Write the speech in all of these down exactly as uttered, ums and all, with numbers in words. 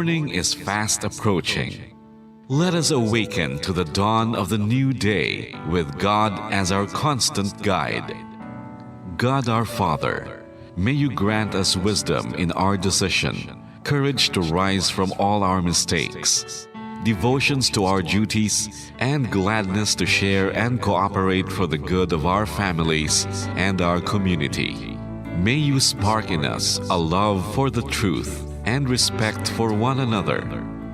Morning is fast approaching. Let us awaken to the dawn of the new day with God as our constant guide. God our Father, may you grant us wisdom in our decision, courage to rise from all our mistakes, devotions to our duties, and gladness to share and cooperate for the good of our families and our community. May you spark in us a love for the truth and respect for one another.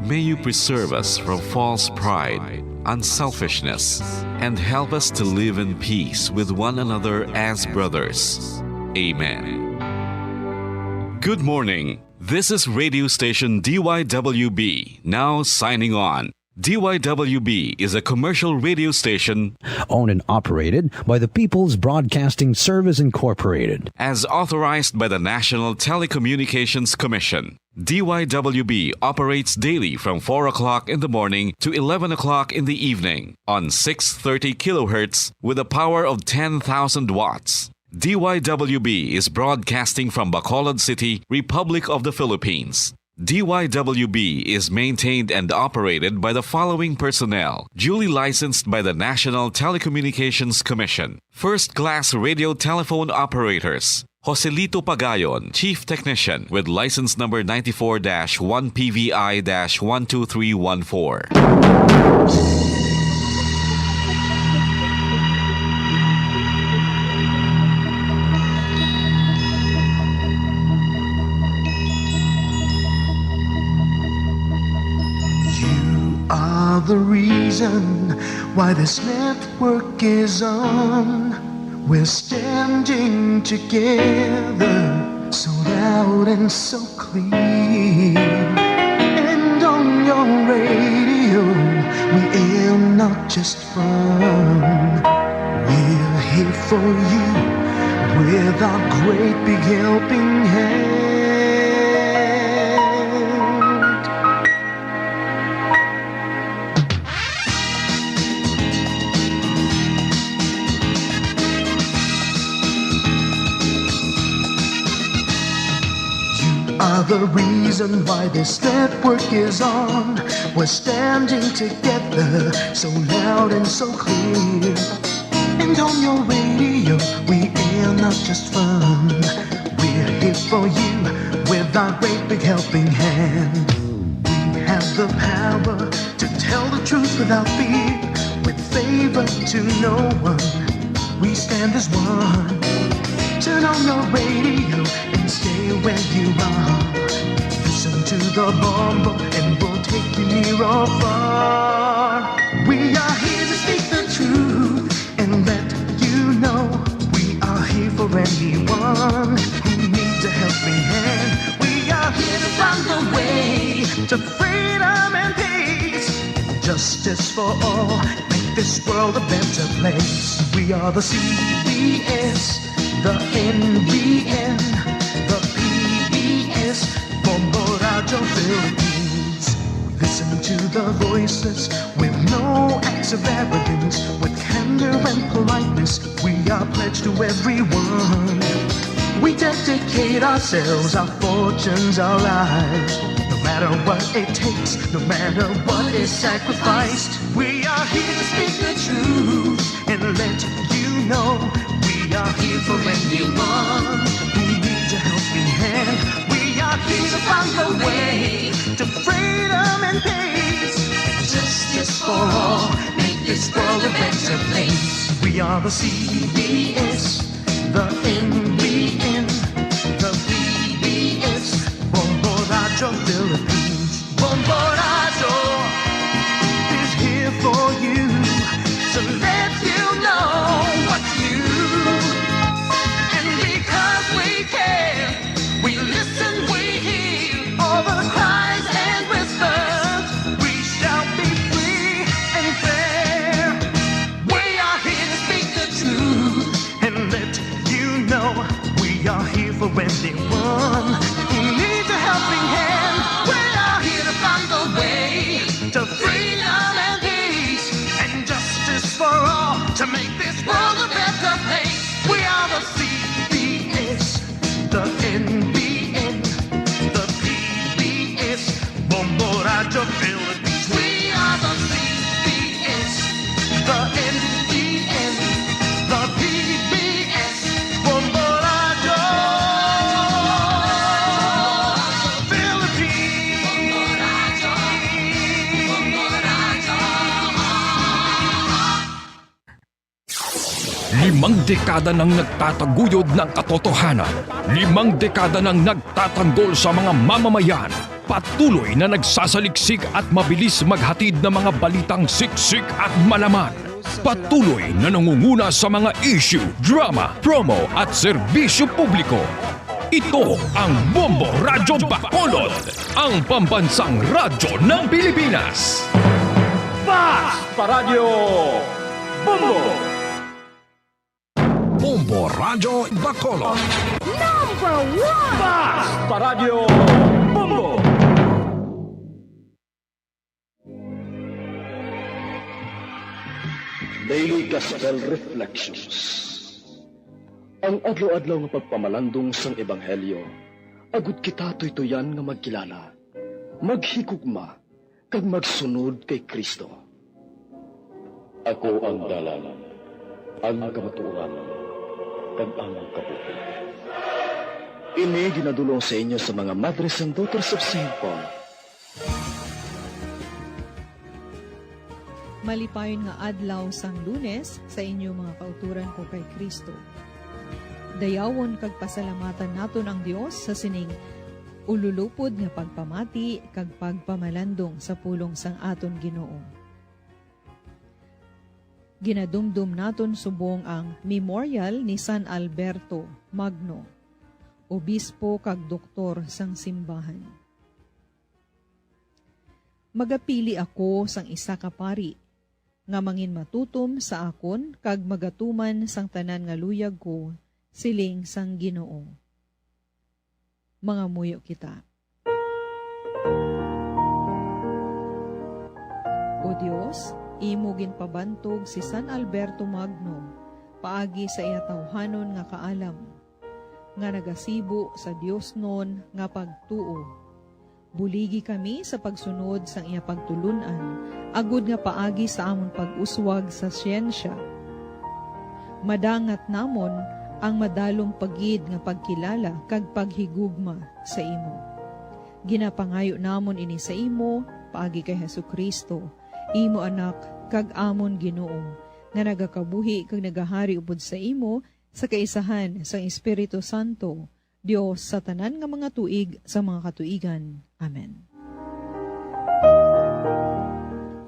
May you preserve us from false pride, unselfishness, and help us to live in peace with one another as brothers. Amen. Good morning. This is radio station D Y W B, now signing on. D Y W B is a commercial radio station owned and operated by the People's Broadcasting Service Incorporated. As authorized by the National Telecommunications Commission. D Y W B operates daily from four o'clock in the morning to eleven o'clock in the evening on six thirty kilohertz with a power of ten thousand watts. D Y W B is broadcasting from Bacolod City, Republic of the Philippines. D Y W B is maintained and operated by the following personnel, duly licensed by the National Telecommunications Commission. First class radio telephone operators. Joselito Pagayon, Chief Technician, with license number ninety-four dash one P V I dash one two three one four. You are the reason why this network is on. We're standing together, so loud and so clear. And on your radio, we aim not just fun. We're here for you with our great big helping hand. You are the reason why this network is on. We're standing together, so loud and so clear. And on your radio, we air not just fun. We're here for you with our great big helping hand. We have the power to tell the truth without fear. With favor to no one, we stand as one. Turn on your radio and stay where you are. Listen to the Bombo and we'll take you near or far. We are here to speak the truth and let you know we are here for anyone who needs a helping hand. We are here to find the way to freedom and peace. Justice for all, make this world a better place. We are the C B S, the N B N, the P B S, Bombo Radyo Philippines. We listen to the voices with no acts of arrogance, with candor and politeness. We are pledged to everyone. We dedicate ourselves, our fortunes, our lives. No matter what it takes, no matter what is sacrificed, we are here to speak the truth and let you know we are here for anyone who needs a helping hand. We are here to find the way to freedom and peace. Justice for all, make this world a better place. We are the C B S, the N B N, the P B S, Bombo Radyo Philippines. Bombo Radyo is here for you to let you know what's new. And because we care, we listen, we hear all the cries and whispers. We shall be free and fair. We are here to speak the truth and let you know we are here for anyone who needs a helping hand. We are here to find the way to freedom and peace and justice for all to make this world a better place. We are the C B S, the N B N, the P B S, Bombo The N T N, the P B S, Bombo Radyo Philippines. Limang dekada nang nagtataguyod ng katotohanan. Limang dekada nang nagtatanggol sa mga mamamayan. Patuloy na nagsasaliksik at mabilis maghatid ng mga balitang siksik at malaman. Patuloy na nangunguna sa mga issue, drama, promo at serbisyo publiko. Ito ang Bombo Radyo Bacolod, ang pambansang radyo ng Pilipinas. Fast Paradyo Bombo! Bombo Radyo Bacolod. Number one! Fast Paradyo Bombo! Daily Gospel Reflections. Ang adlaw-adlaw nga pagpamalandong sang Ebanghelyo, agud kita tuytuyan nga magkilala, maghigugma, kag magsunod kay Cristo. Ako ang dalan, ang kamatuoran, kag ang kabuhi. Ini ginadul-ong sa inyo sa mga Madres and Daughters of Saint Paul. Malipayon nga adlaw sang Lunes sa inyo, mga kautoran ko kay Cristo. Dayawon kag pasalamatan naton ang Dios sa sining ululupod nga pagpamati kag pagpamalandong sa pulong sang aton Ginoo. Ginadumdom naton subong ang Memorial ni San Alberto Magno, obispo kag doktor sang simbahan. Magapili ako sang isa ka pari nga manginmatutom sa akon kag magatuman sang tanan nga luyag ko, siling sang Ginoo. Mangamuyo kita. O Dios, imo ginpabantog si San Alberto Magno paagi sa iya tawhanon nga kaalam, nga nagasibo sa diosnon nga pagtuo. Buligi kami sa pagsunod sang iya pagtulon-an, agud nga paagi sa amon pag-uswag sa siyensya, madangat namon ang madalom pa gid nga pagkilala kag paghigugma sa imo. Ginapangayo namon ini sa imo paagi kay Jesu-Cristo, imo Anak kag amon Ginoo, nga nagakabuhi kag nagahari upod sa imo sa kaisahan sang Espiritu Santo, Dios sa tanan nga mga tuig sa mga katuigan. Amen.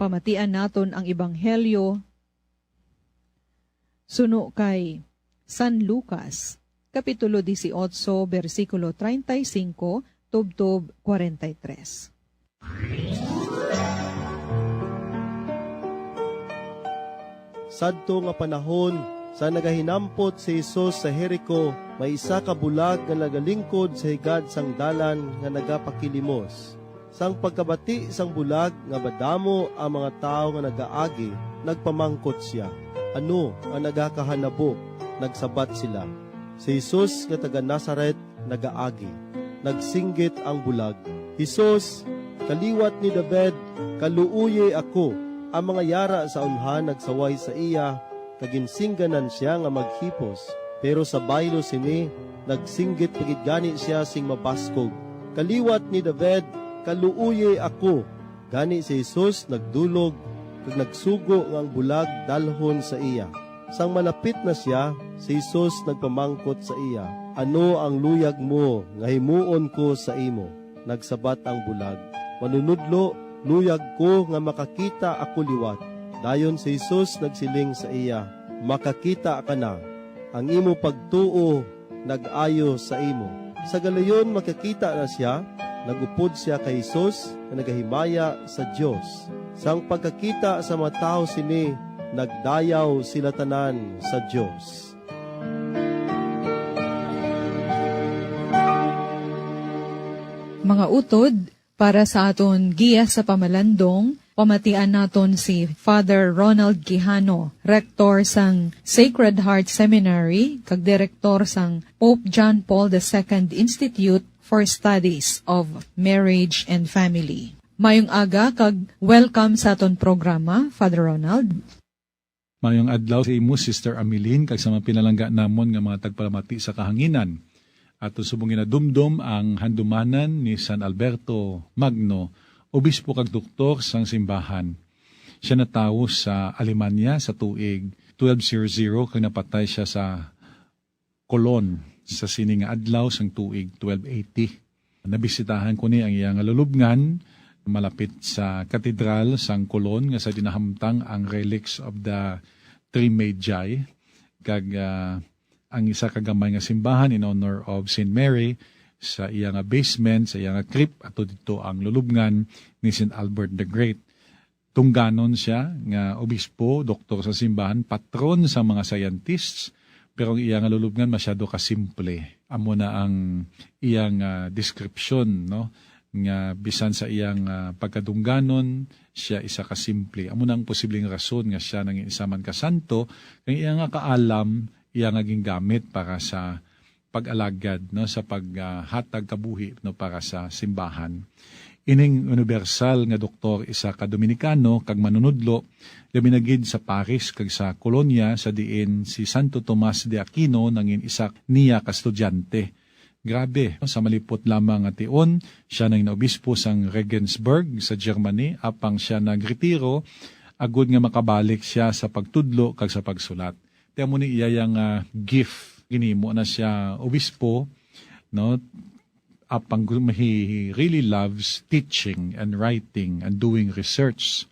Pamatian naton ang Ebanghelyo suno kay San Lucas, Kapitulo dieciocho, bersikulo treinta y cinco tubtob kwarenta y tres. Sadto nga panahon, sa nagahinampot si Jesus sa Jerico, may isa ka bulag nga nagalingkod sa higad sang dalan nga nagapakilimos. Sang pagkabati sang bulag nga madamo ang mga tawo nga nagaagi, nagpamangkot sia, "Ano ang nagakahanabo?" Nagsabat sila, "Si Jesus nga taga Nazaret nagaagi." Nagsinggit ang bulag, "Jesus, kaliwat ni David, kaluoyi ako." Ang mga yara sa unhan nagsaway sa iya, kag ginsingganan sia nga maghipos. Pero sa baylo sini, nagsinggit pa gid gani sia sing mabaskog, "Kaliwat ni David, kaluoyi ako." Gani si Jesus nagdulog kag nagsugo nga ang bulag dalhon sa iya. Sang malapit na sia, si Jesus nagpamangkot sa iya, "Ano ang luyag mo nga himuon ko sa imo?" Nagsabat ang bulag, "Manunodlo, luyag ko nga makakita ako liwat." Dayon si Jesus nagsiling sa iya, "Makakita ka na. Ang imo pagtuo nag-ayo sa imo." Sa galayon makakita na sia, nag-upod sia kay Jesus nga nagahimaya sa Dios. Sang pagkakita sa mga tawo sini, nagdayaw sila tanan sa Dios. Mga utod, para sa aton giya sa pamalandong, pamatian naton si Father Ronald Quijano, Rektor sang Sacred Heart Seminary kag Direktor sang Pope John Paul the Second Institute for Studies of Marriage and Family. Mayong aga kag welcome sa aton programa, Father Ronald. Mayong adlaw sa imo, Sister Ameline, kag sa mga pinalangga namon nga mga tagpalamati sa kahanginan. Aton subong ginadumdom ang handumanan ni San Alberto Magno, obispo kag doktor sang simbahan. Siya natawo sa Alemania sa tuig twelve zero zero kag napatay siya sa Colon sa sini nga adlaw sang tuig twelve eighty. Nabisitahan ko ni ang iya nga lulubngan, malapit sa katedral sang Colon, nga sa dinahamtang ang relics of the Three Magi, kag, ah, ang isa ka gamay nga simbahan in honor of Saint Mary. Sa iya nga basement, sa iya nga crypt, ato dito ang lulubngan ni Saint Albert the Great. Tungganon siya nga obispo, doktor sa simbahan, patron sa mga scientists, pero ang iya nga lulubngan masyado ka simple. Amo na ang iyang, ah, description, no, nga bisan sa iyang, ah, pagkadungganon, siya isa ka simple. Amo na ang posibleng rason nga siya nangin isa man ka santo, kay iya nga kaalam, iya nga gingamit para sa pag-alagad, no, sa paghatag kabuhi, no, para sa simbahan. Ining unibersal nga doktor, isa ka Dominikano kag manunudlo, labi na gid sa Paris kag sa Colonia, sa diin si Santo Tomas de Aquino nangin isa niya ka estudyante. Grabe, no? Sa malipot lamang nga tion, siya nangin obispo sang Regensburg sa Germany, apang siya nagretiro agud nga makabalik siya sa pagtudlo kag sa pagsulat. Ti amo ni iya nga gift. Ginhimo na siya obispo, no? Apang gu-, he, he really loves teaching and writing and doing research.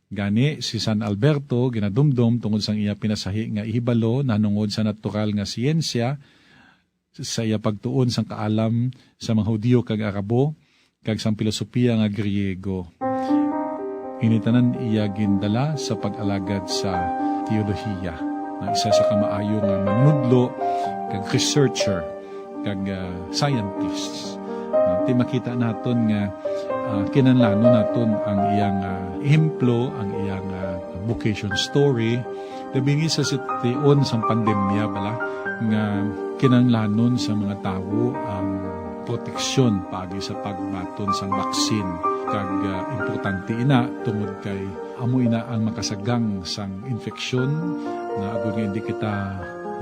Gani, si San Alberto ginadumdom tungod sang iya pinasahi nga ihibalo nahanungod sa natural nga siyensya, sa iya pagtuon sang kaalam sa mga Hudiyo kag Arabo, kag sang pilosopiya nga Griego. Ini tanan iya gindala sa pag-alagad sa teolohiya, nga isa sa kamaayo nga manudlo kag researcher kag, ah, scientists. Ah, ti makita naton nga, ah, kinahanglanon naton ang iyang, ah, ehemplo, ang iyang, ah, vocation story, labi ni sa situation sang pandemya bala nga kinahanglanon sa mga tawo ang proteksyon paagi sa pagbaton sang baksin, kag, ah, importante ina tungod kay amo ina ang makasagang sang infeksyon nga agud nga hindi kita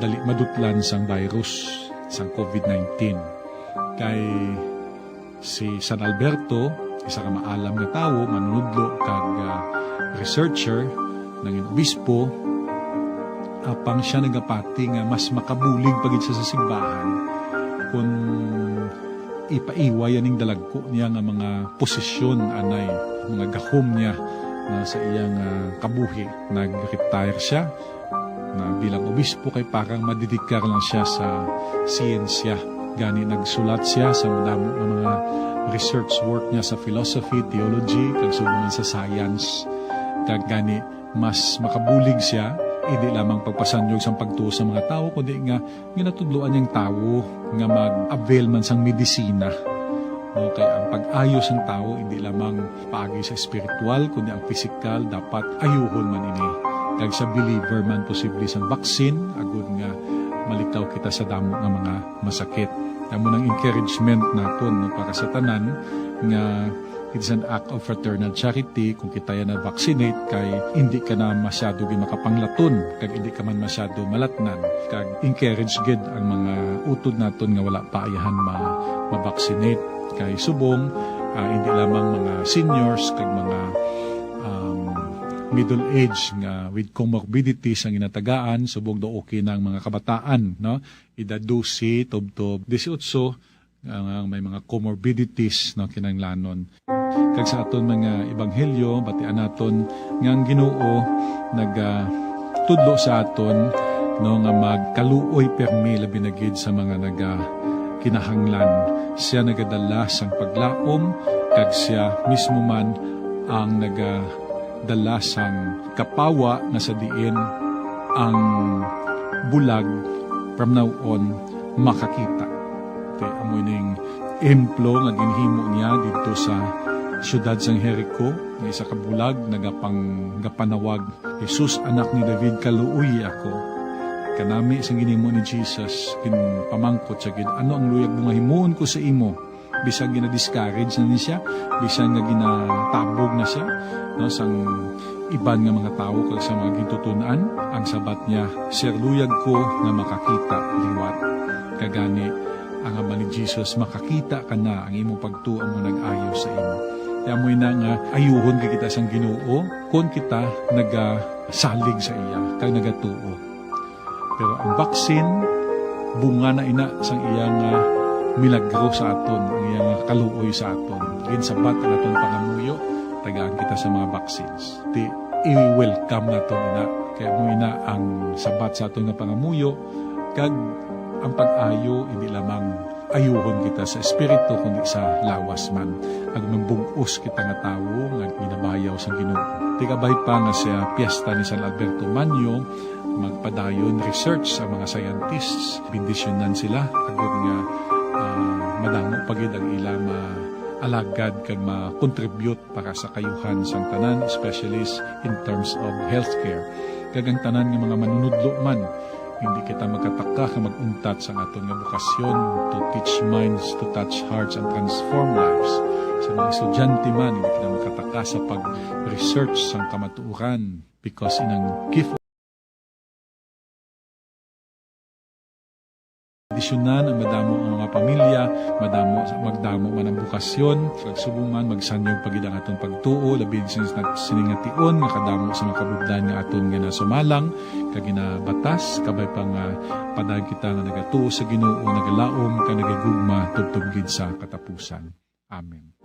dali madutlan sang virus sang covid nineteen. Kay si San Alberto, isa ka maalam nga tawo, manunudlo kag, ah, researcher, nangin obispo, apang siya nagapati nga mas makabulig pa gid siya sa simbahan kung ipaiway aning dalagko niya nga mga posisyon anay, mga gahom niya na sa iyang, ah, kabuhi. Nag-retire siya na bilang obispo kay parang madedikar lang siya sa siyensya. Gani nagsulat siya sa madamo nga mga research work niya sa philosophy, theology, kag subong man sa science. Kag gani mas makabulig siya, hindi lamang pagpasanyog sang pagtuo sa mga tawo, kundi nga ginatudloan niyang tawo nga mag-avail man sang medisina. No, kay ang pag-ayo sang tawo hindi lamang paagi sa espiritual, kundi ang pisikal dapat ayuhon man ini. Kag sa believer man posible sang vaccine, agud nga malikaw kita sa damo nga mga masakit. Amo nang encouragement naton, no, para sa tanan nga it's an act of fraternal charity kung kita ya na-vaccinate, kay hindi ka na masyado gid makapanglaton kag hindi ka man masyado malatnan, kag encourage gid ang mga utod naton nga wala pa ayahan ma-, ma-vaccinate. Kay subong, ah, hindi lamang mga seniors kag mga, um, middle age nga with comorbidities ang ginatagaan, subong daw okay na ang mga kabataan, no? Edad dose tubtob dieciocho, nga may mga comorbidities, no, kinahanglanon. Kag sa aton mga ebanghelyo, batian naton nga ang Ginoo nagatudlo sa aton, no, nga magkaluoy pirmi, labi na gid sa mga nagakinahanglan. Sia nagadala sang paglaom, kag sia mismo man ang nagadala sang kapawa nga sa diin ang bulag from now on makakita. Kay amo ining ehemplo nga ginhimo niya didto sa siyudad sang Jericho, nga isa ka bulag nagapang-, gapanawag, "Jesus, Anak ni David, kaluoyi ako." Kanami sang ginhimo ni Jesus, ginpamangkot siya gid, "Ano ang luyag mo nga himuon ko sa imo?" bisan gina-discourage na ni siya, bisan nga ginatabog na siya, no, sang iban nga mga tawo kag sa mga gintuton-an, ang sabat niya, "Sir, luyag ko nga makakita liwat." Kag gani, ang hambal ni Jesus, "Makakita ka na, ang imong pagtuo amo nag-ayo sa imo." Kaya amo na nga ayuhon kay kita sang Ginoo kon kita nagasalig sa iya kag nagatuo. Pero ang vaccine, bunga na ina sang iya nga milagro sa aton, ang iya nga kaluoy sa aton. Ginsabat ang aton pangamuyo, tagaan kita sa mga vaccines. Ti, i-welcome naton ina. Kaya amo ina ang sabat sa aton nga pangamuyo, kag ang pag-ayo hindi lamang ayuhon kita sa espiritu, kundi sa lawas man. Ag mabug-os kita nga tawo nga ginabayaw sa Ginoo. Ti kabay pa nga sa piyesta ni San Alberto Magno, magpadayon research ang mga scientists. Bendisyonan sila, agod nga, ah, madamo pa gid ang ila ma-alagad kag ma-contribute para sa kayuhan sang tanan, especially s-, in terms of healthcare. Kag ang tanan nga mga manunudlo man, hindi kita magkataka nga mag-untat sang aton nga bukasyon to teach minds, to touch hearts, and transform lives. Sa mga estudyante man, hindi kita magkataka sa pag-research sang kamatuoran, because inang gift Bendisyonan ang madamo nga mga pamilya, madamo, magdamo man ang bukasyon, kag subong man magsanyog pa gid ang aton pagtuo, labi na sini nga tion nga kadamo sa mga kabudlan nga aton nga nasumalang kag ginabatas, kabay pa nga padayon kita nga nagatuo sa Ginoo, nagalaom kag nagahigugma tubtob gid sa katapusan. Amen.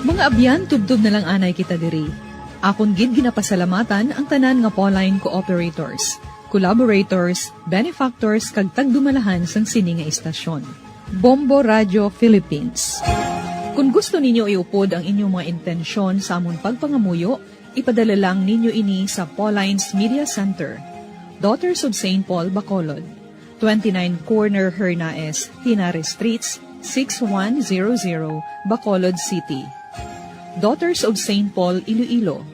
Mga abyan, tubtob na lang anay kita diri. Akon gid ginapasalamatan ang tanan nga Pauline cooperators, collaborators, benefactors, kag tagdumalahan sang sini nga istasyon. Bombo Radio Philippines. Kung gusto ninyo iupod ang inyong mga intensyon sa amon pagpangamuyo, ipadala lang ninyo ini sa Pauline's Media Center, Daughters of Saint Paul, Bacolod, twenty-nine Corner Hernaez, Henares Streets, six one zero zero, Bacolod City. Daughters of Saint Paul, Iloilo,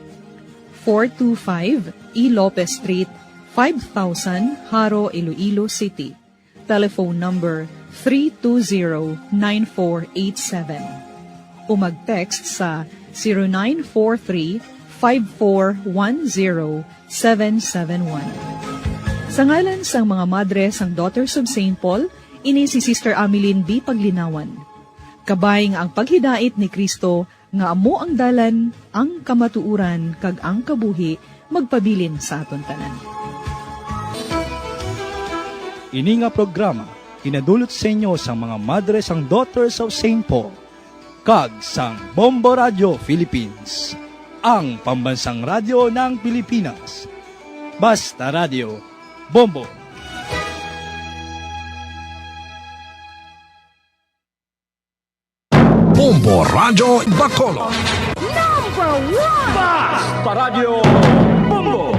four two five E Lopez Street, five thousand, Jaro, Iloilo City. Telephone number three two zero, nine four eight seven. O mag-text sa zero nine four three, five four one zero, seven seven one. Sa ngalan sang mga madre sang Daughters of Saint Paul, ini si Sister Ameline B. Paglinawan. Kabay nga ang paghidait ni Cristo nga amo ang dalan, ang kamatuoran, kag ang kabuhi, magpabilin sa aton tanan. Ini nga programa inadulot sa inyo sang mga madre sang Daughters of Saint Paul kag sang Bombo Radio Philippines, ang pambansang radyo ng Pilipinas. Basta Radio, Bombo! Bombo Radyo Bacolod. Number one! Basta Radyo Bombo!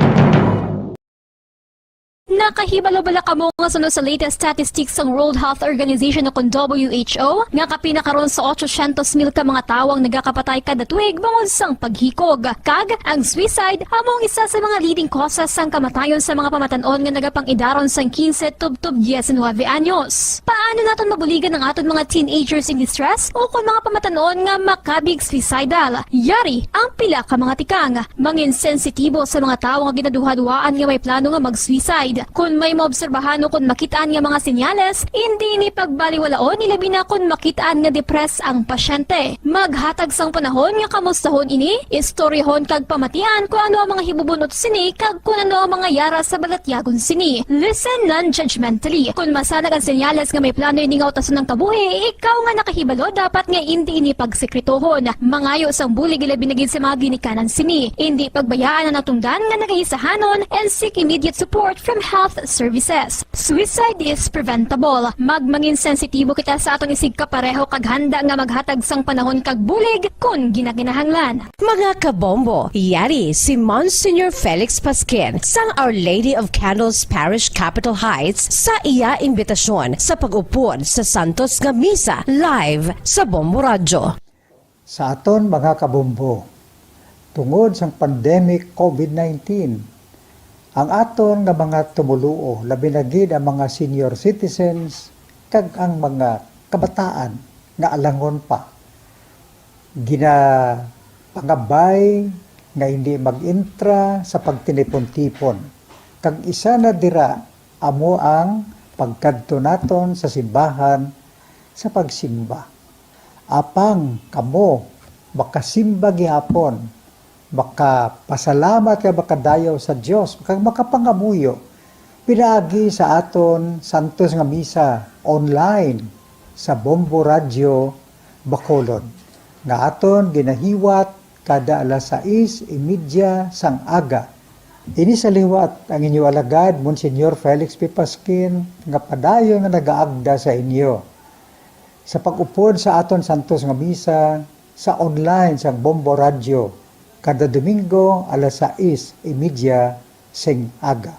Nakahibalo bala kamo nga suno sa latest statistics sang World Health Organization o kon W H O nga kapin na karon sa otsosyentos mil ka mga tawo ang nagakapatay kada tuig bangod sang paghikog? Kag ang suicide amo ang isa sa mga leading causes sang kamatayon sa mga pamatan-on nga nagapang-idaron sang quince tubtob diecinuebe anyos. Paano naton mabuligan ang aton mga teenagers in distress o kon mga pamatan-on nga makabig suicidal? Yari ang pila ka mga tikang. Mangin sensitibo sa mga tawo nga ginaduhaduhaan nga may plano nga mag-suicide. Kon may maobserbahan o kon makit-an nga mga senyales, indi ini pagbaliwalaon, ilabi na kon makit-an nga depressed ang pasyente. Maghatag sang panahon nga kamustahon ini, istoryahon kag pamatian kon ano ang mga hibubun-ot sini kag kon ano ang mga yara sa balatyagon sini. Listen non-judgmentally. Kon masanag ang senyales nga may plano ini nga utason ang kabuhi, ikaw nga nakahibalo dapat nga indi ini pagsekretohon. Mangayo sang bulig ilabi na gid sa mga ginikanan sini. Indi pagbayaan ang natungdan nga nagaisahanon and seek immediate support from health services. Suicide is preventable. Magmangin sensitibo kita sa aton isigkapareho kag handa nga maghatag sang panahon kag bulig kon ginakinahanglan. Mga kabombo, yari si Monsignor Felix Pasquin sang Our Lady of Candles Parish, Capitol Heights, sa iya imbitasyon sa pag-upod sa Santos nga Misa live sa Bombo Radyo. Sa aton mga kabombo, tungod sang pandemic covid nineteen, ang aton nga mga tumoluo, labi na gid ang mga senior citizens, kag ang mga kabataan nga alangon pa ginapangabay nga hindi mag-entra sa pagtinipon-tipon, kag isa na dira amo ang pagkadto naton sa simbahan sa pagsimba. Apang kamo makasimba gihapon, makapasalamat kag makadayaw sa Dios, kag makapangamuyo pinaagi sa aton santos nga misa online sa Bombo Radyo Bacolod, nga aton ginahiwat kada alas sais y media sang aga. Ini sa liwat ang inyo alagad, Monsignor Felix P. Pasquin, nga padayon nga nagaagda sa inyo sa pag-upod sa aton santos nga misa sa online sang Bombo Radyo kada Domingo alas sais y media sing aga.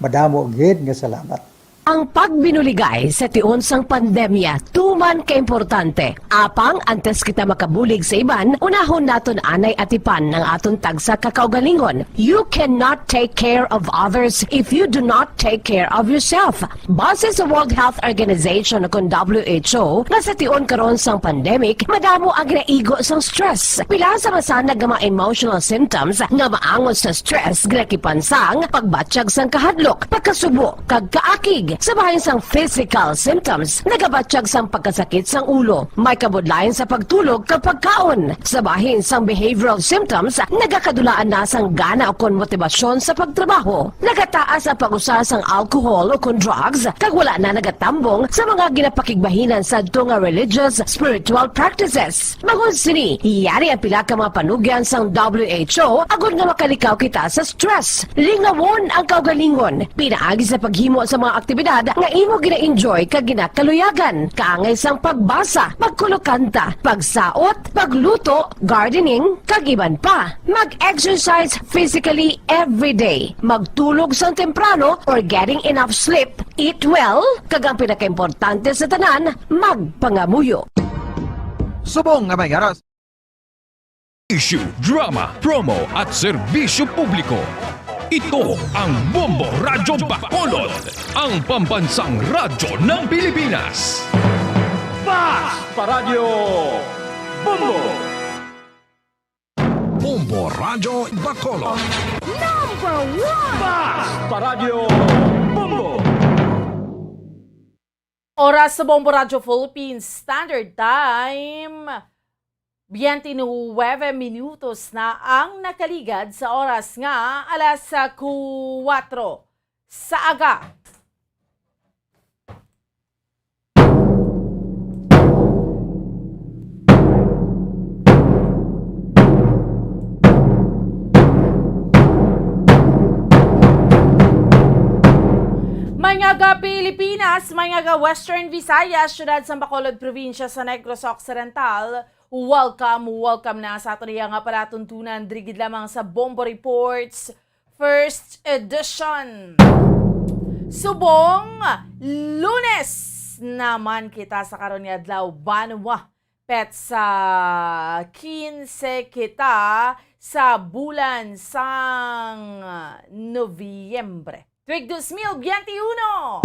Madamo gid nga salamat. Ang pagbinuligay sa tion sang pandemya tuman ka importante. Apang antes kita makabulig sa iban, unahon naton anay atipan ang aton tagsa ka kaugalingon. You cannot take care of others if you do not take care of yourself. Base sa World Health Organization o kon W H O, nga sa tion karon sang pandemic, madamo ang ginaigo sang stress. Pila sa masanag nga mga emotional symptoms nga maangot sa stress ginakipan sang pagbatyag sang kahadlok, pagkasubo, kag kaakig. Sa bahin sang physical symptoms, nagabatyag sang pagkasakit sang ulo, may kabudlayan sa pagtulog kag pagkaon. Sa bahin sang behavioral symptoms, nagakadulaan na sang gana ukon motibasyon sa pagtrabaho. Nagataas ang pag-usa sang alcohol ukon drugs, kag wala na nagatambong sa mga ginapakigbahinan sadto nga religious, spiritual practices. Bangod sini, yari ang pila ka mga panugyan sang W H O agod nga makalikaw kita sa stress. Lingawon ang kaugalingon pinaagi sa paghimo sa mga aktibidad nga imo gina-enjoy kag ginakaluyagan, kaangay sang pagbasa, pagkulokanta, pagsaot, pagluto, gardening, kag iban pa. Mag-exercise physically every day. Magtulog sang temprano or getting enough sleep. Eat well, kag ang pinakaimportante sa tanan, magpangamuyo. Subong nga may garas. Issue, drama, promo, at serbisyo publiko. Ito ang Bombo Radyo Bacolod, ang pambansang radyo ng Pilipinas. Fast Paradyo Bombo! Bombo Radyo Bacolod. Number one! Fast Paradyo Bombo! Oras sa Bombo Radyo Philippines Standard Time, biyente nuwebe minutos na ang nakaligad sa oras nga alas kuwatro sa aga. May nga ga Pilipinas, may nga ga Western Visayas, siyudad sang Bacolod, probinsya sa Negros Occidental. Welcome, welcome na sa aton iya nga palatuntunan, diri gid lamang sa Bombo Reports, first edition. Subong, Lunes naman kita sa karon nga adlaw, banwa, petsa kinse kita sa bulan sang Nobyembre, tuig dos mil biyente uno.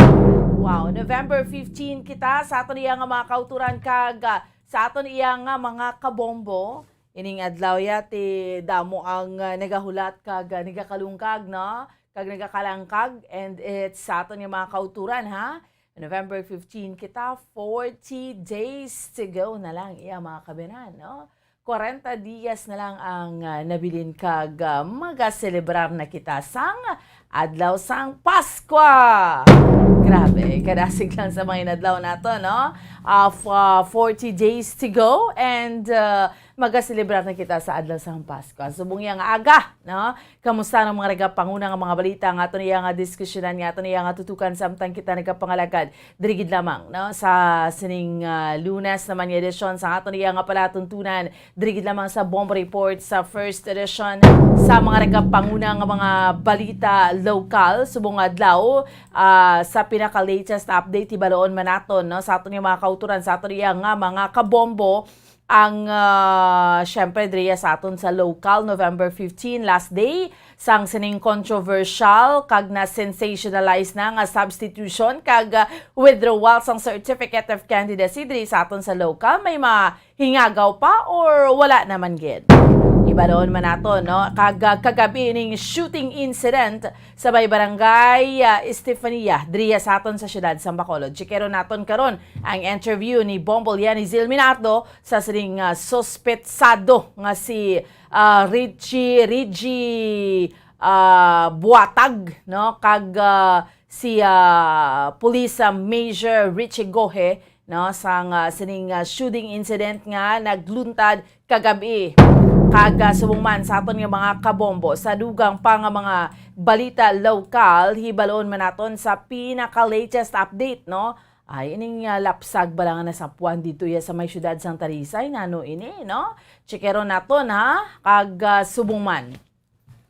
Wow, November fifteen kita sa aton iya nga mga kauturan kag, ah, sa aton iya nga mga kabombo. Ining adlaw ya ti damo ang, ah, nagahulat kag, ah, nagakalungkag, no? Kag nagakalangkag, and it's sa aton nga mga kauturan, ha? November fifteen kita, forty days to go na lang, iya mga kabinan, no? Kwarenta dias na lang ang, ah, nabilin kag, ah, magaselebrar na kita sang adlaw sang Paskwa. Grabe, kadasig lang sa mga inadlaw nato, no? Ah, f-, ah, forty days to go and, ah, magaselebrar na kita sa adlaw sang Paskwa. Subong iya nga aga, no? Kamusta ang mga nagapanguna nga mga balita nga aton iya nga diskusyonan, nga aton iya nga tutukan samtang kita nagapangalagad diri gid lamang, no? Sa sining, ah, Lunes naman nga edisyon sa aton iya nga palatuntunan diri gid lamang sa Bombo Report sa first edition sa mga nagapanguna nga mga balita lokal subong adlaw, ah, sa pinaka-latest update, hibaloon man naton, no, sa aton nga mga kauturan, sa aton iya nga mga kabombo, ang, ah, syempre, diriya sa aton sa local, November fifteen, last day sang sining controversial kag na-sensationalize na nga substitution kag, ah, withdrawal sang Certificate of Candidacy diri sa aton sa local. May mahingagaw pa or wala naman gid? Ibalon man nato, no? Kag, ah, kagabi ning shooting incident sa may barangay, ah, Estefania, diriya sa aton sa siyudad sang Bacolod. Chikeron naton karon ang interview ni Bombo Lianizil Minardo sa sining, ah, suspetsado nga si, ah, Richie, Richie, ah, Buatag, no? Kag, ah, si, ah, Police, ah, Major Richie Gohe, no, sang, ah, sining, ah, shooting incident nga nagluntad kagabi. Kag, ah, subong man sa aton nga mga kabombo, sa dugang pa nga mga balita lokal, hibalon man naton sa pinaka-latest update, no? Ay, ining, ah, lapsag bala nga nasapuan dito ya sa may siyudad sang Talisay, nano ini, no? Chikeron naton, ha? Kag, ah, subong man,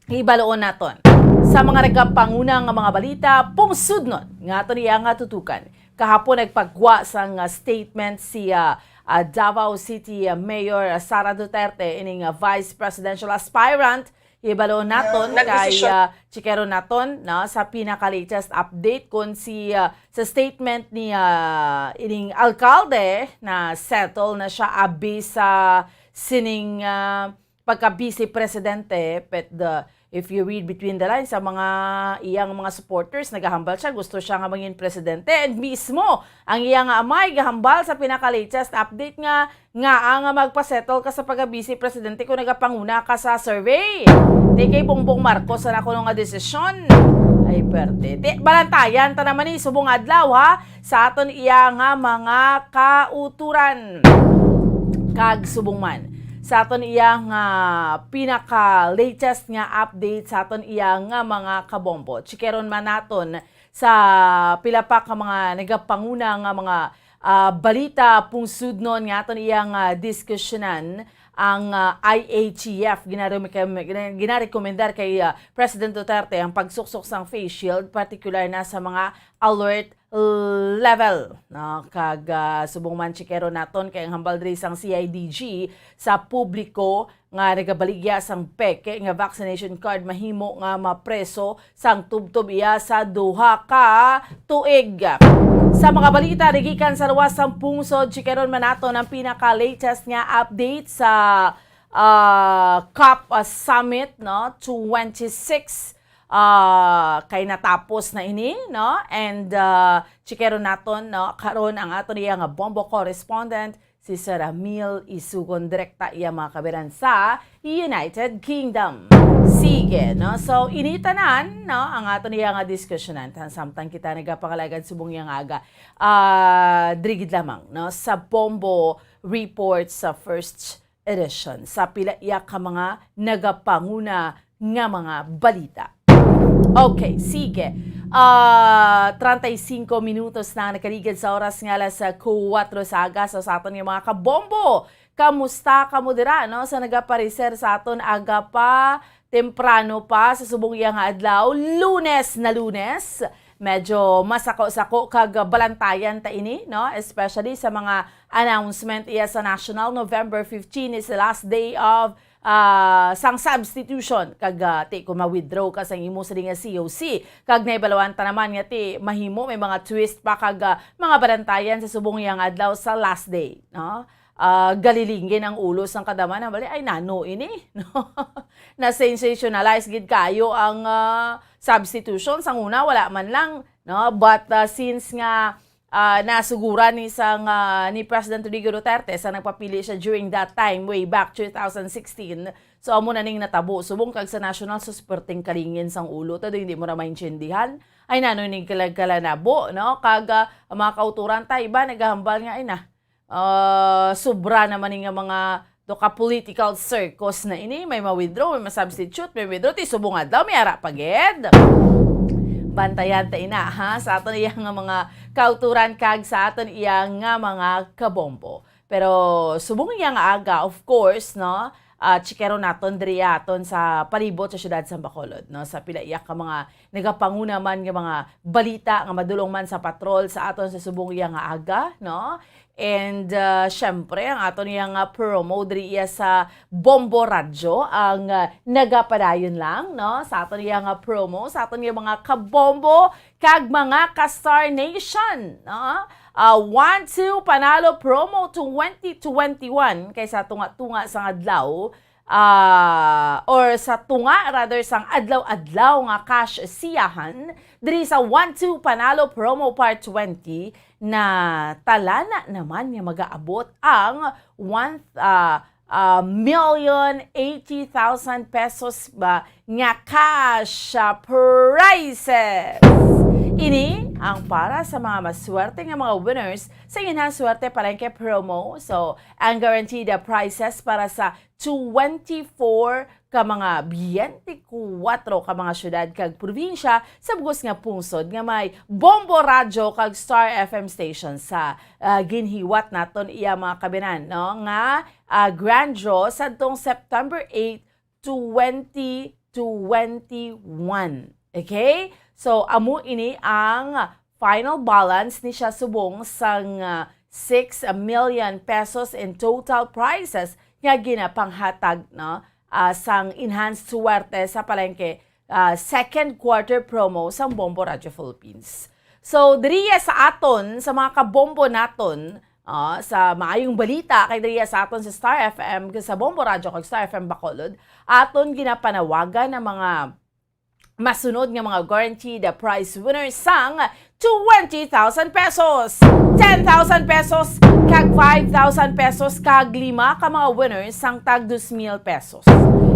hibaluon naton sa mga nagapanguna nga mga balita, pungsudnon nga aton iya nga tutukan. Kahapon nagpagwa sang, ah, statement si, ah, ah, Davao City, ah, Mayor, ah, Sara Duterte, ining, ah, vice presidential aspirant. Hibaluon naton kay, ah, chikeron naton, no, sa pinaka-latest update kon si, ah, sa statement ni, ah, ining alkalde na settle na siya abi sa sining, ah, pagka-vice presidente, but the, if you read between the lines, sa mga iyang mga supporters, nagahambal siya, gusto siya nga mangin presidente. And mismo, ang iyang amay gahambal sa pinaka-latest update nga, nga ang magpa-settle ka sa pagka-vice presidente kung nagapanguna ka sa survey. Di kay Bongbong Marcos na kuno nga desisyon. Ay, perte. Di, balantayan ta naman ni subong adlaw, ha? Sa aton iya nga mga kauturan. Kag subong man, sa aton iya nga pinaka-latest nga update sa aton iya nga mga kabombo. Chikeron man naton sa pila pa ka mga nagapanguna nga mga, ah, balita, pungsudnon nga aton iya nga diskusyonan ang, ah, I A T F. Ginare-, ginarekomendar kay, ah, President Duterte ang pagsuksok sang face shield, partikular na sa mga alert level, no? Kag, ah, subong man, chikeron naton kay ang hambal diri sang C I D G sa publiko nga nagabaligya sang peke nga vaccination card mahimo nga mapreso sang tubtob iya sa duha ka tuig. Sa mga balita nagikan sa luwas sang pungsod, chikeron man naton ang pinaka-latest nga update sa, ah, COP, ah, Summit, no, twenty-six. Ah, kay natapos na ini, no? And, ah, chikeron naton, no, karon ang aton iya nga bombo correspondent, si Sir Ramil Isugon, direkta iya mga kabiran sa United Kingdom. Sige, no? So, ini tanan, no, ang aton iya nga diskusyonan. Tan-, samtang kita nagapangalagad subong iya nga aga, ah, diri gid lamang, no, sa Bombo Report sa first edition sa pila iya ka mga nagapanguna nga mga balita. Okay, sige. Ah, treinta y cinco minutos na ang nakaligid sa oras nga alas kuwatro sa aga. So, sa aton nga mga kabombo, kamusta kamo dira, no? Sa nagapareser sa aton aga pa, temprano pa, sa subong iya nga adlaw, Lunes na Lunes. Medyo masako-sako kag balantayan ta ini, no? Especially sa mga announcement iya sa national, November fifteen is the last day of, ah, sang substitution. Kag, ah, ti, kung ma-withdraw ka sang imo sini nga C O C, kag nahibaluan ta naman nga ti mahimo may mga twist pa kag, ah, mga balantayan sa subong iya nga adlaw sa last day, no? Ah, galilingin ang ulo sang kadama na bali, "Ay, nano ini?" No? Na-sensationalize gid kayo ang, ah, substitution. Sang una, wala man lang, no? But, ah, since nga, ah, nasuguran ni sang, ah, ni President Rodrigo Duterte sa nagpapili siya during that time, way back two thousand sixteen, so amo na ning natabo. Subong kag sa national, sus, perting kalingin sang ulo ta, do, hindi mo na maintindihan. Ay, nano ning kalag-, kalanabo, no? Kag, ah, ang mga kauturan ta, iba nagahambal nga, ay na, ah, sobra naman ni nga mga do ka political circus na ini, may ma-withdraw, may ma-substitute, may withdraw, ti subong adlaw, may ara pa gid. Bantayan ta ina, ha, sa aton iya nga mga kauturan kag sa aton iya nga mga kabombo. Pero subong iya nga aga, of course, no, ah, chikeron naton diri aton sa palibot sa siyudad sa Bacolod, no, sa pila iya ka mga nagapanguna man nga mga balita nga madulong man sa patrol sa aton sa subong iya nga aga, no? And, ah, syempre, ang aton nga promo diri iya sa Bombo Radyo ang, ah, nagapadayon lang, no? Sa aton nga promo, sa aton nga mga kabombo kag mga ka-Star Nation, no? Ah, one two Panalo Promo twenty twenty-one, kay sa tunga-tunga sang adlaw, ah, or sa tunga, rather, sang adlaw-adlaw nga cash siyahan, diri sa one two Panalo Promo Part twenty, na talana naman nga mag-aabot ang one, ah, ah, million eighty thousand pesos ba nga cash, ah, prizes. Ini ang para sa mga maswerte nga mga winners sa Enhanced Swerte Palengke Promo. So, ang guaranteed, ah, prizes para sa twenty-four ka mga biyente kuwatro ka mga syudad kag probinsya sa bug-os nga pungsod nga may Bombo Radyo kag Star F M station sa, ah, ginhiwat naton iya, mga kabinan, no, nga, ah, grand draw sadtong September eight, twenty twenty-one. Okay? So, amo ini ang final balance ni siya subong sang, ah, six million pesos in total prizes nga ginapanghatag, no, ah, sang Enhanced Suwerte sa Palengke, ah, second quarter promo sang Bombo Radyo Philippines. So, diri sa aton, sa mga kabombo naton, ah, sa maayong balita, kay diri sa aton sa Star F M, sa Bombo Radyo kag Star F M Bacolod, aton ginapanawagan ang mga masunod nga mga guaranteed prize winners sang twenty thousand pesos, ten thousand pesos, kag five thousand pesos, kag lima ka mga winners sang tag dos mil pesos.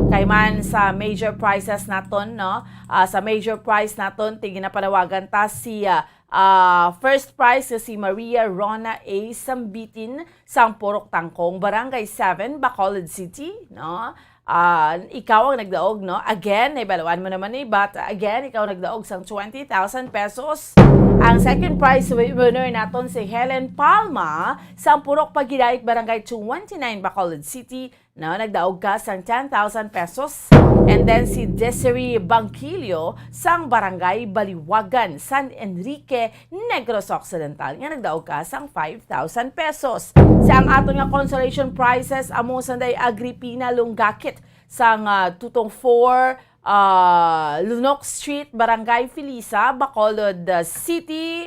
Kay man sa major prizes naton, no? Ah, sa major prize naton, ti ginapanawagan ta si, ah, ah, first prize nga si Maria Rona A Sambitin sang Purok Tangkong, Barangay seven, Bacolod City, no? Ah, ikaw ang nagdaog, no? Again, nahibaluan mo naman ni, but again, ikaw ang nagdaog sang twenty thousand pesos. Ang second prize wi-, winner naton si Helen Palma sang Purok Pagidait, Barangay twenty-nine, Bacolod City, no? Nagdaog ka sang ten thousand pesos. And then si Desiree Bangkilio sang Barangay Baliwagan, San Enrique, Negros Occidental, nga nagdaog ka sang five thousand pesos. Sa ang aton nga consolation prizes, amo sanday Agripina Lungakit sang, ah, two two four, ah, Lunok Street, Barangay Felisa, Bacolod, ah, City.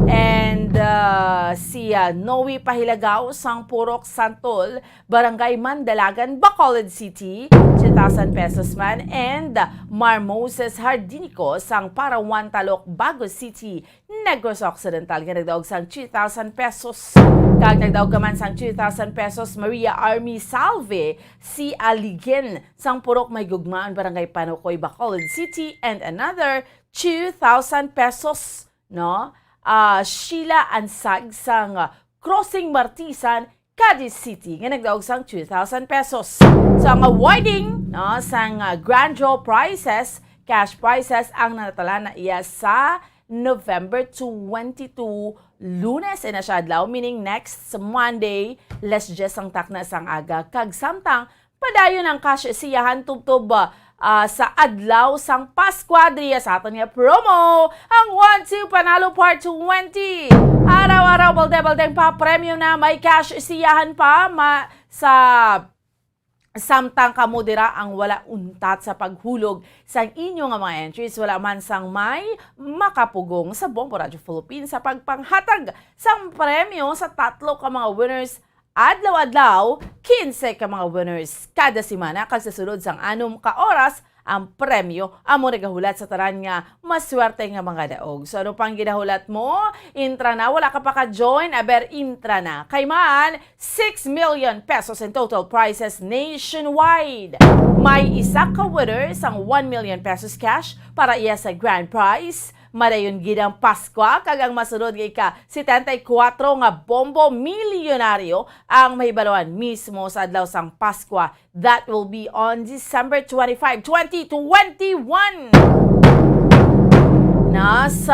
And, ah, si, ah, Noe Pahilagaw sang Purok Santol, Barangay Mandalagan, Bacolod City, two thousand pesos man. And, ah, Mar Moses Hardinico sang Parawan Talok, Bago City, Negros Occidental, nga nagdaog sang two thousand pesos. Kag nagdaog ka man sang two thousand pesos, Maria Army Salve, si Aligin sang Purok Mahigugmaon, Barangay Panukoy, Bacolod City, and another two thousand pesos, no? Ah, Sheila Ansag sang, ah, Crossing Martisan, Cadiz City, nga nagdaog sang two thousand pesos. So, ang awarding, no, sang, ah, grand draw prizes, cash prizes, ang natalana iya sa November twenty-two, Lunes, ina siya adlaw, meaning next Monday, las diyes ang takna sang aga. Kag samtang padayon ang cash siyahan tubtob, ah, sa adlaw sang Paskwa, diri sa aton nga promo, ang One Two Panalo Part twenty. Araw-araw, balde-baldeng papremyo na, may cash siyahan pa, ma-, sa samtang kamo dira ang wala untat sa paghulog sang inyo nga mga entries, wala man sang may makapugong sa Bombo Radyo Philippines sa pagpanghatag sang premyo sa tatlo ka mga winners adlaw-adlaw, quince ka mga winners kada semana, kag sa sulod sang anom ka oras, ang premyo amo nagahulat sa tanan nga maswerte nga mga daog. So, ano pang ginahulat mo? Intra na, wala ka pa ka-join? Aber, intra na. Kay man, six million pesos in total prizes nationwide. May isa ka winner sang one million pesos cash para iya sa grand prize. Madayon gid ang Paskwa, kag ang masunod nga ika setenta y kuwatro nga bombo milyonaryo ang mahibaluan mismo sa adlaw sang Paskwa. That will be on December twenty-five, twenty twenty-one. Na, so,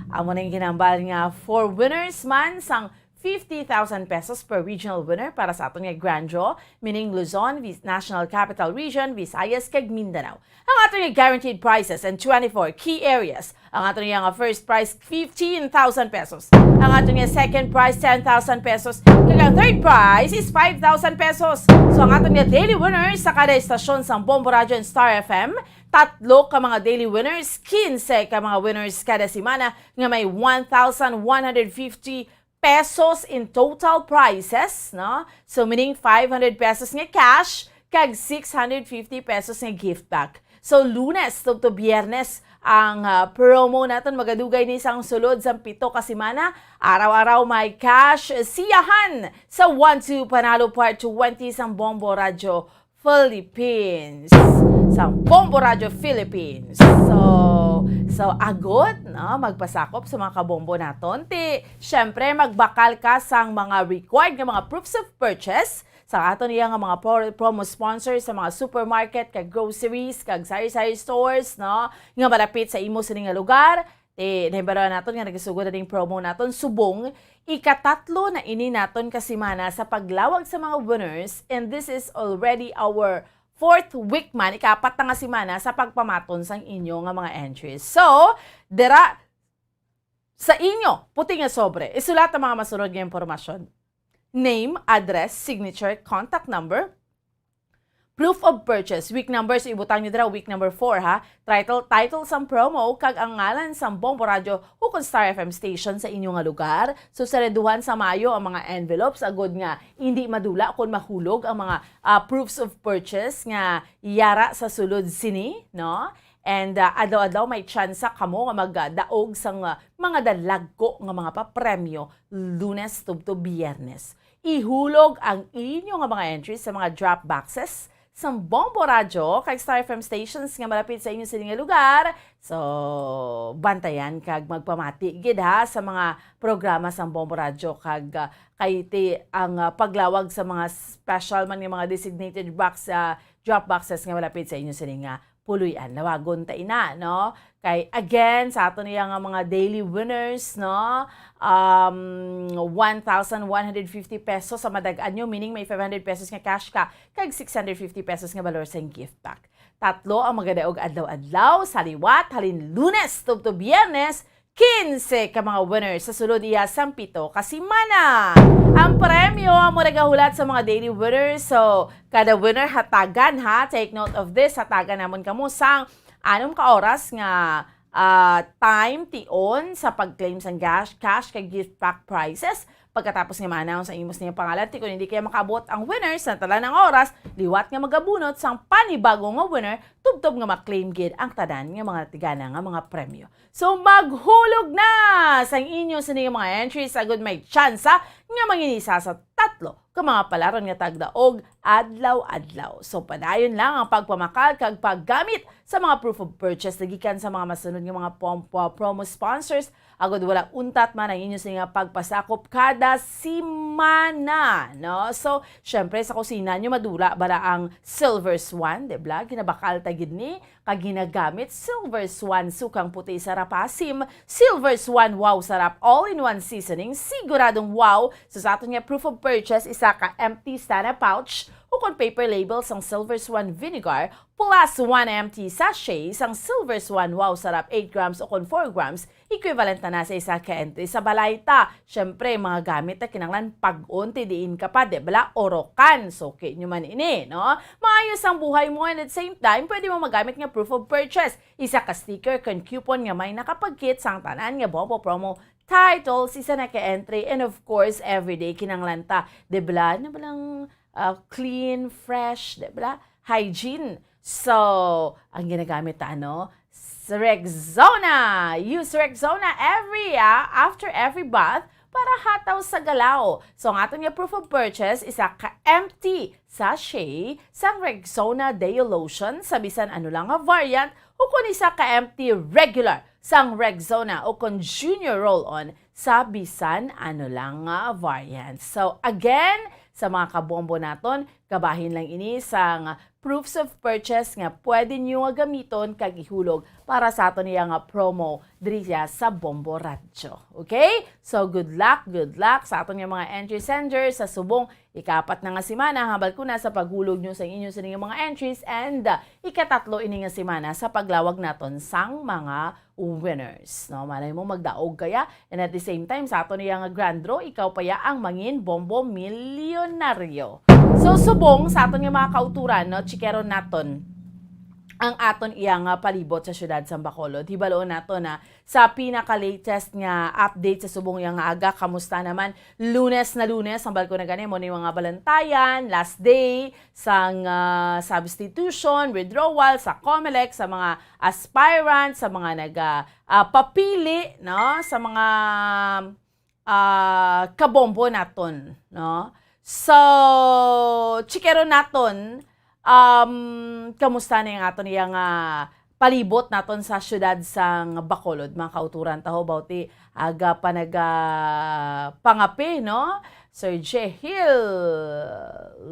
amo na yung ginambal nga four winners man sang fifty thousand pesos per regional winner para sa aton nga grand draw, meaning Luzon, Vis-, National Capital Region, Visayas, kag Mindanao. Ang aton nga guaranteed prizes and twenty-four key areas. Ang aton nga first prize, fifteen thousand pesos. Ang aton nga second prize, ten thousand pesos. Kag ang third prize is five thousand pesos. So, ang aton nga daily winners sa kada estasyon sang Bombo Radyo and Star F M, tatlo ka mga daily winners, quince ka mga winners kada semana nga may one thousand one hundred fifty pesos in total prizes, no? So, meaning five hundred pesos nga cash, kag six hundred fifty pesos nga gift pack. So, Lunes tubtob Biyernes ang, ah, promo naton. Magadugay ni sang sulod sang pito ka semana. Araw-araw may cash siyahan sa One Two Panalo Part twenty sang Bombo Radyo Philippines. Sa Bombo Radyo Philippines. So, so agod, no, magpasakop sa mga kabombo naton. Ti, syempre, magbakal ka sang mga required nga mga proofs of purchase sa aton iya nga mga pro-, promo sponsors sa mga supermarket, kag groceries, kag sari-sari stores, no, nga malapit sa imo sini nga lugar. Ti, nahibaluan naton nga nagasugod na ding promo naton subong ikatatlo na ini naton ka semana sa paglawag sa mga winners, and this is already our fourth week man, ikaapat na nga semana sa pagpamaton sang inyo nga mga entries. So, dira sa inyo puti nga sobre, isulat ang mga masunod nga impormasyon: name, address, signature, contact number, proof of purchase. Week number, so ibutang nyo dira, week number four, ha. Title, title sang promo, kag ang ngalan sang Bombo Radyo ukon Star F M station sa inyo nga lugar. So, saraduhan sa maayo ang mga envelopes, agod nga indi madula kon mahulog ang mga, ah, proofs of purchase nga yara sa sulod sini, no? And, ah, adlaw-adlaw may tsansa kamo nga magdaog sang, ah, mga dalagko nga mga papremyo Lunes tubtob Biyernes. Ihulog ang inyo nga mga entries sa mga drop boxes sang Bombo Radyo kag Star F M stations nga malapit sa inyo sini nga lugar. So, bantayan kag magpamati gid, ha, sa mga programa sang Bombo Radyo kag, ah, kay ti ang, ah, paglawag sa mga special man nga mga designated box, ah, drop boxes nga malapit sa inyo sini nga puloy-an. Lawagon ta ina, no? Kay again, sa aton iya nga mga daily winners, no? Um, one thousand one hundred fifty pesos sa madag-an nyo, meaning may five hundred pesos nga cash ka, kag six hundred fifty pesos nga balor sang gift pack. Tatlo ang magadaog adlaw-adlaw sa liwat, halin Lunes tubtob Biyernes, quince ka mga winners sa sulod iya sang pito ka semana. Ang premyo amo nagahulat sa mga daily winners. So, kada winner hatagan, ha. Take note of this. Hatagan namon kamo sang anom ka oras nga, ah, time tion sa pag-claim sang cash, cash kag gift pack prizes. Pagkatapos nga ma-announce ang imo sa inyong pangalan, ti kon hindi kaya makaabot ang winner sa tanan nga oras, liwat nga magabunot sang panibago nga winner, tubtob nga ma-claim gid ang tanan nga mga tigana nga mga premyo. So, maghulog na sang inyo sini nga mga entries agud may tsansa nga manginisa sa tatlo ka mga palaron nga tagdaog adlaw-adlaw. So, padayon lang ang pagpamakal kag paggamit sa mga proof of purchase na gikan sa mga masunod nga mga pom-, promo sponsors agud wala untat man ang inyo sini nga pagpasakop kada semana, no? So, syempre, sa kusina nyo, madula bala ang Silver Swan, di ba? Ginabakal ta gid ni, kag ginagamit Silver Swan sukang puti sa rapasim, Silver Swan Wow Sarap all-in-one seasoning, siguradong wow. So, sa aton nga proof of purchase, isa ka empty Sana pouch ukon paper label sang Silver Swan vinegar plus one empty sachet sang Silver Swan Wow Sarap eight grams ukon four grams, equivalent na na sa isa ka entry sa balay ta. Syempre, mga gamit na kinahanglan pag-on ti diin ka pa, di bala, orokan. Suki nyo man ini, no? Maayos ang buhay mo, and at the same time, pwede mo magamit nga proof of purchase. Isa ka sticker kon coupon nga may nakapagkit sang tanan nga Bombo Promo titles, isa na ka entry, and of course, everyday kinahanglan ta, di bala, na balang, ah, clean, fresh, di bala, hygiene. So, ang ginagamit ta, ano, s-, Rexona. Use Rexona every, ah, after every bath para hataw sa galaw. So, ang aton nga proof of purchase, isa ka empty sachet sang Rexona Deo Lotion sa bisan ano lang nga variant, ukon isa ka empty regular sang Rexona ukon Junior Roll-On sa bisan ano lang nga variant. So, again, sa mga kabombo naton, kabahin lang ini sang proofs of purchase nga pwede nyo nga gamiton kag ihulog para sa aton iya nga promo diri siya sa Bombo Radyo. Okay? So, good luck, good luck sa aton nga mga entry sender sa subong ikaapat na nga semana, hambal ko na sa paghulog nyo sa inyo sini nga mga entries, and, uh, ikatatlo ini nga semana sa paglawag naton sang mga winners, no? Malay mo, magdaog kaya. And at the same time, sa aton iya nga grand draw, ikaw pa ya ang mangin bombo milyonaryo. So, subong sa aton nga mga kauturan, no, chikeron naton ang aton iya nga palibot sa siyudad sang Bacolod. Hibaloon nato na sa pinaka-latest nga update sa subong iya nga aga, kamusta naman? Lunes na Lunes, ang balko na gani mo ni mga balantayan, last day sang, ah, substitution, withdrawal sa Comelec, sa mga aspirant, sa mga naga, ah, papili, no, sa mga, ah, kabombo naton, no. So, chikeron naton, um, kamusta na yung aton iya nga palibot naton sa siyudad sang Bacolod, mga kauturan, taho about ti aga pa naga pangape, no? Sir Jehil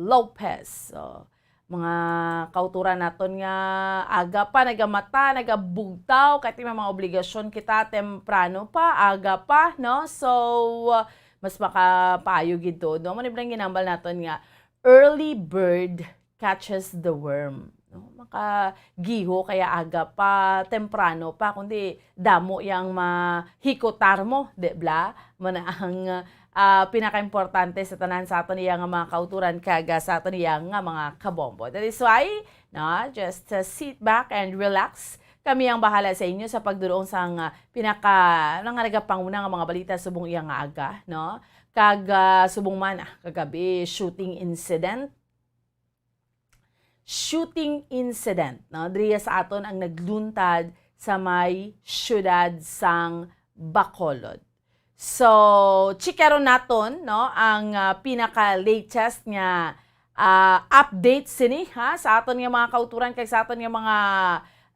Lopez. So, mga kauturan naton nga aga pa nagamata, nagabugtaw, kay ti may mga obligasyon kita temprano pa, aga pa, no? So, uh, mas makapaayo gid to, no? Mao ni bilang ginambal naton nga early bird catches the worm, no? Makagiho kaya aga pa, temprano pa, kundi damo yang mahikutar mo, di bla? Mao na ang, ah, pinakaimportante sa tanan sa aton iya nga mga kauturan kag, ah, sa aton iya nga mga kabombo. That is why, no, just, uh, sit back and relax. Kami ang bahala sa inyo sa pagdulong sang, ah, pinaka, ano nga nagapanguna nga mga balita subong iya nga aga, no? Kag, ah, subong man, ah, kagabi, shooting incident. Shooting incident, no? Diriya sa aton ang nagluntad sa may siyudad sang Bacolod. So, chikaron naton, no, ang, ah, pinaka-latest nga, ah, update sini, ha, sa aton nga mga kauturan kag sa aton nga mga,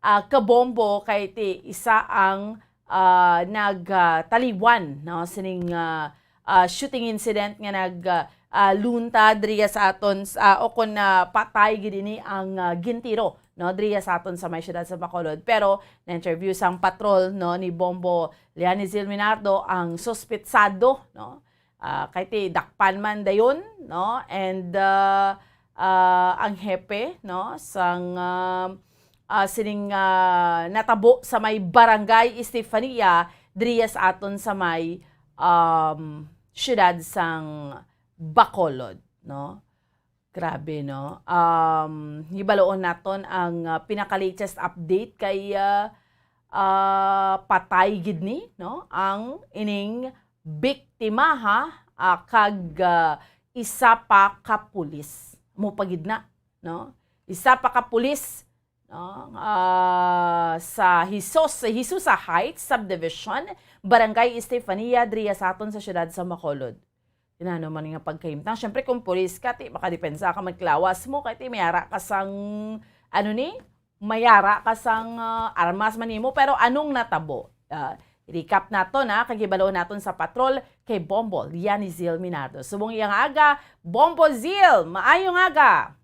ah, kabombo kay ti isa ang, ah, nag, ah, taliwan, no, sining, ah, ah, shooting incident nga nag, ah, ah, luntad diriya sa aton s-, ah, o kon, ah, patay gid ini ang, ah, gintiro, no, diriya sa aton sa may siyudad sa Bacolod. Pero na-interview sang patrol, no, ni Bombo Lianizil Minardo ang suspetsado, no? Ah, kay ti dakpan man dayon, no? And, ah, ah, ang hepe, no, sang, ah, ah, sining, ah, natabo sa may Barangay Estefania, diriya sa aton sa may, um, siyudad sang Bacolod, no? Grabe, no? Um, hibaloon naton ang, ah, pinaka-latest update kay, ah, ah, patay gid ni, no? Ang ining biktima, ha? Ah, kag, ah, isa pa ka pulis. Mo pa gid na, no? Isa pa ka pulis, no? Ah, sa Hisos-, sa Hisusa Heights Subdivision, Barangay Estefania, diriya sa aton sa siyudad sa Bacolod. Inano man nga pagkahimtang. Siyempre, kung pulis ka, ti makadepensa ka, maglawas mo, kay ti may ara ka sang, ano ni, may ara ka sang, ah, armas man nimo. Pero anong natabo? Ah, recap naton, ha, kag hibaloon naton sa patrol kay Bombo Lianizil Minardo. Subong iya nga aga, Bombo Zil, maayong aga!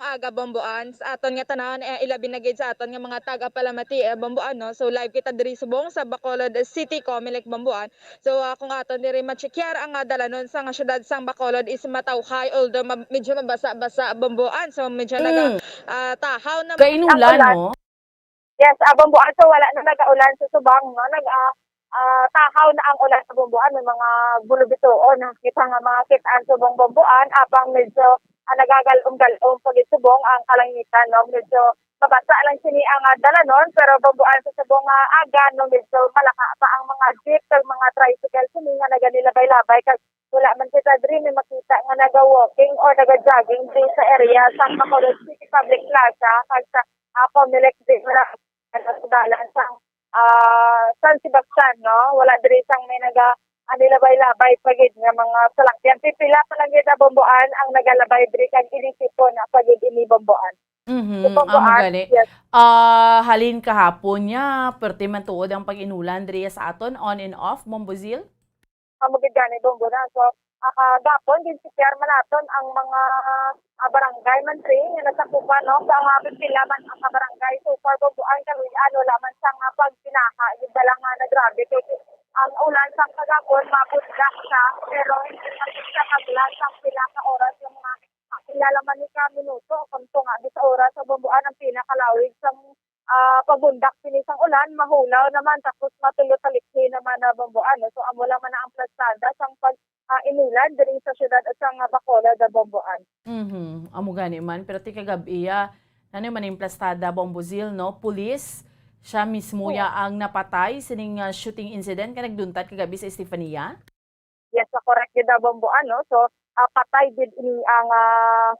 Aga, Bomboan, sa aton nga tanan, eh, ilabi na gid sa aton nga mga taga-Palamati, eh, Bomboan, no? So, live kita diri subong sa Bacolod City, Comelec, Bomboan. So, ah, kung aton diri ma-checkar ang, ah, dalanon sa nga syudad sang Bacolod is matawhay, although ma-, medyo mabasa-basa, Bomboan. So, medyo naga, Mm. ah, tahaw na Kainulan, Ang ulan. no? Yes, ah, Bomboan, so wala na nag-aulan sa subong, no? Nag, ah, ah, tahaw na ang ulan sa Bomboan, may mga bulubituon, no? Kita nga mga kit-an subong Bomboan, apang medyo, ah, nagagalom-galom pa gid subong ang kalangitan, no? Medyo mabasa lang sini ang, ah, dalanon, pero Bomboan, sa subong nga aga, no, medyo malaka pa ang mga jeep kag mga tricycle sini nga naganilabay-labay, kag wala man kita diri may makita nga naga-walking or naga-jogging diri sa area sa Bacolod City Public Plaza kag sa, ah, Comelec diri sa dalan sa, ah, San Sebastian, no? Wala diri sang may naga-, ah, nilabay-labay pa gid nga mga salakyan. Pipila pa lang gid na Bomboan ang nagalabay diri kag inisipon na pa gid ini Bomboan. Mhm, Sa Bomboan, amo gani. yes. Ah, halin kahapon niya, perti man tuod ang pag-inulan diri sa aton, on and off, Bombo Zil? Amo gid gani, Bombo, na. So, ah, gapon, gincheckar man naton ang mga, ah, barangay man rin nga nasakupan, no, sa mga pipila man ang mga barangay. So far, Bomboan, kaluy-an, wala man sang, ah, pagpinaha. Yun ba lang nga nagrabe kay ang ulan sang kagapon, mabundak siya, pero hindi pa siya kablan sang pila ka oras yung mga, ah, pila lang man ni ka minuto, kung tunga di sa oras sa Bomboan, ang pinakalawig sang, ah, pagbundak sini sang ulan, mahulaw naman, tapos matulo talikhi naman na Bomboan, no? So, amo lang man na ang plastada sang pag, ah, inulad diri sa syudad at sa nga Bacolod, ah, Bomboan. Mhm. Amo gani man, pero ti kagab-iya, ano man yung plastada, Bombo Zil, no? Pulis, siya mismo Oo. ya ang napatay sining, ah, shooting incident nga nagduntad kagabi sa Estefania? Yes, sa correct gid, ah, Bombo, ano? So, ah, patay gid ini ang, ah,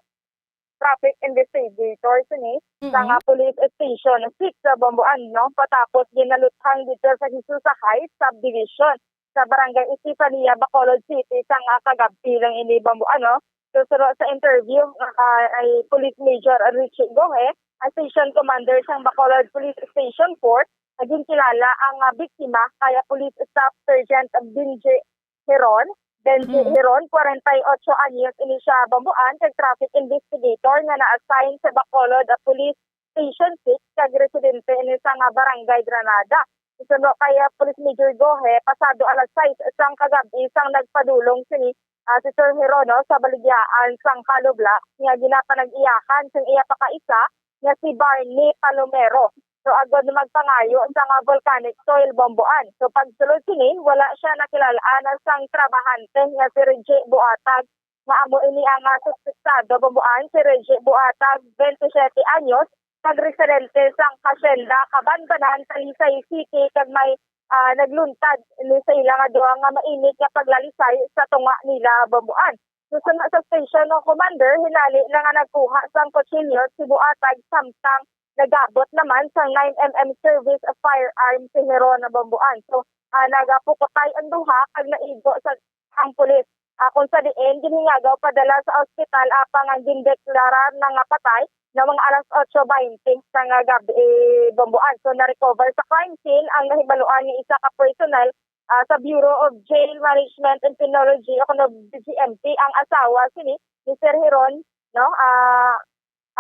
traffic investigator sini sa Mm-mm. nga police station six sa Bomboan, no? Patapos ginaluthang dito sa Hisusa Heights Subdivision sa Barangay Estefania, Bacolod City, sa nga kagabhi lang ini, Bombo, ano? So, suno sa interview, ah, ay Police Major Richie Gohe, ang Station Commander sang Bacolod Police Station four, naging kilala ang, ah, biktima kaya Police Staff Sergeant Benji Heron. Benji Mm. Heron, kwarenta y ocho anyos ini siya, Bomboan, kag traffic investigator nga na-assign sa Bacolod, ah, Police Station six, kag residente ini sa nga Barangay Granada. Suno kay, ah, Police Major Gohe, pasado alas sais sang kagab-i sang nagpadulong sini, ah, si Sir Heron, no, sa baligyaan sang Hollow Block nga ginapanag-iyahan sang iya pakaisa nga si Barney Palomero. So, agod magpangayo sa nga volcanic soil, Bomboan. So, pagsulod sini, wala siya nakilal-an sang trabahante nga si Reggie Buatag, nga amo ini ang, ah, suspetsado, Bomboan, si Reggie Buatag, twenty-seven anyos, kag residente sang Hacienda Kabanbanan, Talisay City, kag may, ah, nagluntad ni sa ila nga duha nga mainit nga paglalisay sa tunga nila, Bomboan. Susunod sa station ng commander, hinali na nga nagkuha sang kutsilyo si Buatag, samtang nagabot naman sang nine M M service firearm si Heron, Bomboan. So, ah, nagapukutay ang duha kag naigo sa ang pulis. Ah, kung sa diin, ginhingagaw padala sa ospital, apang ang gindeklarar na nga patay na mga alas otso baynte sa nga gab-i, Bomboan. So, na-recover sa crime scene ang nahibaluan ni isa ka personnel, ah, sa Bureau of Jail Management and Penology o kuno B J M P, ang asawa sini ni Sir Heron, no? Ah,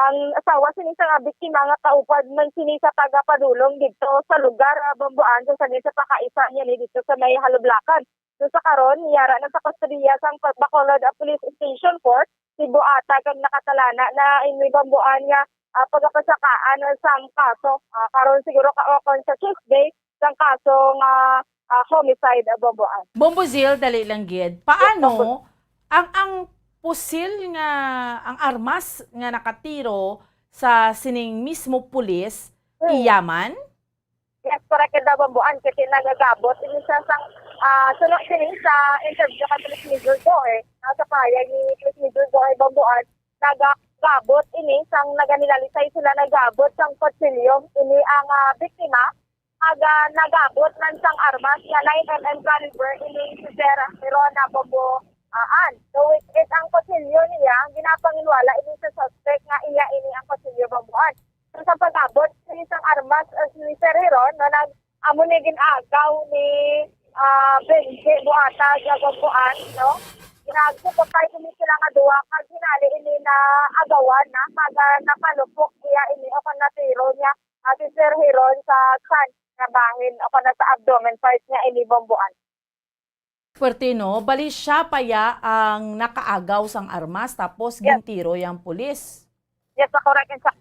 ang asawa sini sa nga biktima nga kaupod man sini sa tagapadulong didto sa lugar, ah, Bomboan, sa sangin sa pakaisa niya ni didto sa may halublakan. So, sa karon, yara na sa kustodiya sang Bacolod, ah, Police Station four si Buatag, kag nakatalana na ini, Bomboan, nga, ah, pagapasakaan sang kaso. Ah, karon siguro ka, o kon sa Tuesday, sang kaso nga, ah, homicide, ah, Bomboan. Bombo Zil, dali lang gid. Paano Bombo. ang, ang pusil nga, ang armas nga nakatiro sa sining mismo pulis, Hmm. iya man? Yes, correct, Bomboan, kasi nagagabot ini siya sang, ah, suno sini sa interview kay Police Major Joe, eh. Nasa pahayag ni Police Major Joe, Bomboan, nagagabot ini sang naganilalisay sila, nagabot sang kutsilyo. Ini ang, ah, biktima, aga nagabot man sang armas nga nine M M caliber ini si Sir Ron Bomboan. So, which is ang kutsilyo niya, ginapanginwala ini sa suspect nga iya ini ang kutsilyo, Bomboan. So, sa pag-abot ni sang armas, uh, ni Sir Heron, no, nag, amo ni gin-agaw ni, ah, Benji Buatag, Bomboan, no? Ginagsukotay ini sila nga duha, kag hinali ini na agawan na, kag, ah, napalupok niya ini o kon natiro niya, ah, si Sir Heron sa tiyan nga bahin o kon sa abdomen part niya ini, Bomboan. Puwerte, no? Bali, siya pa ya ang nakaagaw sang armas, tapos Yes. gintiro yang pulis. Yes, sa correct and sa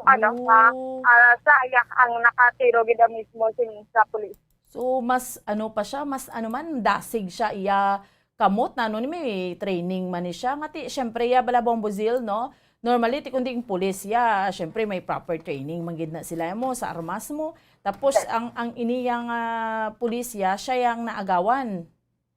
ano, sa, Oh. ah, sa iya ang nakatiro gid ang mismo sin-, sa pulis. So, mas ano pa siya, mas ano man, dasig siya iya kamot na, ano, ni may training man ni siya. Nga ti, syempre, ya bala, Bombo Zil, no? Normally, ti kundi ang pulis, ya, syempre, may proper training man gid na sila mo sa armas mo. Tapos, Yes. ang, ang ini yang, ah, pulis, ya, siya yang naagawan.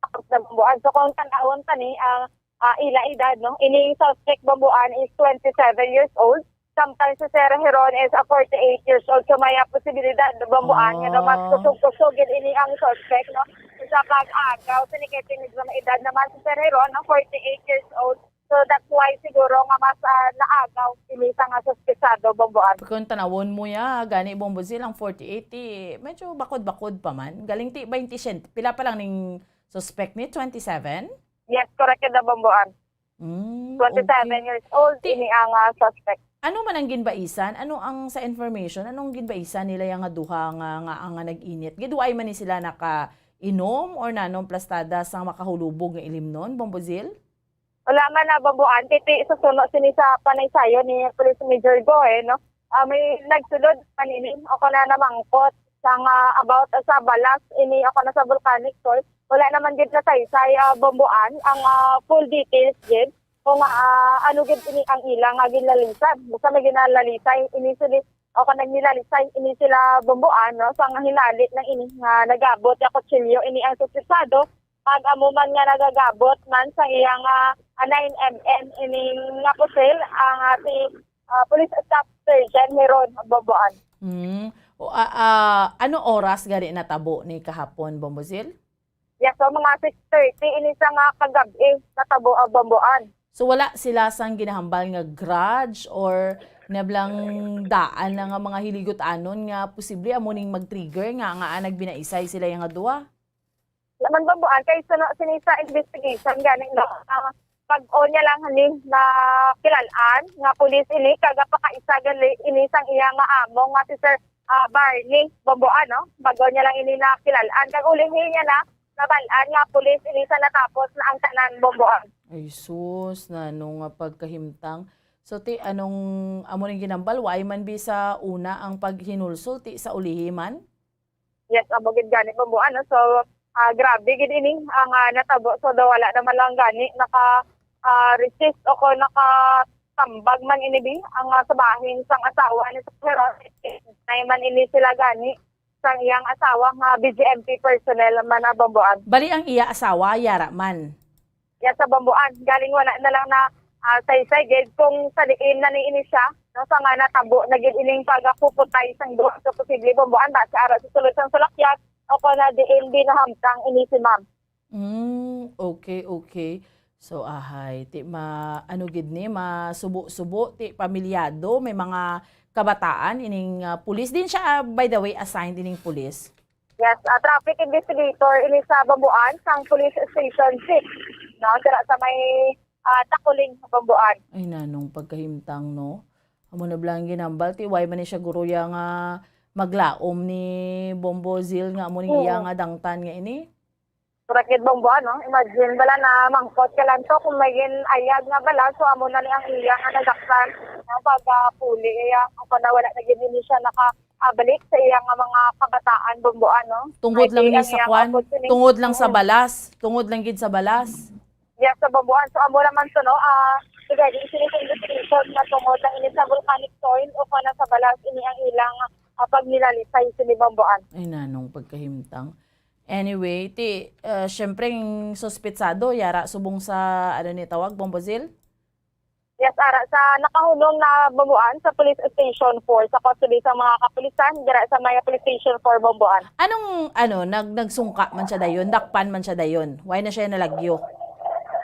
Tapos na Bomboan. So, kung tan-awon pa ni, ang, ah, ila edad, no? Ining suspect, Bomboan, is twenty-seven years old. Samtang si Sir Heron is a forty-eight years old. So, may, ah, posibilidad, Bomboan, nga daw mas Ah. kusog-kusog gid ini ang suspect, no? Sa pag-agaw, sini kay medyo may edad naman si Sir Heron, no? Forty-eight years old. So, that's why siguro nga mas, ah, naagaw ini sa nga suspetsado, Bomboan. Kung tanawon mo ya, gani, Bombo Zil, ang forty-eight, ti, medyo bakod-bakod pa man. Galing ti, twenty, pila pa lang ning suspect ni? Twenty-seven? Yes, correct yun na, Bomboan. Mm, Twenty-seven okay. years old, Ti- ini ang ah, suspect. Ano man ang ginbaisan? Ano ang sa information? Anong ginbaisan nila yang nga duha nga nga nga nag-init? Gid wa man ni sila nakainom or nanom plastada sang makahulubog nga ilimnon, Bombo Zil? Wala man na bambuan, kay ti susuno sini sa panaysayon ni Police Major Goe, no? Ah, may nagsulod man ini, o kana namangkot, sang ah, about sa balas ini, o kana sa volcanic soil. Wala naman gid nasaysay ah, bambuan ang ah, full details gid kung ah, ano gid ini ang ila nga ginlalisan. Basta may ginalalisay ini sila, o kana ginlalisay ini sila bambuan, no? Sa nga hinali lang ini nga nagabot nga kutsilyo ini ang suspetsado, pag amo man nga nagagabot man sa iyang ah, nine M M ini nga pusil ang ah, si ah, Police Staff Sergeant Heron Bambuan. Hmm. O, ah, ah, ano oras gani natabo ni kahapon, Bombo Zil? Yes, so mga six thirty ini sa nga kagab-i natabo ang bambuan. So wala sila sang ginahambal nga grudge or nablang daan na nga mga hiligot-anon nga posible amo ning mag-trigger nga nga nagbinaisay sila yang duha? Naman bambuan kay suno sini sa investigation gani, no? Ah, pag-o niya lang ni na kilalaan nga pulis ini, kag pakaisa gali ini sang iya nga amo nga si Sir ah, Barney Bambuan, no? Pag-o niya lang ini na kilalaan, kag ulihi niya na nabal-an nga pulis ini sa natapos na ang tanan bambuan. Ay sus, nano nga pagkahimtang. So ti anong amo ning ginambal, waay man bi sa una ang paghinulsol, ti sa ulihi man? Yes, amo gid gani bambuan, no? So ah, grabe gid ini ang ah, natabo. So daw wala naman lang gani naka ah, resist o ko nakatambag man ini bi ang ah, sa bahin sang asawa ni Sir Heron. Nay man ini sila gani sang iyang asawa nga B G M P personnel man ang bambuan. Bali ang iya asawa yara man. Yes, sa bambuan. Galing wala na lang na ah, saysay gid kung sa diin na ni ini siya, no, sa nga natabo na gid ining pagkuputay sang duha ka posible bambuan base ara sa sulod sang sulakyat o kung na diin binahamtang ini si ma'am. Mm, okay, okay. So ahay, ti ma ano gid ni, masubo-subo, ti pamilyado, may mga kabataan ining ah, pulis. Din siya, ah, by the way, assigned ining pulis? Yes, ah, traffic investigator ini sa Bambuan sang Police Station six. No, dira sa may ah, Takuling, Bambuan. Ay nanong pagkahimtang, no? Amo na bala ang ginambal, ti why man ni siya guruya nga maglaom ni Bombo Zil nga amo ning iya Oo. Nga dangtan nga ini? Correct gid, Bombo, ano? Imagine bala na mangkot ka lang to kung may gin-ayag nga bala, so amo na ni ang iya nga nadakpan nga pagpuli. Kaya ako na wala na gid ni siya nakabalik sa iya nga mga kabataan, Bombo, ano? Tungod lang Maybe ni ang sa iya kwan, kapot sini. Tungod lang sa Mm. Balas, tungod lang gid sa Balas. Yes, sa Bambuan. So amo naman to, no? Ah, regarding sini sa investigation na tungod lang ini sa volcanic soil o kana sa balas ini ang ilang ah, pagnilanisay sini Bambuan. Ay nanong pagkahimtang. Anyway, ti ah, syempre ang suspetsado yara subong sa ano ni tawag, Bombo Zil? Yes, ara sa nakahunong na Bambuan sa Police Station four sa kustodiya sa mga kapulisan dira sa may Police Station four Bambuan. Anong ano, nag nagsungka man siya dayon, dakpan man siya dayon. Why na siya nalagyo?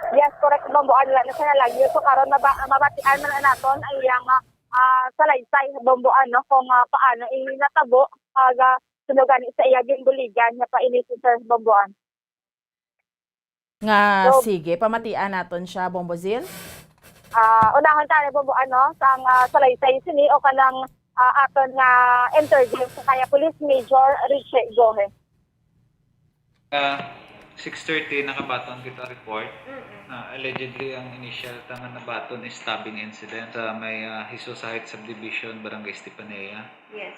Yes, correct, Bambuan. Wala na siya nalagyo. So karon maba- mabatian man na naton ang iyang ah, salaysay, Bambuan, no, kung ah, paano ini natabo pag ah, suno gani sa iya ginbuligan niya pa ini si Sir Bambuan. Nga So- sige, pamatian naton siya, Bombo Zil. Ah, unahon tayo, Bambuan, no, sang ah, salaysay sini o kanang ah, aton nga interview sa kaya Police Major Richie Gohe. Ah, six thirty nakabaton kita report na allegedly ang initial ta nga nabaton is stabbing incident sa may ah, Jesus Heights Subdivision, Barangay Estefanía. Yes.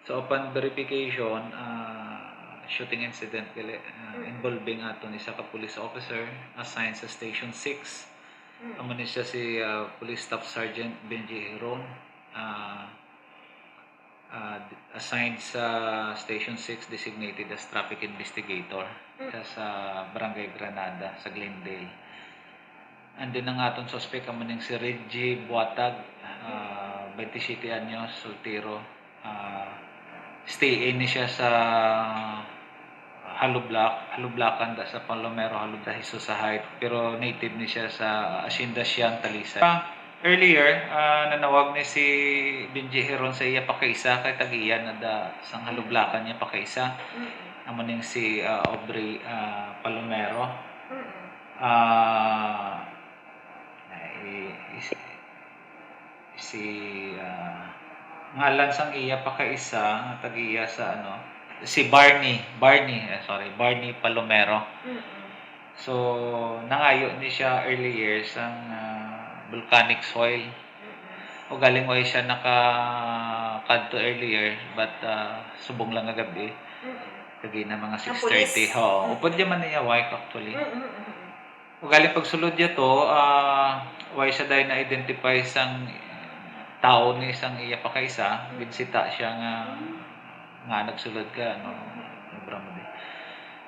So upon verification, ah, shooting incident gali, ah, Mm. involving aton isa ka police officer assigned sa Station six. Mm. Amo ni siya si ah, Police Staff Sergeant Benji Heron. Ah, ah, assigned sa Station six, designated as traffic investigator. Mm. Siya sa Barangay Granada, sa Glendale. And then ang aton suspect amo ning si Reggie Buatag, ah, twenty-seven anyos, soltero. Ah, stay in ni siya sa Halublak, Halublakan da sa Palomero, Halubda, Jesus sa Height, pero native ni siya sa Hacienda Sian, Talisay. Ah, earlier, ah, nanawag ni si Benji Heron sa iya pakaisa kay tag-iya na da sang Halublakan niya pakaisa. Mm. Amo ning si ah, Aubrey ah, Palomero. Mm. Ah, Si, ah, ngalan sang iya pa kaisa nga tag-iya sa, ano, si Barney, Barney, eh, sorry, Barney Palomero. Mm-mm. So, nangayo ni siya early years sang, ah, volcanic soil. Mm-mm. Ugaling way siya nakakadto earlier, but, ah, subong lang nga gab-i. Mm-mm. Kagi na mga six thirty. Ang pulis. Oo, mm-mm, upod niya man niya wife actually. Mm-mm, mm-mm. Ugali pagsulod niya to, ah, way siya dahil na-identify sang tawo ni sang iya pa kaisa, mm, ginsita siya nga, mm, nga nagsulod ka, ano, obra mo di.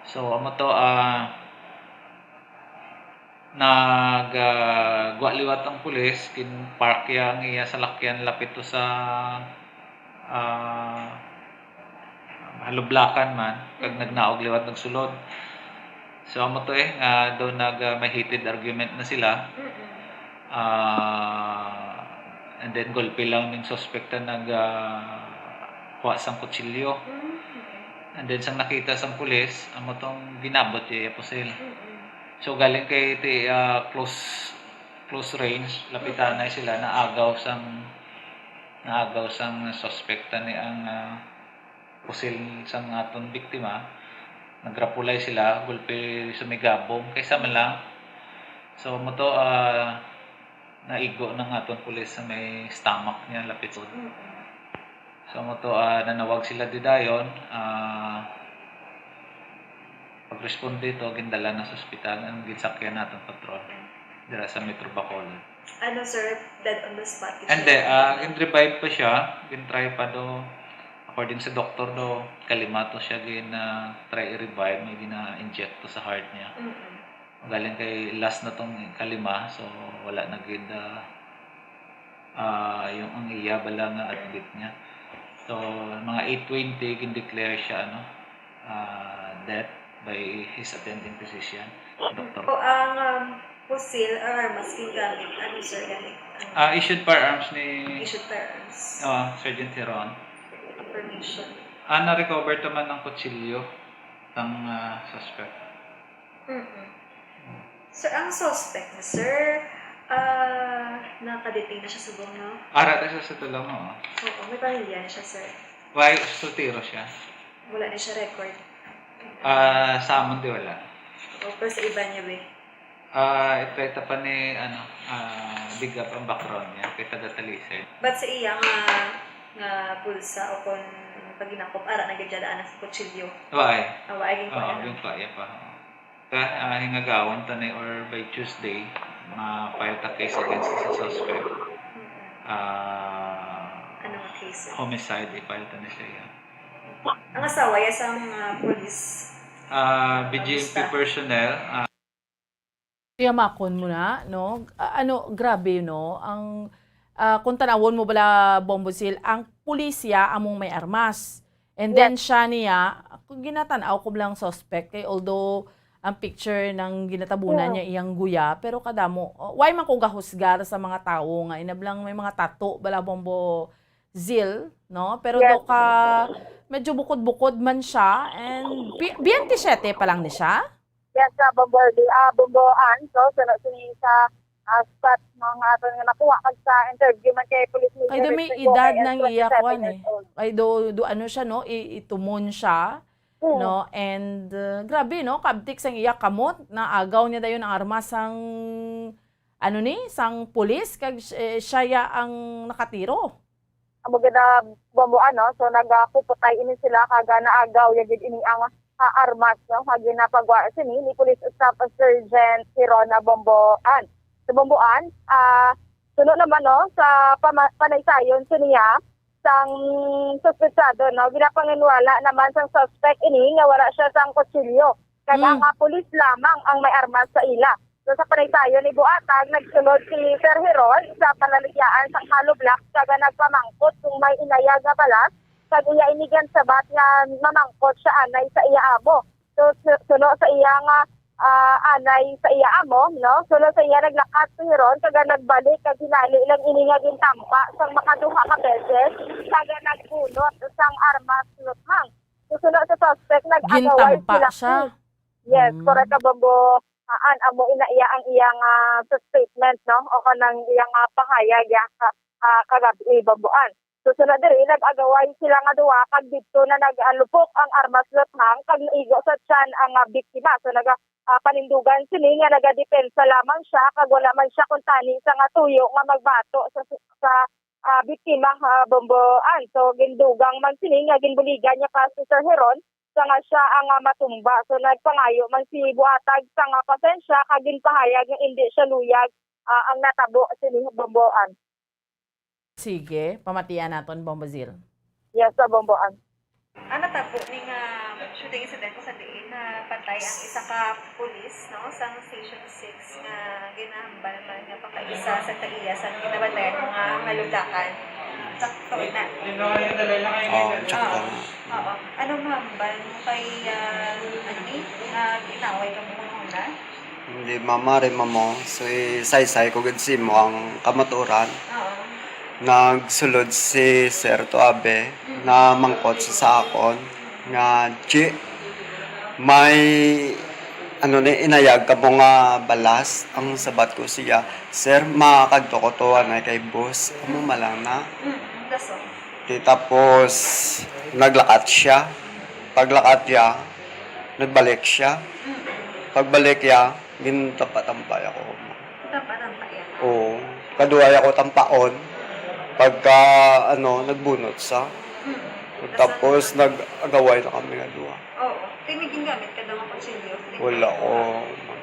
So, amo to, ah, nag, ah, gwa liwat ang pulis, gin-park ya ang iya salakyan lapit to sa, ah, halublakan man, kag, mm, nagnaog liwat nagsulod. So, amo to eh, nga daw nag, ah, may heated argument na sila. Mm-mm. Ah, and then, golpe lang ning suspect na nag, ah, kuha sang kutsilyo. Mm. And then, sang nakita sang pulis, amo tong ginabot iya pusil. Mm-mm. So, galing kay ti, ah, close, close range, lapitanay, mm-mm, sila, naagaw sang, naagaw sang suspect ni ang, ah, pusil sang aton biktima. Nagrapulay sila, gulpi sumigabong, kaysa man lang. So, mo to, ah, naigo ng aton pulis sa may stomach niya, lapit sa. Mm-mm. So, mo to, ah, nanawag sila di dayon, ah, pagresponde to, gindala na sa ospital ang ginsakyan naton patrol dira sa Metro Bacolod. Ano, sir? Dead on the spot gid siya? Hindi, ah, gin-revive pa siya. Gin-try pa do, according sa doktor do, kalima to siya gin, ah, try i-revive, may gina-inject to sa heart niya. Mm-mm. Galing kay last na tong kalima, so wala na gid, ah, ah, yung ang iya bala nga admit niya. So, mga eight twenty, gin-declare siya, ano, ah, death by his attending physician, doktor. O ang, um, pusil or armas gingamit, ano, sir, gani? Ang Ah, issued firearms ni issued firearms. Ah, Sergeant Heron. Information. Ah, na-recover to man ang kutsilyo sang, ah, suspect. Mm-mm. Sir, ang suspect na, sir, ah, naka-detain na siya subong, no? Ara ta siya sa Tulong, oo. Oo, may pamilya na siya, sir. Why, soltero siya? Wala na siya record. Ah, sa amon di wala. Oo, pero sa iba niya, be. Ah, ito, ito pa ni, ano, ah, big up ang background niya, kay taga Talisay. But sa iya nga, nga bulsa o kung paghinakop, ara na gid dyan ang kutsilyo. Why? Ah, wala, ginkuha Oo, na. Ginkuha, iya pa. Ta, ah, hingagawon ta ni or by Tuesday, ma-file ta case against sa suspect. Mm-mm. Ah, Ano nga case? Homicide, i-file ta ni siya yan. Ang asawa ya sa mga pulis? Ah, B G M P Kamusta? Personnel, ah, Yamakon mo na, no? Ah, ano, grabe, no? Ang, ah, kung tanawon mo bala, Bombo Sil, ang pulisya among may armas. And then, Yeah. siya niya, kung ginatan-aw ko lang suspect, kay although ang picture ng ginatabunan Yeah. niya iyang guya, pero kadamo, oh, why man ko gahusgar sa mga tawo nga inablang may mga tato bala, Bombo Zil, no? Pero Yes. do ka, medyo bukod-bukod man siya, and bi-, biyente siyete pa lang ni siya? Yes, sa Bombo, ah, Bomboan, so, suno sini sa, ah, spot nga aton nga nakuha, kag sa interview man kay Police Major Kay do may Richard edad Gomez, ng iya, twenty-seven kwan, years eh. old. Kay do, do ano siya, no? I-, itumon siya, Mm. no? And, uh, grabe, no? Kabtik sang iya kamot, naagaw niya dayon ang armas sang, ano ni, sang pulis, kag, eh, siya ya ang nakatiro. Amo gid na Bomboan, no? So, nagakupotay ini sila, kag, ah, naagaw ya gid ini ang, ah, armas, no? Nga ginapagwa sini ni Police Staff Sergeant Hirona Bomboan. Sa Bomboan, ah, suno naman, no, sa pama-, panaysayon siniya, sang suspetsado, no? Ginapanginwala naman sang suspect ini nga wala siya sang kutsilyo. Kag Mm. ang, ah, pulis lamang ang may armas sa ila. So, sa panaysayon ni Buatag, nagsulod si Sir Heron sa panaligyaan sang hollow block, kag nagpamangkot kung may inayag nga balas, kag iya ini ginsabat nga mamangkot siya anay sa iya amo. So, su-, suno sa iya nga, ah, anay sa iya amo, no? Suno sa iya, naglakat si Heron, kag nagbalik, kag hinali lang ini nga gintampa sang makaduha ka beses, kag nagbunot sang armas luthang. So, suno sa suspect, nag-agaway Gintampa sila. siya? Yes, Mm. correct ka, Bombo. Haan, amo ina iya ang iyang, ah, sa statement, no? O kanang iyang, ah, pahayag, ya, ka, ah, kagabi, Bomboan. So, sunod diri, nag-agaway sila nga duha, kag didto na nag-alupok ang armas luthang, kag naigo sa tiyan ang, ah, biktima. So, naga, ah, panindugan sini nga nagadepensa lamang siya, kag wala man siya kuntani sa nga tuyo nga magbato sa, sa, ah, biktima, ah, Bomboan. So, gindugang man sini nga ginbuligan niya pa si Sir Heron, sa nga siya ang, ah, matumba. So, nagpangayo man si Buatag sa nga pasensya, kag ginpahayag nga indi siya luyag, ah, ang natabo sini, Bomboan. Sige, pamatian naton, Bombo Zil. Yes, sa Bomboan. Ang natabo ni nga shooting incident ko sa diin na patay ang isa ka pulis, no, sa Station Six nga ginahambal man nga pakaisa sa tag-iya sa ginabantayan mo nga halugdakan. Sakto na. Oo, sakto na. Oo. Ano mahambal mo kay, ah, ano ni, nga ginaway ka mo una? Hindi, mama, rin, mamo. So, isaysay ko gid sa imo ang kamatuoran. Oo. Nagsulod si Sir Tuabe na mangkot sa, sa akon nga, "Chi, may, ano ni, inayag ka mo nga balas?" Ang sabat ko siya, "Sir, makagto ko to, anay kay boss." Amo man lang na. Mm, that's all. Di tapos, naglakat siya. Paglakat niya, nagbalik siya. Mm. Pagbalik niya, gintampa-tampay ako. Tampa-tampay ako? Oo. Kaduhay ako tampaon. Pagka, ano, nagbunot sa. Mm. Tapos, nag-agaway na kami nga duha. Oo. Ti may gingamit ka daw nga kutsilyo? Wala ko, ma'am.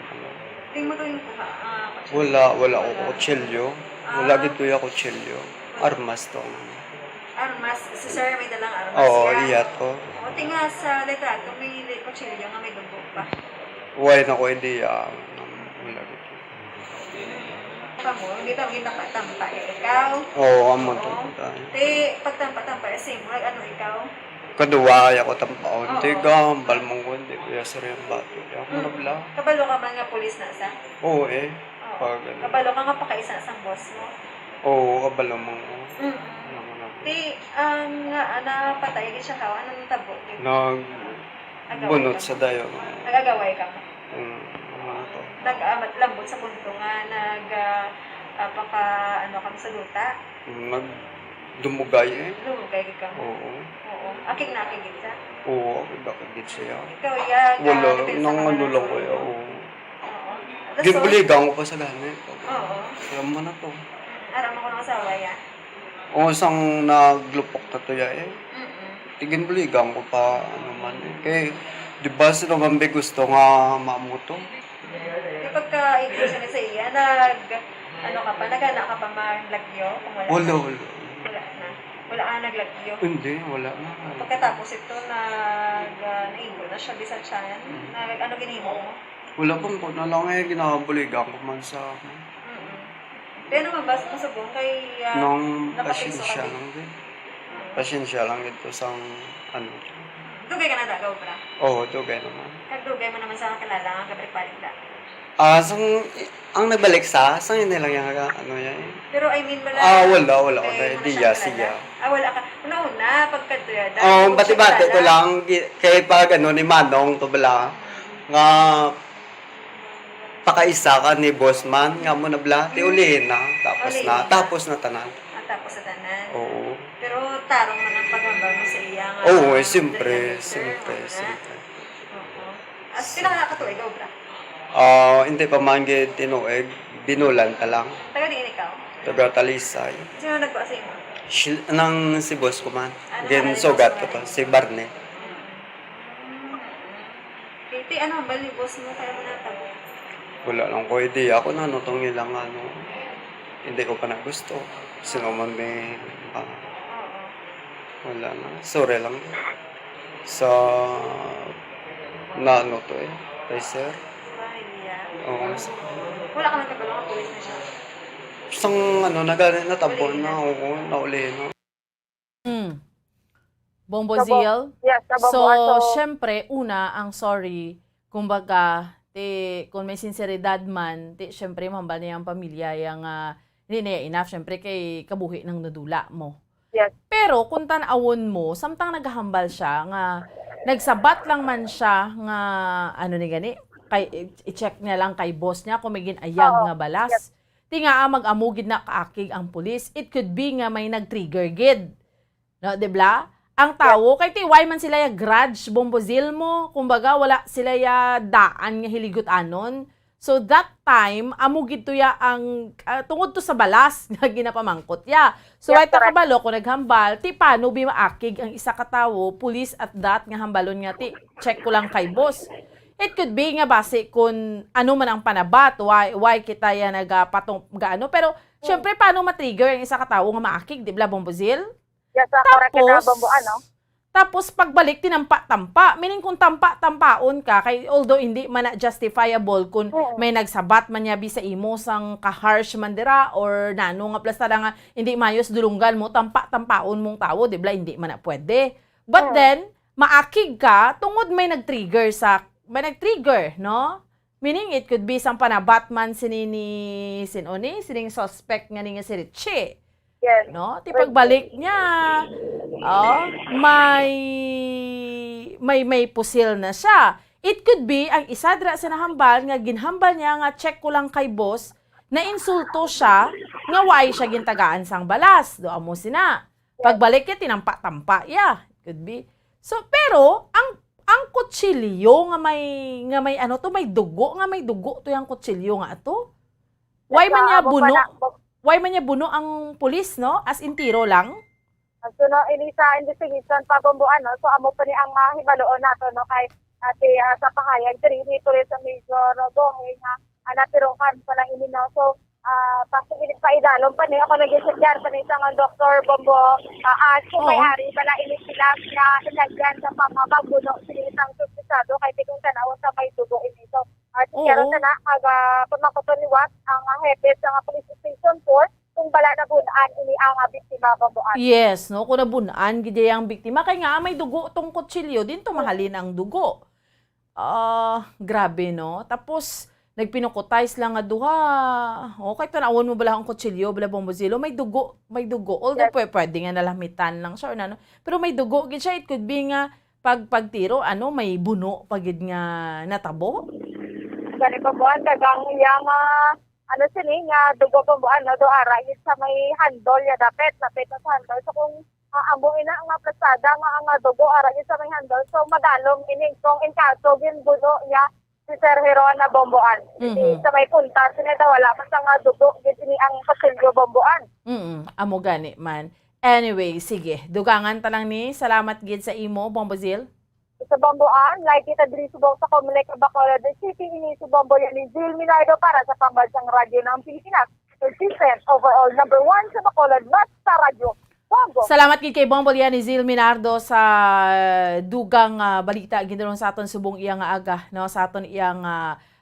Ti mo to yung kuha, ah, kutsilyo? Wala, wala ko kutsilyo. Wala gid ko yung kutsilyo. Armas to. Armas, si sir may dalang armas. Oo, iya to. O, ti nga sa litrato, may li-, kutsilyo nga may dugo pa. Wala na ko idea. Wala gid. Kamo, di ba, gintampa-tampa ya ikaw? Oo, amo to. Oo. Ti, pagtampa-tampa ya sa imo, ano ikaw? Kaduwa ya ko tampaon. Oo. Ti, gahambal man ko, hindi ko ya sir yung bato. Ya, ako na bala. Kabalo ka man nga pulis na sa? Oo, eh. Oo. Pag, ano. Kabalo ka nga pakaisa sang boss mo? Oo, kabalo man ko. Mm. Ano man ako. Ti, ang, ah, napatay gid siya ka, anong tabo? Nag-, Agaway bunot ka sa mo? Dayo. Nag-agaway ka mo? Mm, ano to? Nag-, ah, lambot sa punto nga nag, ah, ah, paka, ano, kami sa duta? Mm, nag-, dumugay eh. Dumugay gid ka mo? Oo. Oo. Akig na akig gid sa? Oo, akig na akig gid siya. Ikaw, ya, wala, ah, depensa nang ka ano lang ko, ya, oo. Oo. Ginbuligan ko pa sa gani. Oo. Alam mo na to. Aram mo ko ng asawa, ya? O, sang naglupok na to, ya, eh. Mm-mm. Ti ginbuligan ko pa, ano man, eh. Kay, di ba, sino man ba gusto nga maamuto? Di pagka, ito sa, sa iya, nag, ano ka pa, nagana ka pa man lagyo, kung wala ka? Wala, wala. Wala na. Wala ka naglagyo? Hindi, wala na. Pagkatapos ito, nag, ah, naigo na siya, bisan siya, Mm. nag, ano ginimo mo? Wala pong ko na lang eh, ginabuligan ko man sa Mm-mm. Pero mabas mo subong kay, ah, nung nakapikso ka pasensya din. Lang din. Mm. Pasensya lang ito sang ano. Dugay ka na daga obra? Oo, dugay naman. Kag dugay mo naman sa nakilala nga kabalik-balik da. Ah, sang, ang nagbalik sa, sang hindi lang yung ano yan eh. Pero I mean, wala. Ah, wala, wala ko kay na, wala di siya ya, talaga. Siya. Ah, wala ka. Una-una, pagkadto ya, dahil Oh, hindi mo siya bati-bati ko kilala. Lang, gi-, kay pag ano ni Manong to bala, nga pakaisa ka ni boss man, nga mo na bla, ti ulihin na, tapos na, Ulihin na. Tapos na tanan. Ah, tapos na tanan. Oo. Pero tarong man ang paghambal mo sa iya nga Oo, eh, siyempre, dali na, sir, siyempre, wala. Siyempre. Oo. As, pila ka katuig, obra? Ah, hindi pa man gid tinuig, binulan pa lang. Taga diin ikaw? Taga Talisay. Sino nagkuha sa imo? Shil-, nang si boss ko man. Ah, Gin nakalalim sugat ko to, si Barney. Mm. Ti, ano ang bali, boss mo, kaya mo natabo? Wala lang ko idea kung ano tong ilang ano. Hindi ko pa na gusto. Sino man may, ah, Oo. Wala na. Sorry lang. Sa, na ano to eh, kay sir. Sorry, ah. Oo, sa Wala ka man kabalo nga pulis na siya? Sang ano, naga-, natabo na, oo, nauli na. Mm. Bombo Sa bo-, Zeal. Yes, sa So, Bomboan, so syempre, una, ang sorry, kumbaga, ti, kung may sinseridad man, ti, syempre, mahambal niya ang pamilya, yang, ah, hindi na enough, syempre, kay kabuhi nang nadula mo. Yes. Pero, kung tan-awon mo, samtang naghahambal siya, nga, nagsabat lang man siya, nga, ano ni gani, kay, i-, i-check niya lang kay boss niya kung may ginayag Oo. nga balas. Yes. Ti nga, ah, mag-amo gid na kaakig ang pulis. It could be nga may nag-trigger gid. No, di ba? Ang tawo, kay ti why man sila ya grudge, Bombo Zil mo? Kumbaga, wala sila ya daan nga hiligot-anon. So, that time, amo gid to ya ang, ah, tungod to sa balas nga ginapamangkot ya. So, Yes, why ta correct. kabalo kung naghambal, ti paano bi maakig ang isa ka tawo, police at that, nga hambalon nga, ti, check ko lang kay boss. It could be nga basi kung ano man ang panabat, why, why kita ya nagapatong, gaano. Pero, Hmm. syempre, paano ma-trigger ang isa ka tawo nga maakig, di ba, Bombo Zil? Yes, ah, correct kita, Tapos, Bombo, ano? tapos pagbalik, tinampa-tampa. Meaning, kung tampa-tampaon ka, kay although hindi man na justifiable kung Oo. may nagsabat man niya bi sa imo sang ka-harsh man dira or nano nga plastada nga hindi mayos dulunggan mo, tampa-tampaon mong tawo, di ba? Hindi man na pwede. But Oo. then, maakig ka tungod may nag-trigger sa, may nag-trigger, no? Meaning, it could be sang panabat man sini ni, sin-o ni, sining suspect nga ni nga si Richie. Yes. No? Ti pagbalik niya, oh, may, may, may pusil na siya. It could be, ang isa dira sa nahambal nga ginhambal niya nga check ko lang kay boss, nainsulto siya nga why siya gintagaan sang balas. Do amo sina. Yes. Pagbalik niya, tinampa-tampa. Yeah, could be. So, pero, ang, ang kutsilyo nga may, nga may ano to, may dugo, nga may dugo to yung kutsilyo nga ato. Why Yes, man niya ah, buno? Wala, Why man niya buno ang pulis, no? As in, tiro lang? As in, no, ini sa investigation pa, Bombo, ano? So, amo pa ni ang mahibaloon nato, no? Kay, ati, ah, sa pahayag, diri ni Police Major Gohe nga, ah, natirokan pa lang ini, no? So, ah, basta ini pa idalom pa ni, ako nag-check pa ni sa nga doktor, Bombo, ah, at kung may Oo. ari, bala ini sila nga ilagyan sa pamamagbuno, sige, isang suspetsado, kay tikong tanaw sa may dugo ini. So, At Oo. Pero sana, aga, pamakuton liwat ang, ah, hepe sa nga Police Station four kung bala nabun-an ini ang, ah, biktima, Bombo Art. Yes, no? Kung nabun-an gid ang biktima, kay nga may dugo tong kutsilyo, din to Oo. mahalin ang dugo. Ah, grabe, no? Tapos, nagpinukutay sila nga duha. O, kay tanawon mo bala ang kutsilyo, bala, Bombo Zilo, may dugo, may dugo. Although, Yes. pwe-, pwede nga nalamitan lang siya or ano. Pero may dugo gid siya, it could be nga pag pagtiro, ano, may buno pa gid nga natabo? Gani pa buwan, kag ang iya nga, ano, sini nga dugo pa buwan, no, do ara gid sa may handle ya dapit, lapit na sa handle. So kung, ah, amo ina nga plasada nga ang, ah, dugo ara gid sa may handle, so madalom ini kung in kaso ginbuno ya si Sir Heron na Bombo Art. Mhm. Sa may punta, sini daw wala pa sa nga dugo gid ini ang kutsilyo, Bombo Art. Mm, amo gani man. Anyway, sige. Dugangan ta lang ni. Salamat gid sa imo, Bombo Zil. Sa Bombo Art, live kita diri subong sa Comelec, Bacolod City. Ini si Bombo Yan ni Zil Minardo para sa Pambansang Radyo ng Pilipinas. Persistent, overall number one sa Bacolod, mas sa radyo. Bombo! Salamat gid kay Bombo Yan ni Zil Minardo sa dugang, ah, balita ginulong sa aton subong iya nga aga, no, sa aton iya nga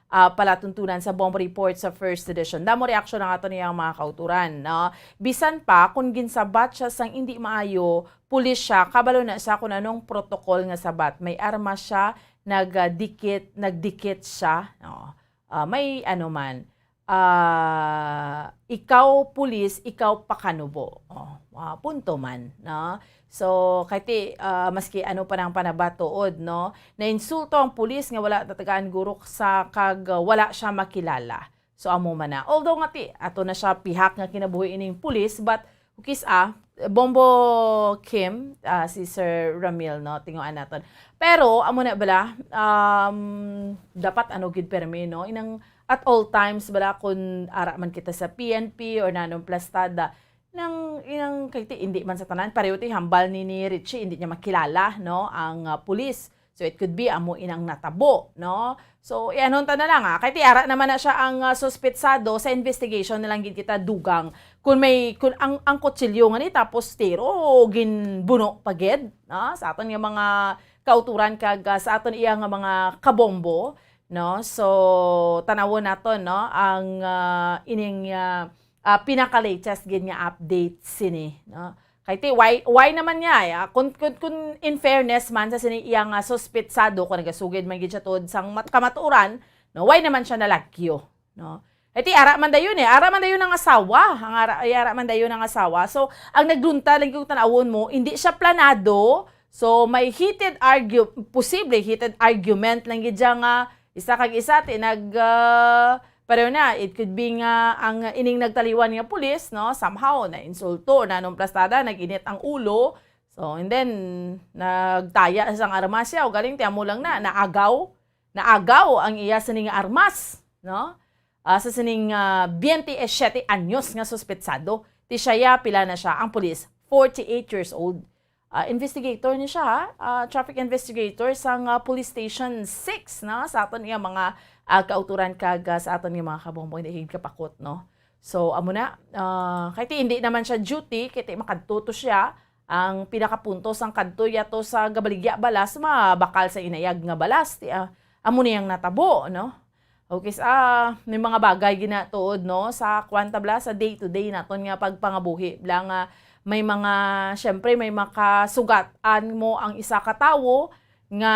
ah, palatuntunan sa Bombo Report sa First Edition. Damo reaksyon ang aton iyang mga kauturan, no? Bisan pa kung ginsabat siya sang indi maayo, pulis siya, kabalo na siya kung anong protocol nga sabat. May armas siya, nagdikit, nagdikit siya, no? Ah, may ano man, ah, ikaw pulis, ikaw pakanubo. Oh, ah, punto man, no? So, kay ti, ah, maski ano pa nang panabatuod, no? Nainsulto ang pulis nga wala natagaan guro sa kag, ah, wala siya makilala. So, amo man na. Although nga ti, ato na siya pihak nga kinabuhi ining pulis, but kis-a, Bombo Kim, ah, si Sir Ramil, no? Tinguan naton. Pero, amo na bala, um, dapat ano gid permi, no? Inang at all times bala, kun ara man kita sa P N P or nanong plastada, nang, inang, kay ti, hindi man sa tanan, pareho ti hambal ni, ni Richie, hindi niya makilala, no, ang, ah, pulis. So, it could be, amo inang natabo, no? So, ianhon ta na lang, ah. Kay ti, ara naman na siya ang, ah, suspetsado, sa investigation na lang gid kita dugang. Kung may, kung ang, ang kutsilyo nga ni, tapos tiro, ginbuno pa gid, no? Sa aton nga mga kauturan kag, ah, sa aton iya nga mga kabombo, no? So, tanawon naton, no, ang, ah, ining, ah, ah, pinaka-latest gid nga update sini, no? Kay ti, why, why naman niya, eh? Ah, kun, kun, kun in fairness man sa sini iyang, ah, suspetsado, kung nagasugid man gid siya tuod sang mat-, kamatuoran, no? Why naman siya nalagyo, no? Kay ti, ara man dayon, eh. Ara man dayon ang asawa. Ang ara, ay, ara man dayon ang asawa. So, ang naglunta lang yung tanawon mo, hindi siya planado. So, may heated argu-, posible heated argument lang gid siya nga Isa kag isa, ti nag, ah, pareho na, it could be nga ang ining nagtaliwan nga pulis, no, somehow nainsulto, nanumplastada, nag-init ang ulo. So, and then, nagtaya sang armas siya, o galing, ti amo lang na, naagaw, naagaw ang iya sini nga armas, no? Ah, sa sining, ah, twenty-seven anyos nga suspetsado. Ti siya, ya, pila na siya, ang pulis, forty-eight years old. Ah, investigator ni siya, ha? Ah, traffic investigator sang, ah, Police Station six, no? Sa aton nga mga, ah, kauturan kag, ah, sa aton nga mga kabombo, hindi higit kapakot, no? So, amo na, ah, kay ti hindi naman siya duty, kay ti makadto to siya. Ang pinakapunto sang kadto ya to sa gabaligya balas, mabakal sa inayag nga balas, ti, ah, amo niyang natabo, no? Okay, sa, ah, may mga bagay ginatuod, no? Sa kwan ta bala, sa day-to-day naton nga pagpangabuhi. Bala nga may mga, syempre, may makasugat-an mo ang isa ka tawo nga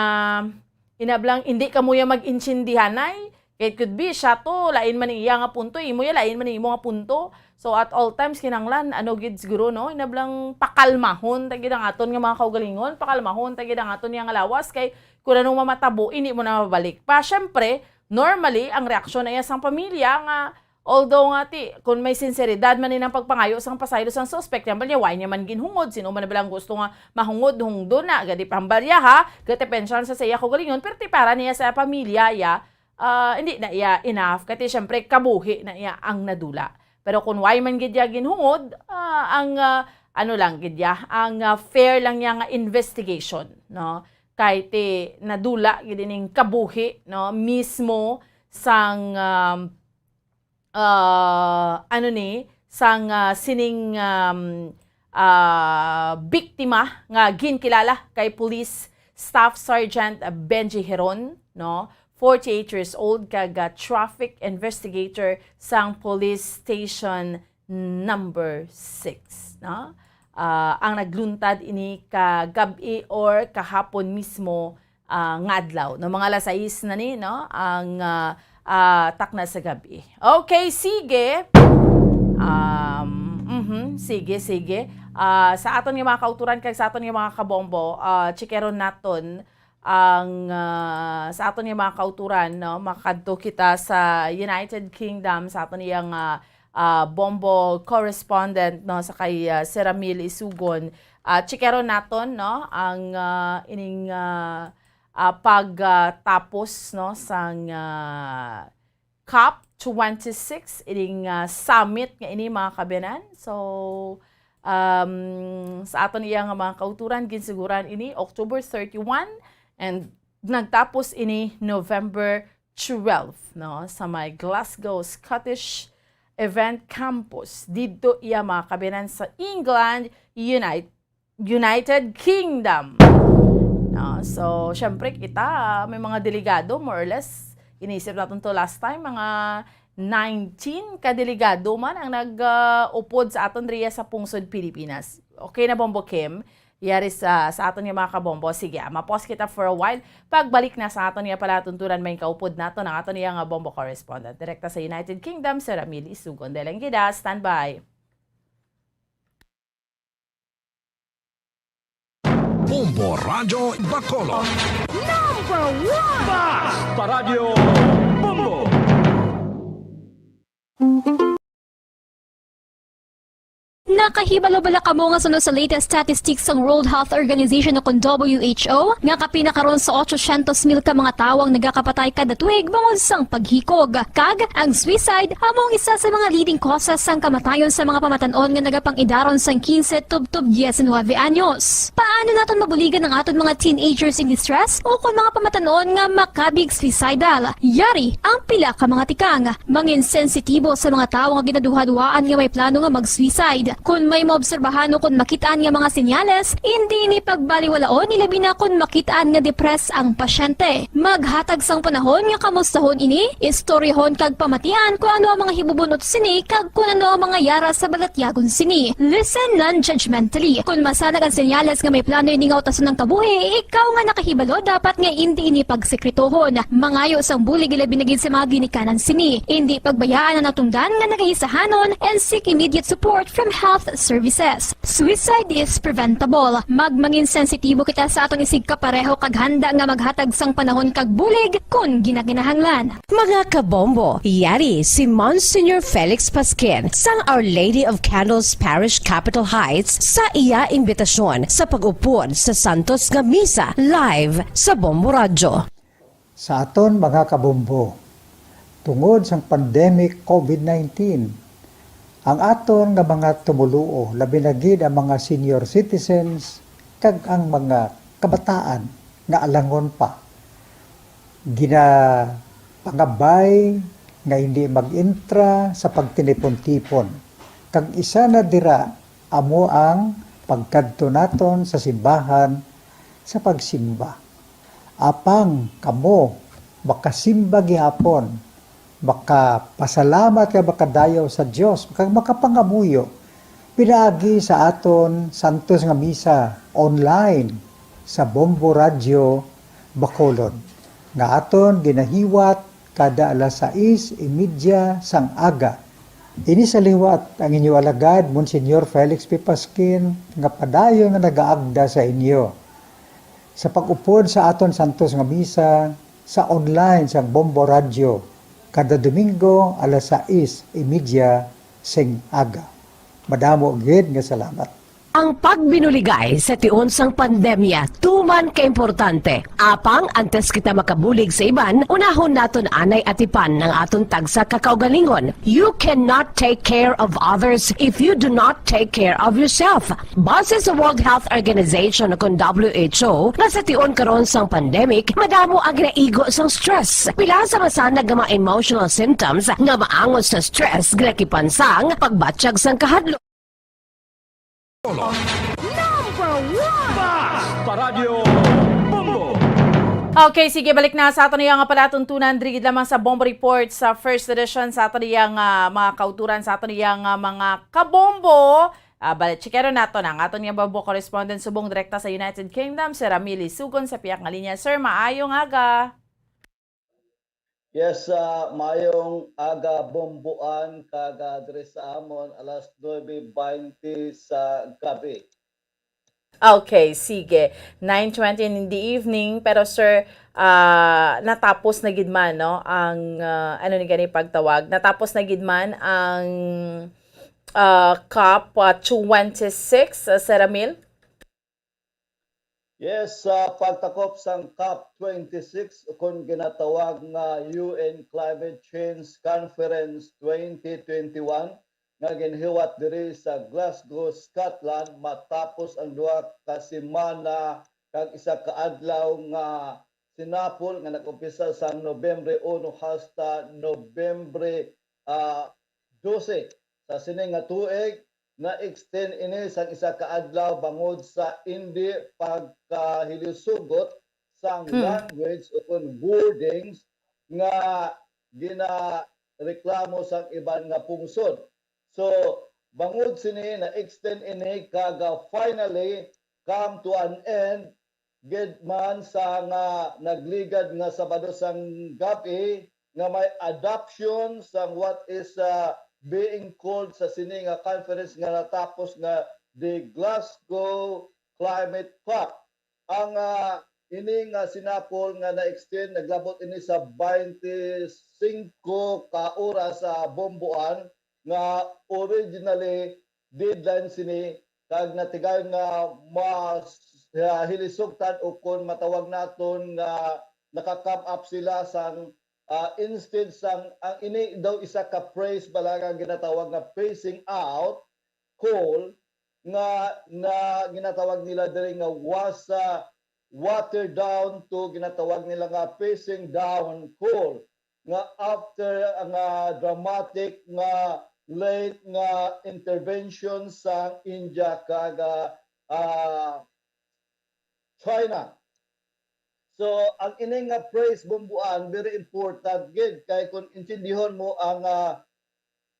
inablang hindi ka mo ya mag-intindihanay. It could be, siya to, lain man ang iya nga punto, imo ya, lain man ang imo nga punto. So, at all times, kinahanglan, ano gid siguro, no? Inablang pakalmahon, ta gid ang aton nga mga kaugalingon, pakalmahon, ta gid ang aton nga lawas, kay kung ano mamatabo, hindi mo na mabalik pa. Syempre, normally, ang reaksyon na iya sang pamilya nga, although nga ti, kung may sinseridad man ni ang pagpangayo sang pasaylo sang suspect, hambal niya, why niya man ginhungod, sino man na bala ang gusto nga mahungod, hungdo na, gadi pa hambal niya, ha, gatipensya sa iya kaugalingon, pero ti para niya sa pamilya, ya, ah, hindi na iya enough, kay ti, syempre, kabuhi na iya ang nadula. Pero kung why man gid ya ginhungod, ah, ang, ah, ano lang gid ya, ang, ah, fair lang niya nga investigation, no? Kay ti nadula gid ining kabuhi, no, mismo sang, um, ah, ano ni, sang, ah, sining, um, ah, biktima nga ginkilala kay Police Staff Sergeant Benji Heron, no, forty-eight years old, kag, ah, traffic investigator sang Police Station Number six, no? Ah, ang nagluntad ini ka gab-i or kahapon mismo, ah, nga adlaw, no? Mga alas sais na ni, no? Ang, ah, ah, takna sa gab-i. Okay, sige. Um, mhm, sige, sige. Ah, sa aton nga mga kauturan kag sa aton nga mga kabombo, ah, chikeron naton ang, ah, sa aton nga mga kauturan, no? Makadto kita sa United Kingdom, sa aton iyang, ah, ah, bombo correspondent, no? Sa kay, ah, Sir Ramil Isugon. Ah, chikeron naton, no? Ang, ah, ining, ah, ah, pag, ah, tapos, no? Sang, ah, COP twenty-six, ining, ah, summit nga ini, mga kabiyanan. So, um, sa aton iya nga mga kauturan, ginsiguran ini October thirty-one, and nagtapos ini November twelve, no, sa may Glasgow Scottish Event Campus. Didto iya, mga kabiyanan, sa England, United United Kingdom. No? So, syempre, kita, may mga delegado, more or less, inisip natin to last time, mga nineteen ka delegado man ang nag-upod sa aton riya sa pungsod Pilipinas. Okay na, Bombo Kim? Yari sa, sa aton nga mga kabombo. Sige, ah, mapos kita for a while. Pagbalik na sa aton nga palatuntunan, may kaupod nato ng aton nga bombo correspondent. Direkta sa United Kingdom, Sir Ramil Isugon. Dalang gida, standby. Bombo Radyo Bacolod. Number one! Bas! Paradyo Bombo! Nakahibalo bala kamo nga suno sa latest statistics sang World Health Organization o kon W H O, nga kapin na karon sa ochocientos mil ka mga tawo ang nagakapatay kada tuig bangod sang paghikog? Kag ang suicide amo ang isa sa mga leading causes sang kamatayon sa mga pamatan-on nga nagapang-idaron sang quince tubtob diecinuebe anyos. Paano naton mabuligan ang aton mga teenagers in distress o kon mga pamatan-on nga makabig suicidal? Yari ang pila ka mga tikang. Mangin sensitibo sa mga tawo nga ginaduhaduhaan nga may plano nga mag-suicide. Kon may maobserbahan o kon makit-an nga mga senyales, indi ini pagbaliwalaon, ilabi na kon makit-an nga depressed ang pasyente. Maghatag sang panahon nga kamustahon ini, istoryahon kag pamatian kon ano ang mga hibubun-ot sini kag kon ano ang mga yara sa balatyagon sini. Listen non-judgmentally. Kon masanag ang senyales nga may plano ini nga utason ang kabuhi, ikaw nga nakahibalo dapat nga indi ini pagsekretohon. Mangayo sang bulig, ilabi na gid sa mga ginikanan sini. Indi pagbayaan ang natungdan nga nagahisahanon and seek immediate support from health services. Suicide is preventable. Magmangin sensitibo kita sa aton isigkapareho kag handa nga maghatag sang panahon kag bulig kon ginakinahanglan. Mga kabombo, yari si Monsignor Felix Pasquin sang Our Lady of Candles Parish, Capitol Heights, sa iya imbitasyon sa pag-upod sa santos nga misa live sa Bombo Radyo. Sa aton mga kabombo, tungod sang pandemic COVID nineteen, ang aton nga mga tumuluo, labi na gid ang mga senior citizens kag ang mga kabataan nga alangon pa, ginapangabay nga hindi mag-intra sa pagtinipon-tipon. Kag isa na dira amo ang pagkadto naton sa simbahan sa pagsimba. Apang kamo makasimba gihapon, makapasalamat kag makadayaw sa Dios, kag makapangamuyo pinaagi sa aton santos nga misa online sa Bombo Radyo Bacolod, nga aton ginahiwat kada alas sais y media sang aga. Ini sa liwat ang inyo alagad, Monsignor Felix P. Pasquin, nga padayon nga nagaagda sa inyo sa pag-upod sa aton santos nga misa sa online sang Bombo Radyo kada Domingo alas sais y media sing aga. Madamo gid nga salamat. Ang pagbinuligay sa tion sang pandemya tuman kaimportante. Apang antes kita makabulig sa iban, unahon naton anay atipan ang aton tagsa ka kaugalingon. You cannot take care of others if you do not take care of yourself. Base sa World Health Organization o kon W H O, nga sa tion karon sang pandemic, madamo ang ginaigo sang stress. Pila sa masanag nga mga emotional symptoms nga maangot sa stress ginakipan sang pagbatyag sang kahadlok. Number one! Basta Radyo Bombo! Okay, sige, balik na sa aton iya nga palatuntunan diri gid lamang sa Bombo Report sa first edition sa aton iya nga mga kauturan, sa aton iya nga mga kabombo. Ah, balik, checkeron nato na ang aton nga Bombo correspondent subong direkta sa United Kingdom, si Ramil Isugon sa piyak nga linya. Sir, maayong aga. Yes, ah, maayong aga, Bomboan, kag, ah, diri sa amon, alas nuebe baynte sa gabi. Okay, sige. Nine twenty in the evening, pero sir, ah, natapos na gid man, no, ang, ah, ano ni gani pagtawag? Natapos na gid man ang, ah, COP, ah, twenty-six, ah, Sir Ramil? Yes, sa pagtakop sang COP twenty-six, ukon ginatawag nga U N Climate Change Conference twenty twenty-one, nga ginhiwat diri sa Glasgow, Scotland, matapos ang duha ka semana kag isa ka adlaw nga sinapol nga nag-umpisa sang Nobyembre uno hasta Nobyembre, ah, dose sa sini nga tuig. Na-extend ini sang isa ka adlaw bangod sa indi pagkahilisugot sang Hmm. language o kon wordings nga ginareklamo sang iban nga pungsod. So, bangod sini, na-extend ini kag, ah, finally come to an end gid man sa nga nagligad nga Sabado sang gab-i nga may adoption sang what is, ah, being called sa sini nga conference nga natapos nga the Glasgow Climate COP. Ang, ah, ini nga sinapol nga na-extend, naglabot ini sa baynte singko ka oras sa Bomboan, nga originally deadline sini, kag natigayon nga mas, ah, hilisugtan o kon matawag naton nga naka-come up sila sang, ah, instead sang, ang ini daw isa ka phrase bala nga ginatawag nga phasing out coal nga, na ginatawag nila diri nga was, ah, watered down to ginatawag nila nga phasing down coal, nga after nga dramatic nga late nga intervention sa India kag, ah, China. So, ang ini nga phrase, Bomboan, very important gid, kay kung intindihon mo ang, ah,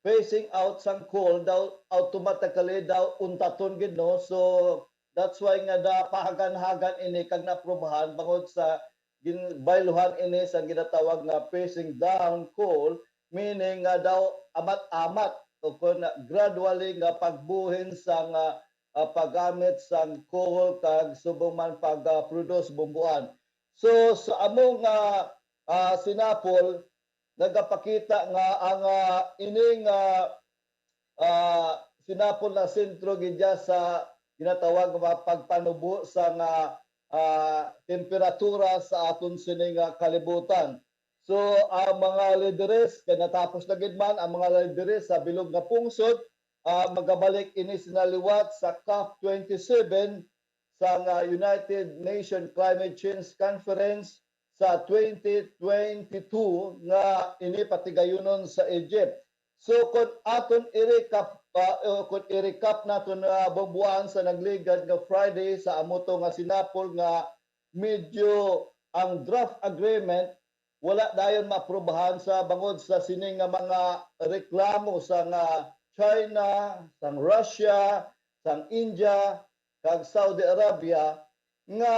phasing out sang coal daw, automatically daw untaton gid, no? So, that's why nga napahagan-hagan ini kag naaprubahan bangod sa gin-, bayluhan ini sa ginatawag nga phasing down coal, meaning nga daw amat-amat o kon gradually nga pagbuhin sang, ah, ah, paggamit sang coal kag subong man pag, ah, produce bumbuan. So, sa amo nga, ah, sinapol, nagapakita nga ang, ah, ining, ah, ah, sinapol na sentro gid siya sa ginatawag nga pagpanubo sa nga, ah, temperatura sa aton sini nga kalibutan. So, ang mga lideres, kay natapos na gid man ang mga lideres sa bilog nga pungsod, ah, magabalik ini sina liwat sa COP twenty-seven sa nga United Nations Climate Change Conference sa twenty twenty-two nga ini patigayunon sa Egypt. So, kung aton i-recap, ah, uh, kung i-recap naton nga bumbuan sa nagligad nga Friday sa amo to nga sinapol nga medyo ang draft agreement wala dayon maaprubahan sa bangod sa sini nga mga reklamo sa nga China, sang Russia, sang India, kag Saudi Arabia nga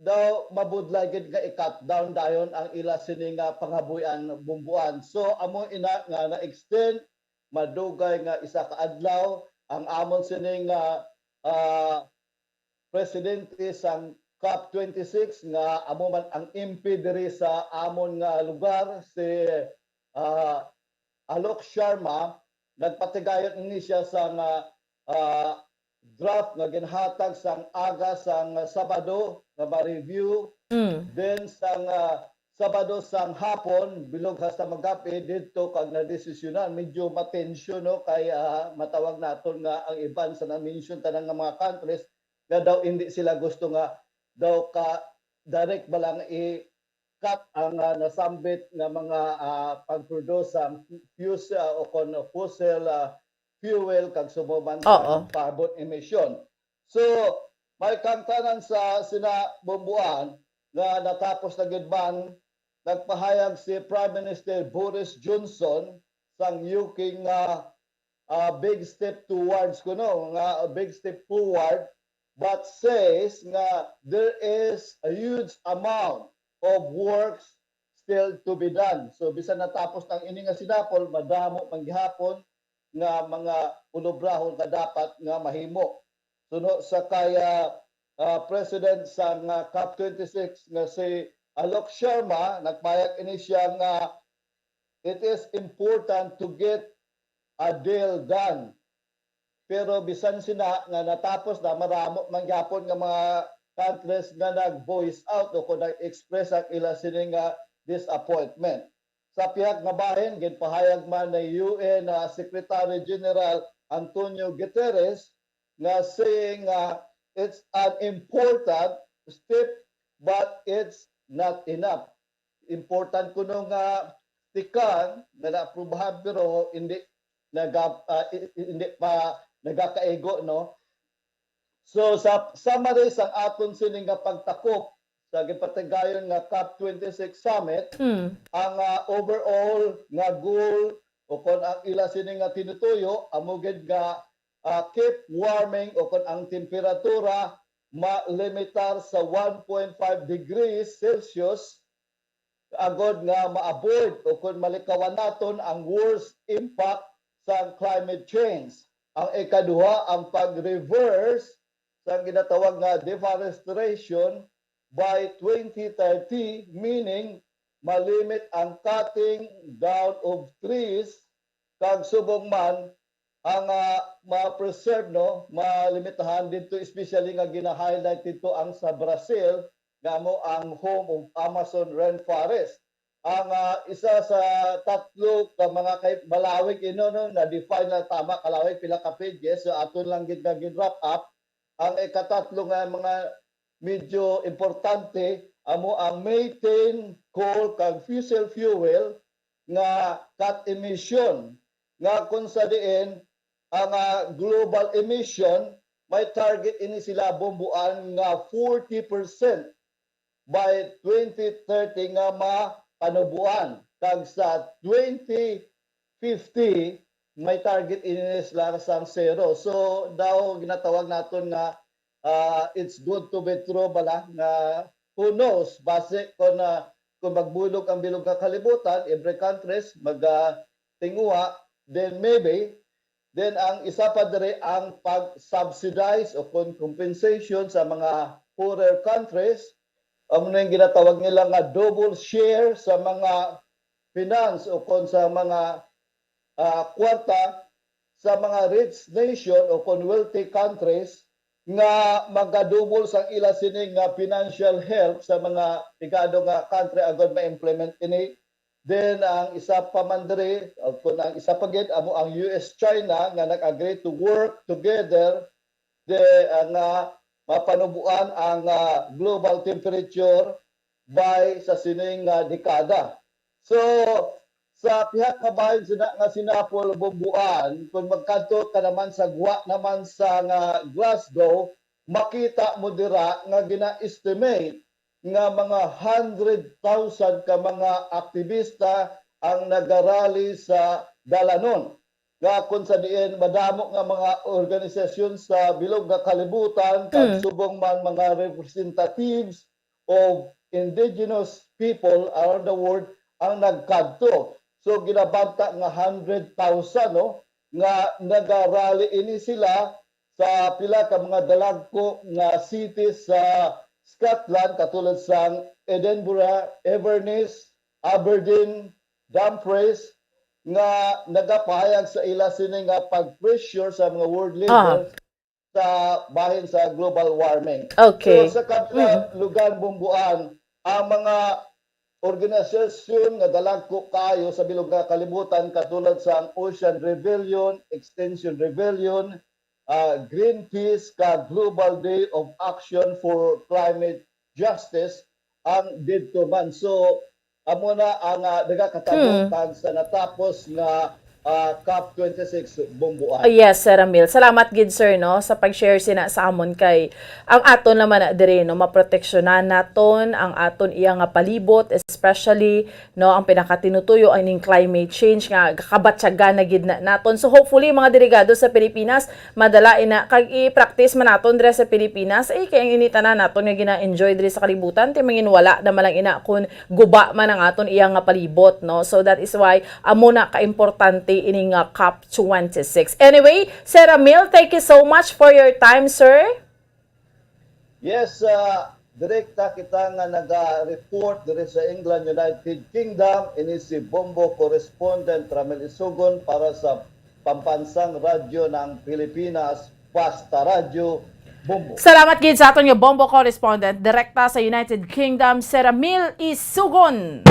daw mabudlay gid nga i-cut down dayon ang ila sini nga pangabuhian bumbuan. So, amo ina nga na-extend, madugay nga isa ka adlaw ang amon sini nga, ah, presidente sang COP twenty-six nga amo man ang M P diri sa amon nga lugar, si, ah, Alok Sharma. Nagpatigayon ini siya sa nga, ah, draft nga ginhatag sang aga sang Sabado nga ma-review. Mm. Then sang, ah, Sabado sang hapon, bilog hasta magabi, didto kag nadesisyonan. Medyo matensyon, no, kay, ah, matawag naton nga ang iban sa na-mention tanan nga mga countries nga daw hindi sila gusto nga daw ka direct ba lang i-cut ang, ah, nasambit nga mga, ah, pag-produce sa fus-, ah, o kon fossil, ah, fuel kag subong man sa Oo. carbon emission. So, may kang tanan sa sina bumbuan nga natapos na gid man, nagpahayag si Prime Minister Boris Johnson sang U K nga, ah, big step towards kuno nga a big step forward, but says nga there is a huge amount of works still to be done. So, bisan natapos na ang ini nga sinapol, madamo man gihapon nga mga ulobrahon nga dapat nga mahimo. Suno sa kay, ah, ah, president sa nga COP twenty-six nga si Alok Sharma, nagpahayag ini siya nga it is important to get a deal done. Pero bisan sina nga natapos na, madamo man gyapon nga mga countries nga nag-voice out o kung nag-express ang ila sini nga disappointment. Sa pihak nga bahin, ginpahayag man ni U N, ah, Secretary General Antonio Guterres nga saying nga it's an important step but it's not enough. Important kuno nga tikang nga naaprubahan pero hindi naga-, ah, i-, i-, hindi pa nagakaigo, no? So, sa summary sang aton sini nga pagtakop sa gipatigayon nga COP twenty-six Summit, Hmm. ang, ah, overall nga goal o kon ang ila sini nga tinutuyo amo gid nga, ah, keep warming o kon ang temperatura malimitar sa one point five degrees Celsius agod nga ma-avoid o kon malikawan naton ang worst impact sang climate change. Ang ikaduha, ang pag-reverse sa ginatawag nga deforestation by twenty thirty, meaning malimit ang cutting down of trees kag subong man ang, ah, ma-preserve, no, malimitahan didto, especially nga gina-highlight didto ang sa Brazil, nga amo ang home of Amazon rainforest. Ang, ah, isa sa tatlo ka mga kay-, malawig ino, no, na-define na tama, kalawig pila ka pages, so aton lang gid nga gin-wrap up. Ang ikatatlo nga mga medyo importante amo ang methane, coal, kag fossil fuel nga cut emission, nga kung sa diin ang, ah, global emission, may target ini sila bumbuan nga forty percent by twenty thirty nga mapanubuan, kag sa twenty fifty may target ini sila sang zero. So, daw ginatawag naton nga, ah, it's good to be true bala nga who knows, basi kung, ah, kung magbulog ang bilog nga kalibutan, every countries mag, ah, tinguha then maybe, then ang isa pa diri ang pag-subsidize o kon compensation sa mga poorer countries, amo na yung ginatawag nila nga double share sa mga finance o kon sa mga ah, kwarta sa mga rich nation o kon wealthy countries nga magadubol sang ila sini nga financial help sa mga pigado nga country agod ma-implement ini. Then ang isa pa man diri, o kon ang isa pa gid amo ang U S China nga nag-agree to work together di, ah, nga mapanubuan ang ah, global temperature by sa sining nga dekada. So, sa pihak nga bahin sina nga sinapol bumbuan, kung magkadto ka naman sa gwa naman sa nga Glasgow, makita mo dira nga gina-estimate nga mga hundred thousand ka mga aktivista ang nagarally sa dalanon, nga kung sa diin madamo nga mga organisasyon sa bilog nga kalibutan, kag Mm. subong man mga representatives of indigenous people around the world ang nagkadto. So, ginabanta nga hundred thousand, no, nga nagarally ini sila sa pila ka mga dalagko nga cities sa Scotland, katulad sang Edinburgh, Inverness, Aberdeen, Dumfries, nga nagapahayag sa ila sini nga pag-pressure sa mga world Ah. leaders sa bahin sa global warming. Okay. So, sa kabila Mm. lugar bumbuan, ang mga organisasyon nga dalagko kayo sa bilog nga kalibutan, katulad sa Ocean Rebellion, Extinction Rebellion, ah, Greenpeace, ka Global Day of Action for Climate Justice, ang didto man. So, amo na ang ah, nagakatabutag Hmm. sa natapos nga ah, COP twenty-six bumbuan. Oh, yes, Sir Ramil. Salamat gid, sir, no, sa pag-share sina sa amon kay ang aton naman na diri, no, maproteksyonan naton ang aton iya nga palibot, especially, no, ang pinakatinutuyo ang ning climate change nga gakabatyagan na gid na naton. So hopefully, mga delegado sa Pilipinas, madala ina kag i-practice man naton diri sa Pilipinas. Eh, kay ang ini tanan naton nga gina-enjoy diri sa kalibutan, ti manginwala na man lang ina kun guba man ang aton iya nga palibot, no? So that is why amo na kaimportante ini nga COP twenty-six. Anyway, Sir Ramil, thank you so much for your time, sir. Yes, ah, direkta kita nga naga-report diri sa England, United Kingdom. Ini si Bombo correspondent Ramil Isugon para sa Pambansang Radyo ng Pilipinas, Basta Radyo, Bombo. Salamat gid sa aton nga Bombo correspondent direkta sa United Kingdom, Sir Ramil Isugon.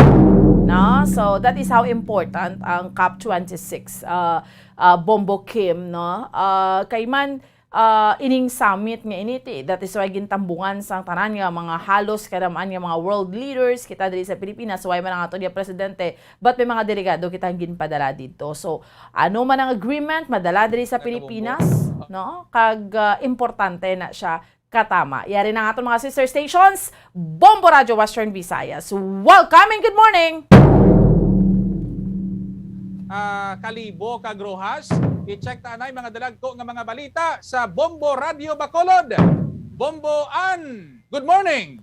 No? So, that is how important ang COP twenty-six, uh, uh, Bombo Kim, no? Uh, kay man, uh, ining summit nga ini, ti, that is why gintambungan sang tanan nga mga halos kadamaan nga mga world leaders, kita diri sa Pilipinas, why man ang aton nga presidente, but may mga delegado kita ang ginpadala dito. So, ano man ang agreement, madala diri sa Pilipinas, no? Kag, uh, importante na siya katama. Yari na ang aton mga sister stations, Bombo Radyo Western Visayas. Welcome and good morning! Ah, Kalibo kag Rojas, i-check ta anay mga dalagko nga mga balita sa Bombo Radyo Bacolod. Bombo An, good morning!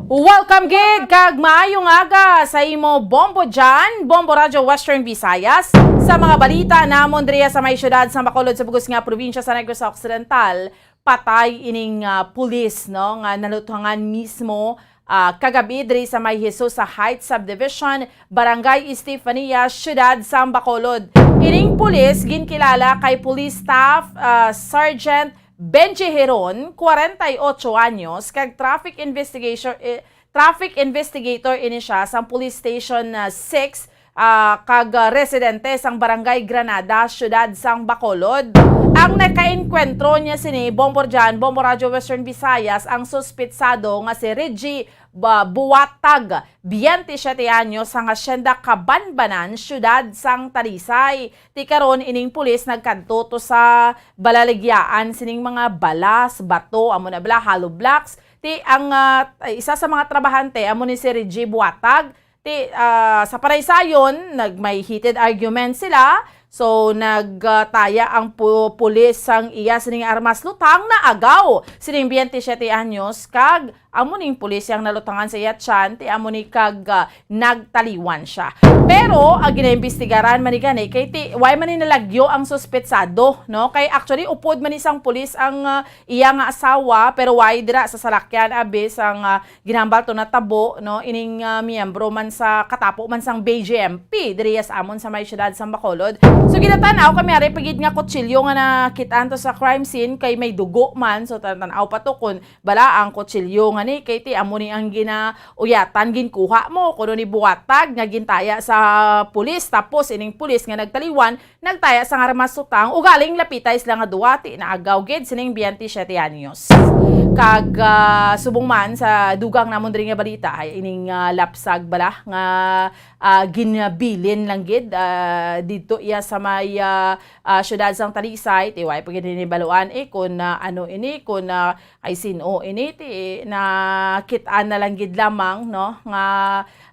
Welcome gid kag maayong aga sa imo, Bombo Jan, Bombo Radyo Western Visayas. Sa mga balita namon diriya sa may siyudad sa Bacolod sa bugos nga probinsya sa Negros Occidental, patay ining, ah, pulis, no, nga naluthangan mismo, ah, kagabi diri sa may Hesus sa Heights Subdivision, Barangay Estefania, Siyudad sang Bacolod. Ining pulis ginkilala kay Police Staff, ah, Sergeant Benji Heron, kwarenta y ocho anyos, kag traffic investigation, eh, traffic investigator ini siya sang Police Station, ah, six, ah, kag, ah, residente sang Barangay Granada, Siyudad sang Bacolod. Ang nakaenkwentro niya sini, Bombo Jan, Bombo Radyo Western Visayas, ang suspitsado nga si Reggie Ba-, Buatag, biyente siyete anyos, sang Hacienda Kabanbanan, Siyudad sang Talisay. Ti karon, ining pulis nagkadto to sa balaligyaan sining mga balas, bato, amo na bala, hollow blocks. Ti ang, ah, isa sa mga trabahante amo ni si Reggie Buatag. Ti, ah, sa panaysayon, nag-, may heated argument sila, So, nagtaya ang pu-, pulis sang iya sining armas lutang, naagaw sining twenty-seven anyos, kag amo ning pulis yang nalutangan sa iya tiyan, ti amo ni kag, ah, nagtaliwan siya. Pero ang ginaimbestigaran man ni gani kay ti, why man ni nalagyo ang suspetsado, no? Kay actually upod man ni sang pulis ang, ah, iya nga asawa, pero why dira sa salakyan abi sang, ah, ginhambal to natabo, no, ining, ah, miyembro man sa, katapo man sang B J M P diri sa amon sa may siyudad sang Bacolod. So, ginatan-aw kami, ari pa gid nga kutsilyo nga nakit-an to sa crime scene kay may dugo man. So, tan-, tan-aw pa to kun bala ang kutsilyo nga ni kay ti amo ni ang ginauyatan, ginkuha mo kuno ni buhatag nga gintaya sa pulis, tapos ining pulis nga nagtaliwan nagtaya sang armas lutang, ugaling lapitay sila nga duwa, ti naagaw gid sining twenty-seven anyos. Kag, ah, subong man sa dugang namon diri nga balita, ay ining, ah, lapsag bala nga, ah, ginabilin lang gid, ah, didto iya sa may, ah, ah, siyudad sang Talisay, ti wala pa gid ini baluan, eh, kun, ah, ano ini, kun, ah, ay sin-o ini, ti nakit-an na lang gid lamang, no, nga,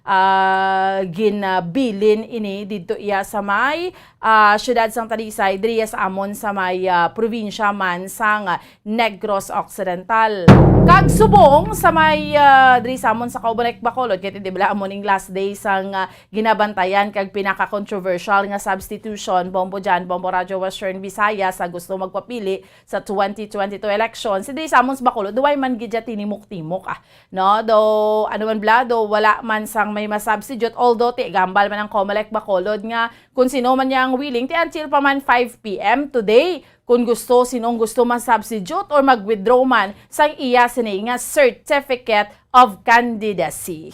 ah, ginabilin ini didto iya sa may, ah, siyudad sang Talisay, diri sa amon sa may, ah, probinsya man sang Negros Occidental. Kag subong sa may, ah, diri sa amon sa Kaubanek, Bacolod, kay ti di bala amo ning last day sang, ah, ginabantayan kag pinaka-controversial nga substitution, Bombo Jan, Bombo Radyo Western Visayas, sa gusto magpapili sa twenty twenty-two election. Si diri sa amon sa Bacolod, duway man gid siya tinimok-timok, ah. No? Do, ano man bala, do, wala man sang may masubstitute. Although, ti, gambal man ang Comelec Bacolod nga kung sino man niya ang willing, ti, until pa man five P M today, kung gusto, sinong gusto ma-substitute or mag-withdraw man sang iya sini nga certificate of candidacy.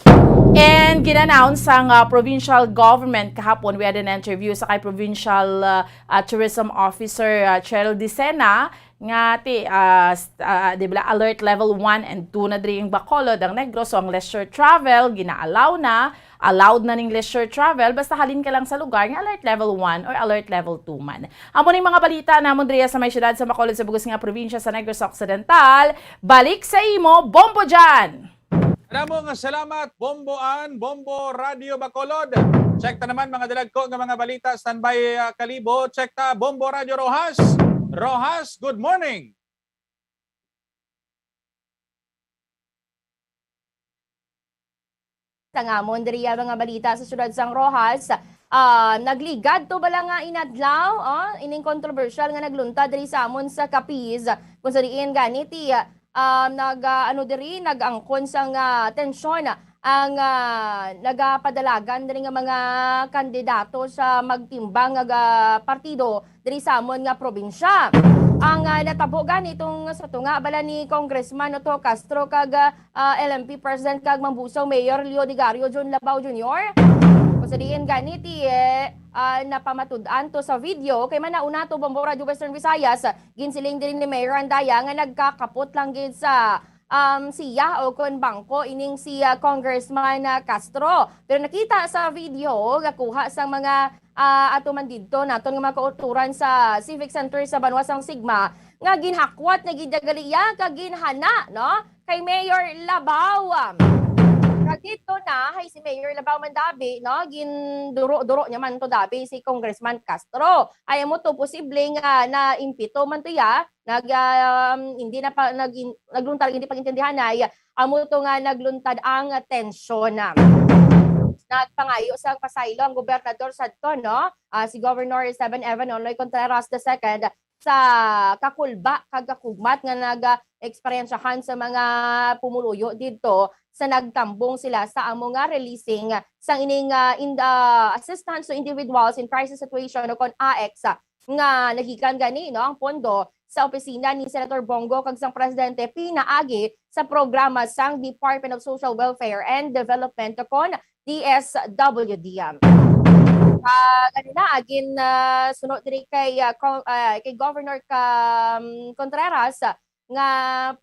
And gin-announce sang, ah, provincial government kahapon, we had an interview sa kay provincial, ah, ah, tourism officer, ah, Cheryl Dicena, nga ti, ah, s-, ah, di ba, alert level one and two na diri ang Bacolod, ang Negros, so ang leisure travel gina-allow na, allowed na ning leisure travel basta halin ka lang sa lugar nga alert level one or alert level two man. Amo ning mga balita namon diri sa may siyudad sa Bacolod, sa bug-os nga probinsya sa Negros Occidental. Balik sa imo, Bombo Jan! Damo nga salamat, Bombo An, Bombo Radio Bacolod. Check ta naman mga dalagko nga mga balita. Standby, ah, Kalibo. Check ta, Bombo Radio Roxas. Roxas, good morning. Sa ngamon diri ang mga balita sa siyudad sang Roxas, ah, nagligad to bala nga inadlaw, oh, ining kontrobersyal nga nagluntad diri sa amon sa Capiz, kung sa diin gani ti, ah, nag, ah, ano diri, nag-angkon sang, ah, tensyon ang, ah, nagapadalagan diri nga mga kandidato sa magtimbang nga ga-, partido diri sa amon nga probinsya. Ang, ah, natabo gani tong sa tunga bala ni Congressman Otto Castro kag, ah, ah, L M P President kag Mambusang Mayor Leo Digario Jun Labao Junior. Kung sa diin gani ti, eh, ah, napamatud-an to sa video, kay manauna to, Bombo Radio Western Visayas, ginsiling diri ni Mayor Andaya nga nagkakapot lang gid sa, um, siya o kon bangko ining si, ah, Congressman, ah, Castro. Pero nakita sa video nga kuha sang mga, ah, ato man didto naton nga mga kauturan sa Civic Center sa banwa sang Sigma nga ginhakwat na gid gali iya kag ginhana, no? Kay Mayor Labao. Kag dito na, hay si Mayor Labao man dabi, no? Ginduro-duro niya man to dabi si Congressman Castro. Ay amo to posible nga naimpito man to ya, nag, um, hindi na pa, nag, nagluntad, hindi pag-intindihan ay amo to nga nagluntad ang tensyon. Nagpangayo sang pasaylo ang gobernador sadto, no? Ah, si Governor Esteban Evan Onloy Contreras the second sa kakulba kag kakugmat nga nag-eksperyensyahan sa mga pumuluyo didto sa nagtambong sila sa amo nga releasing sang ining, ah, in the assistance to individuals in crisis situation o kon A I C S, ah, nga nagikan gani, no, ang pondo sa opisina ni Senator Bong Go kag sang presidente pinaagi sa programa sang Department of Social Welfare and Development o kon D S W D. Ah, ganina, agin, ah, suno diri kay, ah, Col-, ah, kay Governor ka, um, Contreras, ah, nga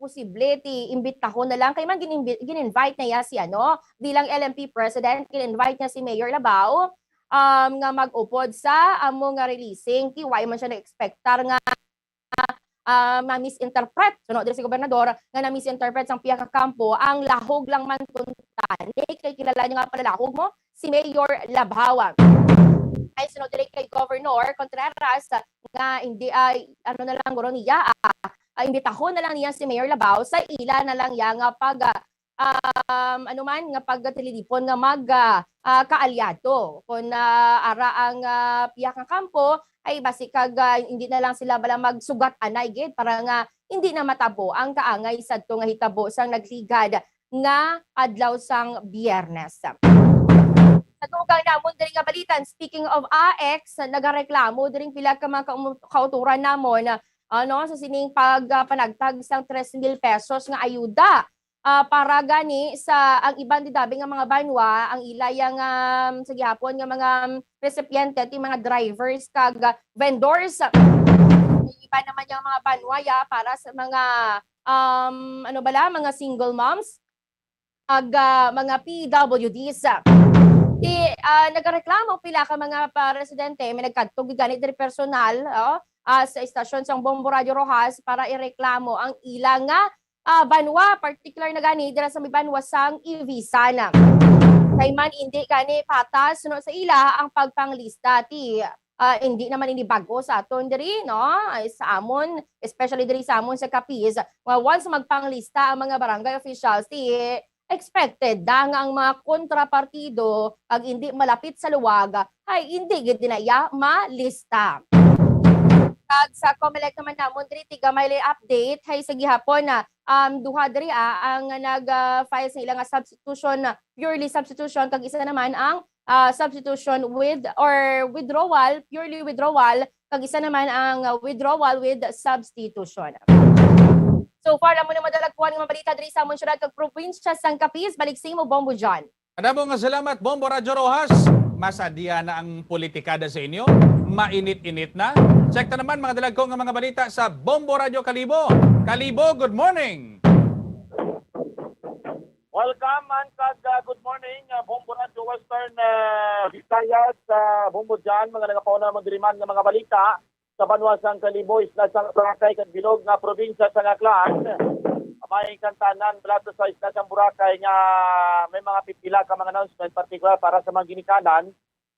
posible ti imbitahon na lang kay man gin-, gin-invite na iya si, ano, bilang L M P President, gin-invite niya si Mayor Labao, um, nga mag-upod sa amo nga releasing. Ti wala man siya nag-expectar nga ah, ma-misinterpret. Suno diri si gobernador nga na-misinterpret sang pihak ka kampo ang lahog lang man kuntani kay kilala niya nga palalahog mo si Mayor Labao. suno diri kay Governor Contreras, nga hindi, ay, ano na lang guro niya, ah, ah, imbitahon na lang niya si Mayor Labao sa ila na lang iya nga pag, ah, um, ano man, nga pagtililipon nga mag, ah, ah, kaalyado. Kung, ah, ara ang, ah, pihak nga kampo, ay basi kag, ah, hindi na lang sila bala magsugat anay gid para nga hindi na matabo ang kaangay sadto nga hitabo sang nagligad nga adlaw sang Biyernes. Sa dugang namon diri nga balita, speaking of A X, nagareklamo diri pila ka mga kaum-, kauturan namon, ano, sa sining pag, ah, panagtag sang tres mil pesos nga ayuda, ah, para gani sa ang iban didabi nga mga banwa, ang ila yang, um, sa gihapon nga mga, um, recipiente, ti mga drivers kag, ah, vendors. May iba naman yang mga banwa ya para sa mga, um, ano bala, mga single moms, ag, ah, mga P W Ds. Ti, ah, nagareklamo pila ka mga pa residente, may nagkadto gid gani diri personal, oh, ah, sa istasyon sang Bombo Radio Rojas para ireklamo ang ila nga, ah, banwa, particular na gani dira sa may banwa sang Ivisan. Kay man indi gani patas, no, sa ila ang pagpanglista ti, ah, hindi naman ini bago sa aton diri, no? Ay, sa amon, especially diri sa amon sa Capiz, nga once magpanglista ang mga barangay officials, ti expected da nga ang mga kontrapartido ag hindi malapit sa luwag ay hindi gid na iya malista. Kag sa Comelec naman namon diri, ti gamay lang update, hay sa gihapon na, um, duha diri, ah, ang nag, ah, file sa ila nga substitution, purely substitution, kag isa naman ang, ah, substitution with or withdrawal, purely withdrawal, kag isa naman ang, ah, withdrawal with substitution. So far, amo na madalagkuhan nga mga balita diri sa amon syudad kag probinsya sang Capiz. Balik sa imo, Bombo John. Madamo nga salamat, Bombo Radyo Rojas. Mas adya na ang politikada sa inyo. Mainit-init na. Check ta naman, mga dalagko nga mga balita sa Bombo Radyo Kalibo. Kalibo, good morning! Welcome, man, kag, ah, good morning, ah, Bombo Radyo Western, ah, Visayas, ah, Bombo John, mga nagapauna mo diri man nga mga balita. Sa banwa sang Kalibo, isla sang Boracay, kag bilog nga probinsya sang Aklan. May kantanan balato sa isla sang Boracay nga may mga pipila ka mga announcement, partikular para sa mga ginikanan,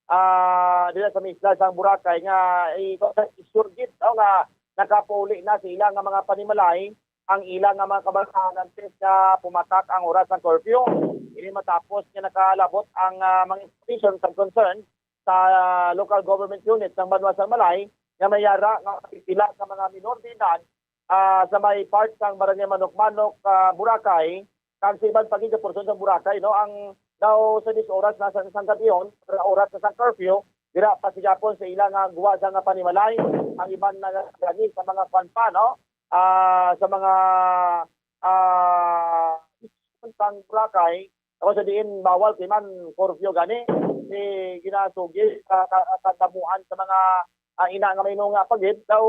ah, dira sa may isla sang Boracay nga i-, i-sure gid, no, nga nakapauli na sa ila nga mga panimalay ang ila nga mga kabataan antes nga pumatak ang oras sang curfew. Ini matapos nga nakalabot ang, ah, mga institutions of concern sa local government unit sang banwa sang Malay nga may ara nga pipila ka mga minor de edad, ah, sa may part sang Barangay Manok-Manok, ah, Boracay, kag sa iban pa gid nga porsyon sa Boracay, no? Ang daw sa diyes oras na sa, sang gab-ihon, oras na sang curfew, dira pa sa gihapon sa ila nga guwa sa nga panimalay, ang iban na gani sa mga kwan pa, no? Ah, sa mga, ah, sang Boracay, ako sa diin bawal kay man curfew gani, eh, ginasugi sa ka-, katamuan sa mga, ah, ina nga may nunga pa gid, daw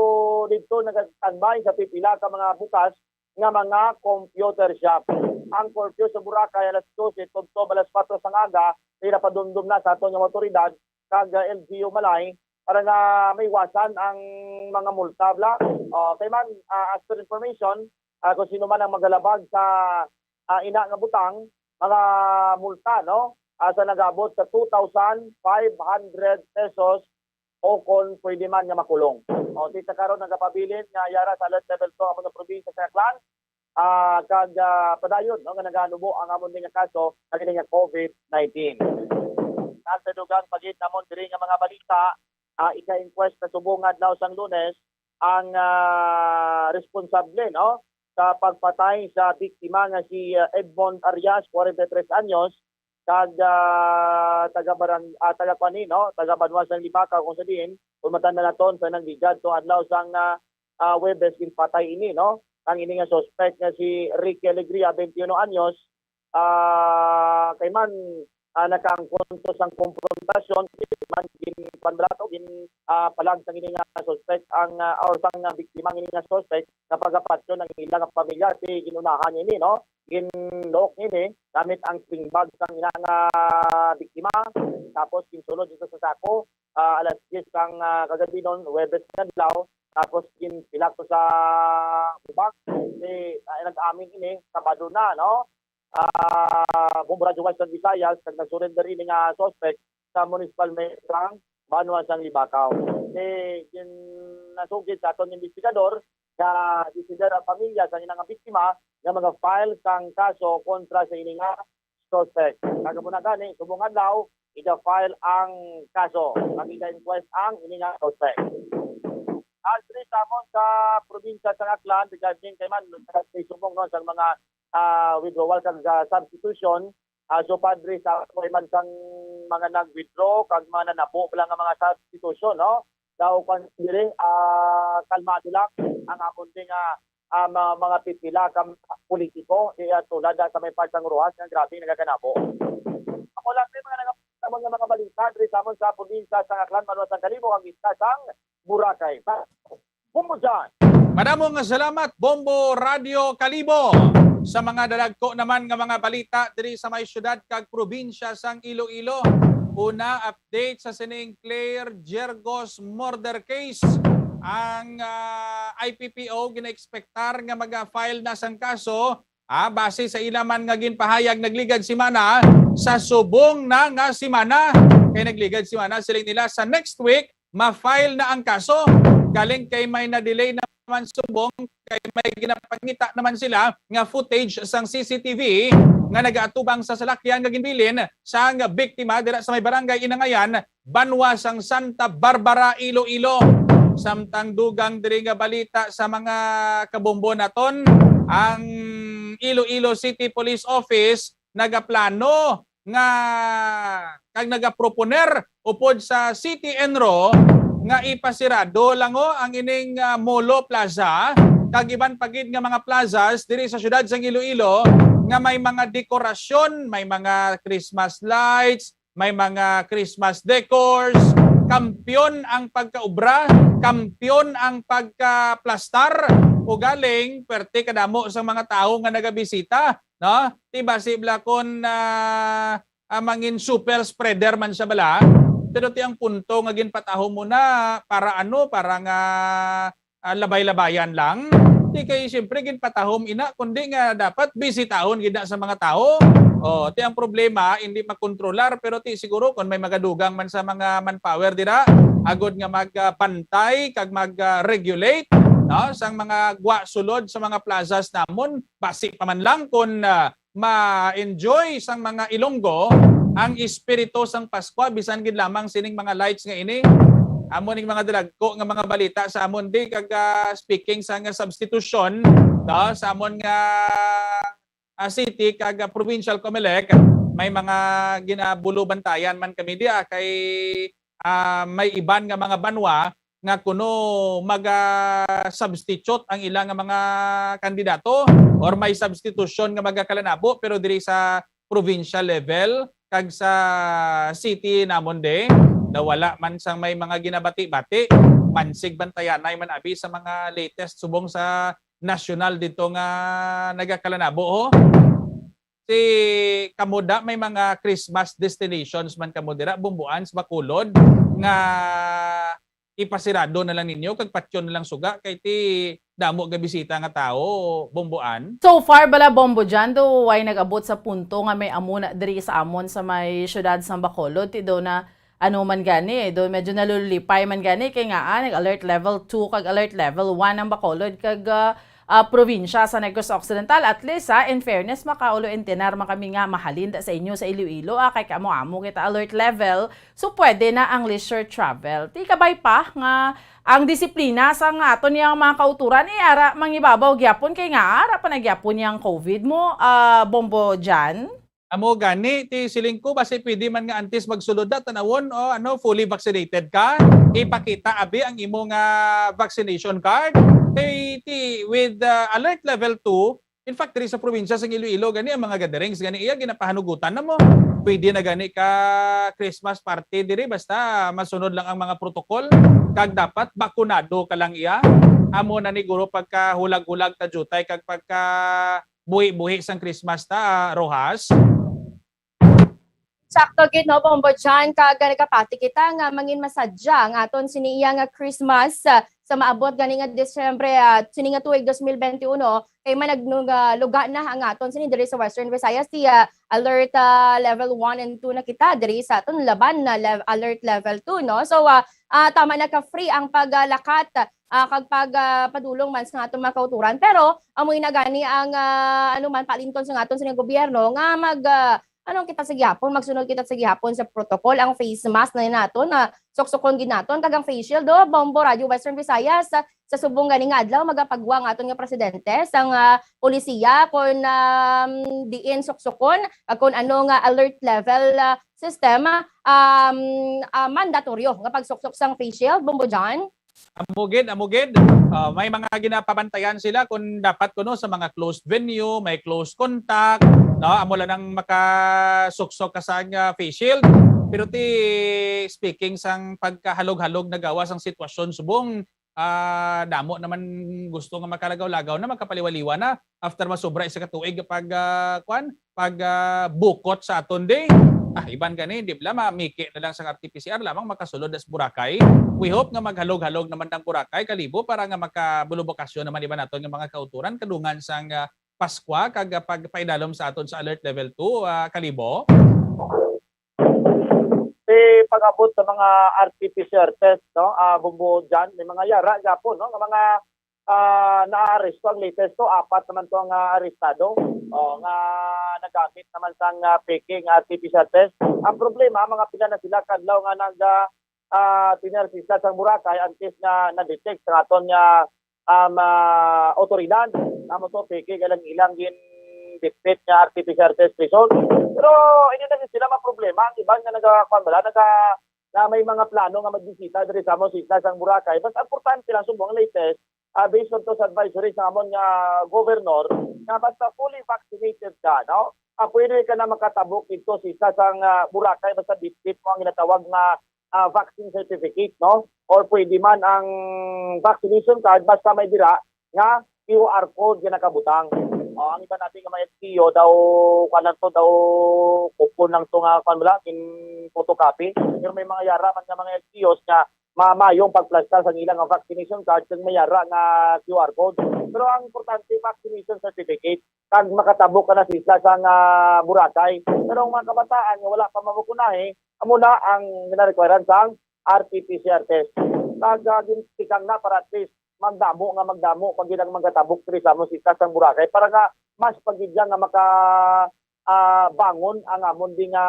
didto nagastandby sa pipila ka mga bukas nga mga computer shop. Ang curfew sa Boracay alas dose tubtob alas kuwatro sang aga, kay napadumdom na sa aton nga mga awtoridad kag, ah, L G U Malay para nga maiwasan ang mga multa, bla. Oh, kay man, ah, as per information, ah, kung sino man ang magalabag sa, ah, ina nga butang, mga multa, no? Ah, sa nag-abot sa two thousand five hundred pesos o kon pwede man nga makulong. O, ti sa karon nagapabilin nga yara sa alert level two ang mga probinsya sa Aklan, ah, kag, ah, padayon, no, nga naganubo ang amon nga kaso kag ini nga COVID nineteen. Nasa dugang pa gid namon diri nga mga balita, ah, ika-inquest na subong nga adlaw sang Lunes ang, ah, responsable, no, sa pagpatay sa biktima nga si, ah, Edmond Arias, forty-three anyos, kag, ah, taga barang-, ah, taga kuan ni, no, taga banwa sang Limaca, kung sa diin, kung matanda naton sa nagligad to adlaw sang, ah, ah, Huwebes, ginpatay ini, no, ang ini nga suspect nga si Ricky Alegria, twenty-one anyos, ah, kay man, ah, nakaangkon to sang komprontasyon, kay man gin, kuan bala to, gin, ah, palag sang ini nga suspect ang, ah, or sang, ah, biktima ang ini nga suspect nga pagapatyon ang ilang pamilya, ti ginunahan ini, no? Ginlock ini gamit ang sling bag sang ina nga biktima, tapos ginsulod dito sa sako, ah, alas diyes sang, ah, kagabi nun, Huwebes nga adlaw, tapos ginpilak to sa gubat. Ti, ah, nag-amin ini, Sabado na, no? Ah, Bombo Radyo Western Visayas, kag nag-surrender ini nga suspect sa municipal mayor sang banwa sang Libacao. Kay gin-, nasugid sa aton investigador nga desider ang pamilya sa ina nga biktima nga mag-file sang kaso kontra sa ini nga suspect. Kag amo na gani, subong adlaw, iga-file ang kaso kag iga-inquest ang ini nga suspect. Diri sa amon sa probinsya sa Aklan, regarding kay man sa subong, no, sa mga, ah, withdrawal kag, ah, substitution, ah, so, Padre, sa way man sang mga nag-withdraw kag mga nanabo lang nga mga substitution, no? Daw kwan diri, ah, kalmado lang ang amon ding, ah, ah, mga, mga pipila ka politiko, eh, ah, tulad, ah, sa may part sang Roxas nga grabe nagakanabo. Amo lang ni mga nagapamon nga mga balita diri sa amon sa probinsya sang Aklan, banwa sang Kalibo, ang isla sang Boracay. Bumbo John. Madamo nga salamat, Bombo Radio Kalibo, sa mga dalagko naman nga mga balita diri sa may syudad kag probinsya sang Iloilo. Una, update sa sining Claire Jergos murder case. Ang, ah, I P P O ginaekspektar nga maga-file na sang kaso, ah, base sa ila man nga ginpahayag nagligad semana, sa subong na nga semana. Kay nagligad semana, siling nila sa next week ma-file na ang kaso. Galing kay may na-delay naman subong, kay may ginapangita naman sila nga footage sang C C T V nga nagaatubang sa salakyan nga ginbilin sang biktima dira sa may barangay Inangayan, banwa sang Santa Barbara, Iloilo. Samtang dugang diri nga balita sa mga kabombo naton, ang Iloilo City Police Office nagaplano nga, kag nagaproponer upod sa City Enro nga ipasirado lang, oh, ang ining, ah, Molo Plaza kag iban pa gid nga mga plazas diri sa siyudad sang Iloilo nga may mga dekorasyon, may mga Christmas lights, may mga Christmas decors. Kampiyon ang pagkaubra, kampiyon ang pagkaplastar. Ugaling, perte kadamo sa mga tawo nga nagabisita, no? Ti basi bala kon, ah, ah, mangin super spreader man siya bala. Pero ti ang punto nga ginpataho mo na para ano, para nga, ah, labay-labayan lang. Ti kay siyempre ginpatahom ina, kundi nga dapat bisitahon gid na sa mga tawo. Oh, ti ang problema, hindi makontrolar, pero ti siguro kung may magadugang man sa mga manpower dira, agod nga magbantay kag mag-regulate, no, sang mga gwa sulod sa mga plazas namon, basi pa man lang kung, ah, ma-enjoy sang mga Ilonggo ang espiritu sang Paskwa, bisan gid lamang sining mga lights nga ini. Amo ning mga dalagko nga mga balita sa amon di kag, ah, speaking sa nga substitution, no, sa amon nga, ah, city kag, ah, provincial Comelec, may mga ginabulubantayan man kami diya kay, ah, may iban nga mga banwa nga kuno maga-substitute ang ila nga mga kandidato or may substitution nga magakalanabo, pero diri sa provincial level kag sa city namon de, nawala man sang may mga ginabati-bati. Mansig bantayanay man abi sa mga latest subong sa nasyonal dito nga nagakalanabo, ho. Si kamo da, may mga Christmas destinations man kamo dira, Bumbuan, sa Bacolod, nga ipasirado na lang ninyo kag patyon na lang suga kay ti damo ga bisita nga tawo, Bumbuan? So far bala, Bombo John, do way nag-abot sa punto nga may amo na diri sa amon sa may siyudad sang Bacolod, ti do na ano man gani, do medyo nalulipay man gani kay nga, ah, nag-alert level two kag alert level one ang Bacolod kag, ah, ah, probinsya sa Negros Occidental. At least, ah, in fairness, makaulo entenar man kami nga mahalin da sa inyo sa Iloilo, ah, kay kamo amo kita alert level. So, pwede na ang leisure travel. Ti kabay pa nga ang disiplina sa nga aton yang mga kauturan, eh, ara mangibabaw gyapon kay nga ara pa na gyapon yang covid mo, ah, Bombo Jan? Amo gani, ti siling ko, basi pwede man nga antes magsulod na, tanawon, o ano, fully vaccinated ka, ipakita abi ang imo nga vaccination card. Ti, ti, with, uh, alert level two, in fact, diri sa probinsya sang Iloilo, gani ang mga gatherings, gani iya ginapahanugutan na mo. Pwede na gani ka Christmas party diri, basta masunod lang ang mga protocol, kag dapat bakunado ka lang iya. Amo na ni guro pagkahulag-hulag ta jutay, kag pagka buhi-buhi sang Christmas ta, ah, Rojas. Sakto gid, no, Bombo John, kag nagapati kita nga mangin masadya ang aton sini iya nga Christmas, ah, sa maabot gani nga Disyembre, ah, sini nga tuig dos mil benti uno, kay managluga na ang aton sini diri sa Western Visayas, si, ah, alert, ah, level one and two na kita diri sa aton laban na lev-, alert level two, no? So, ah, ah, tama na ka free ang paglakat, ah, kag pag, ah, padulong man sa aton mga kauturan. Pero amoy na gani ang, ah, ano man, palinton sa aton sa gobyerno nga mag, ah, ano kita sa gihapon, magsunod kita sa gihapon sa protocol, ang face mask na naton, na suksukon gid naton, kag ang face shield, do, Bombo Radyo Western Visayas, sa, sa subong gani nga adlaw, magapagwa ang aton nga presidente sang, ah, polisiya kon, um, diin suksukon, kag kon ano nga alert level, ah, system, um, ah, mandatoryo nga pagsuksok sang face shield, Bombo John? Amo gid, amo gid. Ah, may mga ginapabantayan sila kung dapat kuno sa mga closed venue, may close contact, no? Amo lang ang makasuksok ka sa nga face shield. Pero ti, speaking sang pagkahalog-halog na gawas ang sitwasyon subong, ah, damo naman gusto nga makalagaw-lagaw na, makapaliwaliwa na after masobra isa ka tuig pag, ah, kwan, pag, ah, bukot sa aton day. Ah, iban gani, di bala, mamiki na lang sa R T P C R lamang makasulod sa Boracay. We hope nga maghalog-halog naman ang Boracay, Kalibo, para nga makabulubokasyon naman iban naton nga mga kauturan kadungan sang, ah, Paskwa kag, ah, pagpaidalom sa aton sa Alert Level two, ah, Kalibo. Ti pag-abot sa mga R T P C R test, no, ah, Bombo John, may mga yara gyapon, no, nga mga, ah, naaresto. Ang latest to, apat naman to ang, ah, arestado, oh, nga nagamit naman sang, ah, fake nga R T P C R test. Ang problema, mga pila na sila kadlaw nga nag, ah, ah, tiniaresto sang Boracay antes nga na-detect sa aton nga, um, ah, otoridad. Amo to, fake, kay lang ilang gin-bitbit nga R T P C R test result. Pero hindi na sila maproblema. Ang iban nga naga-, kwan bala, naga-, na may mga plano nga magbisita diri sa among isla sang Boracay. Mas importante lang subong ang latest, ah, based on to sa advisory sa amon nga governor, nga basta fully vaccinated ka, no? Ah, pwede ka na makatabok dito sa isla sang, ah, Boracay, basta bitbit mo ang ginatawag nga, ah, vaccine certificate, no? Or pwede man ang vaccination card, basta may dira nga Q R code nga nakabutang. Oh, ang iba natin nga mga L T O daw, kuwan lang to, daw kupon lang to nga, kuwan mo lang, in photocopy. Pero may mga yara man nga mga L T Os nga mamayong pagplastar sa ilang vaccination card kag may yara nga Q R code. Pero ang importante, vaccination certificate, kag makatabok ka na sa isla sang, ah, Boracay. Pero ang mga kabataan nga wala pa mabukunahi, amo na ang ginarequirean sang R T P C R test. Kag, ah, gintikang na para at least magdamo nga magdamo pag ilang magatabok diri sa among isla sang Boracay para nga mas pagidya nga maka, ah, bangon ang amon di nga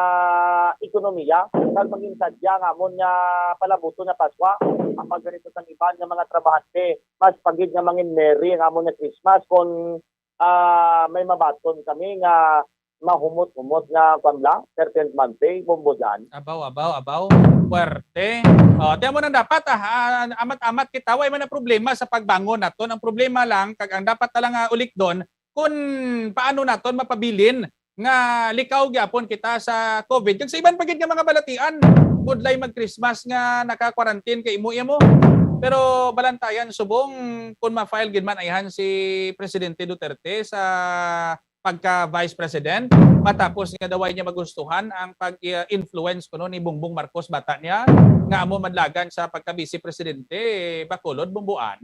ekonomiya, kag maging sadya ang amon nga palabuton nga Paskwa. Ang pagganito sang iban nga mga trabahante, mas pagid nga mangin merry ang amon nga Christmas kung, ah, may mabaton kami nga mahumot-humot nga, kwan bala, thirteenth month pay, Bombo John. Abaw, abaw, abaw. Puwerte. Oh, tiyan mo nang dapat, ah, ah, amat-amat kita, way man ang problema sa pagbangon naton. Ang problema lang, kag ang dapat na lang nga ulikdon, kung paano naton mapabilin nga likaw gyapon kita sa COVID. Kag sa iban pa gid nga mga balatian, budlay mag-Christmas nga naka-quarantine kay imo-imo. Pero balantayan subong kung ma-file gid man ayhan si Presidente Duterte sa pagka Vice President, matapos nga daw ay niya magustuhan ang pag-influence kuno ni Bongbong Marcos, bata niya, nga amo madlagan sa pagka Vice Presidente, Bacolod, Bombo Ann.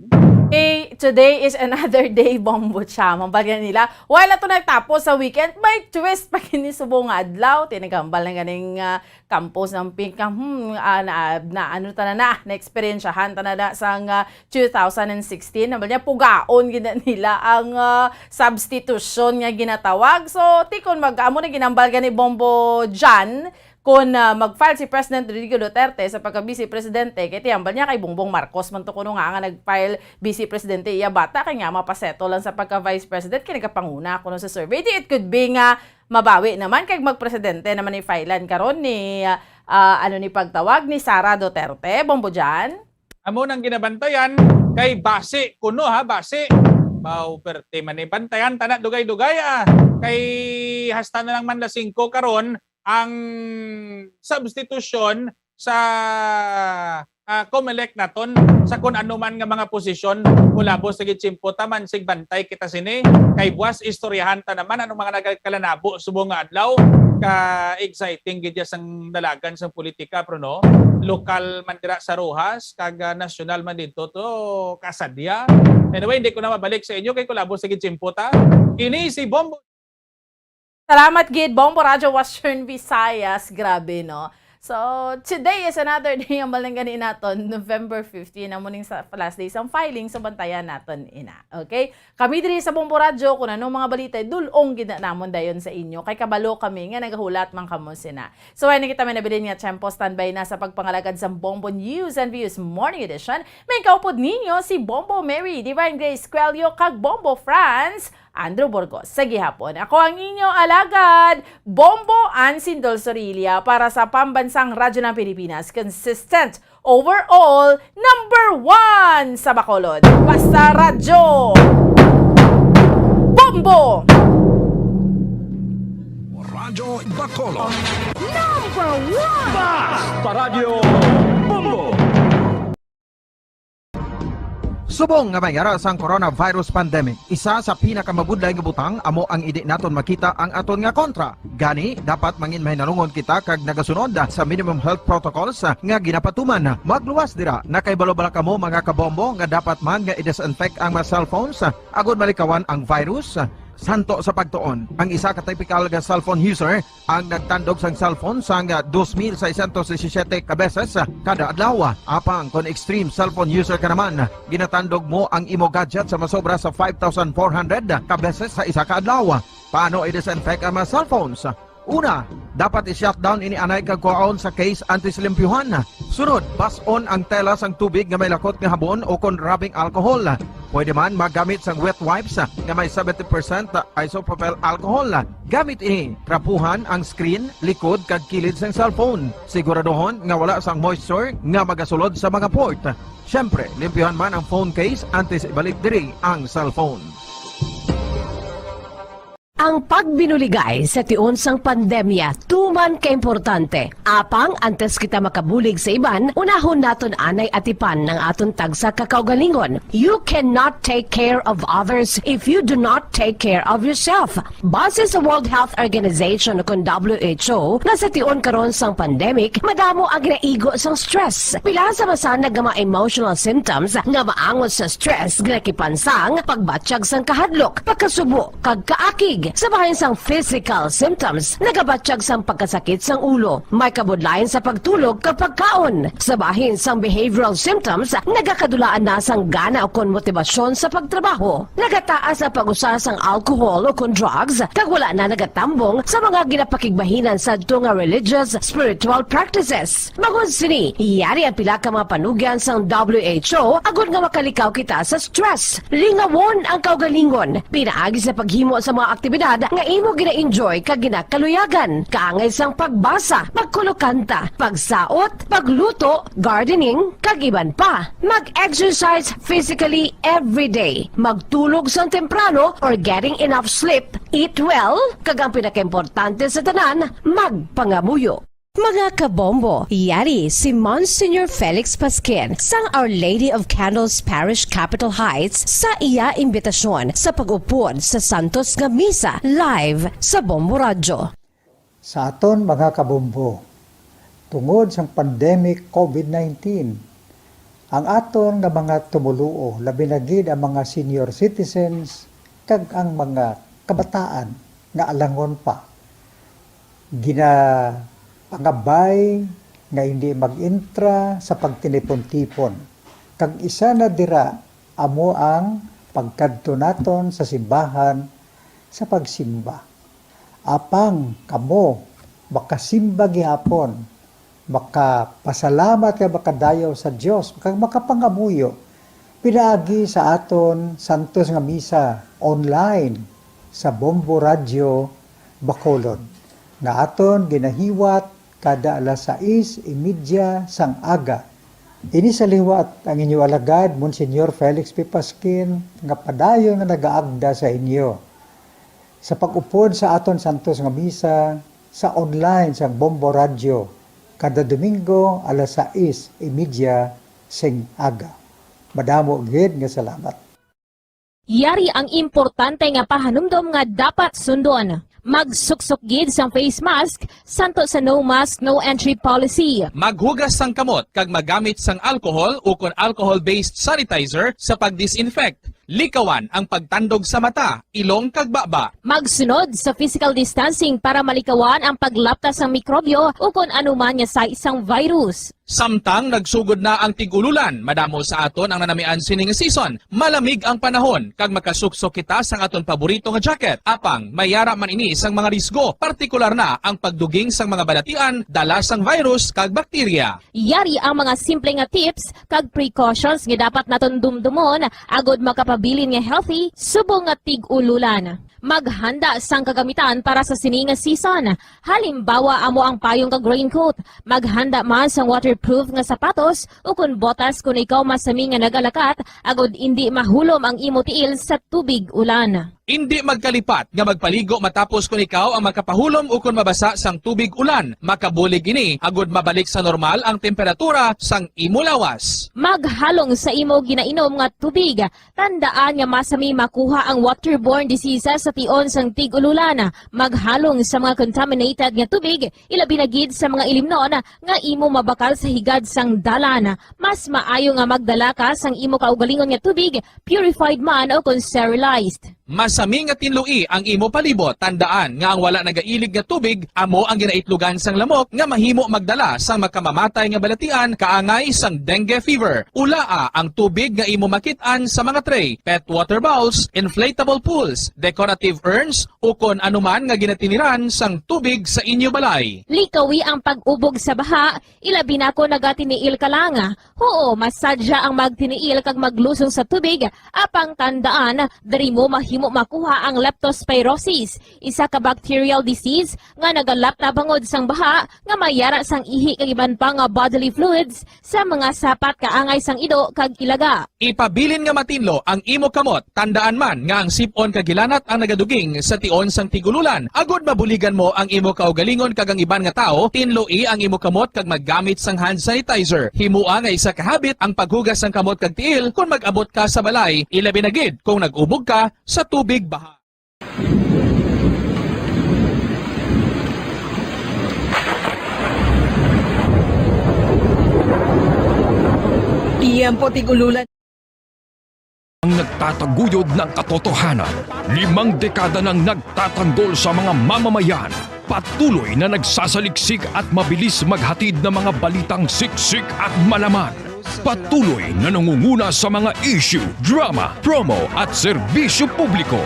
Okay, today is another day, Bombo Cha. Mambal nga nila, wala to nagtapos sa weekend, may twist pa kini subong nga adlaw. Tinagambal na ganing, ah, campus ng Pink nga, hmm, ah, na, na, ano ta na na, na-experiensyahan ta na na sang, ah, two thousand and sixteen. Nambal niya, pugaon gid na nila ang, ah, substitution nga ginatawag. So, ti kon mag-, amo na ginambal gani Bombo John, kung, ah, mag-file si President Rodrigo Duterte sa pagka-Vice Presidente, kay tiyambal niya kay Bongbong Marcos man to kuno nga, nga nag-file Vice Presidente iya bata, kay nga mapasettle lang sa pagka-Vice President, kay nagapanguna kuno sa survey. Di it could be nga mabawi naman kay mag-presidente naman ni filean karon ni, ah, ano ni pagtawag ni Sara Duterte, Bombo John? Amo nang ginabantayan kay basi kuno ha, basi. Baw, perte man ni bantayan, tana dugay-dugay, ah. Kay hasta na lang man la singko karon ang substitution sa, ah, Comelec naton sa kun ano man nga mga posisyon. Kulabo sa gitsimpo taman sig bantay kita sini kay buwas istoryahan ta naman anong mga nagakalanabo subong nga adlaw. ka-exciting gid ya sang dalagan sang politika, pero no, lokal man dira sa Roxas, kag, ah, nasyonal man dito, to kasadya. Anyway, hindi ko na mabalik sa inyo, kay kulabo sa gid tiyempo ta. Kini si Bombo. Salamat gid, Bombo Radyo Western Visayas. Grabe, no? So, today is another day ang balanggan naton, November fifteen, amo ning sa last day sang filing, so bantayan naton ina. Okay? Kami diri sa Bombo Radyo, kung ano mga balita, dul-ong gid na namon dayon sa inyo. Kay kabalo kami nga nagahulat man kamo sina. So, ay nakita may nabilin nga tempo, standby na sa pagpangalagad sa Bombo News and Views Morning Edition. May kaupod ninyo si Bombo Mary, Divine Grace Quelio, kag Bombo Franz Andrew Burgos. Sa gihapon, ako ang inyo alagad, Bombo Ann Sindol Sorilla para sa Pambansang Radyo ng Pilipinas, consistent, overall, number one sa Bacolod. Basta Radyo Bombo! Radyo Bacolod. Number one! Basta Radyo Bombo! Subong nga may ara sang coronavirus pandemic, isa sa pinakamabudlay nga butang amo ang indi naton makita ang aton nga kontra. Gani, dapat mangin mahinalungon kita kag nagasunod sa minimum health protocols nga ginapatuman. Magluwas dira, nakahibalo bala kamo, mga kabombo, nga dapat man nga i-disinfect ang mga cellphones agod malikawan ang virus? Santo sa pagtuon, ang isa ka typical nga cellphone user ang nagtandog sang cellphone sang dos mil seiscientos disisiete ka beses kada adlaw. Apang kon extreme cellphone user ka naman, ginatandog mo ang imo gadget sa masobra sa five thousand four hundred ka beses sa isa ka adlaw. Paano i-disinfect ang mga cellphones? Una, dapat i-shutdown ini anay kag kuhaon sa case antes limpyuhan. Sunod, bas-on ang tela sang tubig nga may lakot nga habon o kon rubbing alcohol. Pwede man magamit sang wet wipes nga may seventy percent isopropyl alcohol. Gamit ini, trapuhan ang screen, likod, kag kilid sang cellphone. Siguraduhon nga wala sang moisture nga magasulod sa mga port. Siyempre, limpyuhan man ang phone case antes ibalik diri ang cellphone. Ang pagbinuligay sa tion sang pandemya tuman kaimportante. Apang antes kita makabulig sa iban, unahon naton anay atipan ang aton tagsa ka kaugalingon. You cannot take care of others if you do not take care of yourself. Base sa World Health Organization, ukon W H O, nga sa tion karon sang pandemic, madamo ang ginaigo sang stress. Pila sa masanag nga mga emotional symptoms nga maangot sa stress, ginakipan sang pagbatyag sang kahadlok, pagkasubo, kag kaakig. Sa bahin sang physical symptoms, nagabatyag sang pagkasakit sang ulo, may kabudlayan sa pagtulog kag pagkaon. Sa bahin sang behavioral symptoms, nagakadulaan na sang gana ukon motibasyon sa pagtrabaho. Nagataas ang pag-usa sang alcohol ukon drugs, kag wala na nagatambong sa mga ginapakigbahinan sadto nga religious, spiritual practices. Bangod sini, yari ang pila ka mga panugyan sang W H O agod nga makalikaw kita sa stress. Lingawon ang kaugalingon pinaagi sa paghimo sa mga aktibidad nga imo gina-enjoy kag ginakaluyagan, kaangay sang pagbasa, pagkulokanta, pagsaot, pagluto, gardening, kag iban pa. Mag-exercise physically every day. Magtulog sang temprano or getting enough sleep. Eat well, kag ang pinakaimportante sa tanan, magpangamuyo. Mga kabombo, yari si Monsignor Felix Pasquin sang Our Lady of Candles Parish, Capitol Heights, sa iya imbitasyon sa pag-upod sa Santos nga Misa live sa Bombo Radyo. Sa aton mga kabombo, tungod sang pandemic COVID nineteen, ang aton nga mga tumoluo, labi na gid ang mga senior citizens kag ang mga kabataan nga alangon pa, ginapangabay nga hindi mag-intra sa pagtinipon-tipon. Kag isa na dira amo ang pagkadto naton sa simbahan sa pagsimba. Apang kamo makasimba gihapon, makapasalamat kag makadayaw sa Dios, kag makapangamuyo pinaagi sa aton santos nga misa online sa Bombo Radyo Bacolod, nga aton ginahiwat kada alas sais y media sang aga. Ini sa liwat ang inyo alagad, Monsignor Felix P. Pasquin, nga padayon nga nagaagda sa inyo sa pag-upod sa aton santos nga misa sa online sang Bombo Radyo kada Domingo alas sais y media sing aga. Madamo gid nga salamat. Yari ang importante nga pahanumdom nga dapat sundon. Magsuksok gid sang face mask, santo sa no mask, no entry policy. Maghugas sang kamot kag magamit sang alcohol ukon alcohol-based sanitizer sa pag-disinfect. Likawan ang pagtandog sa mata, ilong kag baba. Magsunod sa physical distancing para malikawan ang paglapta sang mikrobyo ukon anuman nga size sang virus. Samtang nagsugod na ang tig-ululan, madamo sa aton ang nanamian sini nga season. Malamig ang panahon, kag makasuksok kita sang aton paborito nga jacket. Apang, may yara man ini sang mga risgo, partikular na ang pagduging sang mga balatian dala sang virus kag bakterya. Yari ang mga simple nga tips kag precautions nga dapat naton dumdumon agod makapabilin nga healthy subong nga tig-ululan. Maghanda sang kagamitan para sa sini nga season. Halimbawa, amo ang payong kag raincoat. Maghanda man sang waterproof nga sapatos ukon botas kon ikaw masami nga nagalakat, agod indi mahulom ang imo tiil sa tubig ulan. Indi magkalipat nga magpaligo matapos kon ikaw ang makapahulom ukon mabasa sang tubig ulan. Makabulig ini agod mabalik sa normal ang temperatura sang imo lawas. Maghalong sa imo ginainom nga tubig. Tandaan nga masami makuha ang waterborne diseases sa tion sang tig-ululan. Maghalong sa mga contaminated nga tubig, ilabi na gid sa mga ilimnon nga imo mabakal sa higad sang dalan. Mas maayo nga magdala ka sang imo kaugalingon nga tubig, purified man o kon sterilized. Masami nga tinloi ang imo palibot. Tandaan nga ang wala nagailig nga tubig amo ang ginaitlogan sang lamok nga mahimo magdala sang makamamatay nga balatian kaangay sang dengue fever. Ulaa ang tubig nga imo makit-an sa mga tray, pet water bowls, inflatable pools, decorative urns, ukon anuman nga ginatiniran sang tubig sa inyo balay. Likawi ang pag-ubog sa baha, ilabi na kon nagatiniil ka lang. Huo, masadya ang magtiniil kag maglusong sa tubig, apang tandaan, diri mo mahimo makuha ang leptospirosis, isa ka bacterial disease nga nagalapta bangod sang baha nga may yara sang ihi kag iban pa nga bodily fluids sa mga sapat kaangay sang ido kag ilaga. Ipabilin nga matinlo ang imo kamot. Tandaan man nga ang sip-on kag hilanat ang nagaduging sa tion sang tig-ululan. Agod mabuligan mo ang imo kaugalingon kag ang iban nga tawo, tinloi ang imo kamot kag maggamit sang hand sanitizer. Himoa nga isa ka habit ang paghugas sang kamot kag tiil kon mag-abot ka sa balay, ilabi na gid kon nag-ubog ka sa tubig baha. Tiyempo tig-ululan. Ang nagtataguyod ng katotohanan. Limang dekada nang nagtatanggol sa mga mamamayan. Patuloy na nagsasaliksik at mabilis maghatid ng mga balitang siksik at malaman. Patuloy na nangunguna sa mga issue, drama, promo at serbisyo publiko.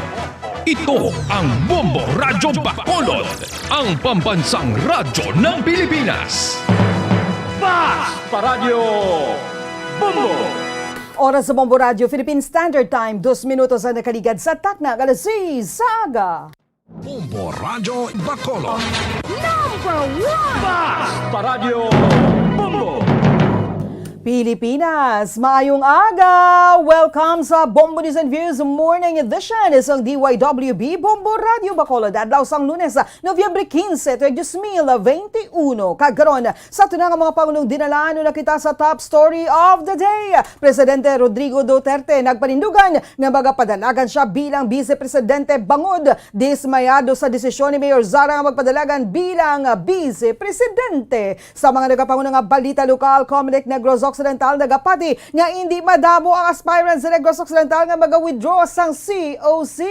Ito ang Bombo Radyo Bacolod, ang pambansang radyo ng Pilipinas. Fast Paradyo Bombo! Oras sa Bombo Radyo Philippine Standard Time, dos minutos ang nakaligad sa takna nga alas seis sa aga. Bombo Radyo Bacolod. Number one! Fast Paradyo Bombo! Pilipinas, maayong aga! Welcome sa Bombo News and Views Morning Edition sang D Y W B Bombo Radyo Bacolod. Adlaw sang Lunes, Nobyembre quince, tuig dos mil veintiuno. Kag karon, sa aton nga mga panulong dinalanon na kita sa top story of the day. Presidente Rodrigo Duterte nagpanindugan nga magapadalagan siya bilang Vice Presidente bangod dismayado sa desisyon ni Mayor Zara nga magpadalagan bilang Vice Presidente. Sa mga nagapanguna nga balita lokal, Comelec Negros Occidental nagapati nga indi madamo ang aspirants sa Negros Occidental nga maga-withdraw sang C O C.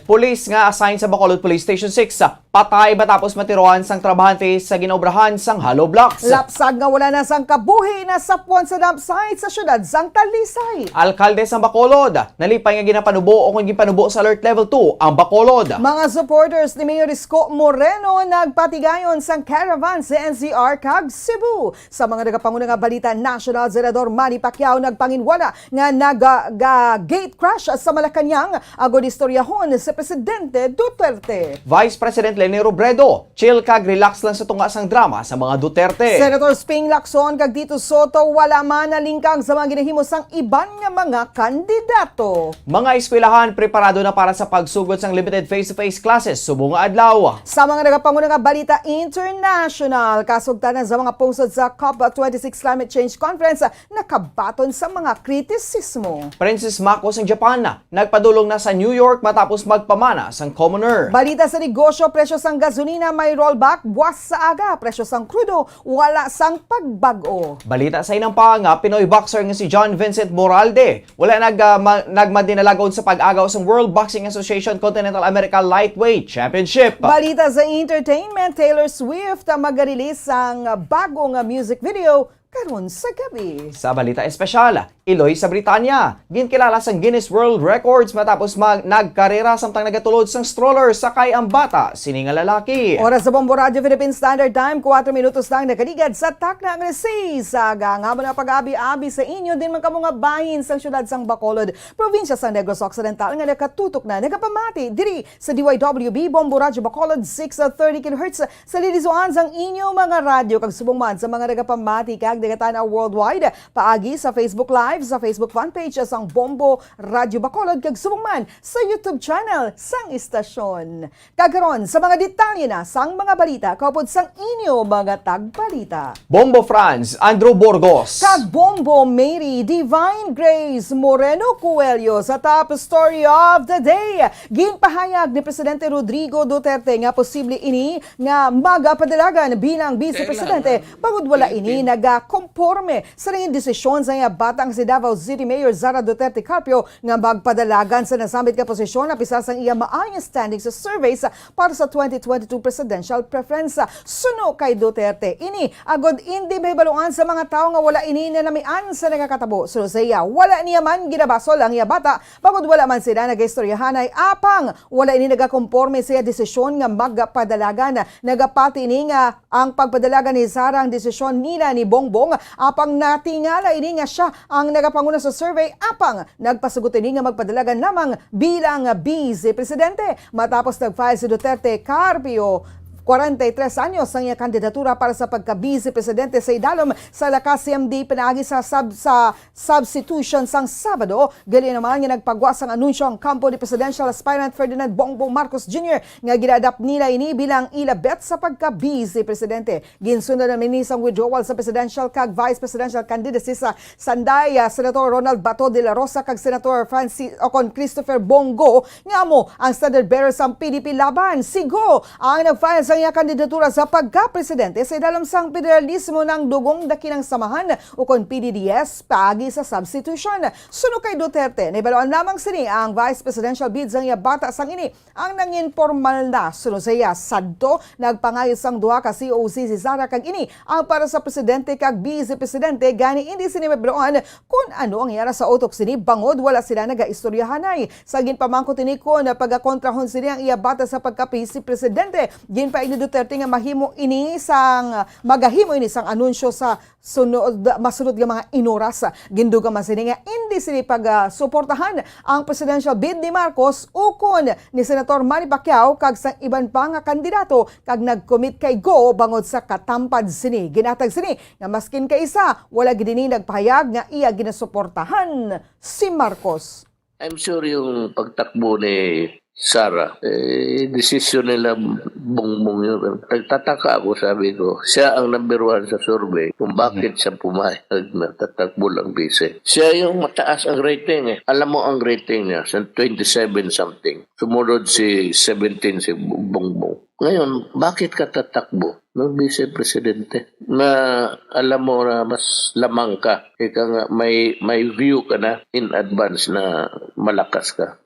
Pulis nga assigned sa Bacolod Police Station six patay matapos matirohan sang trabahante sa ginaobrahan sang hollow blocks. Lapsag nga wala na sang kabuhi nasapwan sa dump site sa siyudad sang Talisay. Alkalde sang Bacolod, nalipay nga ginapanubo o kon ginpanubo sa Alert Level two ang Bacolod. Mga supporters ni Mayor Isko Moreno nagpatigayon sang caravan sa N C R kag Cebu. Sa mga nagapanguna nga balita nasyonal, Senador Manny Pacquiao nagpanginwala nga naga-, ga-, gate crash sa Malacañang agod istoryahon si Presidente Duterte. Vice President Leni Robredo, chill kag relax lang sa tunga sang drama sa mga Duterte. Senator Ping Lacson kag Tito Soto wala man nalingkang sa mga ginahimo sang iban nga mga kandidato. Mga eskwelahan preparado na para sa pagsugod sang limited face-to-face classes subong nga adlaw. Sa mga nagapanguna nga balita international, kasugtanan sa mga pungsod sa COP twenty-six Climate Change Conference, nakabaton sa mga kritisismo. Princess Mako sang Japan nagpadulong na sa New York matapos magpamana sang commoner. Balita sa negosyo, presyo sang gasolina may rollback buwas sa aga, presyo sang krudo wala sang pagbag-o. Balita sa inang pa nga Pinoy boxer nga si John Vincent Moralde wala nag, ah, ma-, nagmadinalagon sa pag-agaw sang World Boxing Association Continental America Lightweight Championship. Balita sa entertainment, Taylor Swift ang mag-release sang bago nga music video karon sa gabi. Sa balita espesyal, iloy sa Britanya, ginkilala sang Guinness World Records matapos mag nagkarera samtang nagatulod sang stroller sakay ang bata sini nga lalaki. Oras sa Bombo Radyo Philippine Standard Time, kuwatro minutos lang nakaligad sa takna nga alas seis. Sa aga nga mga pag-abi-abi sa inyo din man kamo nga bahin sang siyudad sang Bacolod, probinsya sang Negros Occidental nga nakatutok na nagapamati diri sa D Y W B Bombo Radyo Bacolod six thirty kilohertz sa lilisuan sang inyo mga radyo kag subong man sa mga nagapamati kag nagatan-aw worldwide paagi sa Facebook Live, sa Facebook fan page sang Bombo Radyo Bacolod kag subong man sa YouTube channel sang istasyon. Kag karon sa mga detalye na sang mga balita kaupod sang inyo mga tagbalita. Bombo Franz, Andrew Burgos. Kag Bombo Mary Divine Grace Moreno Coelho sa top story of the day. Ginpahayag ni Presidente Rodrigo Duterte nga posible ini nga magapadalagan bilang Vice Presidente bangod wala ini nagakomporme sa nangin desisyon sa iya bata nga si Davao City Mayor Sara Duterte Carpio nga magpadalagan sa nasambit nga posisyon apisar sang iya maayong standing sa surveys para sa twenty twenty-two presidential preference. Suno kay Duterte, ini agod indi mahibaluan sa mga tawo nga wala ini nanamian sa nagakatabo. Suno sa iya, wala niya man ginabasol ang iya bata bangod wala man sila nagaistoryahanay, apang wala ini nagakomporme sa iya desisyon nga magpadalagan. Nagapati ini nga ang pagpadalagan ni Sara ang desisyon nila ni Bongbong, apang natingala ini nga sia ang nagapanguna sa survey, apang nagpasugot ini nga magpadalagan lamang bilang Vice Presidente. Matapos nag-file si Duterte Carpio, kwarenta y tres anyos, ang iya kandidatura para sa pagka-Vice Presidente sa idalom sa Lakas C M D pinaagi sa sab-, sa substitution sang Sabado. Gali naman nga nagpagwa sang anunsyo ang kampo ni presidential aspirant Ferdinand Bongbong Marcos Junior nga gina-adapt nila ini bilang ila bet sa pagka-Vice Presidente. Ginsunod naman ini sang withdrawal sa presidential kag vice presidential candidacy sa Sanday, ah, Senator Ronald Bato de la Rosa kag Senator Francis, o kon Christopher Bong Go, nga amo ang standard bearer sang P D P Laban. Si Go ang nag-file sa iya kandidatura sa pagka-presidente sa idalom sang Federalismo nang Dugong Dakilang Samahan, o kon P D D S, paagi sa substitution. Suno kay Duterte, nahibaluan lamang sini ang vice presidential bid sang iya bata sang ini ang nangin pormal na. Suno sa iya, sadto, nagpangayo sang duha ka C O C si Sara kag ini ang para sa presidente kag vice presidente, gani indi sini mahibaluan kon ano ang yara sa utok sini bangod wala sila nagaistoryahanay. Sa ginpamangkot ini kon pagakontrahon sini ang iya bata sa pagka-vice presidente, ginpaig ni Duterte nga mahimo ini sang, magahimo ini sang anunsyo sa sunod, masunod nga mga inoras. Gindugang man sini nga indi sini pagsuportahan ang presidential bid ni Marcos ukon ni Senator Manny Pacquiao kag sang iban pa nga kandidato, kag nag-commit kay Go bangod sa katampad sini. Ginatag sini nga maskin kaisa, wala gid ini nagpahayag nga iya ginasuportahan si Marcos. I'm sure yung pagtakbo ni Sara, eh, desisyon nila Bongbong yun. Nagtataka ako, sabi ko, siya ang number one sa survey kung bakit siya pumayag na tatakbo lang bise. Siya yung mataas ang rating eh. Alam mo ang rating niya, sa twenty-seven something. Sumunod si seventeen, si Bongbong. Ngayon, bakit ka tatakbo ng vice presidente na alam mo na mas lamang ka? Ika nga, may, may view ka na in advance na malakas ka.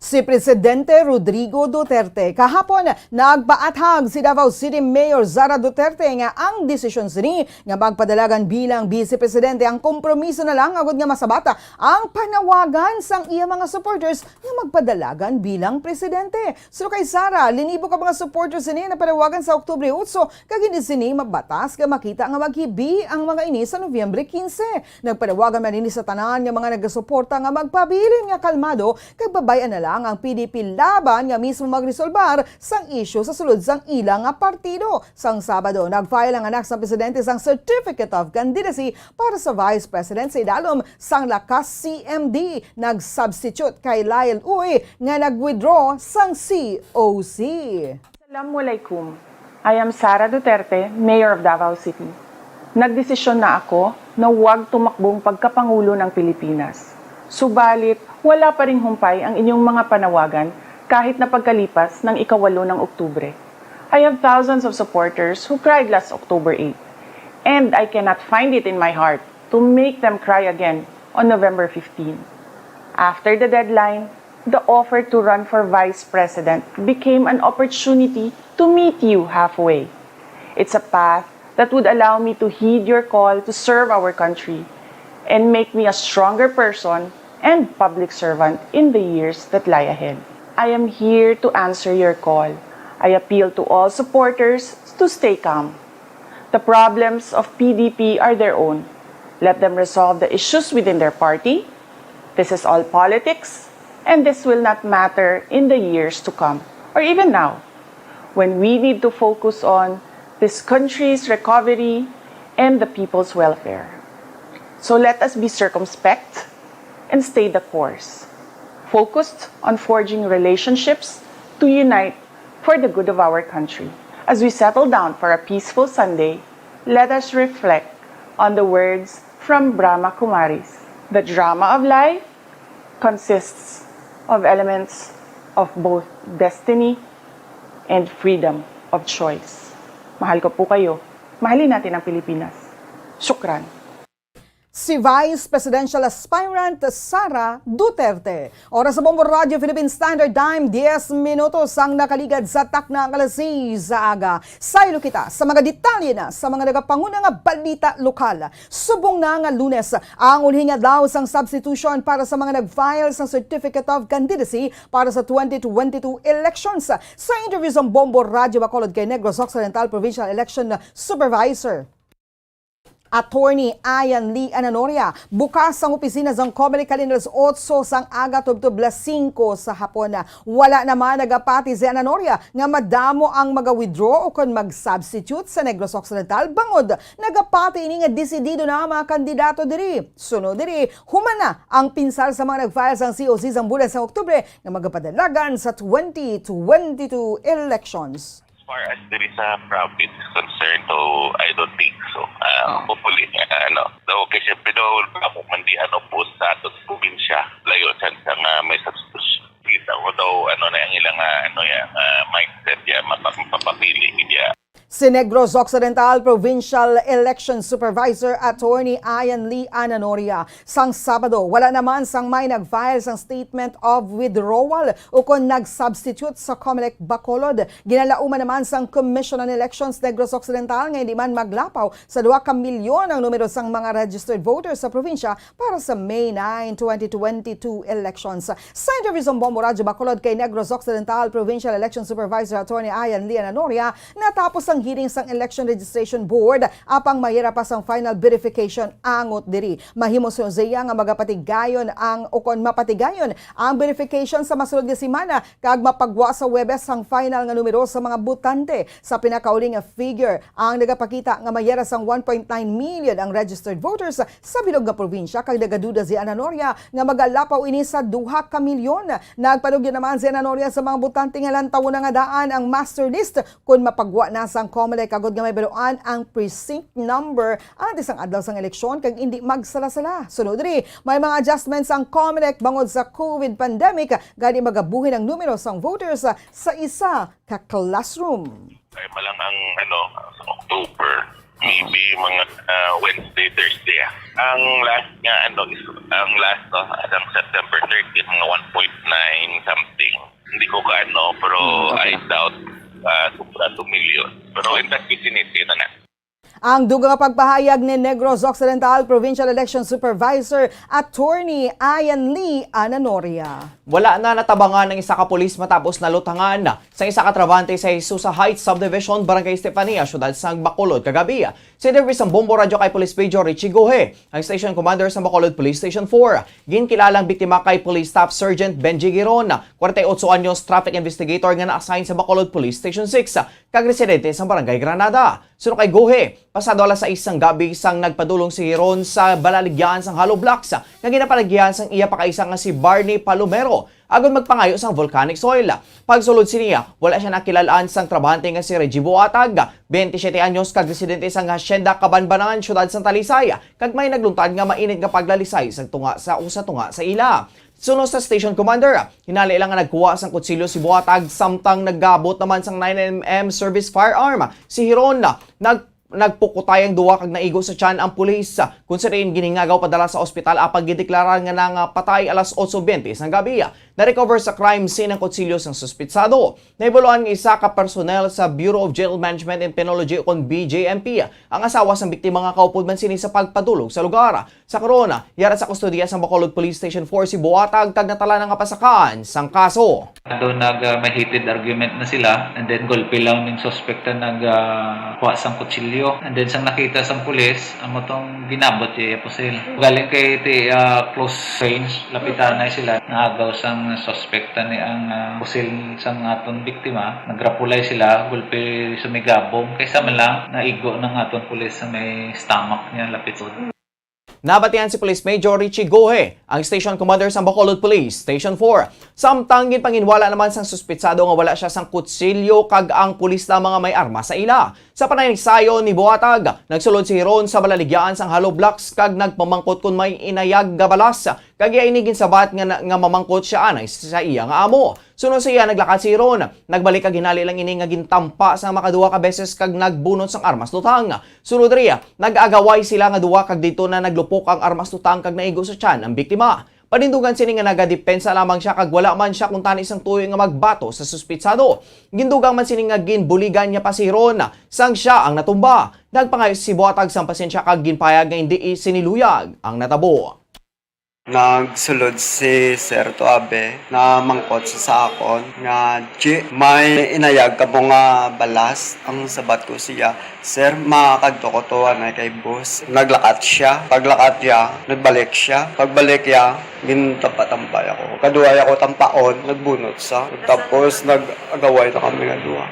Si Presidente Rodrigo Duterte. Kahapon, nagpaathag si Davao City Mayor Sara Duterte nga ang desisyon sini nga magpadalagan bilang Vice Presidente ang kompromiso na lang agud nga masabat ang panawagan sang iya mga supporters nga magpadalagan bilang presidente. Suno kay Sara, linibo ka mga supporters sini napanawagan sa Oktubre otso, kag hindi sini mabatas nga makita nga maghibi ang mga ini sa Nobyembre quince. Nagpanawagan man ini sa tanan nga mga nagasuporta nga magpabilin nga kalmado kag babay-an na lang ang P D P Laban nga mismo magresolbar sang isyu sa sulod sang ila nga partido. Sang Sabado, nag-file ang anak sang presidente sang Certificate of Candidacy para sa Vice President sa idalom sang Lakas C M D. Nag-substitute kay Lyle Uy nga nag-withdraw sang C O C. Assalamualaikum. I am Sara Duterte, Mayor of Davao City. Nagdesisyon na ako na huwag tumakbong pagkapangulo ng Pilipinas. Subalit, wala pa ring humpay ang inyong mga panawagan kahit na pagkalipas ng ikawalo ng Oktubre. I have thousands of supporters who cried last October eight, and I cannot find it in my heart to make them cry again on November fifteen. After the deadline, the offer to run for vice president became an opportunity to meet you halfway. It's a path that would allow me to heed your call to serve our country and make me a stronger person and public servant in the years that lie ahead. I am here to answer your call. I appeal to all supporters to stay calm. The problems of P D P are their own. Let them resolve the issues within their party. This is all politics, and this will not matter in the years to come, or even now, when we need to focus on this country's recovery and the people's welfare. So let us be circumspect and stay the course, focused on forging relationships to unite for the good of our country. As we settle down for a peaceful Sunday, let us reflect on the words from Brahma Kumaris. The drama of life consists of elements of both destiny and freedom of choice. Mahal ko po kayo. Mahalin natin ang Pilipinas. Shukran. Si Vice Presidential Aspirant Sara Duterte. Oras sa Bombo Radyo Philippine Standard Time, diyes minutos ang nakaligad sa takna nga alas sais sa aga. Saylo kita sa mga detalye na sa mga nagapanguna nga balita lokal. Subong na nga Lunes ang ulhing adlaw sang substitution para sa mga nag-file sang Certificate of Candidacy para sa twenty twenty-two elections. Sa interview sang Bombo Radyo Bacolod kay Negros Occidental Provincial Election Supervisor Attorney Ian Lee Ananoria, bukas ang opisina sang Comelec halin alas otso sang aga tubtob alas singko sa hapon. Wala naman nagapati si Ananoria nga madamo ang maga-withdraw ukon mag-substitute sa Negros Occidental, bangod nagapati ini nga desidido na ang mga kandidato diri. Sunod diri, human na ang pinsal sa mga nag-file sang C O C sang bulan sang Oktubre nga magapadalagan sa twenty twenty-two elections. As far as diri sa province is concerned, so I don't think so. Ah, hopefully, ah, ano, daw kay siyempre daw ako mandihan o po sa aton probinsya, layo sa sa nga may substitution. Kita ko daw ano na ang ilang ah, ano ya, ah, mindset ya, mapa- mapapili ya. Si Negros Occidental Provincial Election Supervisor Attorney Ian Lee Ananoria. Sang Sabado, wala naman sang may nag-file sang statement of withdrawal ukon nag-substitute sa Comelec Bacolod. Ginalauman naman sang Commission on Elections Negros Occidental nga hindi man maglapaw sa duha ka milyon ang numero sang mga registered voters sa probinsya para sa May nine, twenty twenty-two elections. Sa interview sang Bombo Radyo Bacolod kay Negros Occidental Provincial Election Supervisor Attorney Ian Lee Ananoria, natapos ang hearing sang Election Registration Board, apang mayara pa sang final verification angot diri. Mahimo si Hosea nga magapatigayon ang, ukon mapatigayon ang verification sa masulod nga semana, kag mapagwa sa Huwebes ang final nga numero sa mga botante. Sa pinakauli nga figure, ang nagapakita nga mayara sang one point nine million ang registered voters sa bilog nga probinsya, kag nagaduda si Ananoria nga magalapaw ini sa duha ka milyon. Nagpanugyan naman si Ananoria sa mga botante nga lantawon na nga daan ang master list kon mapagwa na sang Comelec, agod nga mahibaluan ang precinct number antes sang adlaw sang eleksyon kag indi magsala-sala. Sunod diri, may mga adjustments ang Comelec bangod sa COVID pandemic, gani magabuhin ang numero sang voters sa isa ka classroom. Ay, malang ang, ano, sa October, maybe mga ah, Wednesday, Thursday. Ah. Ang last nga, ano, is, ang last, no, ang September thirty, mga one point nine something. Hindi ko kaano, pero I doubt ah, sobra two million. Pero in that vicinity na na. Ang dugang nga pagpahayag ni Negros Occidental Provincial Election Supervisor Attorney Ian Lee Ananoria. Wala na natabangan ang isa ka pulis matapos nalutangan sang isa ka trabahante sa Hesusa Heights Subdivision, Barangay Estefania, siyudad sang Bacolod kagabi. Sa interview sang Bombo Radyo kay Police Major Richie Gohe, ang station commander sa Bacolod Police Station four, ginkilalang biktima kay Police Staff Sergeant Benji Giron, kwarenta y otso anyos, traffic investigator nga na-assign sa Bacolod Police Station six, kag residente sa Barangay Granada. Suno kay Gohe, pasado alas sais sang gabi sang nagpadulong si Giron sa balaligyahan sang hollow blocks nga ginapaligyahan sang iya pakaisa nga si Barney Palomero. agod magpangayo sang volcanic soil. Pagsulod sini, wala siya nakilal-an sang trabahante nga si Reggie Buatag, twenty-siyete anyos, kag residente sang Hacienda Kabanbanan, Siyudad sang Talisay, kag may nagluntad nga mainit nga paglalisay sa tunga sa usa tunga sa ila. Suno sa station commander, hinali lang nga nagkuha sang kutsilyo si Buatag samtang nagabot naman sang nine M M service firearm si Hiron. Nag nagpukutay ang duwa kag naigo sa tiyan ang pulis, kung sa diin ginhingagaw padala sa ospital apang gideklara nga nangapatay alas otso bente sang gabi. Na-recover sa crime scene ang kutsilyo sang suspitsado. Nahibaluan nga isa ka personnel sa Bureau of Jail Management and Penology, ukon B J M P, ang asawa sang biktima nga kaupod man sini sa pagpadulong sa lugar. Sa karon, yara sa kustodiya sang Bacolod Police Station four si Buatag kag natala na nga pasakaan sang kaso. Daw nag, ah, may heated argument na sila, and then gulpi lang ning suspect na nag, ah, kuha sang kutsilyo. And then sang nakita sang pulis, amo tong ginabot iya pusil. Galing kay ti, ah, close range, lapitanay sila. Naagaw sang suspect ni ang, ah, pusil sang aton biktima. Nagrapulay sila, gulpi sumigabong. Kaysa man lang, naigo ng aton pulis sa may stomach niya, lapit. Nabatian si Police Major Richie Gohe, ang Station Commander sang Bacolod Police Station four. Samtang ginpanginwala naman sang suspitsado nga wala siya sang kutsilyo kag ang pulis lamang nga may armas sa ila. Sa panaysayon ni Buatag, nagsulod si Hiron sa balaligyaan sang hollow blocks kag nagpamangkot kon may inayag nga balas, kag iya ini ginsabat nga, nga mamangkot siya anay sa iya nga amo. Suno sa iya, naglakat si Hiron. Nagbalik kag hinali lang ini nga gintampa sang makaduha ka beses kag nagbunot sang armas lutang. Sulod diri, nag-agaway sila nga duha kag didto na naglupok ang armas lutang kag naigo sa tiyan ang biktima. Panindugan sini nga nagadepensa lamang siya kag wala man siya kuntani sang tuyo nga magbato sa suspitsado. Gindugang man sini nga ginbuligan niya pa si Hiron sang siya ang natumba. Nagpangayo si Buatag sang pasensya kag ginpahayag nga hindi sini luyag ang natabo. Nagsulod si Sir Tuabe, namangkot siya sa akon nga, "G, may inayag kamo nga balas?" Ang sabat ko siya, "Sir, makakadto ko to anay kay boss." Naglakat siya. Paglakat niya, nagbalik siya. Pagbalik niya, gintampa-tampay ako. Kaduhay ako tampaon, nagbunot sa. Tapos nag-agaway na kami nga duha.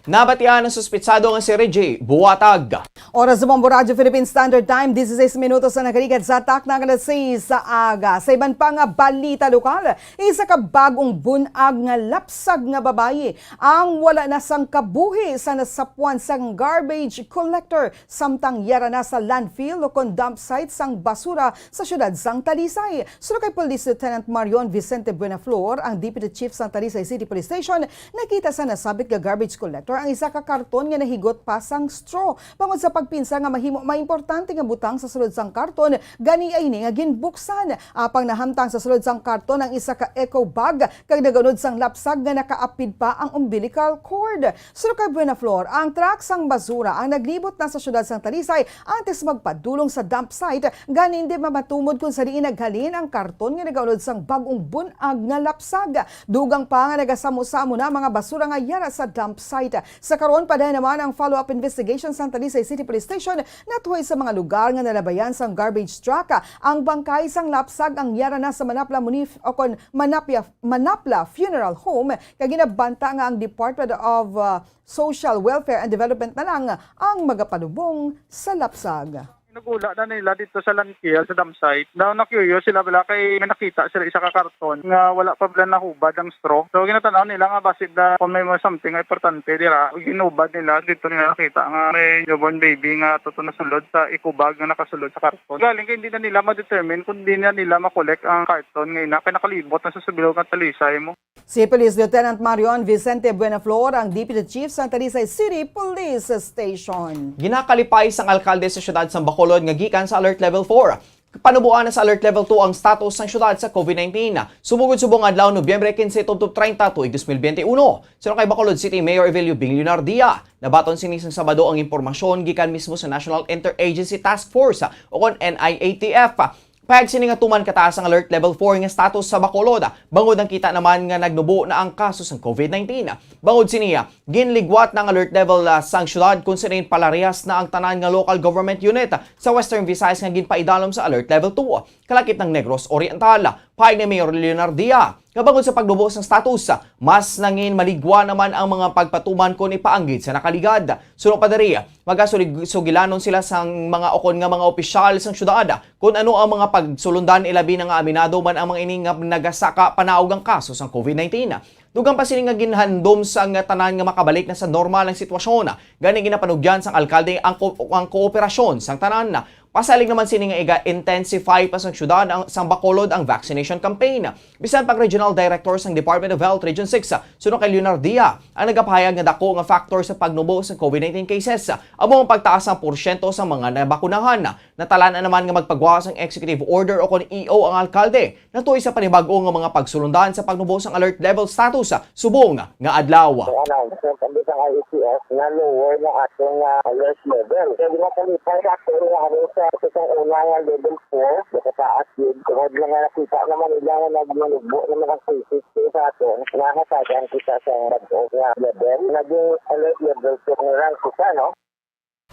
Nabatian ang suspitsado nga si Reggie Buatag. Oras sa Bombo Radyo Philippine Standard Time, dieciséis minutos na nakaligad sa takna nga alas sais sa aga. Sa iban pa nga balita lokal, isa ka bag-ong bun-ag nga lapsag nga babayi ang wala na sang kabuhi sa nasapuan sang garbage collector samtang yara na sa landfill o kon dump site sang basura sa siyudad sang Talisay. Suno kay Police Lieutenant Marion Vicente Buenaflor, ang Deputy Chief sang Talisay City Police Station, nakita sa nasabit nga garbage collector ang isa ka karton nga nahigot pa sang straw. Bangod sa pagpinsa nga mahimo maimportante nga butang sa sulod sang karton, gani ay ini nga ginbuksan. Apang nahamtang sa sulod sang karton ang isa ka eco bag kag nagaunod sang lapsag nga nakaapid pa ang umbilical cord. Suno kay Buenaflor, ang truck sang basura ang naglibot na sa siyudad sang Talisay antes magpadulong sa dump site, gani hindi mamatumod kung sa diin naghalin ang karton nga nagaunod sang bag-ong bun-ag nga lapsag. Dugang pa nga nagasamo-samo na mga basura nga yara sa dump site. Sa karon, padayon naman ang follow-up investigation sang Talisay City Police Station natuhoy sa mga lugar nga nalabayan sang garbage truck. Ang bangkay sang lapsag ang yara na sa Manapla Munif-, o kon Manapia-, Manapla Funeral Home, kag ginabanta nga ang Department of, uh, Social Welfare and Development na lang ang magapalubong sa lapsag. Nagula na nila dito sa landfill, sa dump site. Daw na-curious sila bala kay may nakita sila isa ka karton nga wala pa bala nahubad ang straw. So, ginatan-aw nila nga basi da kung may mga something nga importante dira. Ginhubad nila, dito nila nakita nga may newborn baby nga tuto nasulod sa eco bag nga nakasulod sa karton. Galing kay hindi na nila ma-determine kung di na nila ma-collect ang karton nga ina kay nakalibot na sa subilog nga Talisay mo. Si Police Lieutenant Marion Vicente Buenaflor ang Deputy Chief sang Talisay City Police Station. Ginakalipay sang alkalde sa siyudad sang Bacolod nga gikan sa Alert Level four, panuboan na sa Alert Level two ang status sang siyudad sa COVID nineteen. Sumugod subong adlaw, Nobyembre quince tubtob treinta, tuig dos mil bente uno. Suno kay Bacolod City Mayor Evelio Bing Leonardia, nabaton sini sang Sabado ang impormasyon gikan mismo sa National Interagency Task Force, o kon N I A T F. Pahayag sini nga tuman kataas ang Alert Level four nga status sa Bacolod, bangod nakita naman nga nagnubo na ang kaso sang COVID nineteen. Bangod sini, ginligwat na ang Alert Level, ah, sang siyudad, kung sa diin palarehas na ang tanan nga local government unit sa Western Visayas nga ginpaidalom sa Alert Level two, kalakip ng Negros Oriental. Pahayag ni Mayor Leonardia, Nga bangod sa pagnubo sang status, mas nangin maligwa naman ang mga pagpatuman kon ipaanggid sa nakaligad. Suno pa diri, magasugilanon sila sang mga ukon nga mga opisyal sang syudad kon ano ang mga pagsulundan, ilabi na nga aminado man ang mga ini nga nagasaka panaog ang kaso sang covid nineteen. Dugang pa sini nga ginhandom sang tanan nga makabalik na sa normal ang sitwasyon. Gani ginapanugyan sang alkalde ang ko-, ang kooperasyon sang tanan. Pasalig naman sini nga iga-intensify pa sang syudad ang, sang Bacolod ang vaccination campaign. Bisan pang Regional Director sang Department of Health Region six, suno kay Leonard Dia, ang nagapahayag nga dako nga factor sa pagnubo sa covid nineteen cases amo ang pagtaas sang porsyento sa mga nabakunahan. Natalan-an naman nga magpagawas sang executive order o kon E O ang alkalde natuoy sa panibag-o nga mga pagsulundan sa pagnubo sang alert level status subong nga adlaw. Ang announcement ang isang I E C S na lower na ato nga alert level. Kaya ginakalipay na ato nga ano sa isang una nga level four, nakataas yun. Tungod lang nga nakita naman nila nga nagmanubo naman ang cases sa ato. Nakatagan kita sa bag-o nga level. Naging alert level two na lang kita, no?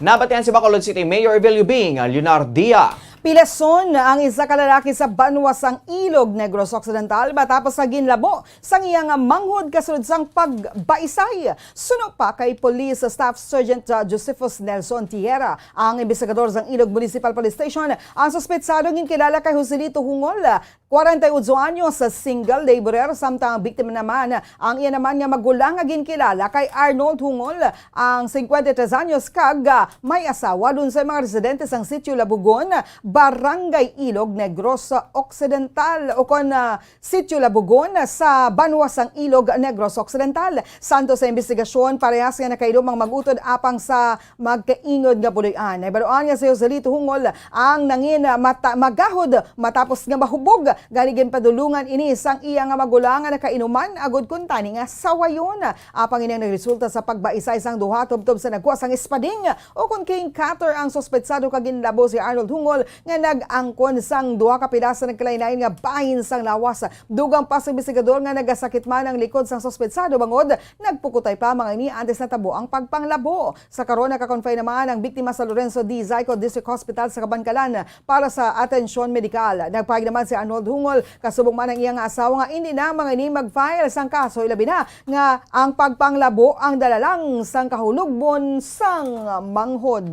Nabatian si Bacolod City Mayor Evelio Bing, Leonard Dia. Pilason ang isa ka lalaki sa banwa sang Ilog Negros Occidental matapos sa ginlabo sang iya nga manghod kasulod sang pagbaisay. Suno pa kay Police Staff Sergeant, uh, Josephus Nelson Tierra, ang imbestigador sang Ilog Municipal Police Station, ang suspetsado ginkilala kay Joselito Hungol, kwarenta y otso anyos, single laborer, samtang ang biktima naman, ang iya naman nga magulang nga ginkilala kay Arnold Hungol, ang singkwenta y tres anyos, kag, ah, may asawa. Dunsay mga residente sang Sitio Labugon, Barangay Ilog Negros Occidental, o kon, ah, Sitio Labugon sa banwa sang Ilog Negros Occidental. Santo sa imbestigasyon, parehas nga nakailom ang mag-utod apang sa magkaingod nga puloy-an. Nahibaluan nga si Joselito Hungol ang nangin mata-, magahod matapos nga mahubog. Gani ginpadulungan ini sang iya nga magulang nga nakainuman agod kuntani nga sawayon. Apang ini ang nagresulta sa pagbaisay sang duha tubtob sa nagkuha sang espading o kon cane cutter ang suspetsado kag ginlabo si Arnold Hungol nga nag-angkon sang duha ka pilas sa nagkalain-lain nga bahin sang lawas. Dugang pa sa imbestigador nga nagasakit man ang likod sang suspetsado bangod nagpukutay pa mga ini antes natabo ang pagpanglabo. Sa karon, naka-confine naman ang biktima sa Lorenzo D. Zyco District Hospital sa Kabankalan para sa atensyon medikal. Nagpahayag naman si Arnold Hungol, kasubong man ang iya nga asawa, nga indi na mga ini mag-file sang kaso, ilabi na nga ang pagpanglabo ang dala lang sang kahulogbon sang manghod.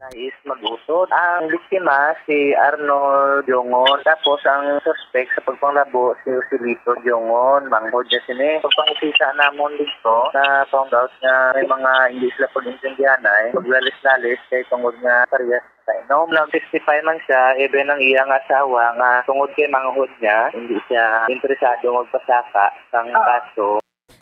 Na is mag-utod. Ang biktima, si Arnold Diongon, tapos ang suspect sa pagpanglabo, si Joselito Diongon, manghod niya sini. Pagpangita namon dito, na found out nga may mga hindi sila pag-intindihanay, maglalis-lalis kay tungod nga parehas sa inom. Nag-testify man siya, even ang iyang asawa, nga tungod kay manghod niya, hindi siya interesado magpasaka sang kaso.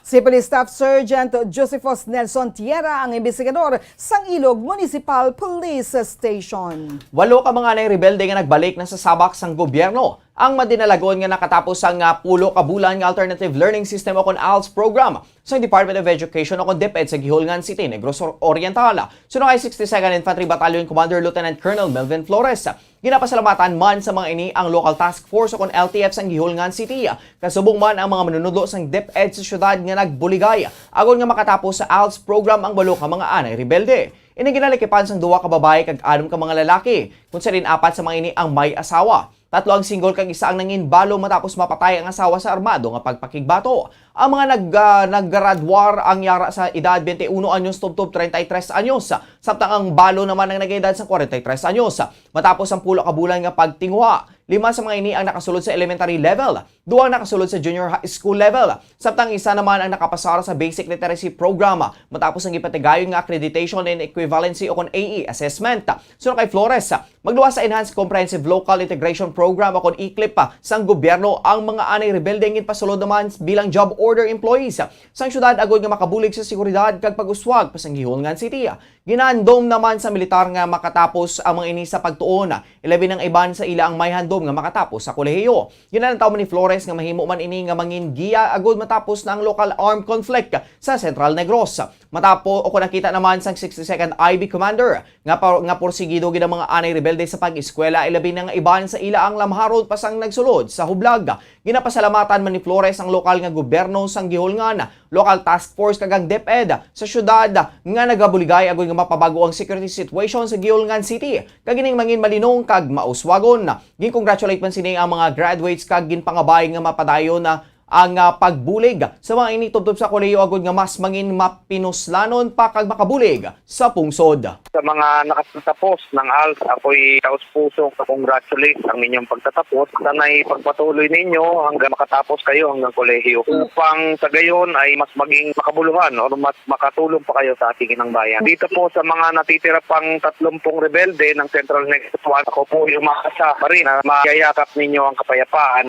Si Police Staff Sergeant Josephus Nelson Tierra ang imbestigador sang Ilog Municipal Police Station. Walo ka mga anay rebelde nga nagbalik na sa sabak sang gobyerno ang madinalagon nga nakatapos sang, ah, pulo ka bulan nga Alternative Learning System o kon ALS program sa Department of Education o kon DepEd sa Guihulngan City, Negros Or-, Oriental. Suno kay sixty-second Infantry Battalion Commander Lieutenant Colonel Melvin Flores, ginapasalamatan man sa mga ini ang Local Task Force o kon L T F sang Guihulngan City, kasubong man ang mga manunudlo sang DepEd sa syudad nga nagbuligay agod nga makatapos sa ALS program ang walo ka mga anay rebelde. Ini ginalikipan sang duha ka babayi kag anom ka mga lalaki, kung sa diin apat sa mga ini ang may asawa. Tatlo ang single kag isa ang nangin balo matapos mapatay ang asawa sa armado nga pagpakigbato. Ang mga nag-, ah, naggraduar ang yara sa edad twenty-one anyos tubtob treinta y tres anyos, samtang ang balo naman ang nag-edad sa kwarenta y tres anyos. Matapos ang pulo ka bulan nga pagtinguha, lima sa mga ini ang nakasulod sa elementary level, duha ang nakasulod sa junior high school level, samtang isa naman ang nakapasar sa Basic Literacy Program matapos ang gipatigayon nga Accreditation and Equivalency o kon A E assessment. Suno kay Flores, magluwas sa Enhanced Comprehensive Local Integration Program o kon ECLIP sang gobyerno ang mga anay rebelde nga ginpasulod naman bilang job order employees sang syudad agod nga makabulig sa seguridad kag pag-uswag pa sang Guihulngan City. Ginhandom naman sa militar nga makatapos ang mga ini sa pagtuon, ilabi na ang iban sa ila ang may handom nga makatapos sa kolehiyo. Ginalantaw man ni Flores nga mahimo man ini nga mangin giya agud matapos na ang lokal armed conflict sa Central Negros. Matapo o kon nakita naman sang sixty-second I B Commander nga pa, nga porsigido gid ang mga anay rebelde sa pag-eskwela, ilabi na nga iban sa ila ang lamharon pa sang nagsulod sa hublag. Ginapasalamatan man ni Flores ang lokal nga gobyerno sang Guihulngan, local task force kag ang DepEd sa syudad nga nagabuligay agud nga mapabag-o ang security situation sa Guihulngan City kag ining mangin malinong kag mauswagon. Gin-congratulate man sini ang mga graduates kag ginpangabay nga mapadayon na ang, ah, pagbulig sa mga ini tubtob sa kolehiyo agod nga mas mangin mapinuslanon pa kag makabulig sa pungsod. Sa mga nakatapos ng als, ako'y taus-puso congratulate ang inyong pagtatapos. Sana'y pagpatuloy ninyo hanggang makatapos kayo hanggang kolehiyo. Upang sa gayon ay mas maging makabuluhan o mas makatulong pa kayo sa ating inang bayan. Dito po sa mga natitira pang tatlumpung rebelde ng Central Negros One, ako po yung umaasa pa rin na mayayakap ninyo ang kapayapaan.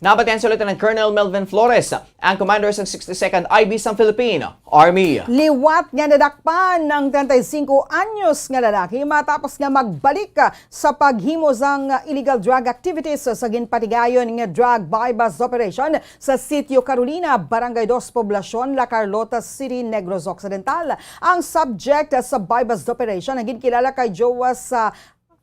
Nabatian si Lieutenant Colonel Melvin Flores, ang commander sa sixty-second I B sang Philippine Army. Liwat nga nadakpan ang treinta y cinco anyos nga lalaki matapos nga magbalik, ah, sa paghimo sang, ah, illegal drug activities sa ginpatigayon nga drug buy-bust operation sa Sitio Carolina, Barangay Dos, Poblacion La Carlota City, Negros Occidental. Ang subject, ah, sa buy-bust operation ang ginkilala kay Joas, ah,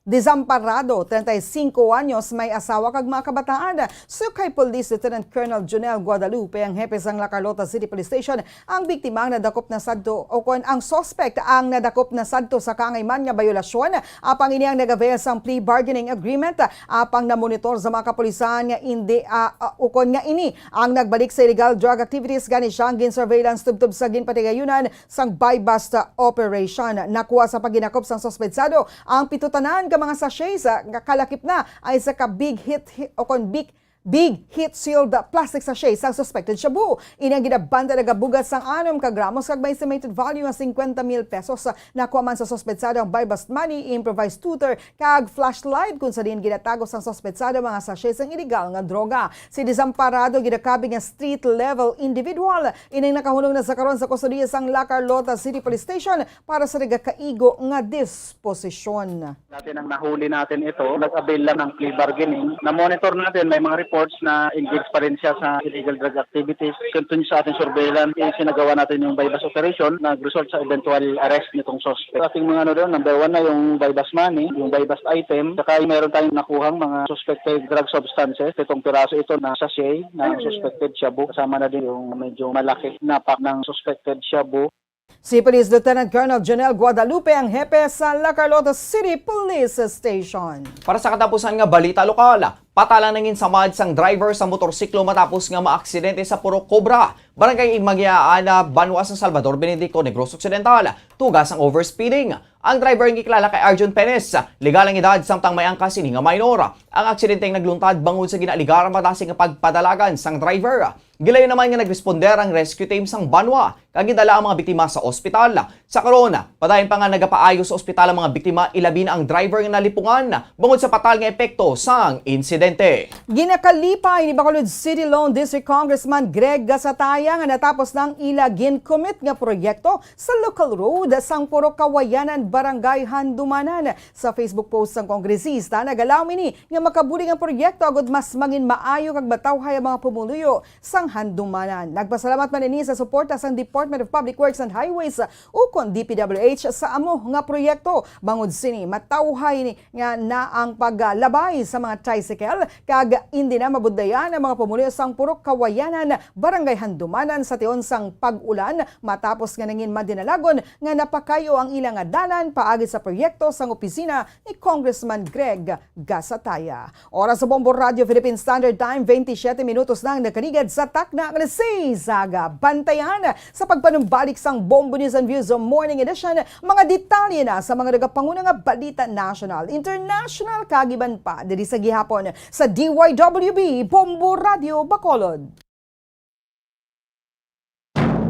Desamparado, treinta y cinco anyos, may asawa kag mga kabataan. Suno kay Police Lieutenant Colonel Jonel Guadalupe, ang hepe sang La Carlota City Police Station, ang biktima ang nadakop na sadto, o kon ang suspect ang nadakop na sadto sa kaangay man nga bayolasyon. Apang ini ang nag-avail sang plea bargaining agreement. Apang namonitor sa mga kapulisan nga indi, ah, ah, ukon nga ini ang nagbalik sa illegal drug activities, gani siya ang gin-surveillance tubtob sa ginpatigayunan sang buy-bust operation. Nakuha sa paghinakop sang suspetsado ang pito tanan ka mga sachets, ah, nga kalakip na ay sa ka big hit, hi-, o kon big, big hit sealed plastic sachet sang suspected shabu. Ini ang ginabanta nagabugat sang anom ka gramos kag may estimated value nga cincuenta mil pesos. Nakuha man sa suspetsado ang buy-bust money, improvised tutor, kag flashlight, kung sa diin ginatago sang suspetsado mga sachet sang iligal nga droga. Si Desamparado ginakabig nga street-level individual. Ining nakahunong na sa karon sa kustodiya sang La Carlota City Police Station para sa nagakaigo nga disposisyon. Dati nang nahuli natin ito, nag-avail lang ng plea bargaining. Na-monitor natin, may mga reports na engaged pa rin siya sa illegal drug activities. Continue sa ating surveillance, isinagawa natin yung buy-bust operation, nag-result sa eventual arrest nitong suspect. Ating mga ano doon, number one na yung buy-bust money, yung buy-bust item, saka yung meron tayong nakuhang mga suspected drug substances. Itong piraso ito na sachet ng suspected shabu. Kasama na din yung medyo malaki na pack ng suspected shabu. Si Police Lieutenant Colonel Jonel Guadalupe ang hepe sa La Carlota City Police Station. Para sa katapusan nga balita lokal, patala nangin samad sang driver sa motorsiklo matapos nga maaksidente sa Purok Cobra, Barangay Imagiaan, Banwa sa Salvador Benedicto, Negros Occidental, tuga sang overspeeding. Ang driver nga kilala kay Arjun Perez, legal ang edad samtang may angkas sini nga minor. Ang aksidente ang nagluntad bangod sa ginaaligar madasig nga pagpadalagan sang driver. Gilayon naman nga nagresponder ang rescue team sang Banwa kag gidala ang mga biktima sa ospital. Sa karon, padayon pa nga nagapaayo sa ospital ang mga biktima, ilabi na ang driver nga nalipungan bangod sa patal nga epekto sang insidente. Ginakalipay ni Bacolod City Lone District Congressman Greg Gasataya nga natapos na ang ila gin-commit nga proyekto sa local road sang Purok Kawayanan, Barangay Handumanan. Sa Facebook post sang kongresista, nagalaom ini nga makabulig ang proyekto agud mas mangin maayo kag matawhay ang mga pumuluyo sang Handumanan. Nagpasalamat man ini sa suporta sang Department of Public Works and Highways ukon D P W H sa amo nga proyekto. Bangod sini, matawhay ni nga na ang paglabay sa mga tricycle, kag indi na mabudlayan ang mga pumuluyo sang Purok Kawayanan, Barangay Handumanan, sa tion sang pag-ulan, matapos nga nangin madinalagon nga napakayo ang ila nga dalan paagi sa proyekto sang opisina ni Congressman Greg Gasataya. Oras sa Bombo Radio Philippine Standard Time, twenty-seven minutos na ang nakaligad sa takna nga alas seis aga. Bantayan sa pagpanumbalik sang Bombo News and Views Morning Edition, mga detalye na sa mga nagapanguna nga balita national, international, kag iban pa diri sa gihapon sa D Y W B Bombo Radio Bacolod.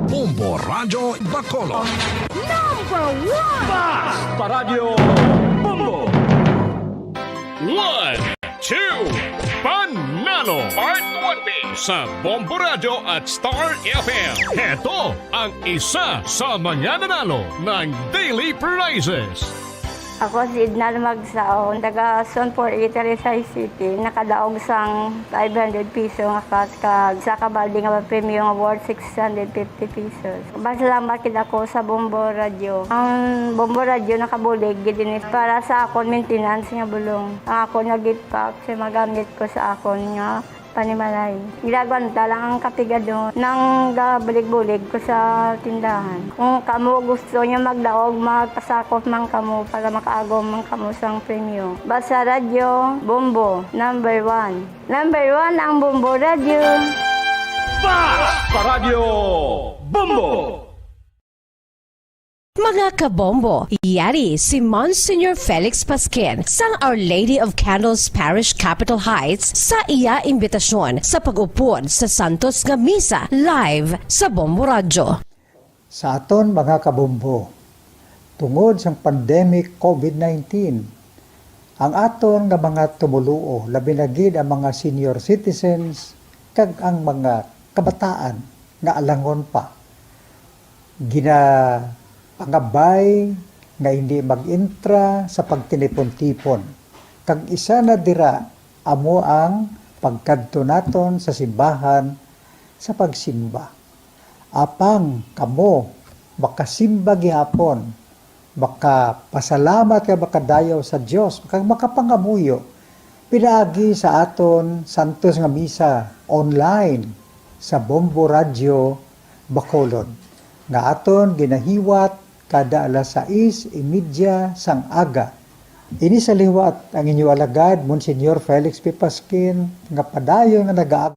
Bombo Radyo Bacolod. Number one! Basta Radyo Bombo! One, two, Panalo Part one B sa Bombo Radyo at Star F M. Heto ang isa sa mga nananalo ng daily prizes. Ako si Edna Magsaon, taga Zone four A, Talisay City. Nakadaog sang five hundred piso nga cash kag sa kabalde nga premyo nga worth six hundred fifty pesos. Pasalamat gid ako sa Bombo Radyo. Ang Bombo Radyo nakabulig gid ini para sa akon maintenance nga bulong. Ang akon nga gift pack sa magamit ko sa akon nga panimalay. Ginagwanta lang ang kapigadon nang gabulig-bulig ko sa tindahan. Kung kamo gusto nyo magdaog, magpasakop man kamo para makaagom man kamo sang premyo. Basta Radyo Bombo, number one. Number one ang Bombo Radyo. Basta Radyo Bombo! Mga kabombo, yari si Monsignor Felix Pasquin sang Our Lady of Candles Parish, Capitol Heights, sa iya imbitasyon sa pag-upod sa santos nga misa live sa Bombo Radyo. Sa aton mga kabombo, tungod sang pandemic COVID nineteen, ang aton nga mga tumoluo, labi na gid ang mga senior citizens kag ang mga kabataan nga alangon pa, ginapangabay nga hindi mag-intra sa pagtinipon-tipon, kag isa na dira amo ang pagkadto naton sa simbahan sa pagsimba. Apang kamo makasimba gihapon, makapasalamat kag makadayaw sa Dios, kag makapangamuyo pinaagi sa aton santos nga misa online sa Bombo Radyo Bacolod, nga aton ginahiwat kada alas sais y media sang aga. Ini sa liwat ang inyo alagad, Monsignor Felix P. Pasquin, nga padayon nga nagaag-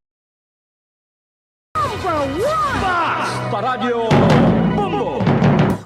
Basta Radyo Bombo!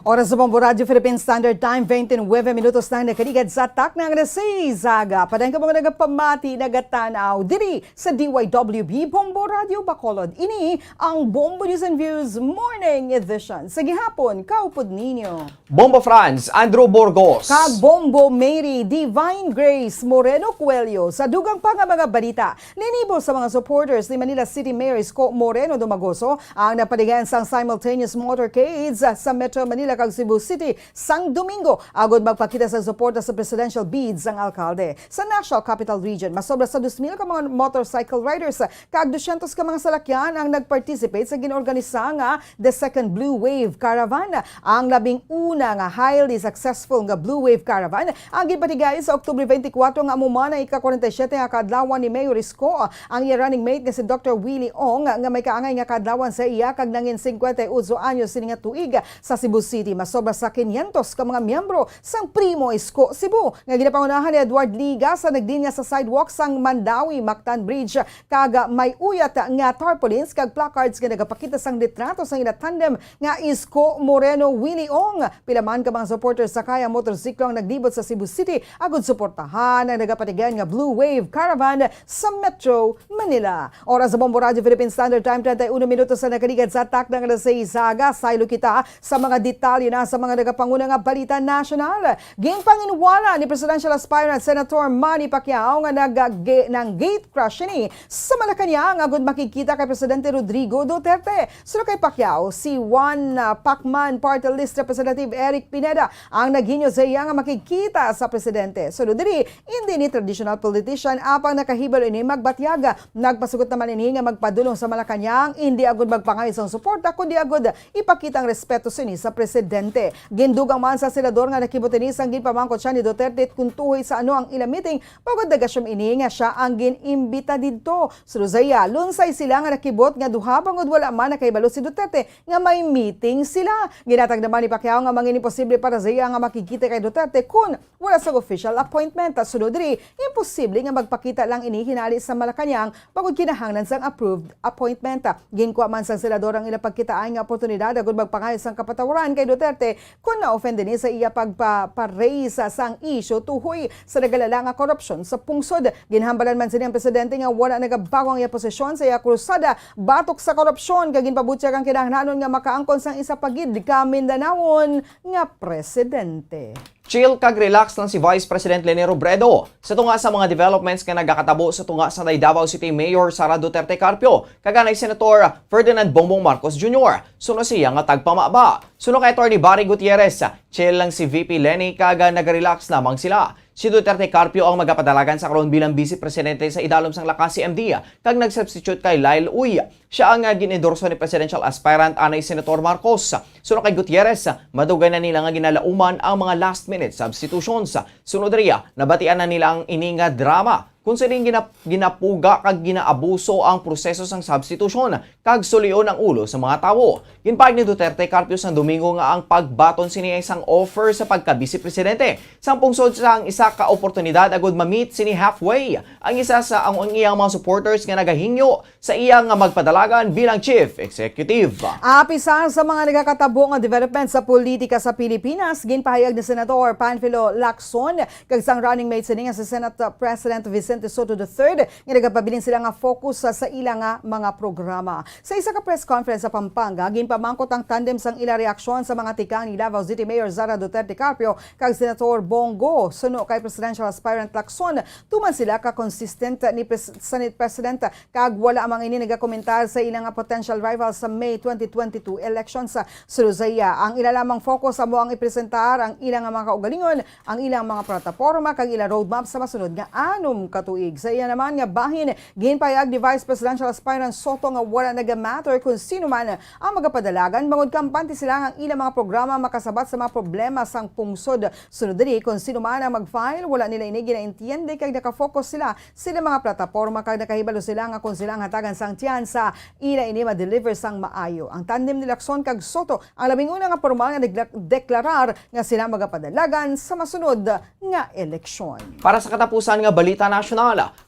Oras sa Bombo Radyo Philippine Standard Time, twenty-nine minutos na ang nakaligad sa takna nga alas sais sa aga. Padayon ka mga nagapamati, nagatan-aw diri sa D Y W B Bombo Radyo Bacolod. Ini ang Bombo News and Views Morning Edition. Sa gihapon, kaupod ninyo Bombo Franz, Andrew Burgos. Kag Bombo Mary, Divine Grace Moreno Coelho. Sa dugang pa nga mga balita, linibo sa mga supporters ni Manila City Mayor Isko Moreno Domagoso ang napaligan sang simultaneous motorcades sa Metro Manila kag Cebu City sang Domingo, agud magpakita sang suporta sa presidential bid sang alkalde. Sa National Capital Region, masobra sa dos mil ka mga motorcycle riders kag dusyentos ka mga salakyan ang nag-participate sa gin-organisa nga The Second Blue Wave Caravan. Ang labing una nga highly successful nga Blue Wave Caravan ang ginpatigay sa Oktubre twenty-four nga amo man ang ika-kwarenta y siyete nga kaadlawan ni Mayor Isko. Ang iya running mate nga si Doktor Willie Ong, nga may kaangay nga kaadlawan sa iya kag nangin singkwenta y otso anyos sini nga tuig, sa Cebu City. Masobra sa kinyentos ka mga miyembro sang Primo Isko Cebu nga ginapangunahan ni Edward Liga sa naglinya sa sidewalk sang Mandaue Mactan Bridge kag may uyat nga tarpaulins kag placards nga nagapakita sang litrato sang ila tandem nga Isko Moreno Willie Ong. Pila man ka mga supporters sakay ang motorsiklo ang naglibot sa Cebu City agud suportahan ang nagapatigayon nga Blue Wave Caravan sa Metro Manila. Oras sa Bombo Radyo Philippine Standard Time, treinta y uno minutos na nakaligad sa takna nga alas sais sa aga. Saylo kita sa mga detalye na sa mga nagapanguna nga balita nasyonal. Ginpanginwala ni presidential aspirant Senator Manny Pacquiao nga nag-, nang gate crash ini sa Malacañang agud makigkita kay Presidente Rodrigo Duterte. Suno kay Pacquiao, si One, ah, Pacman Party List Representative Eric Pineda ang naghinyo sa iya nga makigkita sa presidente. Suno diri, indi ni traditional politician, apang nakahibalo ini magbatyag. Nagpasugot naman ini nga magpadulong sa Malacañang, indi agud magpangayo sang suporta, kundi agud ipakita ang respeto sini sa presidente. Gindugang man sa senador nga nakibot ini sang ginpamangkot siya ni Duterte kon tuhoy sa ano ang ila meeting, bag-o nag-assume ini nga sia ang gin-imbita didto. Suno sa iya, lunsay sila nga nakibot nga duha bangod wala man nakahibalo si Duterte nga may meeting sila. Ginatag naman ni Pacquiao nga mangin imposible para sa iya nga makigkita kay Duterte kon wala sang official appointment. Sunod diri, imposible nga magpakita lang ini hinali sa Malacañang bangod kinahanglan sang approved appointment. Ginkuha man sang senador ang ila pagkitaan nga oportunidad agud magpangayo sang kapatawaran kay Duterte kon na-offend ini sa iya pagpa-, pa-raise sang isyu tuhoy sa nagalala nga korupsyon sa pungsod. Ginhambalan man sini ang presidente nga wala nagabago ang iya posisyon sa iya krusada batok sa korupsyon, kag ginpabutyag ang kinahanglanon nga makaangkon sang isa pa gid ka Mindanaon nga presidente. Chill kag relax lang si Vice President Leni Robredo sa tunga sa mga developments nga nagakatabo sa tunga sanday Davao City Mayor Sara Duterte Carpio kag anay Senator Ferdinand Bongbong Marcos Junior. Suno siya nga tagpamaba. Suno kay Attorney Barry Gutierrez, chill lang si V P Leni kag nagarelax lamang sila. Si Duterte Carpio ang magapadalagan sa karon bilang Vice Presidente sa idalom sang lakas C M D kag nag-substitute kay Lyle Uy. Siya ang, ah, gin-endorso ni presidential aspirant anay Senator Marcos. Suno kay Gutierrez, madugay na nila nga ginalauman ang mga last-minute substitutions. Sunod riya, nabatian na nila ang ini nga drama. Kung sining ginap-, ginapuga kag ginaabuso ang proseso sang substitution kag sulion ang ulo sa mga tawo. Ginpahayag ni Duterte Carpio sang Domingo nga ang pagbaton sini ay isang offer sa pagka-Vice Presidente sang pungsod sang isa ka oportunidad agud ma-meet sini halfway ang isa sa ang, ang iyang mga supporters nga nagahingyo sa iya nga magpadalagan bilang Chief Executive. Apisar sa mga nagakatabo nga development sa politika sa Pilipinas, ginpahayag ni Senator Panfilo Lacson kag sang running mate sini nga si Senate President Vicente Sotto the third nga nagapabilin sila nga focus sa, sa ila nga mga programa. Sa isa ka press conference sa Pampanga, ginpamangkot ang tandem sang ila reaksyon sa mga tikang ni Davao City Mayor Sara Duterte Carpio kag Senator Bong Go suno kay presidential aspirant Lacson, tuman sila ka consistent ni Pres-, Senate President kag wala man ini nagakomentar sa ila nga potential rival sa May twenty twenty-two elections. Suno sa iya, ang ila lamang focus amo ang ipresentar ang ila nga mga kaugalingon, ang ilang mga plataporma kag ila roadmap sa masunod nga anom ka tuig. Sa iya naman nga bahin, ginpahayag ni Vice Presidential Aspirant Sotto nga wala nagamatter kung sino man ang magapadalagan bangod kampante sila nga ang ilang mga programa makasabat sa mga problema sang pungsod. Sunod diri, kung sino man ang mag-file, wala nila ini ginaintiende kag nakafocus sila sila mga plataporma kag nakahibalo sila nga kon sila ang hatagan sang tsansa, ila ini ma-deliver sang maayo. Ang tandem ni Lacson kag Sotto ang labing una nga pormal nga nagla-, deklarar nga sila magapadalagan sa masunod nga eleksyon. Para sa katapusan nga balita nasyonal,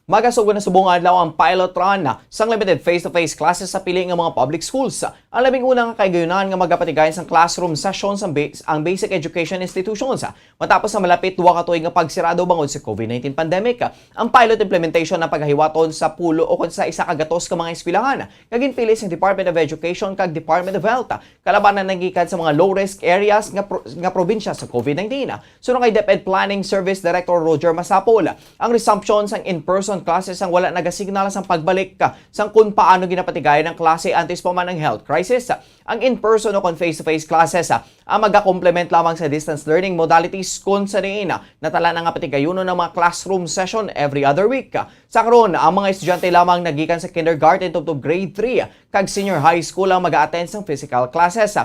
magasugod na subong adlaw ang pilot run sang limited face-to-face classes sa pili nga mga public schools. Ang labing una nga kahigayonan nga magapatigayon sang classroom session sa ba-, ang basic education institutions. Matapos ang malapit duha ka tuig nga pagsirado bangod sa COVID nineteen pandemic, ang pilot implementation ang pagahiwaton sa pulo o kon sa isa ka gatos ka mga eskwelahan nga ginpili sa Department of Education kag Department of Health, kalabanan nagikan sa mga low-risk areas nga pro-, nga probinsya sa COVID nineteen. Suno kay DepEd Planning Service Director Roger Masapol, ang resumption sang in-person classes ang wala nagasignal sang pagbalik sang kun paano ginapatigayon ang klase antes pa man ang health crisis. Ang in-person o kon face-to-face classes, ah, ang magakomplement lamang sa distance learning modalities kon sa diin, ah, natala na nga patigayunon ang mga classroom session every other week. Sa karon, ang mga estudyante lamang nagikan sa kindergarten tubtob grade three kag senior high school ang mag-attend sang physical classes.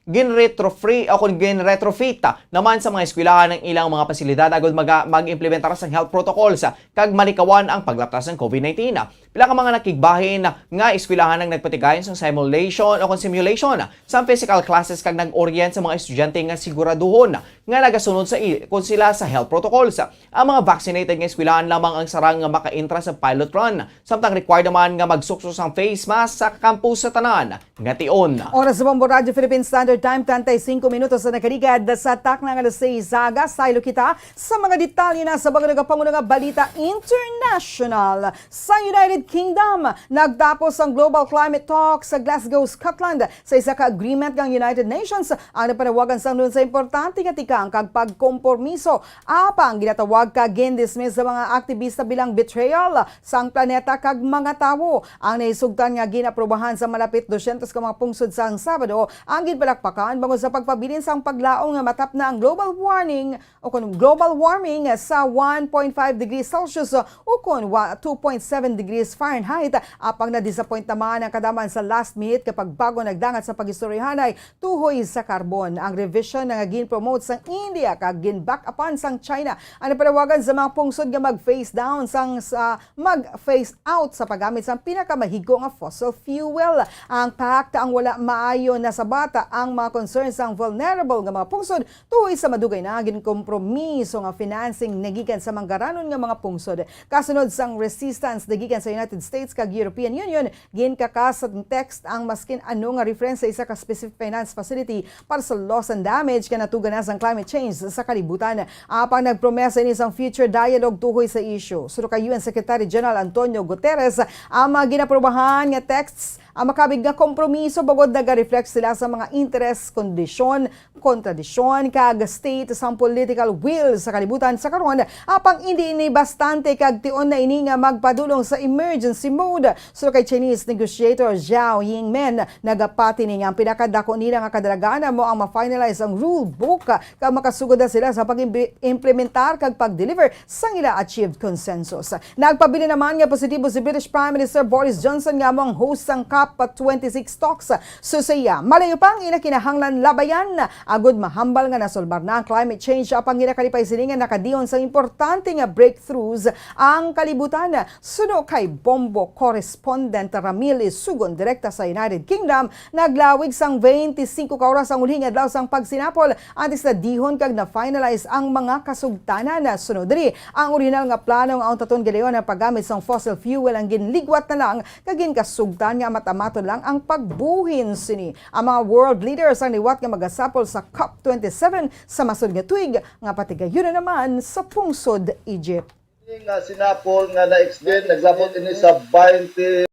Gin-retrofit o kon gin-retrofit, ah, naman sa mga eskwelahan ang ilang mga pasilidad agud maga-, mag-implementar sang health protocols, ah, kag malikawan ang paglaptas sang COVID nineteen. Pila ka mga nakigbahin nga eskwelahan ang nagpatigayon sang simulation o kon simulation sang physical classes kag nag-orient sa mga estudyante nga siguraduhon nga nagasunod sa i-, kon sila sa health protocols. Ang mga vaccinated nga eskwelahan lamang ang sarang nga makaentra sa pilot run, samtang required naman nga magsukso sang face mask sa campus sa tanan nga tion. Oras sa Bombo Radyo Philippine Standard Time, treinta y cinco minutos na nakaligad sa takna nga alas seis sa aga. Saylo kita sa mga detalye na sa mga nagapanguna nga balita international. Sa United Kingdom, nagtapos ang Global Climate Talk sa Glasgow, Scotland. Sa isa ka agreement ng United Nations, ang napanawagan sang nun sa importante nga tikang kag pagkompromiso. Apang ginatawag kag gindismiss sa mga aktibista bilang betrayal sang planeta kag mga tawo. Ang nahisugtan nga gin-aprubahan sa malapit dosyentos ka mga pungsod sang Sabado ang ginpalakpakan bangod sa pagpabilin sang paglaom nga matapna ang global warning o kon global warming sa one point five degrees Celsius o kon wa-, two point seven degrees Fahrenheit. Apang na-disappoint naman ang kadamhan sa last minute nga pagbago nagdangat sa pagistoryahanay tuhoy sa karbon. Ang revision nga gin-promote sang India kag gin-back upan sang China ang napanawagan sa mga pungsod nga mag-face down sang sa mag-phase out sa paggamit sang pinakamahigko nga fossil fuel. Ang pact ang wala maayo nasabat ang mga concern sang vulnerable nga mga pungsod tuhoy sa madugay na ginkompromiso nga financing nagikan sa manggaranon nga mga pungsod. Kasunod sang resistance nagikan sa United States kag European Union, ginkakas sa text ang maskin ano nga reference sa isa ka specific finance facility para sa loss and damage nga natuga na sang climate change sa kalibutan. Apang nagpromesa ini sang future dialogue tuhoy sa issue. Suno kay U N Secretary General Antonio Guterres, ang mga ginaprobahan nga texts ang makabig nga kompromiso bangod naga-reflect sila sa mga interes, kondisyon, kontradisyon, kag state sang political will sa kalibutan sa karon. Apang indi ini bastante kag tion na ini nga magpadulong sa emergency mode. Suno kay Chinese negotiator Zhao Yingmen, nagapati ni nga ang pinakadako nila nga kadalagan amo ang ma-finalize ang rule book kag makasugod na sila sa pag-implementar kag pag-deliver sang ila achieved consensus. Nagpabilin naman nga positibo si British Prime Minister Boris Johnson nga amo ang host sang COP COP twenty-six talks. Susiya, malayo pa ang ina kinahanglan labayan agud mahambal nga nasulbar na ang climate change, apang ginakalipay sini nga nakadiyon sa importante nga breakthroughs ang kalibutan. Suno kay Bombo correspondent Ramil Isugon, direkta sa United Kingdom, naglawig sang twenty-five ka oras ang ulhing adlaw sang pagsinapol antes na dihon kag na-finalize ang mga kasugtanan. Sunod diri, ang orihinal nga plano nga untaton gilayon ang paggamit sang fossil fuel ang ginligwat na lang kag ginkasugtan nga amat-amaton lang ang pagbuhin sini. Ang mga world leaders ang liwat nga magasapol sa COP twenty-seven sa masunod nga tuig nga patigayunan naman sa pungsod Egypt. Ini nga sinapol nga na-extend, nagsabot ini sa twenty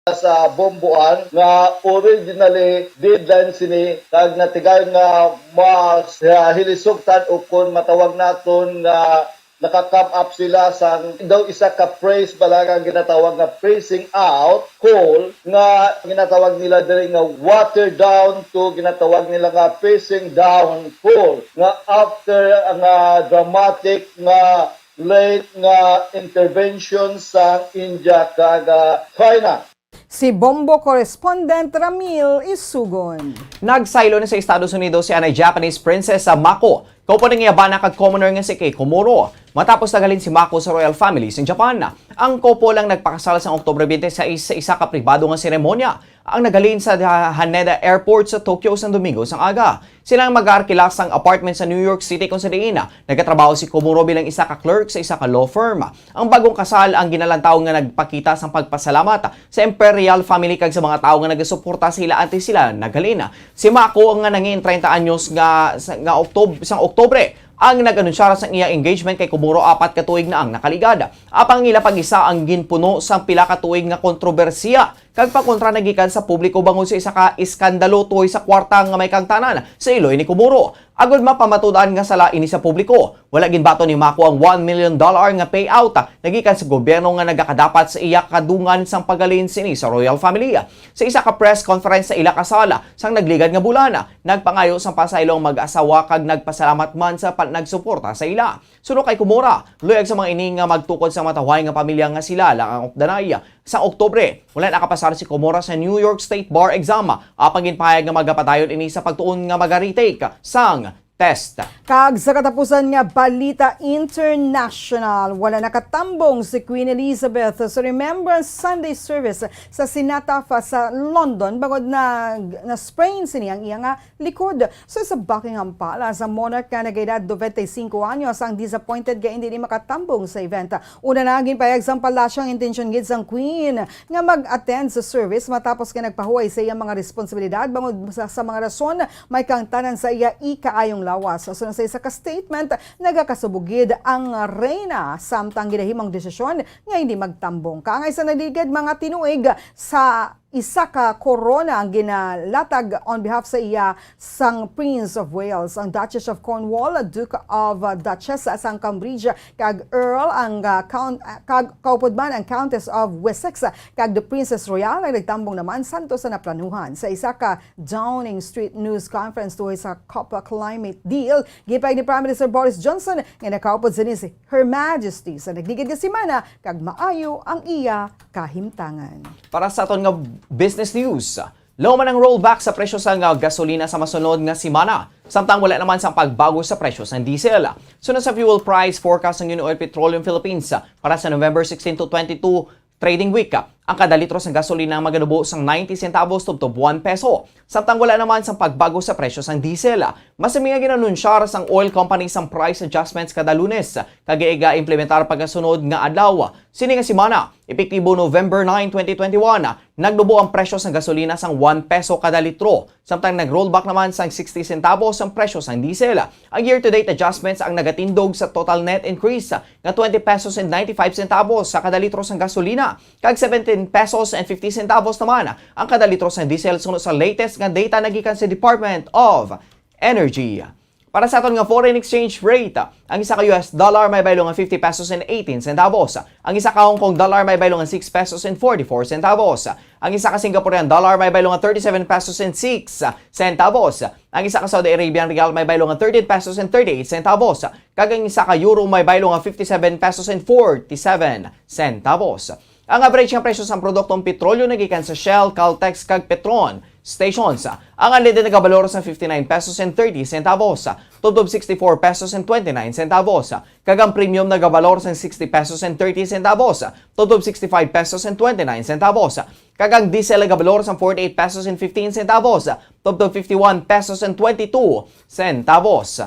sa Bomboan nga originally deadline sini kag natigayon nga mas, ah, hilisugtan o kon matawag naton nga naka-come up sila sang daw isa ka phrase bala nga ginatawag nga phasing out coal nga ginatawag nila diri nga water down to ginatawag nila nga phasing down coal nga after nga dramatic nga late nga intervention sa India kag, ah, China. Si Bombo correspondent Ramil Isugon. Nagsaylo na sa Estados Unidos si anay Japanese Princess Mako, kaupo ning iya bana kag commoner nga si Keiko Muro. Matapos naghalin si Mako sa royal family sa Japan, ang couple ang nagpakasal sa Oktubre twenty-six sa isa ka pribado nga seremonya. Ang naghalin sa Ha-, Haneda Airport sa Tokyo sang Domingo sang aga. Sila ang mag-aarkila sang apartment sa New York City, kung sa diin nagatrabaho si Komuro bilang isa ka clerk sa isa ka law firm. Ang bagong kasal ang ginalantaw nga nagpakita sang pagpasalamat sa imperial family kag sa mga tawo nga nagasuporta sa ila antes sila naghalin. Si Mako nga nangin treinta anyos nga, sa, nga Oktob-, sang Oktubre ang nag-anunsyar sang iya engagement kay Komuro apat ka tuig na ang nakaligad. Apang ang ila pag-isa ang ginpuno sang pila ka tuig nga kontrobersiya kag pagkontra na gikan sa publiko bangod sa isa ka iskandalo tuhoy sa kwarta nga may kaangtanan sa iloy ni Komuro. Agod mapamatud-an nga sala ini sa publiko, wala ginbaton ni Mako ang one million dollar nga payout nga gikan sa gobyerno nga nagakadapat sa iya kadungan sang paghalin sini sa royal family. Sa isa ka press conference sa ila kasal sang nagligad nga bulan, nagpangayo sang pasaylo ang mag-asawa kag nagpasalamat man sa pa-, nagsuporta sa ila. Suno kay Komuro, luyag sa mga ini nga magtukod sa matawahay nga pamilya nga sila lang ang updanay. Sa Oktubre, wala nakapasar si Komuro sa New York State Bar exam, apang ginpahayag nga magapadayon ini sa pagtuon nga maga-retake sang test. Kag sa katapusan nga balita international, wala nakatambong si Queen Elizabeth sa Remembrance Sunday service sa Cenotaph sa London bangod na na-sprain sini ang iya nga likod. So, sa Buckingham Palace, ang monarch nga nag-edad noventa y cinco anyos ang disappointed nga hindi ni makatambong sa event. Una na, ginpahayag sang palasyo ang intensyon gid sang Queen nga mag-attend sa service matapos nga nagpahuway sa iyang mga responsibilidad bangod sa, sa mga rason may kaangtanan sa iya ikaayong lawas. Suno sa isa ka statement, nagakasubo gid ang reyna samtang ginahimo ang desisyon nga hindi magtambong. Kaangay sa nagligad mga tinuig sa isa ka korona ang ginalatag on behalf sa iya sang Prince of Wales, ang Duchess of Cornwall, Duke of, uh, Duchess sang Cambridge, kag Earl ang, uh, Count, uh, kag kaupod man ang Countess of Wessex, kag the Princess Royal ang nagtambong naman santos sa naplanuhan. Sa isa ka Downing Street news conference tuhoy sa COP climate deal, gipahayag ni Prime Minister Boris Johnson nga nakaupod sini si Her Majesty sa nagligad nga semana kag maayo ang iya kahimtangan. Para sa aton nga business news, law man ang rollback sa presyo sang gasolina sa masunod nga semana, samtang wala naman sang pagbago sa presyo sang diesel. Suno sa fuel price forecast sang Unioil Petroleum Philippines, para sa November sixteen to twenty-two trading week, ang kada litro sang gasolina maganubo sang ninety centavos tubtob one peso. Samtang wala naman sang pagbago sa presyo sang diesel. Masami nga ginanunsyar sang oil company sang price adjustments kada Lunes, kag iga-implementar pagkasunod nga adlaw. Sini nga semana, epektibo November nine, twenty twenty-one, nagnubo ang presyo sang gasolina sang one peso kada litro, samtang nag-rollback naman sang sixty centavos ang presyo sang diesel. Ang year-to-date adjustments ang nagatindog sa total net increase nga twenty pesos and ninety-five centavos sa kada litro sang gasolina, kag seventeen pesos and fifty centavos naman ang kada litro sang diesel suno sa latest nga data nagikan sa Department of Energy. Para sa aton nga foreign exchange rate, ang isa ka U S dollar may baylo nga fifty pesos and eighteen centavos. Ang isa ka Hong Kong dollar may baylo nga six pesos and forty-four centavos. Ang isa ka Singaporean dollar may baylo nga thirty-seven pesos and six centavos. Ang isa ka Saudi Arabian rial may baylo nga thirteen pesos and thirty-eight centavos. Kag ang isa ka euro may baylo nga fifty-seven pesos and forty-seven centavos. Ang average nga presyo sang produktong petrolyo nagikan sa Shell, Caltex, kag Petron stations, ang unleaded nagabalor sa fifty-nine pesos and thirty centavos, tubtob sixty-four pesos and twenty-nine centavos, kag ang premium nagabalor sa sixty pesos and thirty centavos, tubtob sixty-five pesos and twenty-nine centavos, kag ang diesel nagabalor sa forty-eight pesos and fifteen centavos, tubtob fifty-one pesos and twenty-two centavos.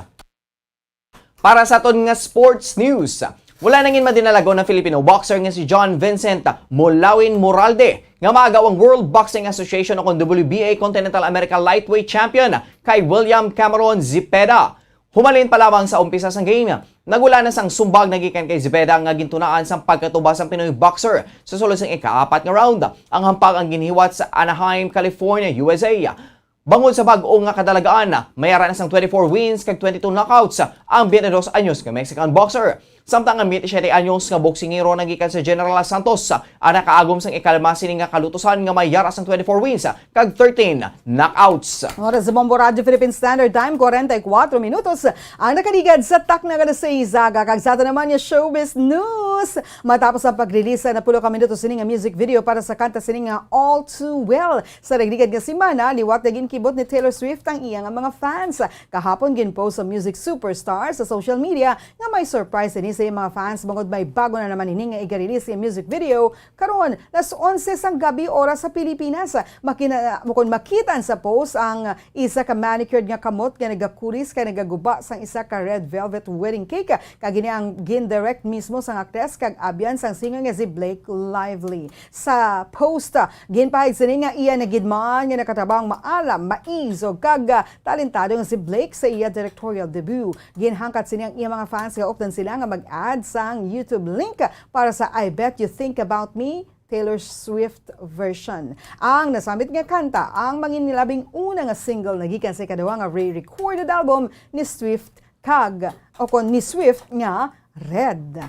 Para sa aton nga sports news, wala na gid madinalagon ang Filipino boxer nga si John Vincent Mulawin Moralde nga maagaw ang World Boxing Association o kon W B A Continental America Lightweight Champion kay William Cameron Zepeda. Humalin pa lamang sa umpisa sang game, nagwala na sang sumbag nagikan kay Zepeda nga gintunaan sang pagkatuba sang Pinoy boxer sa sulod sang ikaapat nga round. Ang hampag ang ginhiwat sa Anaheim, California, U S A. Bangod sa bag-o nga kadalagan, may ara na sang twenty-four wins kag twenty-two knockouts ang twenty-dos anyos nga Mexican boxer. Samtang ang twenty-siyete anyos nga boksingero nagikan sa General Santos ang nakaagom sang ikalima sini nga kalutosan nga may ara sang twenty-four wins kag thirteen knockouts. Oras sa Bombo Radyo Philippine Standard Time, forty-four minutos ang nakaligad sa takna nga alas sais, aga, kag sa aton naman nga showbiz news. Matapos ang pag-release sa napulo ka minutos sini nga music video para sa kanta sini nga All Too Well, sa nagligad nga semana, liwat nga ginkibot ni Taylor Swift ang iya nga mga fans. Kahapon, ginpost sa music superstar sa social media nga may surprise ini sa iyang mga fans bangod may bago na naman ini nga iga-release nga music video karon, las onse sang gabi, oras sa Pilipinas. Makina-, kon makitan sa post ang isa ka manicured nga kamot nga nagakulis kag nagaguba sang isa ka red velvet wedding cake, kag ini ang gin-direct mismo sang aktres kag abyan sang singer nga si Blake Lively. Sa post, ah, ginpahayag sini nga iya na gid man nga nakatrabahong maalam, maisog, kag, ah, talentado nga si Blake sa iya directorial debut. Ginhangkat sini ang iya mga fans nga updan sila nga mag-add sang YouTube link para sa I Bet You Think About Me, Taylor Swift version. Ang nasambit nga kanta ang manginilabing una nga single nagikan sa ikaduha nga re-recorded album ni Swift kag, o kon ni Swift nga Red.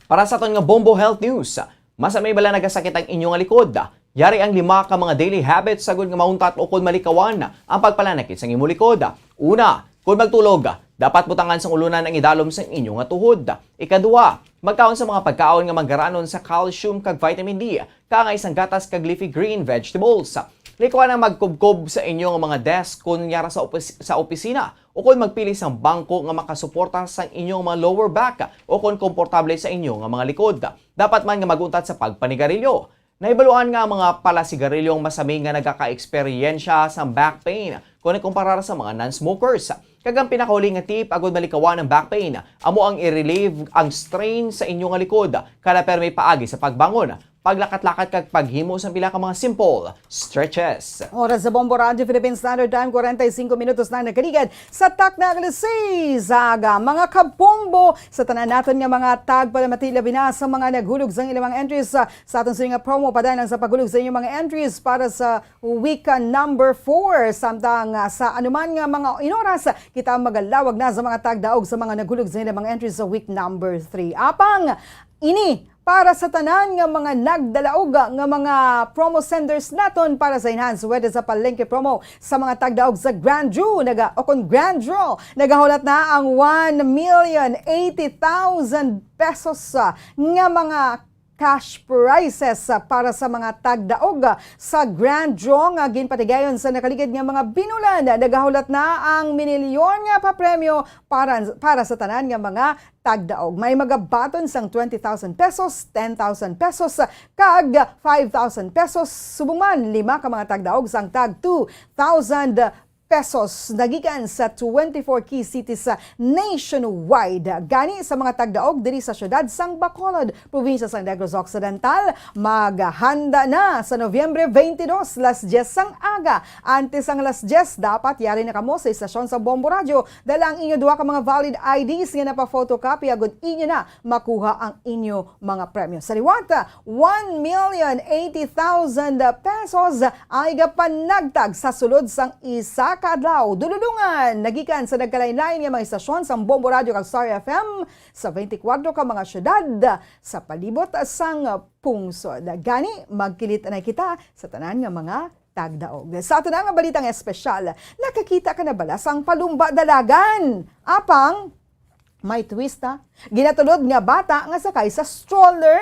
Para sa aton nga Bombo Health News, masami bala nagasakit ang inyo nga likod? Yari ang lima ka mga daily habits sagod nga mauntat o kon malikawan ang pagpalanakit sang imo likod. Una, kon magtulog, dapat butangan sang ulunan ang idalom sang inyo nga tuhod. Ikaduha, magkaon sa mga pagkaon nga manggaranon sa calcium kag vitamin D, kaangay sang gatas kag leafy green vegetables. Likawan ang magkubkob sa inyo nga mga desk kon yara sa opis-, sa opisina, o kon magpili sang bangko nga makasuporta sang inyo nga mga lower back o kon komportable sa inyo nga mga likod. Dapat man nga mag-untat sa pagpanigarilyo. Nahibaluan nga ang mga palasigarilyo ang masami nga nagakaeksperyensya sang back pain kon ikumparar sa mga non-smokers. Kag ang pinakauli nga tip agud malikawan ang back pain, amo ang i-relieve ang strain sa inyo nga likod kada permi paagi sa pagbangon, paglakat-lakat kag paghimo sang pila ka mga simple stretches. Oras sa Bombo Radyo Philippine Standard Time, forty-five minutos na nakaligad sa takna nga alas sais, aga. Mga kabombo, sa tanan naton nga mga tagpalamati, labi na sa mga naghulog sang ilang mga entries sa, sa aton sini nga promo, padayon lang sa paghulog sa inyong mga entries para sa week, ah, number four. Samtang, ah, sa anuman nga mga inoras, kita magalawag na sa mga tagdaog sa mga naghulog sa ilang mga entries sa week number three. Apang ini para sa tanan nga mga nagdalaog nga mga promo senders naton para sa Enhance Wed sa Palengke promo sa mga tagdaog sa Grand Draw, naga-, o kon Grand Draw, nagahulat na ang one million eighty thousand pesos, ah, nga mga cash prizes, ah, para sa mga tagdaog, ah, sa Grand Draw nga ginpatigayon sa nakaligid nga mga binulan. Nagahulat na ang minilyon nga papremyo para, para sa tanan nga mga tagdaog. May magabaton sang twenty thousand pesos, ten thousand pesos, kag five thousand pesos. Subong man, lima ka mga tagdaog sang tag two thousand pesos nagikan sa twenty-four key cities sa nationwide. Gani, sa mga tagdaog diri sa siyudad sang Bacolod, probinsya sang Negros Occidental, maghanda na sa Nobyembre twenty-two, las diyes sang aga. Antes sang las diyes, dapat yari na kamo sa istasyon sa Bombo Radyo. Dala ang inyo duha ka mga valid I Ds nga napa-photocopy agud inyo na makuha ang inyo mga premyo. Sa liwat, one million eighty thousand pesos ang igapanagtag sa sulod sang isa ka adlaw. Duludongan nagikan sa nagkalain-lain nga mga istasyon sang Bombo Radyo kag Star F M sa twenty-four ka mga syudad sa palibot sang pungsod. Gani, magkilit na kita sa tanan nga mga tagdaog. Sa ato na nga balitang espesyal, nakakita ka na bala sang palumba dalagan? Apang May twist, ha? Ginatulod nga bata nga sakay sa stroller.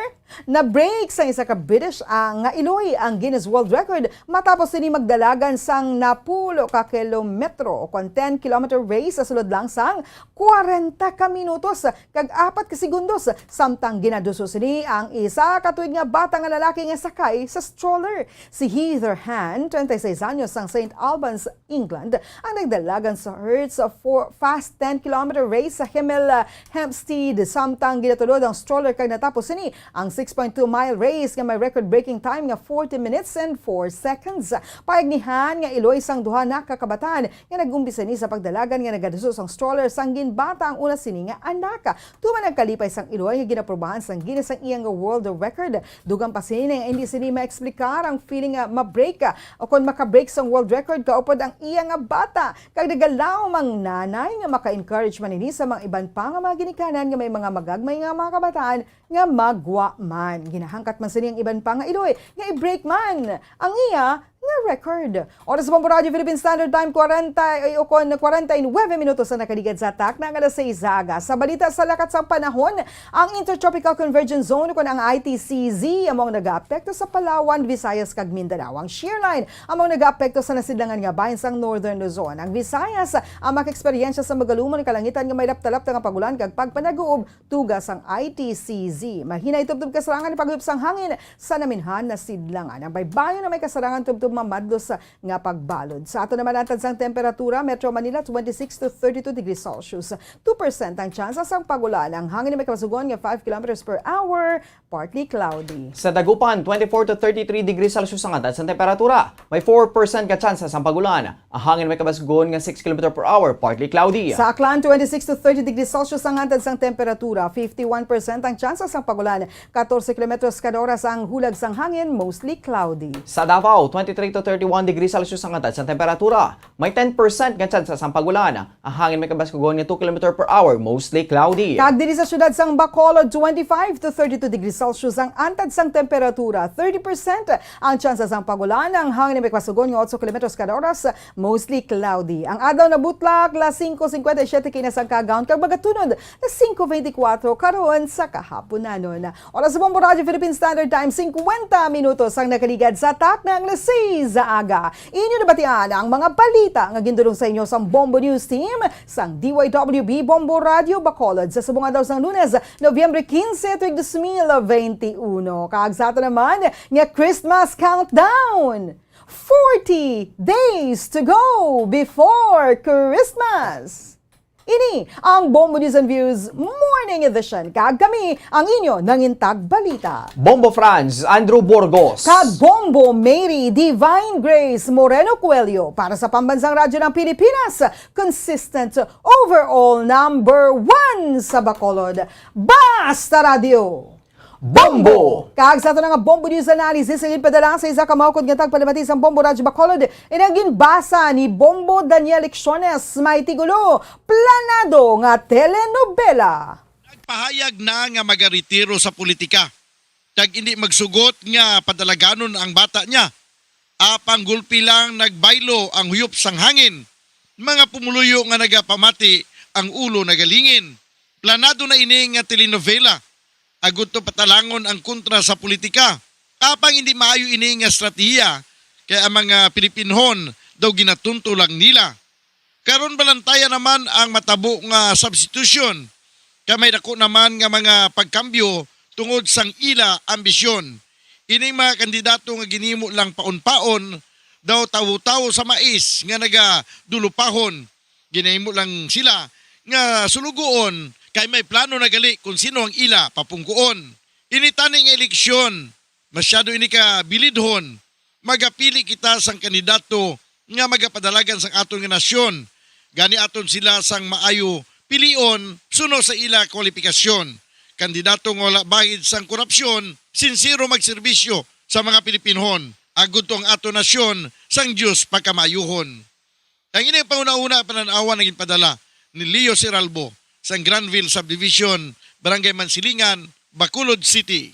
Na-break sang isa ka British, ah, nga iloy ang Guinness World Record matapos sini magdalagan sang napulo ka kilometro o kon ten kilometer race sa sulod lang sang kwarenta ka minutos kag apat ka segundos, samtang ginaduso sini ang isa ka tuig nga bata nga lalaki nga sakay sa stroller. Si Heather Han, treinta y seis anyos, sang Saint Albans, England, ang nagdalagan sa Hertz for Fast ten kilometer race sa Hemel, uh, Hempstead, samtang ginatulod ang stroller kag natapos sini ang six point two mile race nga may record-breaking time nga forty minutes and four seconds. Pahayag ni Han nga iloy sang duha na ka kabataan nga nag-umpisa ni sa pagdalagan nga nagaduso sang stroller sang ginbata ang una sini nga anak. Tuman ang kalipay sang iloy nga ginaprobahan sang Guinness ang iyang world record. Dugang pa sini nga hindi sini maeksplikar ang feeling nga ma-break, ah, o kon maka-break sang world record kaupod ang iya nga bata. Kag nagalaom ang nanay nga maka-encourage man ini sa mga iban pa nga mga ginikanan nga may mga magagmay nga mga kabataan nga magwa man. Ginahangkat man sini ang iban pa nga iloy nga i-break man ang iya nga record. Oras sa Bombo Radio Philippine Standard Time, kwarenta, ay, o kon kwarenta y nuebe minutos ang nakaligad sa takna nga alas sais sa aga. Sa balita sa lakat sang panahon, ang Intertropical Convergence Zone o kon ang I T C Z amo ang nagaapekto sa Palawan, Visayas kag Mindanao. Ang shear line amo ang nagaapekto sa nasidlangan nga bahin sang Northern Luzon. Ang Visayas ang makaeksperyensya sa magalumon nga kalangitan nga may lapta-lapta nga pag-ulan kag pagpanaguob tuga sang I T C Z. Mahinay tubtob kasarangan ang paghuyop sang hangin sa naminhan nga sidlangan. Ang baybayon na may kasarangan tubtob mamadlos nga pagbalod. Sa aton naman antad sang temperatura, Metro Manila, twenty-six to thirty-two degrees Celsius. Two percent ang tsansa sang pag-ulan. Ang hangin may kabasugon nga five kilometers per hour, partly cloudy. Sa Dagupan, twenty-four to thirty-three degrees Celsius ang antad sang temperatura. May four percent ka tsansa sang pag-ulan. Ang hangin may kabasgon nga six kilometer per hour, partly cloudy. Sa Aklan, twenty-six to thirty degrees Celsius ang antad sang temperatura, fifty-one percent ang tsansa sang pag-ulan, katorse kilometros kada oras ang hulag sang hangin, mostly cloudy. Sa Davao, twenty-three to thirty-one degrees Celsius ang antad sang temperatura. May ten percent nga tsansa sang pag-ulan. Ang hangin may kabaskugon nga two kilometer per hour, mostly cloudy. Kag diri sa siyudad sang Bacolod, twenty-five to thirty-two degrees Celsius ang antad sang temperatura, thirty percent ang tsansa sang pag-ulan, ang hangin may kabaskugon nga otso kilometros kada oras, mostly cloudy. Ang adlaw nabutlak, las singko singkwenta y siyete kina sang kaagahon, kag magatunod las singko beintikwatro karon sa kahaponanon. Oras sa Bombo Radyo Philippine Standard Time, singkwenta minutos ang nakaligad sa takna nga alas sais sa aga. Inyo nabatian ang mga balita nga gindulong sa inyo sang Bombo News Team sang D Y W B Bombo Radyo Bacolod sa subong adlaw sang Lunes, Nobyembre quince, tuig dos mil veintiuno. Kag sa aton naman nga Christmas countdown, forty days to go before Christmas. Ini ang Bombo News and Views Morning Edition. Kag kami ang inyo nangintag balita. Bombo Franz, Andrew Burgos. Kag Bombo Mary Divine Grace Moreno Coelho para sa Pambansang Radyo ng Pilipinas, consistent overall number one sa Bacolod. Basta Radio! Bombo! Kag sa aton nga Bombo News Analysis nga ginpadala sa isa ka maukod nga tagpalamati sang Bombo Radyo Bacolod, ini ang ginbasa ni Bombo Daniel Lecciones, may titulo, Planado nga Telenovela. Nagpahayag na nga magaretiro sa politika, kag indi magsugot nga padalaganon ang bata niya. Apang gulpi lang nagbaylo ang huyop sang hangin. Mga pumuluyo nga nagapamati, ang ulo nagalingin. Planado na ini nga telenovela. Agud to patalangon ang kontra sa politika. Apang hindi maayo ini nga estratehiya, kay ang mga Pilipinhon daw ginatunto lang nila. Karon, balantayan naman ang matabo nga substitution, kay may dako naman nga mga pagkambyo tungod sang ila ambisyon. Ining mga kandidato nga ginhimo lang paon-paon daw tawo-tawo sa mais nga nagadulupahon. Ginahimo lang sila nga sulugoon, kay may plano na gali kung sino ang ila papungkoon. Ini tani nga eleksyon, masyado ini ka bilidhon. Magapili kita sang kandidato nga magapadalagan sang aton nga nasyon. Gani, aton sila sang maayo pilion suno sa ila kwalipikasyon. Kandidato nga wala bahid sang korupsyon, sinsero magserbisyo sa mga Pilipinhon, agud to ang aton nasyon sang Dios pagkamaayohon. Ang ining panghunahuna panan-awan nga ginpadala ni Leo Siralbo sang Granville Subdivision, Barangay Mansilingan, Bacolod City.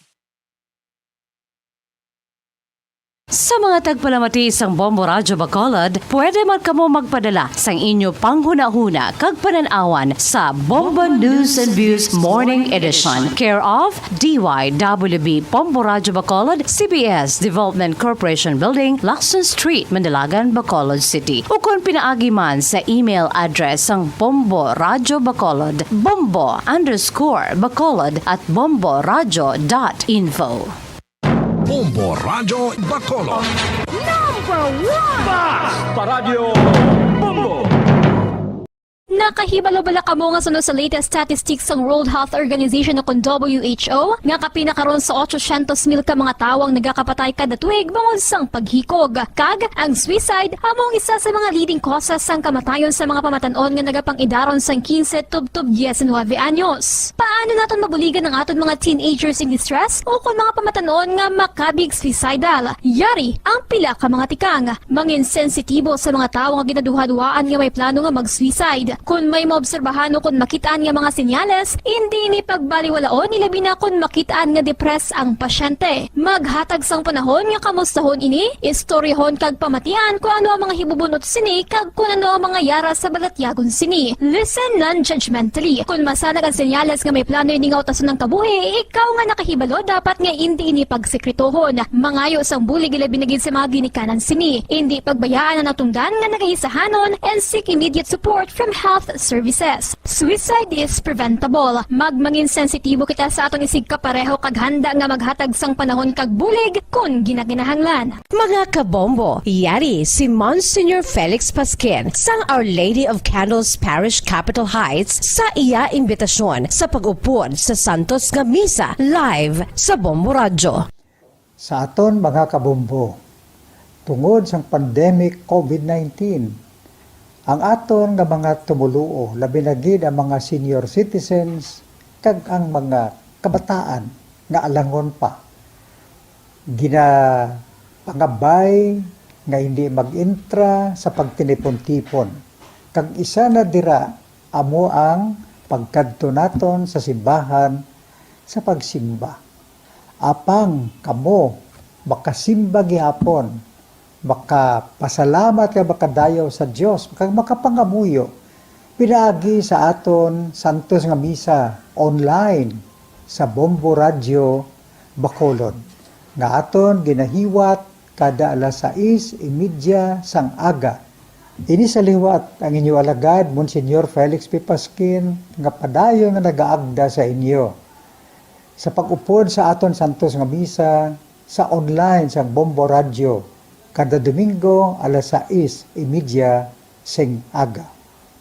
Sa mga tagpalamati sang Bombo Radyo Bacolod, pwede man kamo magpadala sang inyo panghunahuna kag panan-awan sa Bombo News and Views Morning Edition, care of D Y W B Bombo Radyo Bacolod, C B S Development Corporation Building, Lacson Street, Mandalagan, Bacolod City. Ukon pinaagi man sa email address sang Bombo Radyo Bacolod, bombo underscore bacolod at bombo radyo dot info. Bombo Radyo Bacolod. Number one! Basta Radyo Bombo! Nakahibalo bala kamo nga suno sa latest statistics sang World Health Organization o kon W H O nga kapin na karon sa otsosyentos mil ka mga tawo ang nagakapatay kada tuig bangod sang paghikog? Kag ang suicide amo ang isa sa mga leading causes sang kamatayon sa mga pamatan-on nga nagapang-idaron sang quince tubtob diecinuebe anyos. Paano naton mabuligan ang aton mga teenagers in distress o kon mga pamatan-on nga makabig suicidal? Yari ang pila ka mga tikang. Mangin sensitibo sa mga tawo nga ginaduhaduhaan nga may plano nga mag-suicide. Kon may maobserbahan o kon makit-an nga mga senyales, indi ini pagbaliwalaon, ilabi na kon makit-an nga depressed ang pasyente. Maghatag sang panahon nga kamustahon ini, istoryahon kag pamatian kon ano ang mga hibubunot sini kag kon ano ang mga yara sa balatyagon sini. Listen non-judgmentally. Kon masanag ang senyales nga may plano ini nga utason ang kabuhi, ikaw nga nakahibalo dapat nga indi ini pagsekretohon. Mangayo sang bulig ilabi na gid sa mga ginikanan sini. Indi pagbayaan ang natungdan nga nagaisahanon and seek immediate support from health services. Suicide is preventable. Magmangin sensitibo kita sa aton isigkapareho kag handa nga maghatag sang panahon kag bulig kon ginakinahanglan. Mga kabombo, yari si Monsignor Felix Pasquin sang Our Lady of Candles Parish, Capitol Heights, sa iya imbitasyon sa pag-upod sa santos nga misa live sa Bombo Radyo. Sa aton mga kabombo, tungod sang pandemic COVID nineteen, ang aton nga mga tumoluo, labi na gid ang mga senior citizens kag ang mga kabataan nga alangon pa, ginapangabay nga hindi mag-intra sa pagtinipon-tipon, kag isa na dira amo ang pagkadto naton sa simbahan sa pagsimba. Apang kamo makasimba gihapon, makapasalamat kag makadayaw sa Dios, kag makapangamuyo pinaagi sa aton santos nga misa online sa Bombo Radyo Bacolod, nga aton ginahiwat kada alas sais y media sang aga. Ini sa liwat ang inyo alagad, Monsignor Felix P. Pasquin, nga padayon nga nagaagda sa inyo sa pag-upod sa aton santos nga misa sa online sang Bombo Radyo kada Domingo alas sais y media sing aga.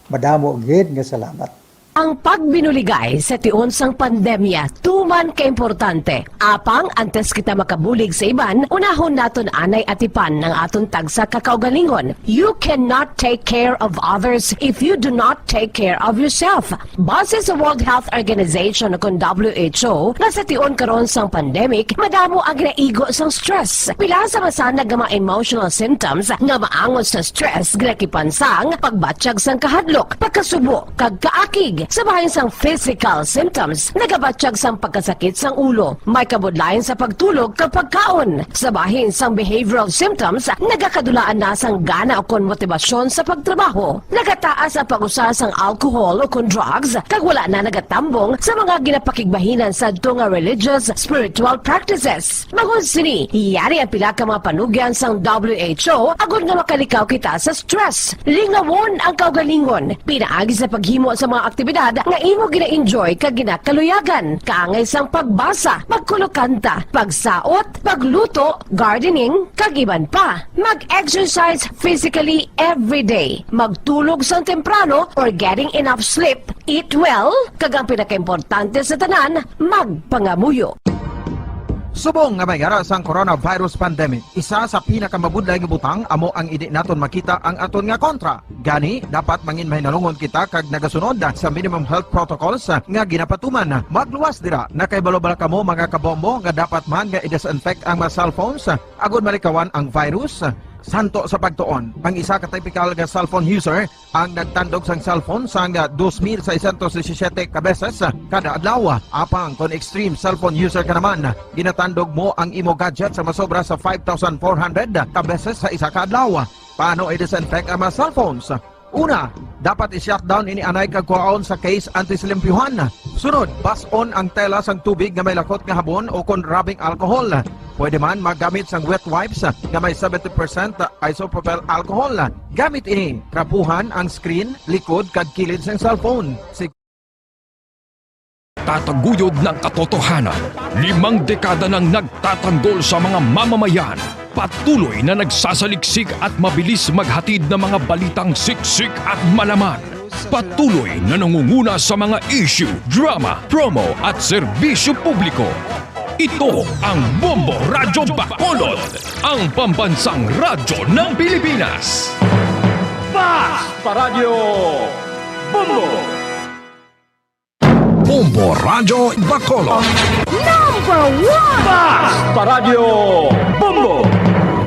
Madamo gid nga salamat. Ang pagbinuligay sa tion sang pandemya tuman ka importante. Apang antes kita makabulig sa iban, unahon naton anay atipan ang aton tagsa ka kaugalingon. You cannot take care of others if you do not take care of yourself. Base sa World Health Organization o kon W H O, nga sa tion karon sang pandemic, madamo ang ginaigo sang stress. Pila sa masanag nga mga emotional symptoms nga maangot sa stress ginakipan sang pagbatyag sang kahadlok, pagkasubo, kag kaakig. Sa bahin sang physical symptoms, nagabatyag sang pagkasakit sang ulo, may kabudlayan sa pagtulog kag pagkaon. Sa bahin sang behavioral symptoms, nagakadulaan na sang gana ukon motibasyon sa pagtrabaho. Nagataas ang pag-usa sang alcohol ukon drugs, kag wala na nagatambong sa mga ginapakigbahinan sadto nga religious, spiritual practices. Bangod sini, yari ang pila ka mga panugyan sang W H O agod nga makalikaw kita sa stress. Lingawon ang kaugalingon pinaagi sa paghimo sa mga aktibidad nga imo gina-enjoy kag ginakaluyagan, kaangay sang pagbasa, pagkulokanta, pagsaot, pagluto, gardening, kag iban pa. Mag-exercise physically every day. Magtulog sang temprano or getting enough sleep. Eat well, kag ang pinakaimportante sa tanan, magpangamuyo. Subong nga may yara sang coronavirus pandemic, isa sa pinakamabudlay nga butang amo ang indi naton makita ang aton nga kontra. Gani, dapat mangin mahinalungon kita kag nagasunod sa minimum health protocols nga ginapatuman. Magluwas dira, nakahibalo bala kamo, mga kabombo, nga dapat man nga i-disinfect ang mga cellphones agod malikawan ang virus? Santo sa pagtuon, ang isa ka typical nga cellphone user ang nagtandog sang cellphone sang, ah, dos mil seiscientos disisiete ka beses, ah, kada adlaw. Apang kon extreme cellphone user ka naman, ginatandog mo ang imo gadget sa masobra sa five thousand four hundred ka beses sa isa ka adlaw. Paano i-disinfect ang mga cellphones? Una, dapat i-shutdown ini anay kag kuhaon sa case antes limpyuhan. Sunod, bas-on ang tela sang tubig nga may lakot nga habon o kon rubbing alcohol. Pwede man magamit sang wet wipes nga may seventy percent isopropyl alcohol. Gamit ini, trapuhan ang screen, likod, kag kilid sang cellphone. Sig- Tataguyod ng katotohanan. Limang dekada nang nagtatanggol sa mga mamamayan. Patuloy na nagsasaliksik at mabilis maghatid ng mga balitang siksik at malaman. Patuloy na nangunguna sa mga issue, drama, promo at serbisyo publiko. Ito ang Bombo Radyo Bacolod, ang pambansang radyo ng Pilipinas. Basta Radyo Bombo! Bombo Radyo Bacolod. Number one! Basta Radyo Bombo!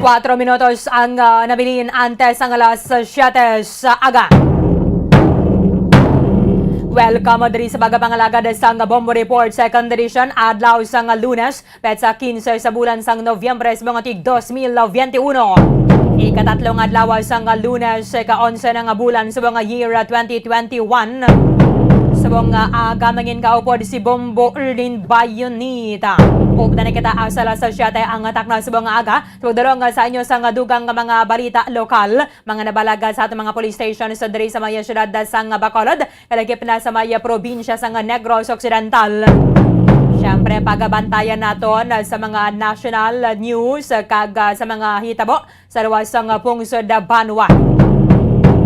Kuwatro minutos ang, ah, nabilin antes ang alas siyete sa aga. Welcome diri sa pagpangalagad sang Bombo Report, second edition, adlaw sang Lunes, petsa quince sa bulan sang Nobyembre sa mga tig dos mil veintiuno. Ikatatlong adlaw sang Lunes, ika-onse na nga bulan sa mga year twenty twenty-one. Sa mga aga, mangin kaupod si Bombo Erlin Bayonita. Updan na kita asa alas siyete ang takna sa mga aga. Tugdaro nga sa inyo sang dugang nga mga balita lokal, mga nabalaga sa aton mga police stations diri sa mga siyudad sang Bacolod, kalagip na sa mga probinsya sang Negros Occidental. Siyempre, pagabantayan naton sa mga national news kag, ah, sa mga hitabo sa luwas sang pungsod banwa.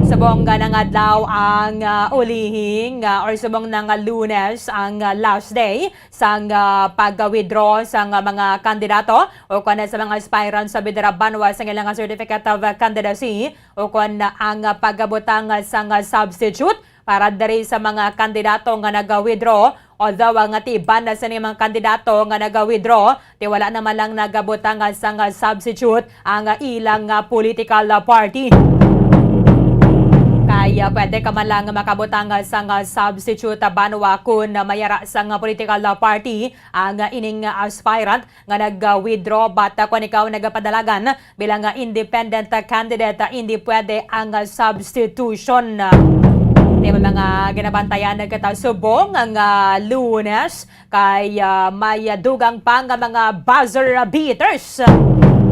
Subong nga nangadlaw ang, ah, ulihing, ah, or subong na nga Lunes ang, ah, last day sang, ah, pag-withdraw sang, ah, mga kandidato o kon sa mga aspirants sa bidira banwa sang ilang Certificate of Candidacy o kon ang, ah, pagabutang sang, ah, substitute para diri sa mga kandidato nga naga-withdraw. Although ang atiban na sini mga kandidato nga naga-withdraw, ti wala naman lang nagabutang sang, ah, substitute ang, ah, ilang, ah, political, ah, party. Kaya pwede ka man lang makabutang sang, ah, substitute, ah, banwa kun, ah, mayara sang, ah, political, ah, party ang, ah, ining, ah, aspirant nga nag-withdraw, but, ah, kung ikaw nagapadalagan bilang, ah, independent, ah, candidate, ah, hindi pwede ang, ah, substitution. Di ba, mga ginabantayan na kita subong nga Lunes, kay, ah, may, ah, dugang pa nga mga buzzer beaters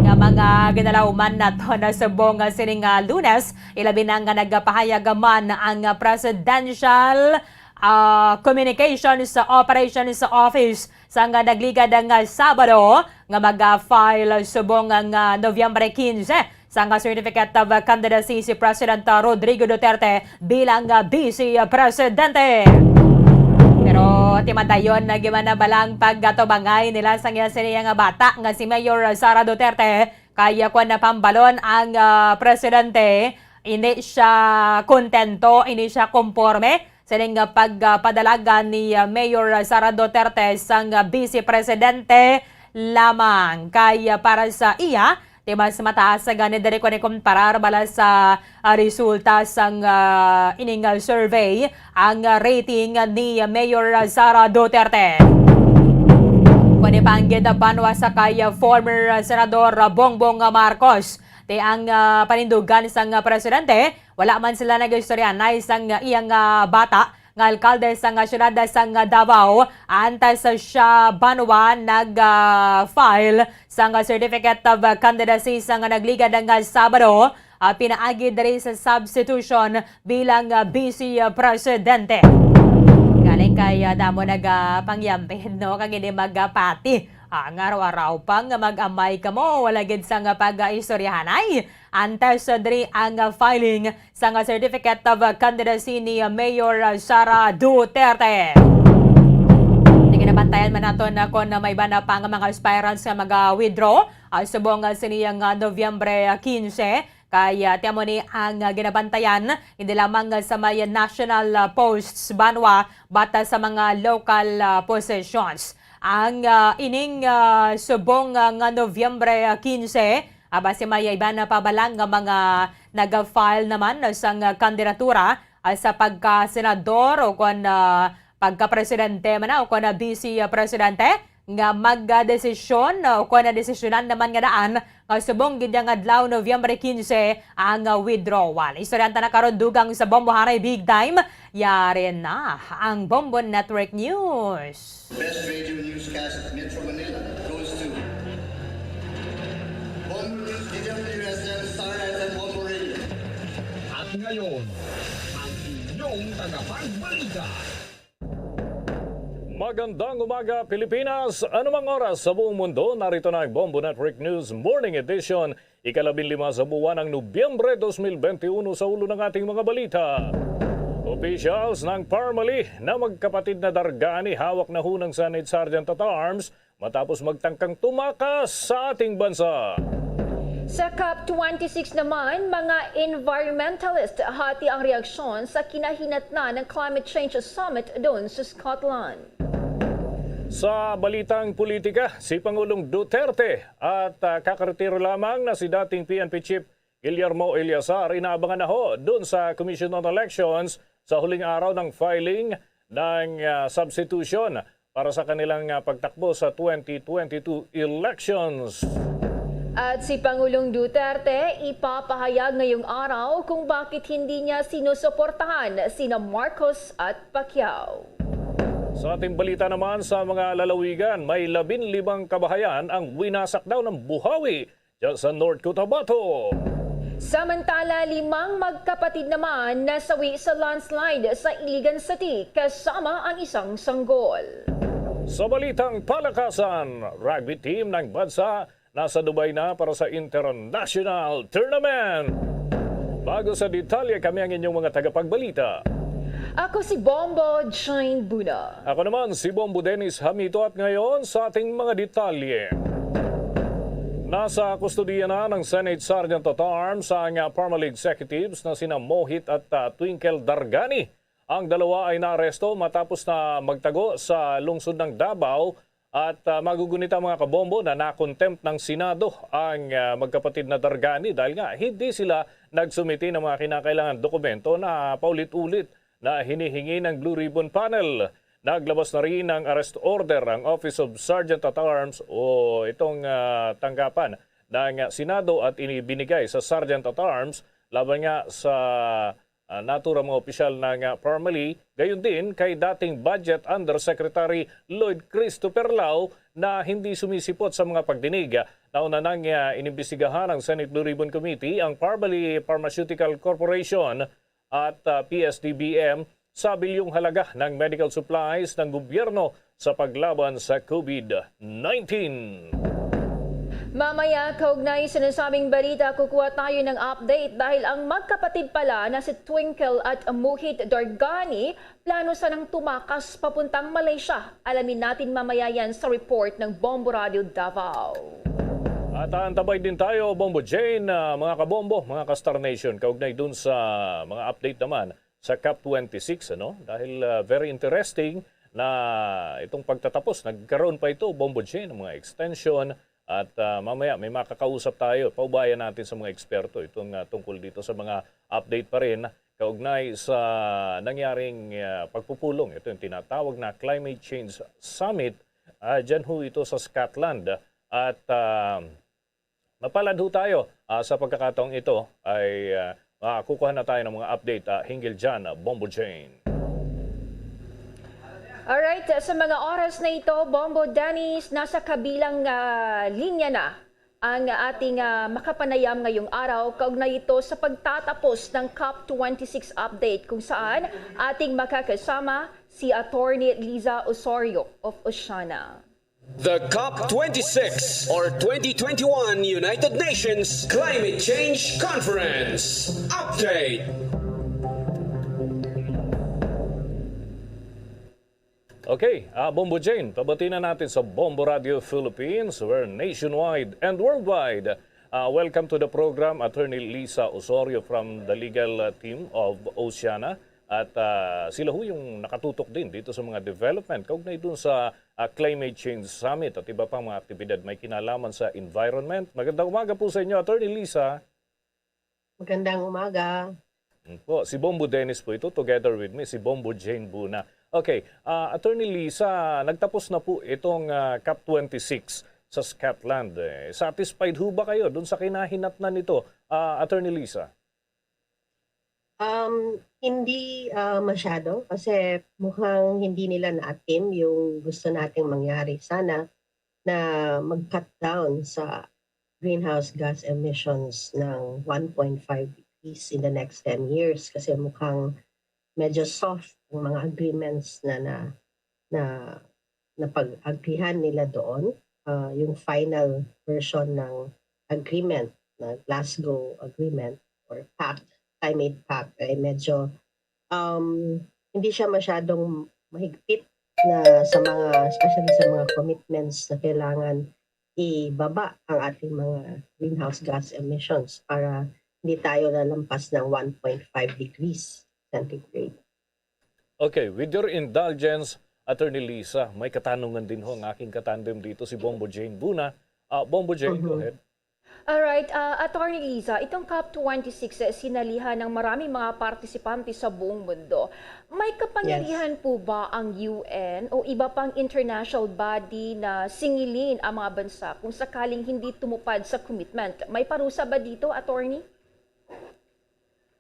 nga mga ginalauman nato na subong, ah, sining, ah, Lunes, ilabi na nga nagapahayag man ang, ah, Presidential, ah, Communications Operations Office sang nagligad nga Sabado nga mag-file subong nga Nobyembre quince sang Certificate of Candidacy si President Rodrigo Duterte bilang Vice Presidente. Pero timadayon na giman na balang pagkatubangay nila sang iya sini nga bata nga si Mayor Sara Duterte, kaya kung napambalon ang, ah, presidente, hindi siya kontento, hindi siya konforme sining, ah, pagpadalagan ni, ah, Mayor Sara Duterte sang, ah, Vice Presidente lamang. Kay, ah, para sa iya, ti mas mataas gani diri kung ikumparar bala sa, ah, resulta sang, ah, ining, ah, survey ang, ah, rating ni Mayor Sara Duterte. Kung ipanggid banwa sa kay, ah, former, ah, Senador Bongbong Marcos, ti ang, ah, panindugan sang, ah, presidente, wala man sila nag-istoryanay sang iyang, ah, bata nga alkalde sang, ah, siyudad sang, ah, Davao, antes siya banwa nag, ah, file sang, ah, Certificate of, ah, Candidacy sang, ah, nagligad nga Sabado, ah, pinaagi diri sa substitution bilang, ah, Vice Presidente. Galing kay, ah, damo nagapangyampid, no, kag hindi magapati. Ang araw-araw pa nga mag-amay kamo, wala gid sang pag-istoryahanay. Antes, ah, diri ang, ah, filing sang, ah, Certificate of Candidacy ni, ah, Mayor, ah, Sara Duterte. Di ginabantayan man naton na kung may iba na pa nga mga aspirants nga mag-withdraw, ah, subong, ah, sini nga Nobyembre, ah, quince. Kay, ah, ti amo ni ang, ah, ginabantayan, hindi lamang, ah, sa may national, ah, posts banwa, but, ah, sa mga local, ah, positions. Ang, ah, ining, ah, subong, ah, nga Nobyembre, ah, quince, Ah, basi may iban na pa bala nga mga nag-file naman sang kandidatura, ah, sa pagka-senador o kon, ah, pagka-presidente man na o kon, ah, vice presidente nga magdesisyon, ah, o kon, ah, desisyonan naman nga daan nga subong gid nga adlaw, Nobyembre quince, ang, ah, withdrawal. Istoryahan ta na karon dugang sa Bombo Haray Big Time. Yari na ang Bombo Network News. Best radio newscast at Metro Manila goes to Bombo News, D W S M, Star F M, Bombo Radio. At ngayon, ang inyong tagapagbalita. Magandang umaga, Pilipinas! Anumang oras sa buong mundo, narito na ang Bombo Network News Morning Edition, ikalabing lima sa buwan ng Nobyembre dos mil benti uno. Sa ulo ng ating mga balita, officials ng Parmali na magkapatid na Dargani hawak na ho ng Senate Sergeant at Arms matapos magtangkang tumakas sa ating bansa. Sa COP twenty-six naman, mga environmentalist hati ang reaksyon sa kinahinatnan ng Climate Change Summit doon sa Scotland. Sa balitang politika, si Pangulong Duterte at, ah, kakaretiro lamang na si dating P N P Chief Guillermo Eleazar inaabangan na ho dun sa Commission on Elections sa huling araw ng filing ng, ah, substitution para sa kanilang, ah, pagtakbo sa twenty twenty-two elections. At si Pangulong Duterte ipapahayag ngayong araw kung bakit hindi niya sinusuportahan sina Marcos at Pacquiao. Sa ating balita naman, sa mga lalawigan, may labing limang kabahayan ang winasak daw ng buhawi dyan sa North Cotabato. Samantala, limang magkapatid naman nasawi sa landslide sa Iligan City kasama ang isang sanggol. Sa balitang palakasan, rugby team ng bansa nasa Dubai na para sa international tournament. Bago sa detalye, kami ang inyong mga tagapagbalita. Ako si Bombo Jane Buna. Ako naman si Bombo Dennis Hamito, at ngayon sa ating mga detalye. Nasa kustodiya na ng Senate Sergeant at Arms ang, ah, Parmali executives na sina Mohit at, ah, Twinkle Dargani. Ang dalawa ay naaresto matapos na magtago sa lungsod ng Davao at, ah, magugunita, mga kabombo, na na-contempt ng Senado ang, ah, magkapatid na Dargani dahil nga hindi sila nagsumiti ng mga kinakailangan dokumento na paulit-ulit na hinihingi ng Blue Ribbon Panel. Naglabas na rin ng arrest order ang Office of Sergeant at Arms o itong, ah, tanggapan ng Senado at inibinigay sa Sergeant at Arms laban nga sa, ah, naturang mga opisyal ng, ah, Parmali, gayon din kay dating Budget Undersecretary Lloyd Christopher Lao na hindi sumisipot sa mga pagdinig. Nauna nang, ah, inimbestigahan ng Senate Blue Ribbon Committee ang Parmali Pharmaceutical Corporation at, ah, P S D B M sa bilyong halaga ng medical supplies ng gobyerno sa paglaban sa COVID nineteen. Mamaya, kaugnay sa nasabing balita, kukuha tayo ng update dahil ang magkapatid pala na si Twinkle at Muhit Dargani plano sanang tumakas papuntang Malaysia. Alamin natin mamaya yan sa report ng Bombo Radio Davao. At aantabay din tayo, Bombo Jane, ah, mga kabombo, mga ka-Star Nation, kaugnay dun sa mga update naman sa COP twenty-six, ano? Dahil, ah, very interesting na itong pagtatapos, nagkaroon pa ito, Bombo Jane, ng mga extension. At, ah, mamaya may makakausap tayo. Paubayan natin sa mga eksperto itong, ah, tungkol dito sa mga update pa rin kaugnay sa nangyaring, ah, pagpupulong. Ito yung tinatawag na Climate Change Summit. Ah, dyan ho ito sa Scotland. At, ah, mapalad ho tayo, ah, sa pagkakataong ito ay, ah, makakukuha na tayo ng mga update, ah, hinggil dyan, ah, Bombo Jane. Alright, sa mga oras na ito, Bombo Dennis, nasa kabilang, ah, linya na ang ating, ah, makapanayam ngayong araw kaugnay ito sa pagtatapos ng COP twenty-six update, kung saan ating makakasama si Attorney Liza Osorio of Oceana. The COP twenty-six or twenty twenty-one United Nations Climate Change Conference update. Okay, ah, Bombo Jane, pabati na natin sa Bombo Radio Philippines. We're nationwide and worldwide. Ah, welcome to the program, Attorney Lisa Osorio from the legal, ah, team of Oceana. At, ah, sila ho yung nakatutok din dito sa mga development kaugnay dun sa ah, Climate Change Summit at iba pang mga aktibidad may kinalaman sa environment. Magandang umaga po sa inyo, Attorney Lisa. Magandang umaga. Mm po, si Bombo Dennis po ito, together with me, si Bombo Jane Buna. Okay, ah, Attorney Lisa, nagtapos na po itong, ah, COP twenty-six sa Scotland. Eh, satisfied ho ba kayo dun sa kinahinatnan nito, ah, Attorney Lisa? Um, hindi ah, masyado kasi mukhang hindi nila na-attain yung gusto nating mangyari. Sana na mag-cut down sa greenhouse gas emissions ng one point five degrees in the next ten years kasi mukhang medyo soft ang mga agreements na na na napag-agrihan nila doon. Ah, yung final version ng agreement, na Glasgow Agreement or Pact, Climate Pact, ay medyo um, hindi siya masyadong mahigpit na sa mga, especially sa mga commitments na kailangan ibaba ang ating mga greenhouse gas emissions para hindi tayo lalampas ng one point five degrees centigrade. Okay, with your indulgence, Attorney Lisa, may katanungan din ho ang aking katandem dito, si Bombo Jane Buna. Ah, Bombo Jane, go Mhm. ahead. Alright, ah, Attorney Lisa, itong COP twenty-six, eh, sinalihan ng maraming mga partisipante sa buong mundo. May kapangyarihan po ba ang U N o iba pang international body na singilin ang mga bansa kung sakaling hindi tumupad sa commitment? May parusa ba dito, Attorney?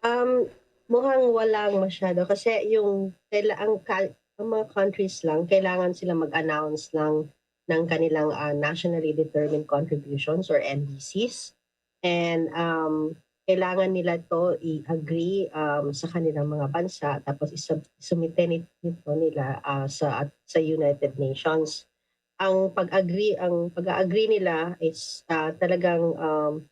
Um, mukhang walang masyado kasi yung kaila ang kal- ang mga countries lang kailangan sila mag-announce lang ng kanilang ah, nationally determined contributions or N D Cs. And um, kailangan nila to i-agree um, sa kanilang mga bansa tapos isub- isumite nit- nito nila ah, sa at- sa United Nations. Ang pag-agree ang pag-agree nila is ah, talagang um,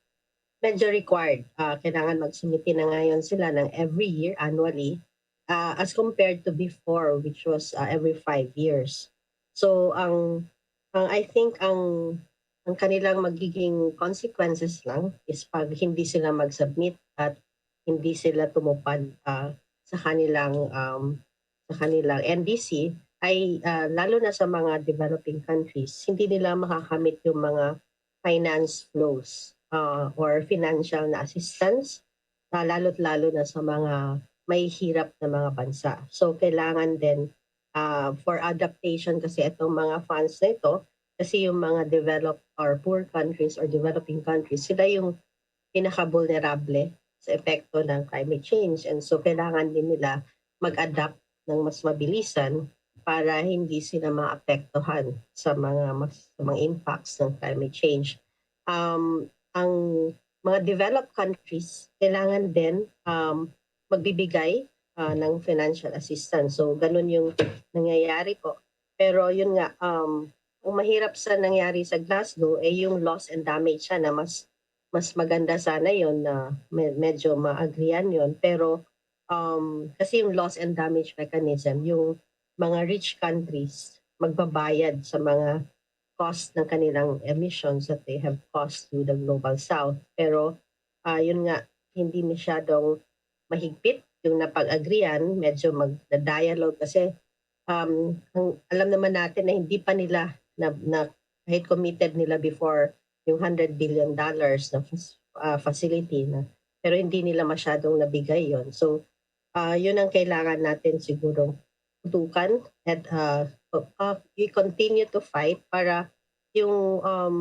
medyo required. Ah, kailangan magsumite na ngayon sila ng every year, annually, ah, as compared to before, which was ah, every five years. So, ang, ang I think ang ang kanilang magiging consequences lang is pag hindi sila mag-submit at hindi sila tumupad ah, sa kanilang um, sa kanilang N D C ay ah, lalo na sa mga developing countries, hindi nila makakamit yung mga finance flows ah, or financial na assistance, ah, lalo't lalo na sa mga may hirap na mga bansa. So kailangan din ah, for adaptation kasi itong mga funds na ito, kasi yung mga developed or poor countries or developing countries, sila yung pinaka-vulnerable sa epekto ng climate change. And so kailangan din nila mag-adapt ng mas mabilisan para hindi sila maapektuhan sa mga mas sa mga impacts ng climate change. Um, ang mga developed countries kailangan din um, magbibigay ah, ng financial assistance. So ganun yung nangyayari po. Pero yun nga um, ang mahirap sa nangyari sa Glasgow ay yung loss and damage siya na mas mas maganda sana yon na me- medyo ma-agreean yon, pero um, kasi yung loss and damage mechanism, yung mga rich countries magbabayad sa mga cost ng kanilang emissions that they have caused to the global south. Pero ah, yun nga, hindi masyadong mahigpit yung napag-agrian, medyo magda-dialogue kasi um, ang, alam naman natin na hindi pa nila na, na kahit committed nila before yung hundred billion dollars na fas- ah, facility na, pero hindi nila masyadong nabigay yon. So, ah, yun ang kailangan natin siguro tutukan at ah, uh, we continue to fight para yung um,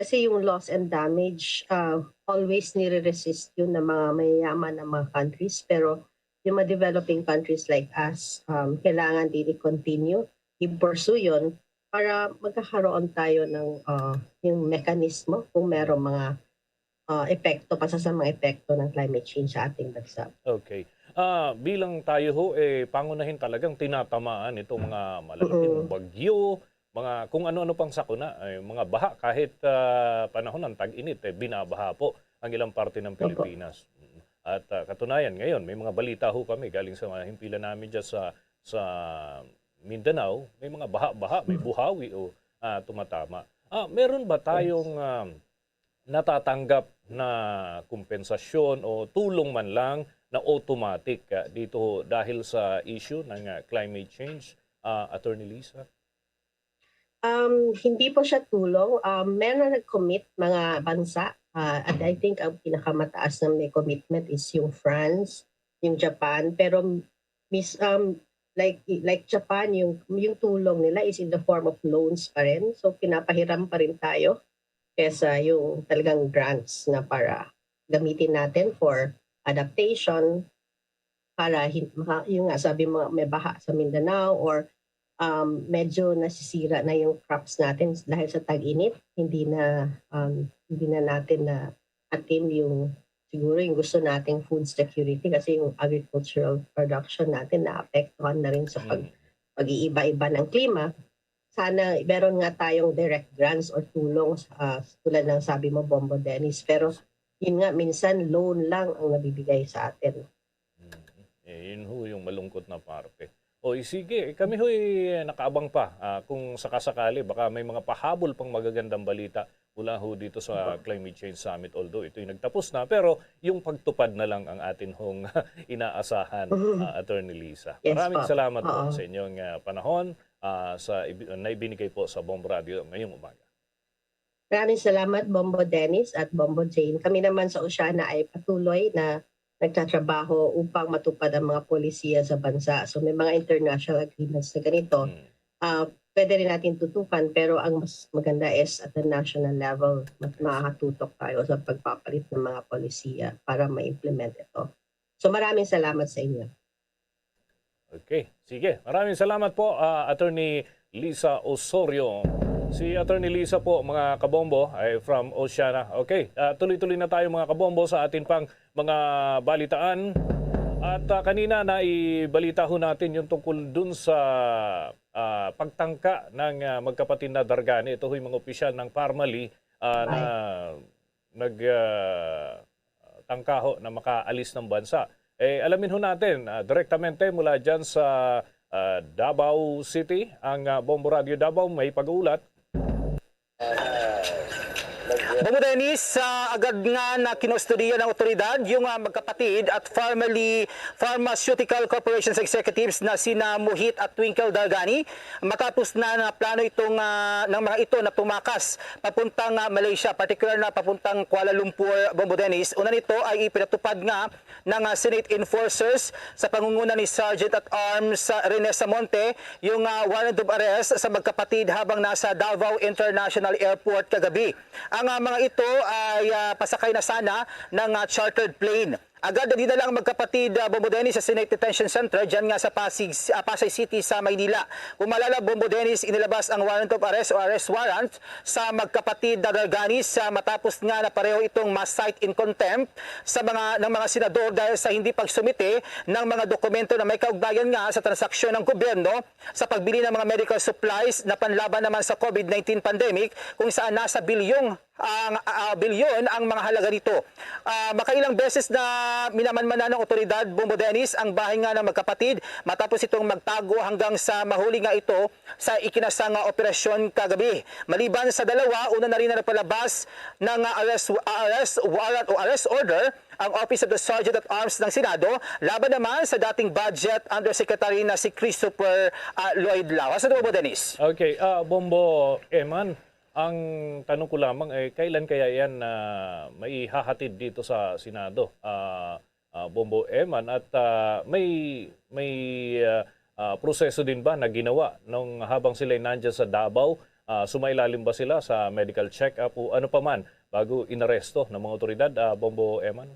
kasi yung loss and damage uh, always nire-resist yun ng mga mayayaman ng mga countries, pero yung mga developing countries like us um, kailangan din i-continue, i-pursue yun para magkakaroon tayo ng uh, yung mekanismo kung merong mga uh, epekto, pa sa mga epekto ng climate change sa ating bansa. Okay. Ah, bilang tayo ho, eh, pangunahin talagang tinatamaan itong mga malalaking Mm. bagyo, mga kung ano-ano pang sakuna, eh, mga baha, kahit ah, panahon ng tag-init, eh, binabaha po ang ilang parte ng Opo. Pilipinas. Mm. At ah, katunayan, ngayon, may mga balita ho kami galing sa mga himpilan namin dyan sa, sa Mindanao, may mga baha-baha, may buhawi o ah, tumatama. Ah, meron ba tayong ah, natatanggap na kompensasyon o tulong man lang na automatic ah, dito dahil sa issue ng ah, climate change, ah, Attorney Lisa? Um, hindi po siya tulong. Um, meron nag-commit mga bansa. Ah, and I think ang pinakamataas na may commitment is yung France, yung Japan. Pero mis um, like like Japan, yung yung tulong nila is in the form of loans pa rin. So, pinapahiram pa rin tayo kesa yung talagang grants na para gamitin natin for adaptation, para hin maka yung nga sabi mo, may baha sa Mindanao or, um, medyo nasisira na yung crops natin dahil sa tag-init, hindi na, um, hindi na natin na-attain yung siguro yung gusto nating food security kasi yung agricultural production natin naapektuhan na rin sa pag Mm. pag-iiba-iba ng klima. Sana meron nga tayong direct grants or tulong, ah, tulad ng sabi mo, Bombo Dennis, pero yun nga, minsan loan lang ang nabibigay sa atin. Mm. Eh, yun ho yung malungkot na parte. O, eh, sige, eh, kami ho'y nakaabang pa, ah, kung sakasakali, baka may mga pahabol pang magagandang balita mula ho dito sa Climate Change Summit. Although ito'y nagtapos na, pero yung pagtupad na lang ang atin hong inaasahan, Mhm. ah, Attorney Lisa. Yes Maraming po. salamat po Oo. sa inyong, ah, panahon, ah, sa ibi na ibinigay po sa Bombo Radio ngayong umaga. Maraming salamat, Bombo Dennis at Bombo Jane. Kami naman sa Oceana ay patuloy na nagtatrabaho upang matupad ang mga polisiya sa bansa. So, may mga international agreements na ganito. Hmm. Ah, pwede rin natin tutukan, pero ang mas maganda is at the national level, mat Yes. makakatutok tayo sa pagpapalit ng mga polisiya para ma-implement ito. So, maraming salamat sa inyo. Okay. Sige. Maraming salamat po, ah, Attorney Lisa Osorio. Si Attorney Lisa po, mga kabombo, ay from Oceana. Okay, ah, tuloy-tuloy na tayo, mga kabombo, sa atin pang mga balitaan. At, ah, kanina naibalita ho natin yung tungkol dun sa, ah, pagtangka ng, ah, magkapatid na Dargani. Ito ho'y mga opisyal ng Parmali, ah, na Ay. nag, ah, tangka ho na makaalis ng bansa. Eh, alamin ho natin, ah, direktamente mula dyan sa, ah, Davao City, ang, ah, Bombo Radio Davao may pag-uulat. Bombo Dennis, sa agad nga na kinustodiya ng otoridad yung, ah, magkapatid at Farmally Pharmaceutical Corporation's executives na sina Mohit at Twinkle Dargani, matapos na, na plano itong, ah, ng mga ito na tumakas papuntang, ah, Malaysia, partikular na papuntang Kuala Lumpur, Bombo Dennis. Una nito ay ipinatupad nga ng, ah, Senate enforcers sa pangunguna ni Sergeant at Arms, ah, Rene Samonte yung, ah, warrant of arrest sa magkapatid habang nasa Davao International Airport kagabi. Ang, ah, mga ito ay, ah, pasakay na sana ng, ah, chartered plane. Agad na dinala ang magkapatid, ah, Bombo Dennis sa Senate Detention Center dyan nga sa Pasig, ah, Pasay City sa Maynila. Kung maalala, Bombo Dennis, inilabas ang warrant of arrest o arrest warrant sa magkapatid na Darganis, ah, matapos nga na pareho itong ma-cite in contempt sa mga, ng mga senador dahil sa hindi pagsumite ng mga dokumento na may kaugnayan nga sa transaksyon ng gobyerno sa pagbili ng mga medical supplies na panlaban naman sa COVID nineteen pandemic, kung saan nasa bilyong ang, ah, bilyon ang mga halaga nito. Ah, makailang beses na minamanmanan ng otoridad, Bombo Dennis, ang bahay nga ng magkapatid matapos itong magtago hanggang sa mahuli nga ito sa ikinasang, ah, operasyon kagabi. Maliban sa dalawa, una na rin na nagpalabas ng, ah, arrest, ah, arrest warrant o arrest order ang Office of the Sergeant at Arms ng Senado laban naman sa dating budget undersecretary na si Christopher, ah, Lloyd Lawas. Ano, Bombo Dennis? Okay, ah, Bombo Eman, ang tanong ko lamang ay kailan kaya yan na maihahatid dito sa Senado, ah, ah, Bombo Eman? At, ah, may, may, ah, ah, proseso din ba na ginawa nung habang sila'y nandyan sa Davao? Ah, sumailalim ba sila sa medical check-up o ano pa man bago inaresto ng mga otoridad, ah, Bombo Eman?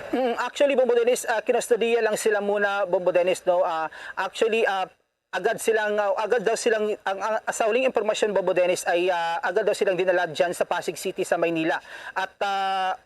Mm, actually, Bombo Dennis, ah, kinustodiya lang sila muna, Bombo Dennis, no? Ah, actually, ah, agad silang, ah, agad daw silang, ang, ang, sa huling impormasyon, Bombo Dennis, ay, ah, agad daw silang dinala dyan sa Pasig City sa Maynila. At, ah,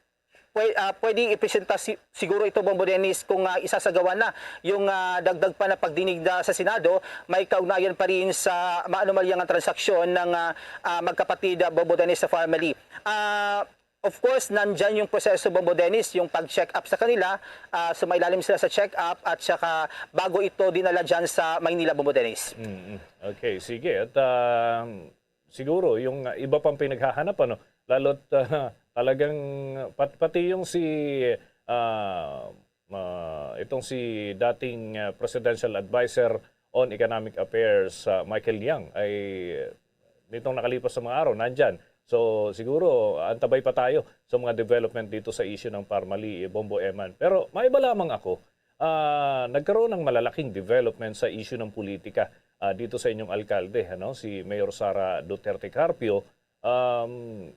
pwe-, ah, pwedeng ipresenta si-, siguro ito, Bombo Dennis, kung, ah, isasagawa na yung, ah, dagdag pa na pagdinig na sa Senado, may kaugnayan pa rin sa maanomalyang transaksyon ng, ah, ah, magkapatid, ah, Bombo Dennis, sa Farmally. Ah, of course, nandyan yung proseso, Bombo Dennis, yung pag-check up sa kanila, ah, sumailalim sila sa check up at saka bago ito dinala dyan sa Maynila, Bombo Dennis. Mm, okay, sige. At, ah, siguro yung, ah, iba pang pinaghahanap, ano, lalo't, ah, talagang pat-, pati yung si, ah, ah, itong si dating, ah, presidential adviser on Economic Affairs, ah, Michael Yang, ay nitong nakalipas na mga araw, nandyan. So, siguro, antabay pa tayo sa mga development dito sa issue ng Parmali, eh, Bombo Eman. Pero maiba lamang ako, ah, nagkaroon ng malalaking development sa issue ng politika, ah, dito sa inyong alkalde, ano, si Mayor Sara Duterte Carpio. Um,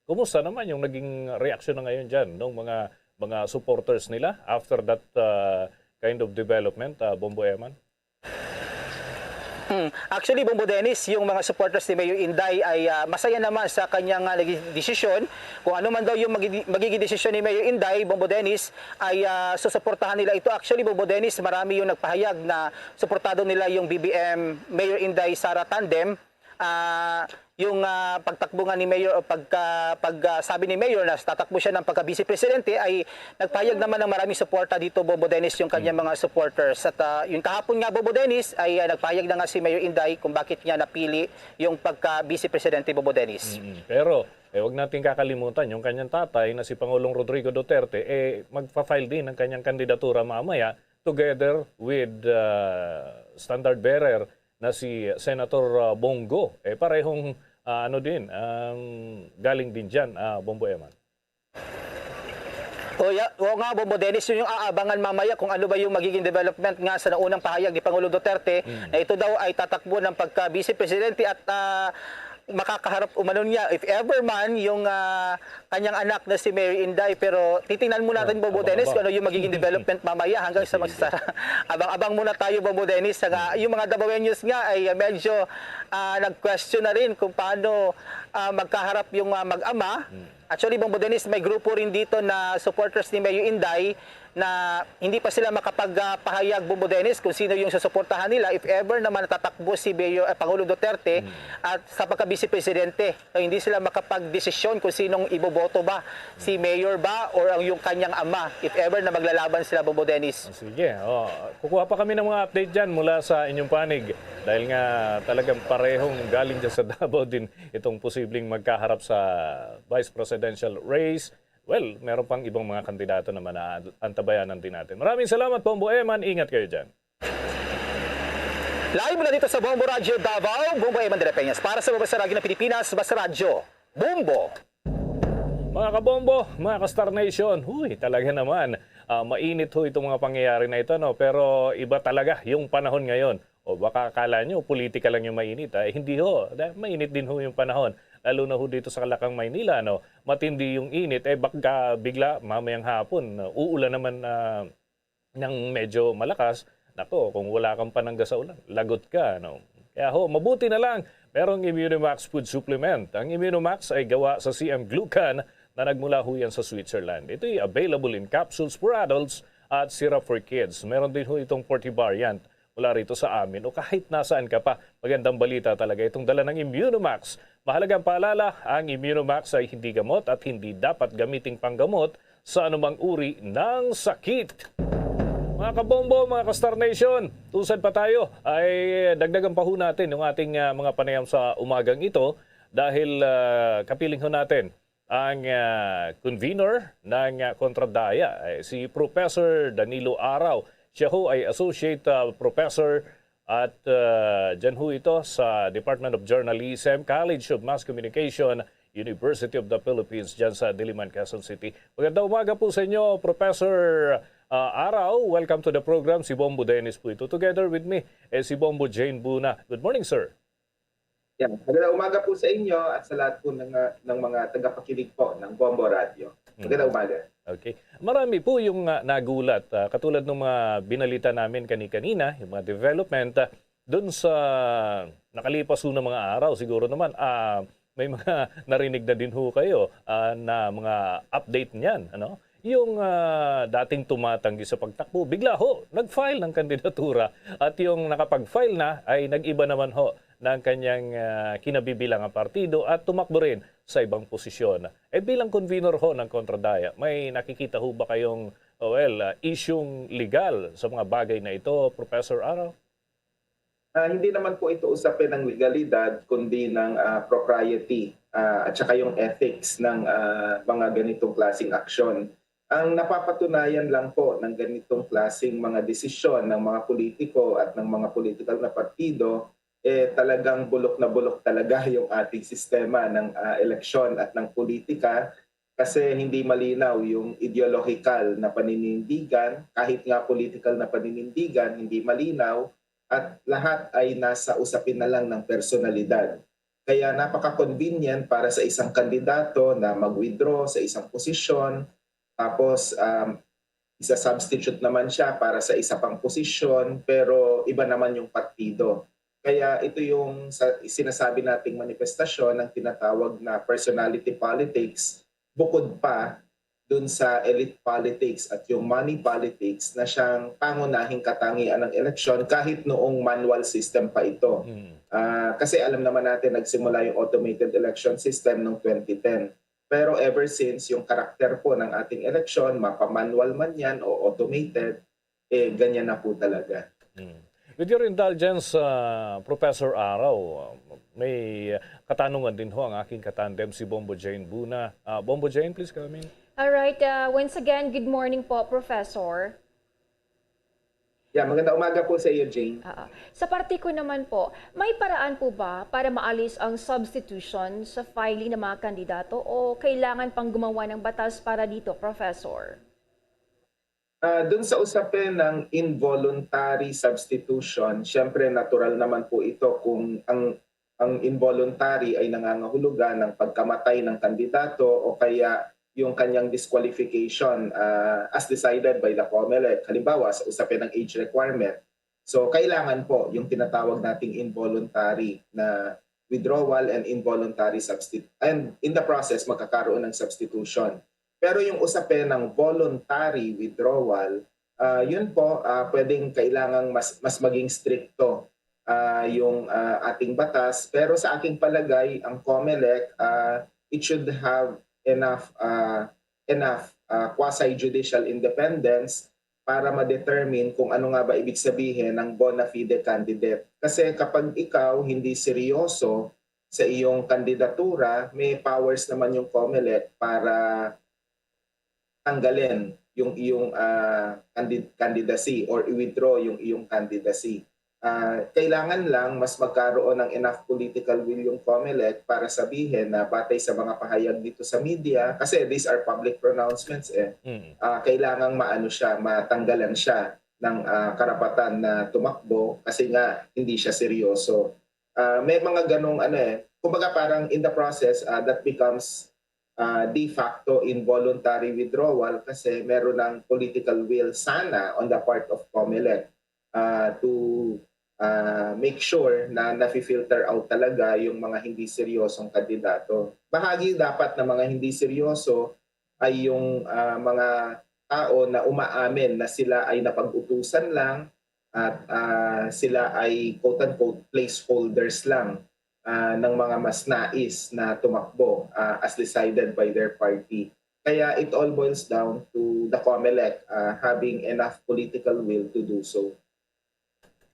kumusta naman yung naging reaksyon na ngayon dyan ng mga, mga supporters nila after that, ah, kind of development, ah, Bombo Eman? Hmm. Actually, Bombo Dennis, yung mga supporters ni Mayor Inday ay, ah, masaya naman sa kanyang, ah, naging desisyon. Kung ano man daw yung magigi-, magiging desisyon ni Mayor Inday, Bombo Dennis, ay, ah, susuportahan nila ito. Actually, Bombo Dennis, marami yung nagpahayag na suportado nila yung B B M Mayor Inday Sara tandem. Ah, yung, ah, pagtakbo nga ni Mayor o pagka-, pag, ah, sabi ni Mayor na tatakbo siya ng pagka-vice presidente ay nagpahayag naman ng maraming suporta dito, Bombo Dennis, yung kanyang mga supporters. At, ah, yung kahapon nga, Bombo Dennis, ay, ah, nagpahayag na nga si Mayor Inday kung bakit niya napili yung pagka-vice presidente, Bombo Dennis. Mm, pero, eh, wag natin kakalimutan yung kanyang tatay na si Pangulong Rodrigo Duterte, eh, magpa-file din ng kanyang kandidatura mamaya together with, ah, standard bearer na si Senator, ah, Bong Go. Eh, parehong, ah, ano din, um, galing din dyan, ah, Bombo Eman. O, ya-, oo nga, Bombo Dennis, yun yung aabangan mamaya kung ano ba yung magiging development nga sa naunang pahayag ni Pangulong Duterte na ito daw ay tatakbo ng pagka-vice presidente at, ah, makakaharap umano niya, if ever man, yung, ah, kanyang anak na si Mayor Inday. Pero titingnan mo natin, Bombo Dennis, kung ano yung magiging development mamaya hanggang sa magsasara. Abang-abang muna tayo, Bombo Dennis. Sa nga, yung mga Dabawenyos nga ay, ah, medyo, ah, nag-question na rin kung paano, ah, magkaharap yung, ah, mag-ama. Actually, Bombo Dennis, may grupo rin dito na supporters ni Mayor Inday na hindi pa sila makapagpahayag, Bombo Dennis, kung sino yung susuportahan nila if ever naman natatakbo si Mayor, eh, Pangulong Duterte at sa pagka-vice presidente. So, hindi sila makapagdesisyon kung sinong iboboto ba, si Mayor ba or ang yung kanyang ama, if ever na maglalaban sila, Bombo Dennis. Sige, oh, kukuha pa kami ng mga update dyan mula sa inyong panig dahil nga talagang parehong galing dyan sa Davao din itong posibleng magkaharap sa vice presidential race. Well, meron pang ibang mga kandidato naman na antabayanan din natin. Maraming salamat, Bombo Eman. Ingat kayo dyan. Live mula dito sa Bombo Radyo Davao, Bombo Eman de la Peñas. Para sa Bombo sa Radyo ng Pilipinas, Basta Radyo, Bombo. Mga kabombo, mga ka-Star Nation, huy, talaga naman, ah, mainit ho itong mga pangyayari na ito, no? Pero iba talaga yung panahon ngayon. O baka akala nyo, politika lang yung mainit. Ay, hindi ho. Dahil mainit din ho yung panahon. Lalo na ho dito sa Kalakang, Maynila, no? Matindi yung init. Eh, baka bigla, mamayang hapon, uulan naman, ah, ng medyo malakas. Nako, kung wala kang panangga sa ulan, lagot ka, no? Kaya ho, mabuti na lang, merong Immunimax food supplement. Ang Immunimax ay gawa sa C M Glucan na nagmula ho yan sa Switzerland. Ito'y available in capsules for adults at syrup for kids. Meron din ho itong forty variant mula rito sa amin o kahit nasaan ka pa. Magandang balita talaga itong dala ng Immunomax. Mahalagang paalala, ang Immunomax ay hindi gamot at hindi dapat gamiting panggamot sa anumang uri ng sakit. Mga kabombo, mga ka-Star Nation, usad pa tayo, ay dagdagan pa ho natin yung ating, ah, mga panayam sa umagang ito dahil, ah, kapiling ho natin ang, ah, convener ng, ah, Kontradaya, eh, si Professor Danilo Araw. Siya ho ay Associate, ah, Professor at, ah, dyan ho ito sa Department of Journalism, College of Mass Communication, University of the Philippines, dyan sa Diliman, Quezon City. Magandang umaga po sa inyo, Professor, ah, Araw. Welcome to the program. Si Bombo Dennis po ito. Together with me, eh, si Bombo Jane Buna. Good morning, sir. Yeah. Magandang umaga po sa inyo at sa lahat po ng, ah, ng mga tagapakinig po ng Bombo Radio. Magandang Mm. umaga. Okay. Marami po yung, ah, nagulat, ah, katulad ng mga binalita namin kani-kanina, yung mga development, ah, dun sa nakalipas ho na mga araw, siguro naman, ah, may mga narinig na din ho kayo, ah, na mga update niyan, ano? Yung, ah, dating tumatanggi sa pagtakbo, bigla ho, nag-file ng kandidatura. At yung nakapag-file na ay nag-iba naman ho ng kanyang, ah, kinabibilangang partido at tumakbo rin sa ibang posisyon. Eh, bilang convener ho ng Kontradaya, may nakikita ho ba kayong, oh, well, ah, isyung legal sa mga bagay na ito, Professor Araw? Ah, hindi naman po ito usapin ng legalidad, kundi ng, ah, propriety, ah, at saka yung ethics ng, ah, mga ganitong klaseng aksyon. Ang napapatunayan lang po ng ganitong klaseng mga desisyon ng mga politiko at ng mga political na partido, eh, talagang bulok na bulok talaga yung ating sistema ng, ah, eleksyon at ng politika, kasi hindi malinaw yung ideological na paninindigan. Kahit nga political na paninindigan, hindi malinaw, at lahat ay nasa usapin na lang ng personalidad. Kaya napaka-convenient para sa isang kandidato na mag-withdraw sa isang posisyon, tapos, um, isa-substitute naman siya para sa isa pang posisyon, pero iba naman yung partido. Kaya ito yung sa, sinasabi nating manifestasyon ng tinatawag na personality politics, bukod pa dun sa elite politics at yung money politics na siyang pangunahing katangian ng eleksyon kahit noong manual system pa ito. Mm. Ah, kasi alam naman natin, nagsimula yung automated election system noong twenty ten. Pero ever since, yung karakter po ng ating eleksyon, mapa-manual man yan o automated, eh, ganyan na po talaga. Mm. With your indulgence, uh, Professor Araw, uh, may katanungan din ho ang aking katandem, si Bombo Jane Buna. Uh, Bombo Jane, please come in. All right. Uh, once again, good morning po, Professor. Yeah, maganda umaga po sa iyo, Jane. Ah, sa parte ko naman po, may paraan po ba para maalis ang substitution sa filing ng mga kandidato o kailangan pang gumawa ng batas para dito, Professor? Ah, dun sa usapin ng involuntary substitution, syempre natural naman po ito kung ang ang involuntary ay nangangahulugan ng pagkamatay ng kandidato o kaya yung kanyang disqualification, ah, as decided by the COMELEC. Halimbawa, sa usapin ng age requirement. So, kailangan po yung tinatawag nating involuntary na withdrawal and involuntary substitute. And in the process, magkakaroon ng substitution. Pero yung usapin ng voluntary withdrawal, ah, yun po, ah, pwedeng kailangang mas, mas maging stricto, ah, yung, ah, ating batas. Pero sa aking palagay, ang COMELEC, ah, it should have enough, ah, enough, ah, quasi-judicial independence para ma-determine kung ano nga ba ibig sabihin ng bona fide candidate. Kasi kapag ikaw hindi seryoso sa iyong kandidatura, may powers naman yung COMELEC para tanggalin yung iyong, ah, candid-, candidacy or i-withdraw yung iyong candidacy. Ah, kailangan lang mas magkaroon ng enough political will yung COMELEC para sabihin na batay sa mga pahayag dito sa media, kasi these are public pronouncements eh, Mm. ah, kailangang maano siya, matanggalan siya ng, ah, karapatan na tumakbo kasi nga hindi siya seryoso. Ah, may mga ganong ano eh, kumbaga parang in the process, ah, that becomes, ah, de facto involuntary withdrawal kasi meron ng political will sana on the part of COMELEC, ah, to, ah, make sure na nafi-filter out talaga yung mga hindi seryosong kandidato. Bahagi dapat na mga hindi seryoso ay yung, ah, mga tao na umaamin na sila ay napag-utusan lang at, ah, sila ay quote-unquote placeholders lang, ah, ng mga mas nais na tumakbo, ah, as decided by their party. Kaya it all boils down to the COMELEC, ah, having enough political will to do so.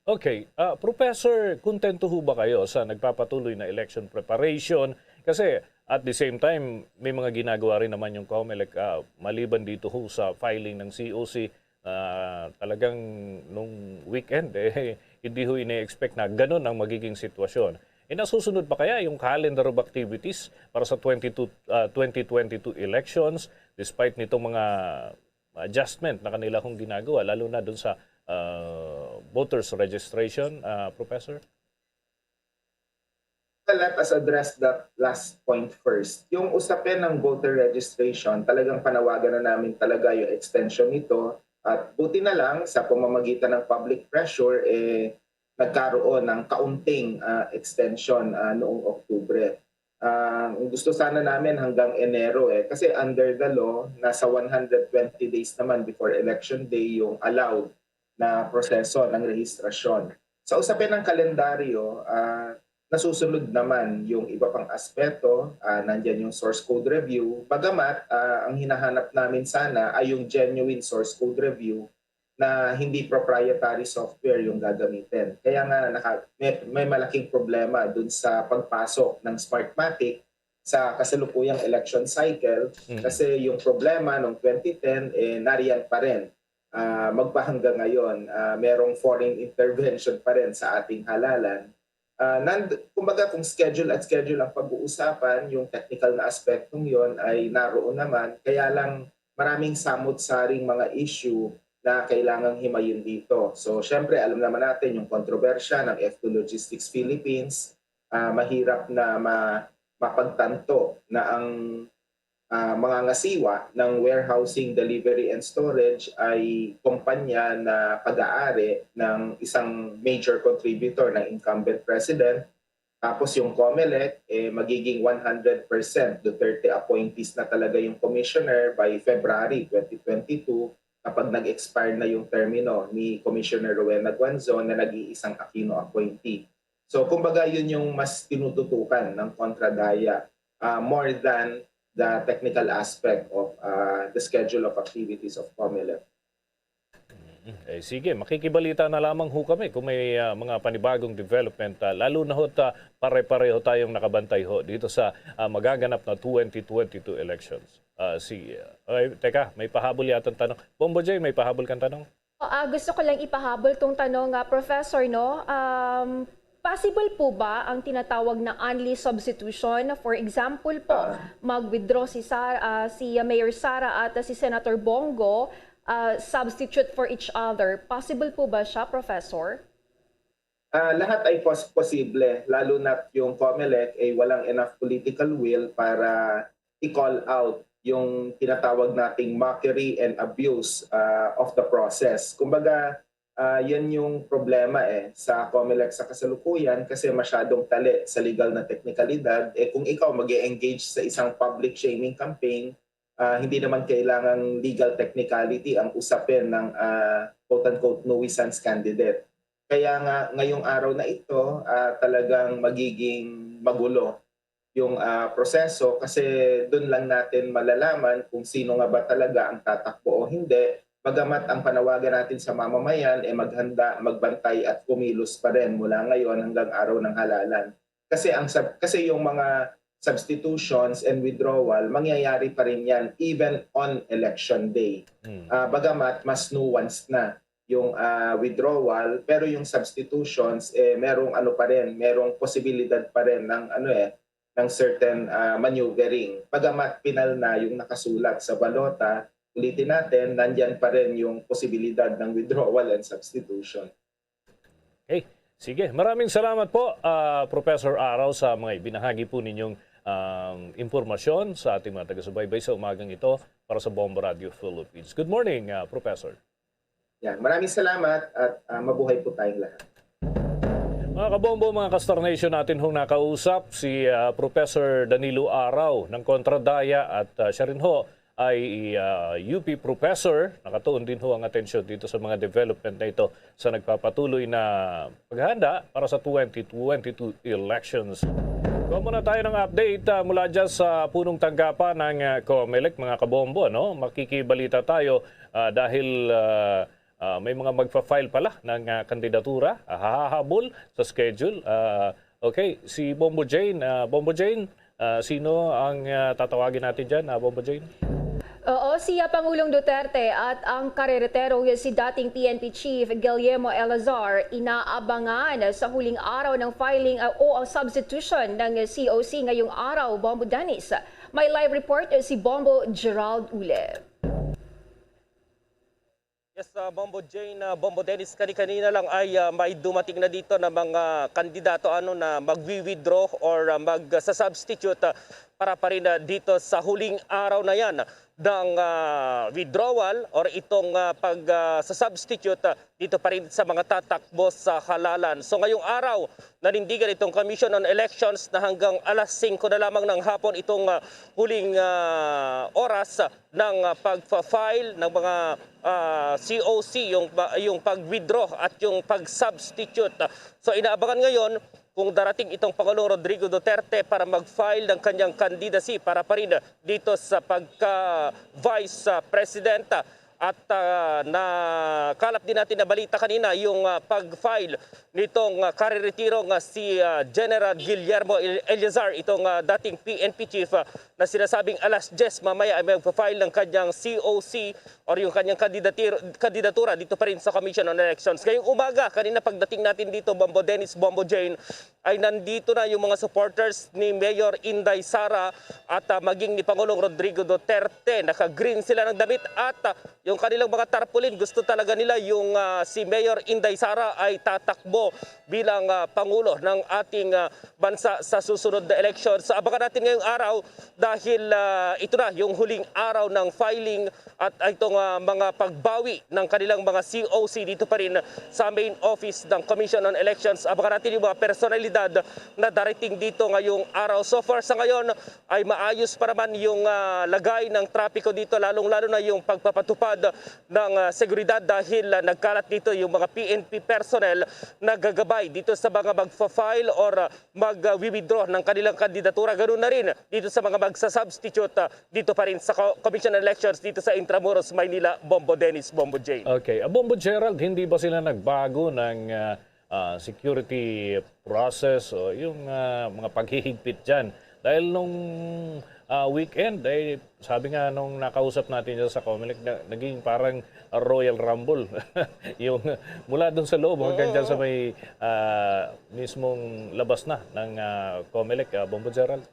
Okay. Ah, Professor, kontento ho ba kayo sa nagpapatuloy na election preparation? Kasi at the same time, may mga ginagawa rin naman yung COMELEC, ah, maliban dito ho sa filing ng C O C, ah, talagang nung weekend, eh, hindi ho ine-expect na ganun ang magiging sitwasyon. E nasusunod pa kaya yung calendar of activities para sa twenty-two, ah, twenty twenty-two elections despite nitong mga adjustment na kanila hong ginagawa, lalo na dun sa, ah, voters registration, ah, Professor? Well, let us address that last point first. Yung usapin ng voter registration, talagang panawagan na namin talaga yung extension nito. At buti na lang, sa pamamagitan ng public pressure, eh, nagkaroon ng kaunting, ah, extension, ah, noong Oktubre. Ah, ang gusto sana namin hanggang Enero eh. Kasi under the law, nasa one hundred twenty days naman before election day yung allowed na proseso ng rehistrasyon. Sa usapin ng kalendaryo, ah, nasusunod naman yung iba pang aspeto. Ah, nandyan yung source code review. Bagamat, ah, ang hinahanap namin sana ay yung genuine source code review na hindi proprietary software yung gagamitin. Kaya nga naka, may, may malaking problema dun sa pagpasok ng Smartmatic sa kasalukuyang election cycle. Mm. Kasi yung problema nung twenty ten, eh, nariyan pa rin. Ah, magpahanggang ngayon, ah, merong foreign intervention pa rin sa ating halalan. Ah, nand-, kumbaga, kung schedule at schedule ang pag-uusapan, yung technical na aspektong yon ay naroon naman. Kaya lang, maraming samot-saring mga issue na kailangang himayin dito. So, syempre, alam naman natin yung kontrobersya ng F two Logistics Philippines. Ah, mahirap na ma-, mapagtanto na ang, ah, mangangasiwa ng warehousing, delivery, and storage ay kumpanya na pag-aari ng isang major contributor ng incumbent president. Tapos yung COMELEC, eh, magiging one hundred percent Duterte appointees na talaga yung commissioner by February twenty twenty-two, kapag nag-expire na yung termino ni Commissioner Rowena Guanzon na nag-iisang Aquino appointee. So, kumbaga, yun yung mas tinututukan ng Kontradaya, ah, more than the technical aspect of, ah, the schedule of activities of COMELEC. Mm, eh, sige, makikibalita na lamang ho kami kung may, ah, mga panibagong development, ah, lalo na ho't, ah, pare-pareho tayong nakabantay ho dito sa, ah, magaganap na twenty twenty-two elections. Ah, si, ah, ay, teka, may pahabol yatang tanong. Bombo J, may pahabol kang tanong? Ah, gusto ko lang ipahabol tong tanong, ah, Professor, no? Um, possible po ba ang tinatawag na only substitution? For example po, Ah. mag-withdraw si Sar-, ah, si Mayor Sara at, ah, si Senator Bongo, ah, substitute for each other. Possible po ba siya, Professor? Ah, lahat ay pos-, posible, lalo na yung COMELEC ay walang enough political will para i-call out yung tinatawag nating mockery and abuse, ah, of the process. Kumbaga, ah, yan yung problema, eh, sa COMELEC sa kasalukuyan kasi masyadong tali sa legal na teknikalidad. Eh, kung ikaw mag-engage sa isang public shaming campaign, ah, hindi naman kailangang legal technicality ang usapin ng, ah, quote-unquote nuisance candidate. Kaya nga, ngayong araw na ito, ah, talagang magiging magulo yung, ah, proseso kasi dun lang natin malalaman kung sino nga ba talaga ang tatakbo o hindi. Bagamat ang panawagan natin sa mamamayan, eh, maghanda, magbantay at kumilos pa rin mula ngayon hanggang araw ng halalan. Kasi ang sub-, kasi yung mga substitutions and withdrawal, mangyayari pa rin yan even on election day. Mm. Ah, bagamat mas nuanced na yung, ah, withdrawal, pero yung substitutions, eh, merong ano pa rin, merong posibilidad pa rin ng, ano, eh, ng certain, ah, maneuvering. Bagamat pinal na yung nakasulat sa balota, ulitin natin, nandyan pa rin yung posibilidad ng withdrawal and substitution. Okay. Sige. Maraming salamat po, ah, Professor Araw, sa mga ibinahagi po ninyong, um, impormasyon sa ating mga taga-subaybay sa umagang ito para sa Bombo Radio Philippines. Good morning, ah, Professor. Yan. Maraming salamat at, ah, mabuhay po tayong lahat. Mga kabombo, mga ka-Star Nation, natin hong nakausap si, ah, Professor Danilo Araw ng Kontradaya at, ah, siya rin ho ay, ah, U P professor. Nakatuon din ho ang atensyon dito sa mga development na ito sa nagpapatuloy na paghahanda para sa twenty twenty-two elections. Kuha muna tayo ng update, ah, mula dyan sa punong tanggapan ng, ah, COMELEC, mga kabombo, ano? Makikibalita tayo, ah, dahil, ah, ah, may mga magfa-file pala ng, ah, kandidatura, ah, hahabol sa schedule. Ah, okay, si Bombo Jane. Ah, Bombo Jane, ah, sino ang, ah, tatawagin natin dyan, ah, Bombo Jane? Oo, si, ah, Pangulong Duterte at ang kareretero, si dating P N P Chief Guillermo Eleazar, inaabangan sa huling araw ng filing, ah, o ang substitution ng C O C ngayong araw, Bombo Dennis. May live report si Bombo Gerald Ule. Yes, ah, Bombo Jane, ah, Bombo Dennis, kani-kanina lang ay, ah, may dumating na dito na mga kandidato, ano, na magwi-withdraw or, ah, mag-, ah, sa substitute, ah, para pa rin, ah, dito sa huling araw na yan ng, ah, withdrawal or itong, ah, pag, ah, sa substitute, ah, dito pa rin sa mga tatakbo sa halalan. So ngayong araw, nanindigan itong Commission on Elections na hanggang alas singko na lamang ng hapon itong, ah, huling, ah, oras ng, ah, pagfa-file ng mga, ah, C O C, yung, yung pag-withdraw at yung pag-substitute. So inaabangan ngayon kung darating itong Pangulong Rodrigo Duterte para mag-file ng kanyang candidacy para pa rin dito sa pagka-Vice, ah, President. At, ah, nakalap din natin na balita kanina yung, ah, pag-file nitong, ah, kariretiro nga si, ah, General Guillermo El-, Eleazar, itong, ah, dating P N P chief, ah, na sinasabing alas diyes mamaya ay magpa-file ng kanyang C O C or yung kanyang kandidatir-, kandidatura dito pa rin sa Commission on Elections. Ngayong umaga, kanina pagdating natin dito, Bombo Dennis, Bombo Jane, ay nandito na yung mga supporters ni Mayor Inday Sara at, ah, maging ni Pangulong Rodrigo Duterte. Naka-green sila ng damit at, ah, yung kanilang mga tarpaulin, gusto talaga nila yung, ah, si Mayor Inday Sara ay tatakbo bilang, ah, Pangulo ng ating, ah, bansa sa susunod na eleksyon. So, abangan natin ngayong araw dahil, ah, ito na yung huling araw ng filing at itong, ah, mga pagbawi ng kanilang mga C O C dito pa rin sa main office ng Commission on Elections. Abangan natin yung mga personalidad na darating dito ngayong araw. So far sa ngayon ay maayos pa naman yung, ah, lagay ng trapiko dito, lalong-lalo na yung pagpapatupad ng, ah, seguridad dahil, ah, nagkalat dito yung mga P N P personnel na gagabay dito sa mga magfa-file or, ah, mag-withdraw ng kanilang kandidatura. Ganun na rin dito sa mga magsa-substitute, ah, dito pa rin sa co-, Commission on Elections dito sa Intramuros, Maynila, Bombo Dennis, Bombo Jane. Okay. Ah, Bombo Gerald, hindi ba sila nagbago ng, ah, ah, security process o yung, ah, mga paghihigpit dyan? Dahil nung, ah, weekend, eh, sabi nga nung nakausap natin dyan sa Comelec, na, naging parang Royal Rumble. Yung mula dun sa loob hanggang dyan sa Oo. may, ah, mismong labas na ng, ah, Comelec, ah, Bombo Gerald.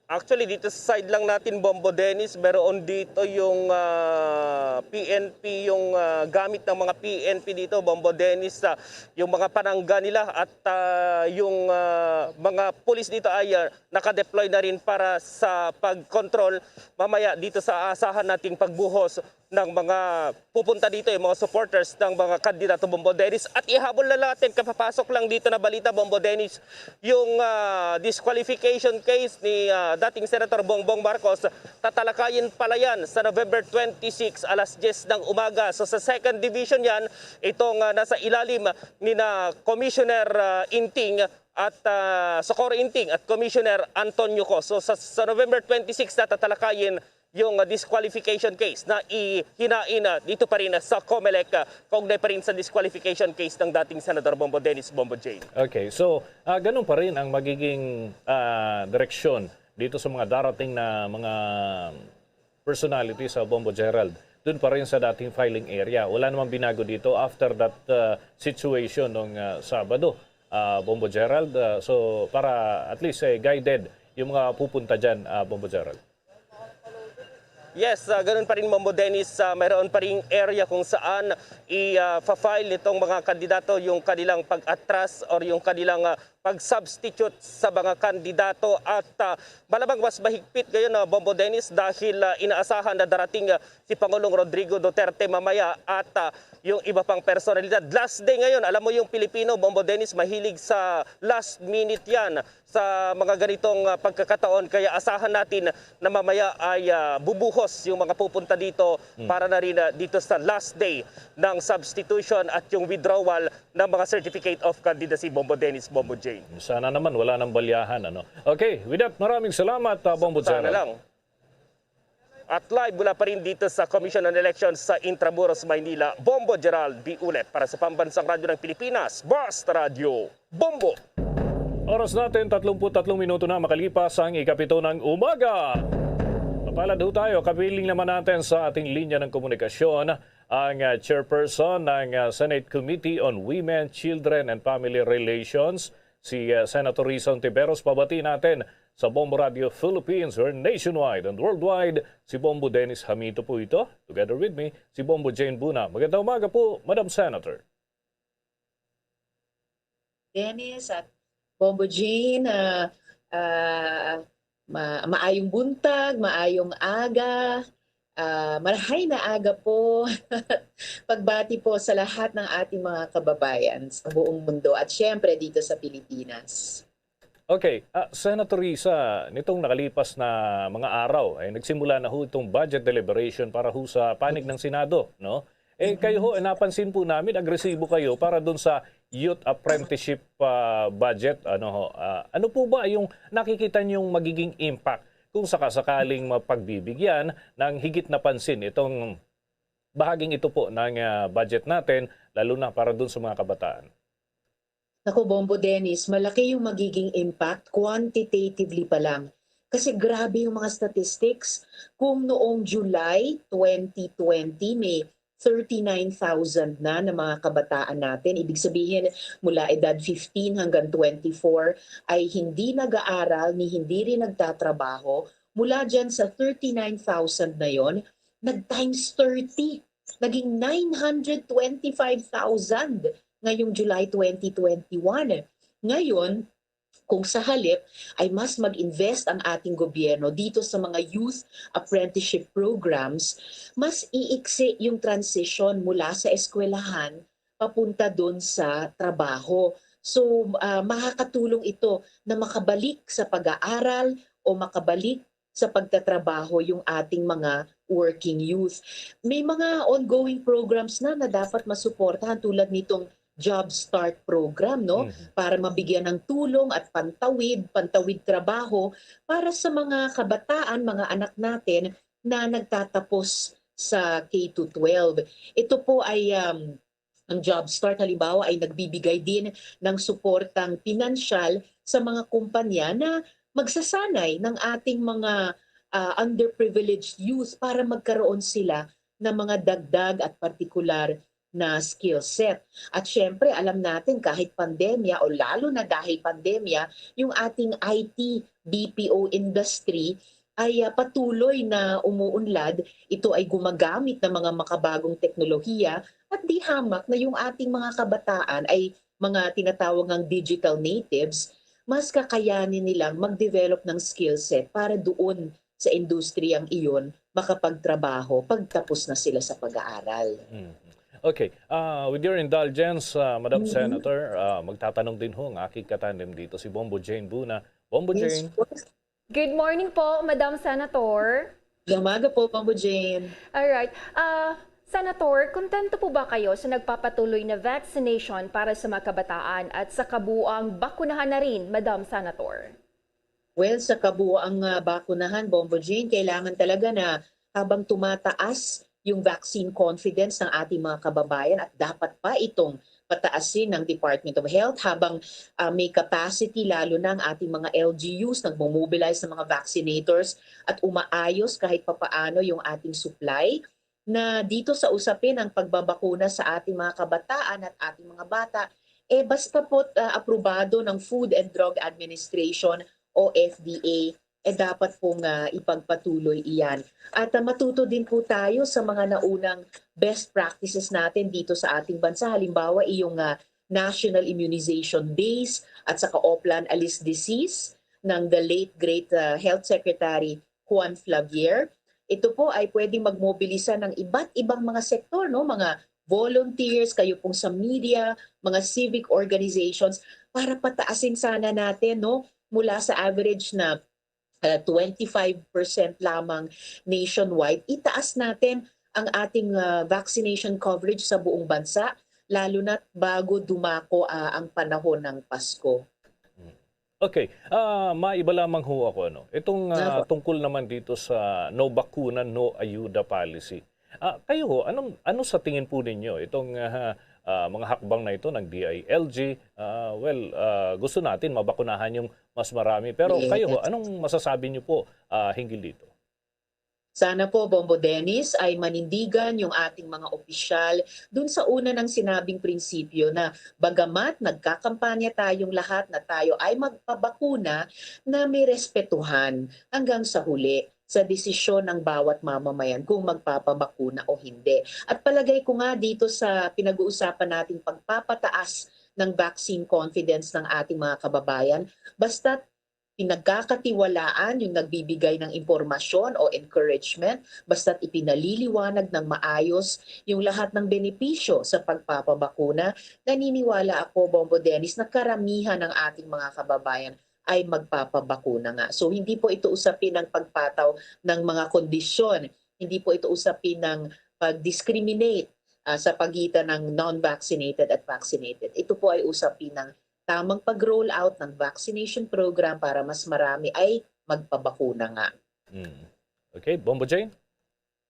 Actually, dito sa side lang natin, Bombo Dennis, meron dito yung, ah, P N P, yung, ah, gamit ng mga P N P dito, Bombo Dennis, ah, yung mga panangga nila at, ah, yung, ah, mga pulis dito ay, ah, naka-deploy na rin para sa pag-control mamaya dito sa aasahan nating pagbuhos ng mga pupunta dito, yung mga supporters ng mga kandidato, Bombo Dennis. At ihabol na natin, kapapasok lang dito na balita, Bombo Dennis, yung, ah, disqualification case ni, ah, dating Senator Bongbong Marcos, tatalakayin pala yan sa November twenty-six, alas diyes ng umaga. So sa Second Division yan, itong, ah, nasa ilalim ni na Commissioner, ah, Inting at, ah, Socorro Inting at Commissioner Antonio Co. So sa, sa November twenty-six na tatalakayin yung, ah, disqualification case na ihinain na dito pa rin sa Comelec, ah, kaugnay pa rin sa disqualification case ng dating Senador Bombo Dennis, Bombo Jane. Okay, so, ah, ganun pa rin ang magiging, ah, direksyon dito sa mga darating na mga personality sa Bombo Gerald. Doon pa rin sa dating filing area. Wala namang binago dito after that, ah, situation nung, ah, Sabado, ah, Bombo Gerald. Ah, so, para at least, eh, guided yung mga pupunta dyan, ah, Bombo Gerald. Yes, ah, ganun pa rin, Bombo Dennis. Ah, mayroon pa rin area kung saan i, ah, fa-file nitong mga kandidato yung kanilang pag-atras or yung kanilang, ah, pag-substitute sa mga kandidato. At, ah, malamang mas mahigpit ngayon, ah, Bombo Dennis, dahil, ah, inaasahan na darating, ah, si Pangulong Rodrigo Duterte mamaya at, ah, yung iba pang personalidad. Last day ngayon, alam mo yung Pilipino, Bombo Dennis, mahilig sa last minute yan sa mga ganitong, ah, pagkakataon. Kaya asahan natin na mamaya ay, ah, bubuhos yung mga pupunta dito Hmm. para na rin, ah, dito sa last day ng substitution at yung withdrawal ng mga certificate of candidacy, Bombo Dennis, Bombo Jane. Sana naman wala nang balyahan, ano? Okay, with that, maraming salamat, ah, Bombo Sana Gerald. lang. At live mula pa rin dito sa Commission on Elections sa Intramuros, Maynila, Bombo Gerald B. Ulet para sa Pambansang Radyo ng Pilipinas, Basta Radyo Bombo. Oras natin, tatlumpu't tatlong minuto na makalipas ang ikapito ng umaga. Mapalad ho tayo, kapiling naman natin sa ating linya ng komunikasyon ang, ah, chairperson ng, ah, Senate Committee on Women, Children, and Family Relations, si, ah, Senator Risa Ontiveros. Pabati natin sa Bombo Radio Philippines, heard nationwide and worldwide, si Bombo Dennis Hamito po ito. Together with me, si Bombo Jane Buna. Magandang umaga po, Madam Senator. Dennis at Bombo Jane, ah, ah, ma-, maayong buntag, maayong aga, ah, marahay na aga po. Pagbati po sa lahat ng ating mga kababayan sa buong mundo at siyempre dito sa Pilipinas. Okay, ah, Senator Risa, nitong nakalipas na mga araw, eh, nagsimula na ho itong budget deliberation para ho sa panig ng Senado, no? Eh, kayo ho, eh, napansin po namin, agresibo kayo para dun sa youth apprenticeship, ah, budget. Ano ho, ah, ano po ba yung nakikita niyong magiging impact kung sakasakaling mapagbibigyan ng higit na pansin itong bahaging ito po ng, ah, budget natin, lalo na para dun sa mga kabataan? Naku, Bombo Dennis, malaki yung magiging impact quantitatively pa lang. Kasi grabe yung mga statistics. Kung noong July twenty twenty, may thirty-nine thousand na na mga kabataan natin. Ibig sabihin, mula edad fifteen hanggang twenty-four ay hindi nag-aaral ni hindi rin nagtatrabaho. Mula dyan sa thirty-nine thousand na yon, nag-times thirty. Naging nine hundred twenty-five thousand ngayong July twenty twenty-one. Ngayon, kung sa halip ay mas mag-invest ang ating gobyerno dito sa mga youth apprenticeship programs, mas iiksi yung transition mula sa eskwelahan papunta dun sa trabaho. So, ah, makakatulong ito na makabalik sa pag-aaral o makabalik sa pagtatrabaho yung ating mga working youth. May mga ongoing programs na na dapat masuportahan, tulad nitong Job Start Program, no? Mhm. Para mabigyan ng tulong at pantawid, pantawid trabaho para sa mga kabataan, mga anak natin na nagtatapos sa K to twelve. Ito po ay, um, ang Job Start, halimbawa, ay nagbibigay din ng suportang pinansyal sa mga kumpanya na magsasanay ng ating mga, ah, underprivileged youth para magkaroon sila ng mga dagdag at partikular na skill set. At syempre, alam natin, kahit pandemya o lalo na dahil pandemya, yung ating I T, B P O industry ay, ah, patuloy na umuunlad. Ito ay gumagamit ng mga makabagong teknolohiya at di hamak na yung ating mga kabataan ay mga tinatawag ngang digital natives, mas kakayanin nilang mag-develop ng skill set para doon sa industriyang iyon makapagtrabaho pagtapos na sila sa pag-aaral. Mhm. Okay. Ah, with your indulgence, ah, Madam Mhm. Senator, ah, magtatanong din ho ang aking katandem dito, si Bombo Jane Buna. Bombo Yes, Jane. of course. Good morning po, Madam Senator. Magandang umaga po, Bombo Jane. Alright. Ah, Senator, kontento po ba kayo sa nagpapatuloy na vaccination para sa mga kabataan at sa kabuuang bakunahan na rin, Madam Senator? Well, sa kabuuang, ah, bakunahan, Bombo Jane, kailangan talaga na habang tumataas yung vaccine confidence ng ating mga kababayan, at dapat pa itong pataasin ng Department of Health habang, ah, may capacity, lalo na ang ating mga L G Us, nagmo-mobilize ng mga vaccinators at umaayos kahit papaano yung ating supply, na dito sa usapin ang pagbabakuna sa ating mga kabataan at ating mga bata, eh, basta po, ah, aprobado ng Food and Drug Administration o F D A, eh, dapat pong, ah, ipagpatuloy iyan. At, ah, matuto din po tayo sa mga naunang best practices natin dito sa ating bansa. Halimbawa, iyong, ah, National Immunization Base at sa Kaoplan Alis Disease ng the late great, ah, Health Secretary Juan Flavier. Ito po ay pwedeng magmobilisa ng iba't ibang mga sektor, no? Mga volunteers, kayo pong sa media, mga civic organizations, para pataasin sana natin, no? Mula sa average na, ah, twenty-five percent lamang nationwide, itaas natin ang ating, ah, vaccination coverage sa buong bansa, lalo na bago dumako, ah, ang panahon ng Pasko. Okay. Ah, maiba lamang ho ako, ano. Itong, ah, Opo. tungkol naman dito sa no bakuna, no ayuda policy. Ah, kayo ho, anong, ano sa tingin po ninyo itong, ah, ah, mga hakbang na ito ng D I L G? Ah, well, ah, gusto natin mabakunahan yung mas marami. Pero kayo ho, Yes. anong masasabi niyo po, ah, hinggil dito? Sana po, Bombo Dennis, ay manindigan yung ating mga opisyal dun sa una ng sinabing prinsipyo na bagamat nagkakampanya tayong lahat na tayo ay magpabakuna, na may respetuhan hanggang sa huli sa desisyon ng bawat mamamayan kung magpapabakuna o hindi. At palagay ko nga dito sa pinag-uusapan nating pagpapataas ng vaccine confidence ng ating mga kababayan, basta't pinagkakatiwalaan yung nagbibigay ng impormasyon o encouragement, basta't ipinaliliwanag ng maayos yung lahat ng benepisyo sa pagpapabakuna, naniniwala ako, Bombo Dennis, na karamihan ng ating mga kababayan ay magpapabakuna nga. So, hindi po ito usapin ng pagpataw ng mga kondisyon, hindi po ito usapin ng pag-discriminate, ah, sa pagitan ng non-vaccinated at vaccinated. Ito po ay usapin ng tamang pag-roll out ng vaccination program para mas marami ay magpabakuna nga. Mm. Okay, Bombo Jane?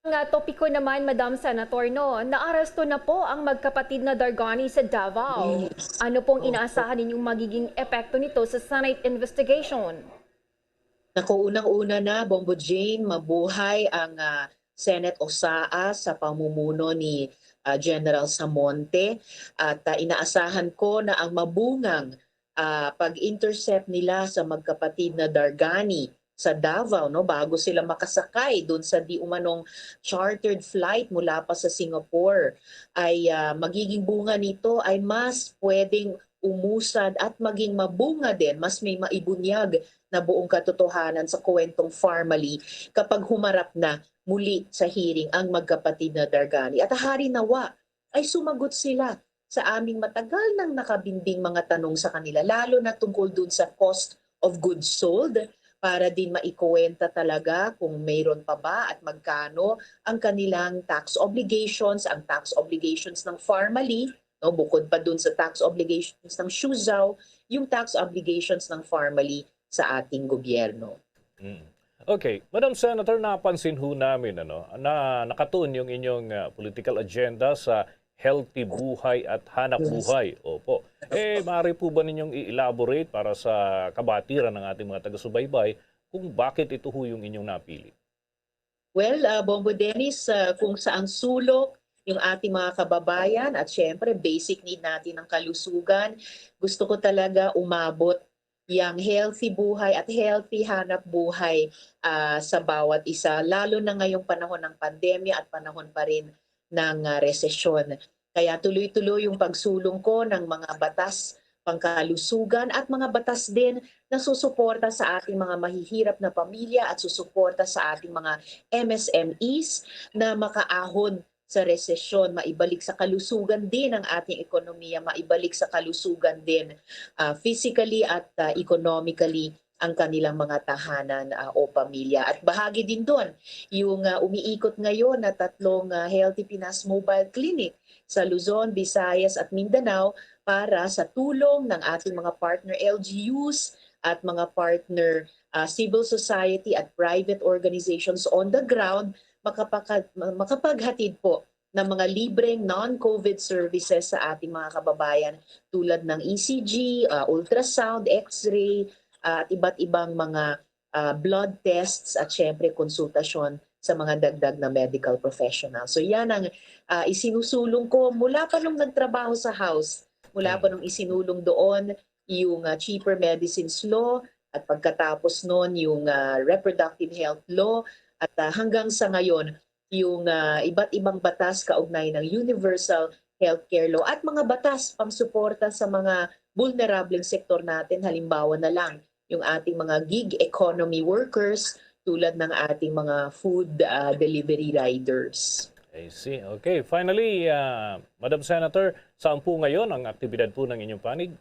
Nga topiko naman, Madam Senator, no, naaresto na po ang magkapatid na Dargani sa Davao. Ano pong inaasahan ninyong magiging epekto nito sa Senate investigation? Naku, unang-una na, Bombo Jane, mabuhay ang ah, Senate Osaa sa pamumuno ni ah, General Samonte. At ah, inaasahan ko na ang mabungang ah, pag-intercept nila sa magkapatid na Dargani sa Davao, no, bago sila makasakay doon sa di umanong chartered flight mula pa sa Singapore, ay ah, magiging bunga nito ay mas pwedeng umusad at maging mabunga din, mas may maibunyag na buong katotohanan sa kwentong Farmally kapag humarap na muli sa hearing ang magkapatid na Dargani. At hari nawa ay sumagot sila sa aming matagal nang nakabinding mga tanong sa kanila, lalo na tungkol dun sa cost of goods sold, para din maikuwenta talaga kung mayroon pa ba at magkano ang kanilang tax obligations, ang tax obligations ng Farmally, no, bukod pa dun sa tax obligations ng Suzhou, yung tax obligations ng Farmally sa ating gobyerno. Mm. Okay, Madam Senator, napansin ho namin ano, na nakatuon yung inyong ah, political agenda sa healthy buhay at hanap Yes. buhay. Opo. Eh, maaari po ba ninyong i-elaborate para sa kabatiran ng ating mga taga-subaybay kung bakit ito ho yung inyong napili? Well, ah, Bombo Dennis, ah, kung saang sulok yung ating mga kababayan at syempre basic need natin ng kalusugan, gusto ko talaga umabot yang healthy buhay at healthy hanap buhay ah, sa bawat isa, lalo na ngayong panahon ng pandemya at panahon pa rin ng ah, resesyon. Kaya tuloy-tuloy yung pagsulong ko ng mga batas pangkalusugan at mga batas din na susuporta sa ating mga mahihirap na pamilya at susuporta sa ating mga M S M Es na makaahon sa resesyon, maibalik sa kalusugan din ang ating ekonomiya, maibalik sa kalusugan din ah, physically at ah, economically ang kanilang mga tahanan ah, o pamilya. At bahagi din doon yung ah, umiikot ngayon na tatlong ah, Healthy Pinas Mobile Clinic sa Luzon, Visayas at Mindanao para sa tulong ng ating mga partner L G Us at mga partner ah, civil society at private organizations on the ground makapaka- makapaghatid po ng mga libreng non-COVID services sa ating mga kababayan tulad ng E C G, ah, ultrasound, X-ray, ah, at iba't ibang mga ah, blood tests at syempre konsultasyon sa mga dagdag na medical professionals. So yan ang ah, isinusulong ko mula pa nung nagtrabaho sa House, mula pa nung isinulong doon yung ah, cheaper medicines law at pagkatapos noon yung ah, reproductive health law at ah, hanggang sa ngayon yung ah, iba't ibang batas kaugnay ng universal healthcare law at mga batas pang suporta sa mga vulnerableng sektor natin, halimbawa na lang yung ating mga gig economy workers tulad ng ating mga food ah, delivery riders. I see. Okay. Finally, ah, Madam Senator, saan po ngayon ang aktibidad po ng inyong panig?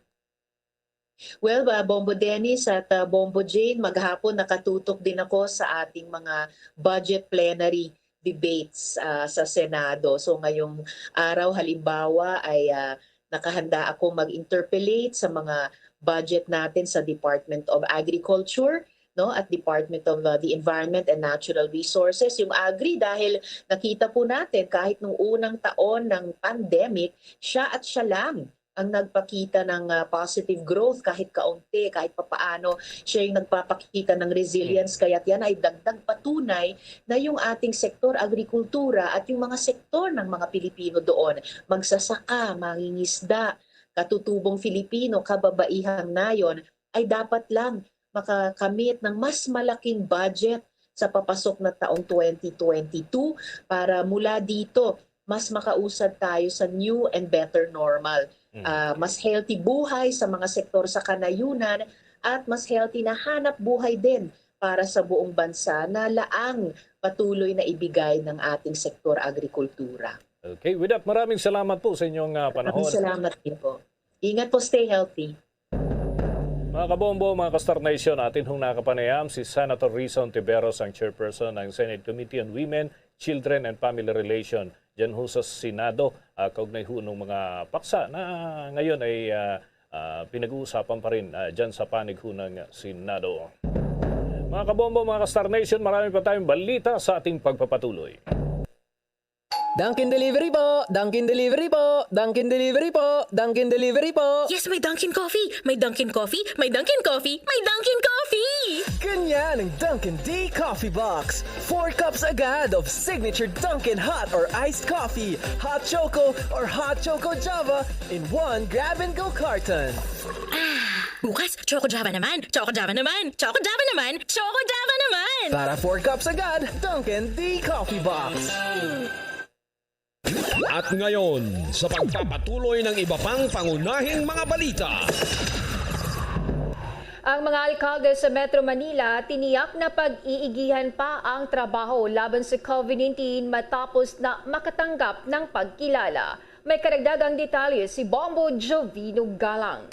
Well, ah, Bombo Dennis at ah, Bombo Jane, maghapon nakatutok din ako sa ating mga budget plenary debates ah, sa Senado. So ngayong araw, halimbawa, ay ah, nakahanda ako mag-interpellate sa mga budget natin sa Department of Agriculture, no, at Department of uh, the Environment and Natural Resources, yung Agri, dahil nakita po natin kahit nung unang taon ng pandemic, siya at siya lang ang nagpakita ng uh, positive growth kahit kaunti, kahit papaano siya yung nagpapakita ng resilience. Kaya't yan ay dagdag patunay na yung ating sektor agrikultura at yung mga sektor ng mga Pilipino doon, magsasaka, mangingisda, katutubong Filipino, kababaihang nayon, ay dapat lang makakamit ng mas malaking budget sa papasok na taong twenty twenty-two para mula dito mas makausad tayo sa new and better normal. Ah, mas healthy buhay sa mga sektor sa kanayunan at mas healthy na hanap buhay din para sa buong bansa na laang patuloy na ibigay ng ating sektor agrikultura. Okay, with that, maraming salamat po sa inyong ah, panahon. Maraming salamat din po. Ingat po, stay healthy. Mga kabombo, mga ka-Star Nation, atin hong nakapanayam si Senator Risa Ontiveros, ang chairperson ng Senate Committee on Women, Children and Family Relation dyan ho sa Senado, ah, kaugnay ho ng mga paksa na ngayon ay ah, ah, pinag-uusapan pa rin ah, dyan sa panig ho ng Senado. Mga kabombo, mga ka-Star Nation, marami pa tayong balita sa ating pagpapatuloy. Dunkin Delivery po! Dunkin Delivery po! Dunkin Delivery po! Dunkin Delivery po! Yes, may Dunkin Coffee! May Dunkin Coffee! May Dunkin Coffee! May Dunkin Coffee! Ganyan ang Dunkin D Coffee Box. Four cups agad of signature Dunkin hot or iced coffee, hot choco or hot choco Java in one grab-and-go carton. Ah, bukas, Choco Java naman! Choco Java naman! Choco Java naman! Choco Java naman! Para four cups agad, Dunkin D Coffee Box. At ngayon, sa pagpapatuloy ng iba pang pangunahing mga balita. Ang mga alkalde sa Metro Manila tiniyak na pag-iigihan pa ang trabaho laban sa COVID nineteen matapos na makatanggap ng pagkilala. May karagdagang detalye si Bombo Jovino Galang.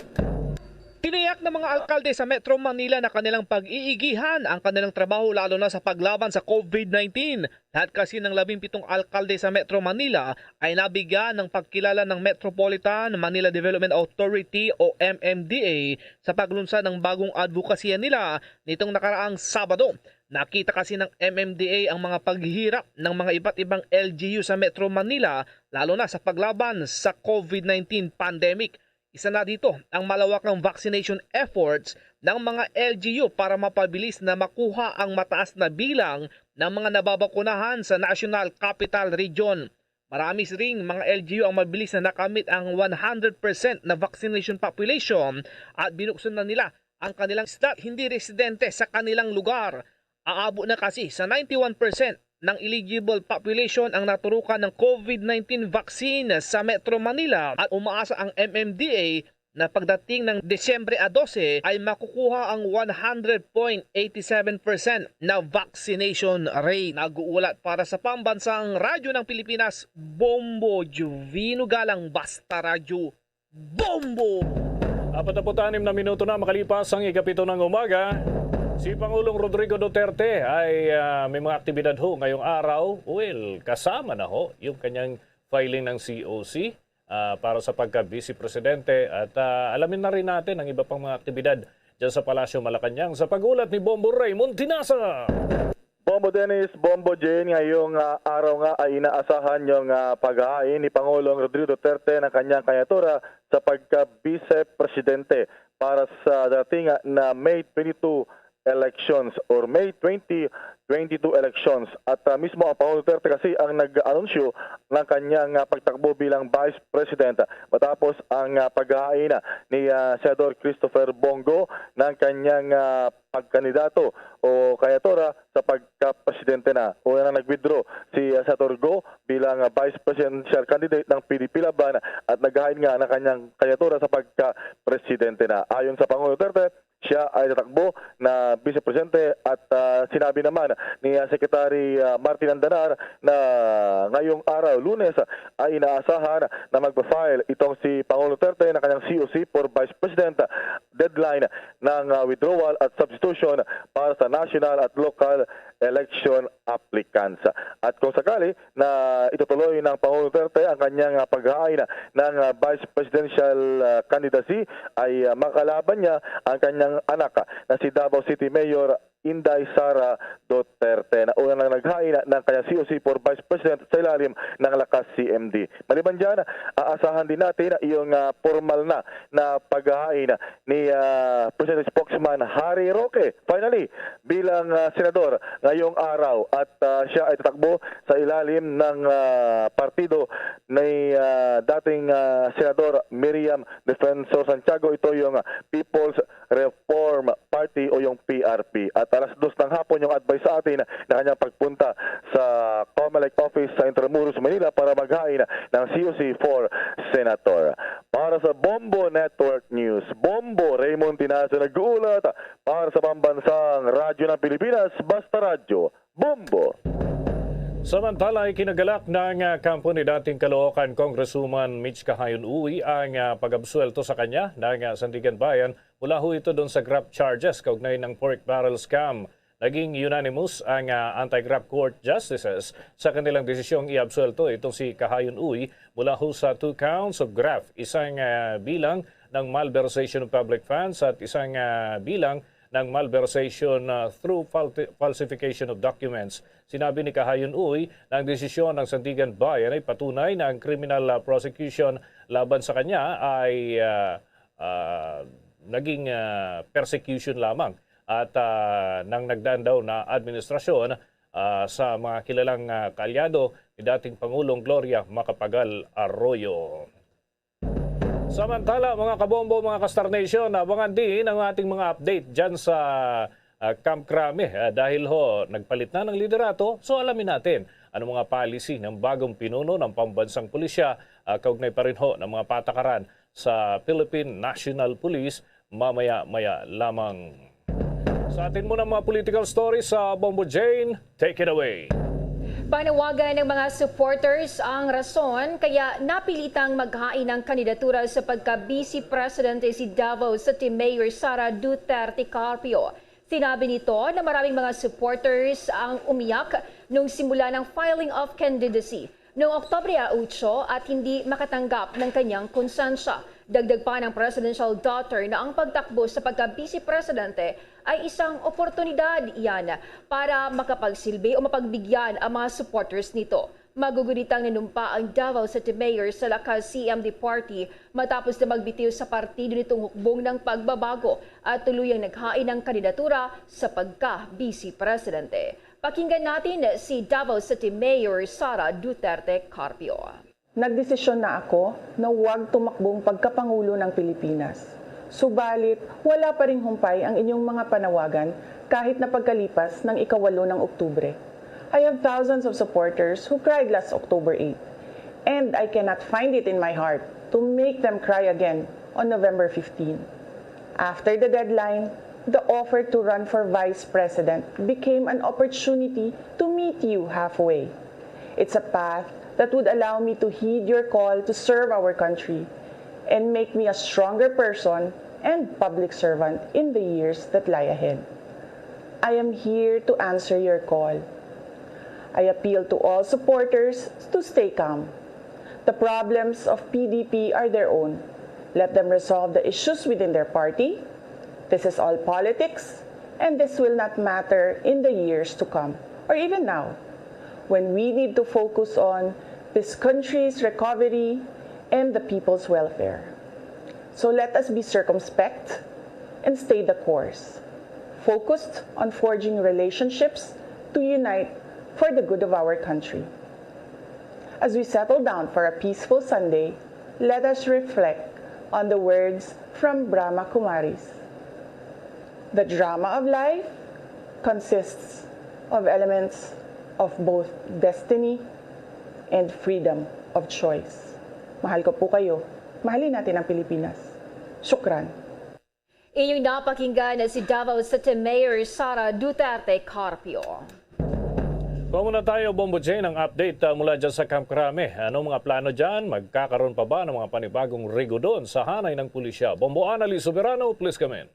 Tiniyak ng mga alkalde sa Metro Manila na kanilang pag-iigihan ang kanilang trabaho, lalo na sa paglaban sa COVID nineteen. Lahat kasi ng labing pitong alkalde sa Metro Manila ay nabigyan ng pagkilala ng Metropolitan Manila Development Authority o M M D A sa paglunsad ng bagong advokasya nila nitong nakaraang Sabado. Nakita kasi ng M M D A ang mga paghihirap ng mga iba't ibang L G U sa Metro Manila, lalo na sa paglaban sa COVID nineteen pandemic. Isa na dito ang malawakang vaccination efforts ng mga L G U para mapabilis na makuha ang mataas na bilang ng mga nababakunahan sa National Capital Region. Marami ring mga L G U ang mabilis na nakamit ang one hundred percent na vaccination population at binuksan na nila ang kanilang slot hindi residente sa kanilang lugar. Aabot na kasi sa ninety-one percent ng eligible population ang naturukan ng COVID nineteen vaccine sa Metro Manila at umaasa ang M M D A na pagdating ng Disyembre a dose ay makukuha ang one hundred point eight seven percent na vaccination rate. Nag-uulat para sa Pambansang Radyo ng Pilipinas, Bombo Jovino Galang, Basta Radyo, Bombo! Apat na put anim na minuto na makalipas ang ikapito ng umaga. Si Pangulong Rodrigo Duterte ay, ah, may mga aktibidad ho ngayong araw. Well, kasama na ho yung kanyang filing ng C O C, ah, para sa pagka-Vice Presidente. At, ah, alamin na rin natin ang iba pang mga aktibidad dyan sa Palasyo Malacañang sa pag-ulat ni Bombo Raymond Tinasa. Bombo Dennis, Bombo Jane, ngayong, ah, araw nga ay inaasahan yung, ah, paghain ni Pangulong Rodrigo Duterte ng kanyang kandidatura sa pagka-Vice Presidente para sa dating na May twenty-two elections or May twenty twenty-two elections. At, ah, mismo ang Pangulong Duterte kasi ang nag-anunsyo ng kanyang, ah, pagtakbo bilang Vice President matapos ang, ah, paghain ni, ah, Senador Christopher Bong Go ng kanyang, ah, pagkandidato o kandidatura sa pagka-presidente na. Una na nag-withdraw si, ah, Senador Go bilang, ah, vice presidential candidate ng P D P Laban at naghain nga ng kanyang kandidatura sa pagka-presidente na. Ayon sa Pangulong Duterte, siya ay tatakbo na vice presidente at, ah, sinabi naman ni, ah, Secretary, ah, Martin Andanar na ngayong araw, Lunes, ay inaasahan na magpa-file itong si Pangulong Duterte ng kanyang C O C for Vice President. Deadline ng, ah, withdrawal at substitution para sa national at local election applicants. At kung sakali na itutuloy ng Pangulong Duterte ang kanyang, ah, paghain ng, ah, vice presidential, ah, candidacy, ay, ah, makalaban niya ang kanyang anak na si Davao City Mayor Inday Sara Duterte, na una nang naghain ng kanyang C O C for Vice President sa ilalim ng Lakas C M D. Maliban dyan, aasahan din natin ang iyong, ah, formal na, na paghain ni, ah, President Spokesman Harry Roque. Finally, bilang, ah, senador ngayong araw at, ah, siya ay tatakbo sa ilalim ng, ah, partido ni, ah, dating, ah, Senador Miriam Defensor Santiago. Ito yung, ah, People's Reform Party o yung P R P. At alas dos ng hapon yung advice sa atin na kanyang pagpunta sa Comelec office sa Intramuros, Manila para maghain ng C O C for Senator. Para sa Bombo Network News, Bombo Raymond Tinaso nag-uulat para sa Pambansang Radyo ng Pilipinas, Basta Radyo, Bombo! Samantala, ikinagalak ng, ah, kampo ni dating Caloocan Congresswoman Mitch Kahayon Uy ang, ah, pag-absuwelto sa kanya ng, ah, Sandiganbayan mula ho ito doon sa graft charges kaugnay ng pork barrel scam. Naging unanimous ang, ah, anti-graft court justices sa kanilang desisyong iabsuwelto itong si Kahayon Uy mula ho sa two counts of graft, isang, ah, bilang ng malversation of public funds at isang, ah, bilang ng malversation, ah, through falti-, falsification of documents. Sinabi ni Kahayon Uy na ang desisyon ng Sandiganbayan ay patunay na ang criminal, ah, prosecution laban sa kanya ay, ah, ah, naging, ah, persecution lamang. At, ah, nang nagdaan daw na administrasyon, ah, sa mga kilalang, ah, kaalyado ni dating Pangulong Gloria Macapagal Arroyo. Samantala, mga kabombo, mga ka-Star Nation, abangan din ang ating mga update dyan sa, ah, Camp Crame. Ah, dahil ho, nagpalit na ng liderato, so alamin natin ano mga policy ng bagong pinuno ng pambansang pulisya, ah, kaugnay pa rin ho ng mga patakaran sa Philippine National Police mamaya-maya lamang. Sa atin muna mga political stories sa Bombo Jane, take it away. Panawagan ng mga supporters ang rason kaya napilitang maghain ng kandidatura sa pagka-Vice Presidente si Davao City Mayor Sara Duterte Carpio. Sinabi nito na maraming mga supporters ang umiyak nung simula ng filing of candidacy noong Oktubre otso at hindi makatanggap ng kanyang konsensya. Dagdag pa ng presidential daughter na ang pagtakbo sa pagka-Vice Presidente ay isang oportunidad iyan para makapagsilbi o mapagbigyan ang mga supporters nito. Magugunitang nanumpa ang Davao City Mayor sa Lakas C M D Party matapos na magbitiw sa partido nitong hukbong ng pagbabago at tuluyang naghain ng kandidatura sa pagka-Vice Presidente. Pakinggan natin si Davao City Mayor Sara Duterte Carpio. Nagdesisyon na ako na huwag tumakbong pagkapangulo ng Pilipinas. Subalit, wala pa ring humpay ang inyong mga panawagan kahit na pagkalipas ng ikawalo ng Oktubre. I have thousands of supporters who cried last October eight, and I cannot find it in my heart to make them cry again on November fifteen. After the deadline, the offer to run for vice president became an opportunity to meet you halfway. It's a path that would allow me to heed your call to serve our country and make me a stronger person and public servant in the years that lie ahead. I am here to answer your call. I appeal to all supporters to stay calm. The problems of P D P are their own. Let them resolve the issues within their party. This is all politics, and this will not matter in the years to come, or even now, when we need to focus on this country's recovery and the people's welfare. So let us be circumspect and stay the course, focused on forging relationships to unite for the good of our country. As we settle down for a peaceful Sunday, let us reflect on the words from Brahma Kumaris. The drama of life consists of elements of both destiny and freedom of choice. Mahal ko po kayo. Mahalin natin ang Pilipinas. Shukran. Inyong napakinggan si Davao City Mayor Sara Duterte Carpio. Kuha muna tayo, Bombo Jane, ang update, ah, mula dyan sa Camp Crame. Ano mga plano dyan? Magkakaroon pa ba ng mga panibagong rigodon sa hanay ng pulisya? Bombo Annalise Soberano, please come in.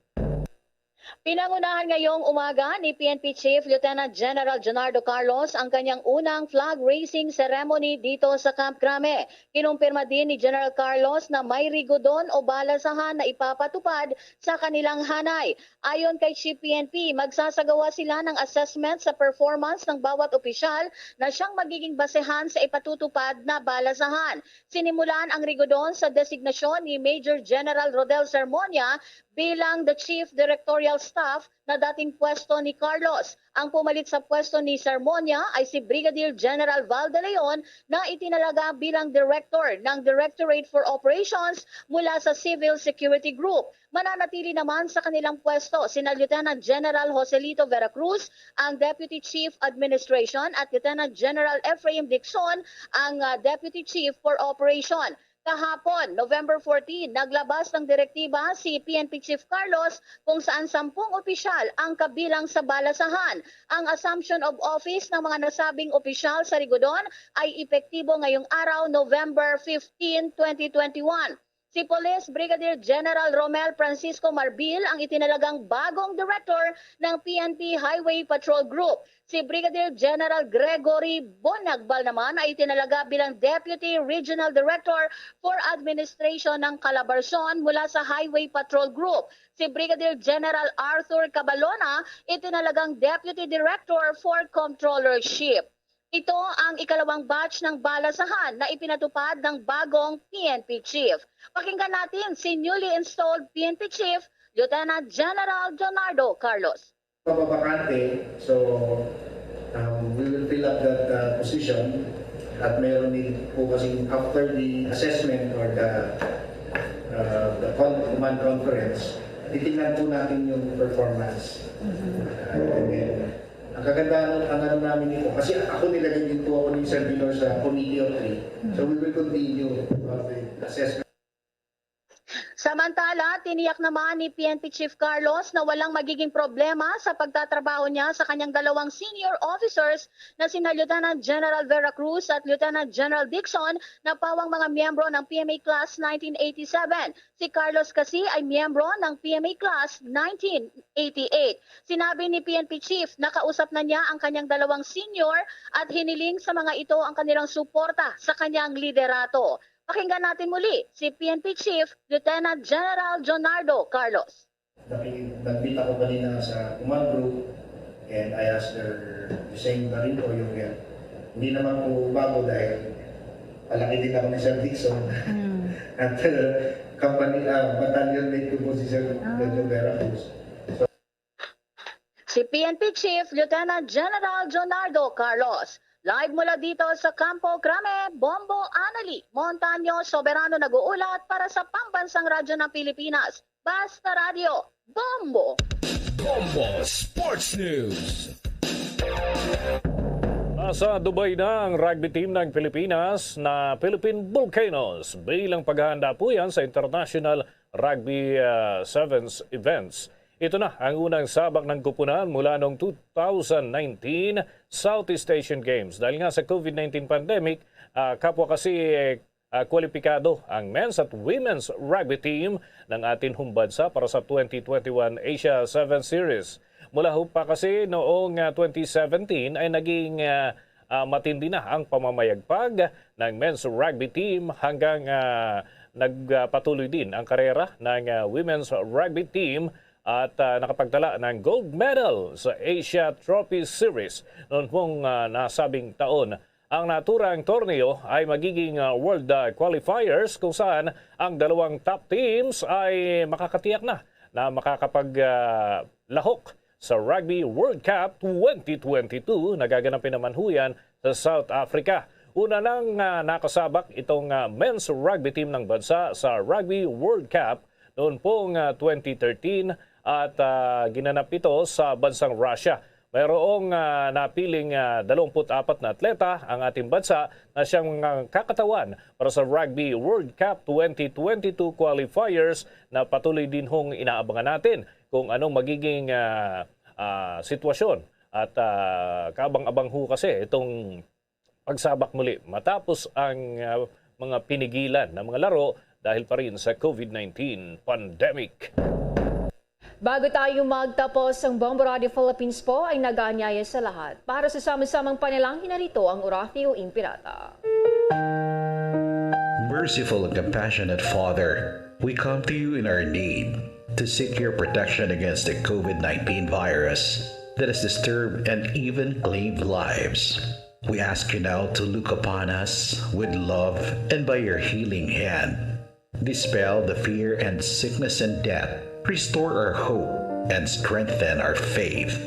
Pinangunahan ngayong umaga ni P N P Chief Lieutenant General Junardo Carlos ang kanyang unang flag raising ceremony dito sa Camp Crame. Kinumpirma din ni General Carlos na may rigodon o balasahan na ipapatupad sa kanilang hanay. Ayon kay Chief P N P, magsasagawa sila ng assessment sa performance ng bawat opisyal na siyang magiging basehan sa ipatutupad na balasahan. Sinimulan ang rigodon sa designasyon ni Major General Rodel Sermonia bilang the Chief Directorial Staff na dating pwesto ni Carlos. Ang pumalit sa pwesto ni Sermonia ay si Brigadier General Val de Leon na itinalaga bilang Director ng Directorate for Operations mula sa Civil Security Group. Mananatili naman sa kanilang pwesto sina Lieutenant General Joselito Veracruz, ang Deputy Chief Administration, at Lieutenant General Ephraim Dixon, ang, ah, Deputy Chief for Operation. Kahapon, November fourteen, naglabas ng direktiba si P N P Chief Carlos kung saan sampung opisyal ang kabilang sa balasahan. Ang assumption of office ng mga nasabing opisyal sa Rigodon ay epektibo ngayong araw, November fifteen, twenty twenty-one. Si Police Brigadier General Romel Francisco Marbil ang itinalagang bagong direktor ng P N P Highway Patrol Group. Si Brigadier General Gregory Bonagbal naman ay itinalaga bilang Deputy Regional Director for Administration ng Calabarzon mula sa Highway Patrol Group. Si Brigadier General Arthur Cabalona itinalagang Deputy Director for Controllership. Ito ang ikalawang batch ng balasahan na ipinatupad ng bagong P N P Chief. Pakinggan natin si newly installed P N P Chief Lieutenant General Leonardo Carlos. Mababakante, so um, we will fill up that uh, position at meron din po kasi after the assessment or the uh, the con- command conference, titingnan po natin yung performance. Uh, and then, ang kagandahan ng ang ano namin ito, kasi ako nilagay din po ako ni Sir Vilor sa committee of three. So we will continue uh, the assessment. Samantala, tiniyak naman ni P N P Chief Carlos na walang magiging problema sa pagtatrabaho niya sa kanyang dalawang senior officers na sina Lieutenant General Vera Cruz at Lieutenant General Dixon na pawang mga miyembro ng P M A Class nineteen eighty-seven. Si Carlos kasi ay miyembro ng P M A Class nineteen eighty-eight. Sinabi ni P N P Chief na kausap na niya ang kanyang dalawang senior at hiniling sa mga ito ang kanilang suporta sa kanyang liderato. Pakinggan natin muli si P N P Chief Lieutenant General Leonardo Carlos. Nag-meet ako kanina sa command group and I asked her the same na rin po yung hindi naman po bago dahil palaki din ako ni Sir Dixon at uh, company, uh, battalion mate ko po si Sir Pedro Vera Cruz. Si P N P Chief Lieutenant General Leonardo Carlos. Live mula dito sa Campo Crame, Bombo Anali, Montaño Soberano nag-uulat para sa Pambansang Radyo ng Pilipinas. Basta Radyo, Bombo! Bombo Sports News. Nasa Dubai na ang rugby team ng Pilipinas na Philippine Volcanoes bilang paghahanda po yan sa International Rugby uh, Sevens events. Ito na ang unang sabak ng kupunan mula noong two thousand nineteen Southeast Asian Games. Dahil nga sa COVID nineteen pandemic, uh, kapwa kasi uh, kwalipikado ang men's at women's rugby team ng ating humbansa para sa twenty twenty-one Asia Sevens Series. Mula pa kasi noong uh, twenty seventeen ay naging uh, uh, matindi na ang pamamayagpag ng men's rugby team hanggang uh, nagpatuloy din ang karera ng uh, women's rugby team at uh, nakapagtala ng gold medal sa Asia Trophy Series noon pong uh, nasabing taon. Ang naturang torneo ay magiging uh, world uh, qualifiers kung saan ang dalawang top teams ay makakatiyak na na makakapaglahok uh, sa Rugby World Cup twenty twenty-two na gaganapin naman huyan sa South Africa. Una nang uh, nakasabak itong uh, men's rugby team ng bansa sa Rugby World Cup noon pong uh, twenty thirteen at uh, ginanap ito sa bansang Russia. Mayroong uh, napiling uh, dalawampu't apat na atleta ang ating bansa na siyang uh, kakatawan para sa Rugby World Cup twenty twenty-two qualifiers na patuloy din hong inaabangan natin kung anong magiging uh, uh, sitwasyon at uh, kaabang-abang ho kasi itong pagsabak muli matapos ang uh, mga pinigilan na mga laro dahil pa rin sa COVID nineteen pandemic. Bago tayo magtapos, ang Bombo Radio Philippines po ay nag-aanyaya sa lahat. Para sa sama-samang panalangin, narito ang Oratio Impirata. Merciful and compassionate Father, we come to you in our need to seek your protection against the COVID nineteen virus that has disturbed and even claimed lives. We ask you now to look upon us with love and by your healing hand, dispel the fear and sickness and death, restore our hope, and strengthen our faith.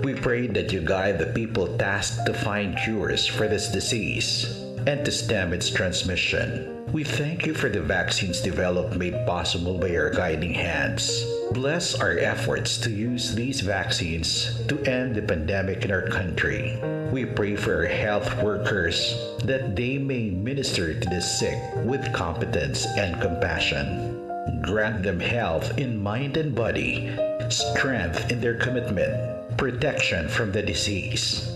We pray that you guide the people tasked to find cures for this disease and to stem its transmission. We thank you for the vaccines developed made possible by your guiding hands. Bless our efforts to use these vaccines to end the pandemic in our country. We pray for our health workers that they may minister to the sick with competence and compassion. Grant them health in mind and body, strength in their commitment, protection from the disease.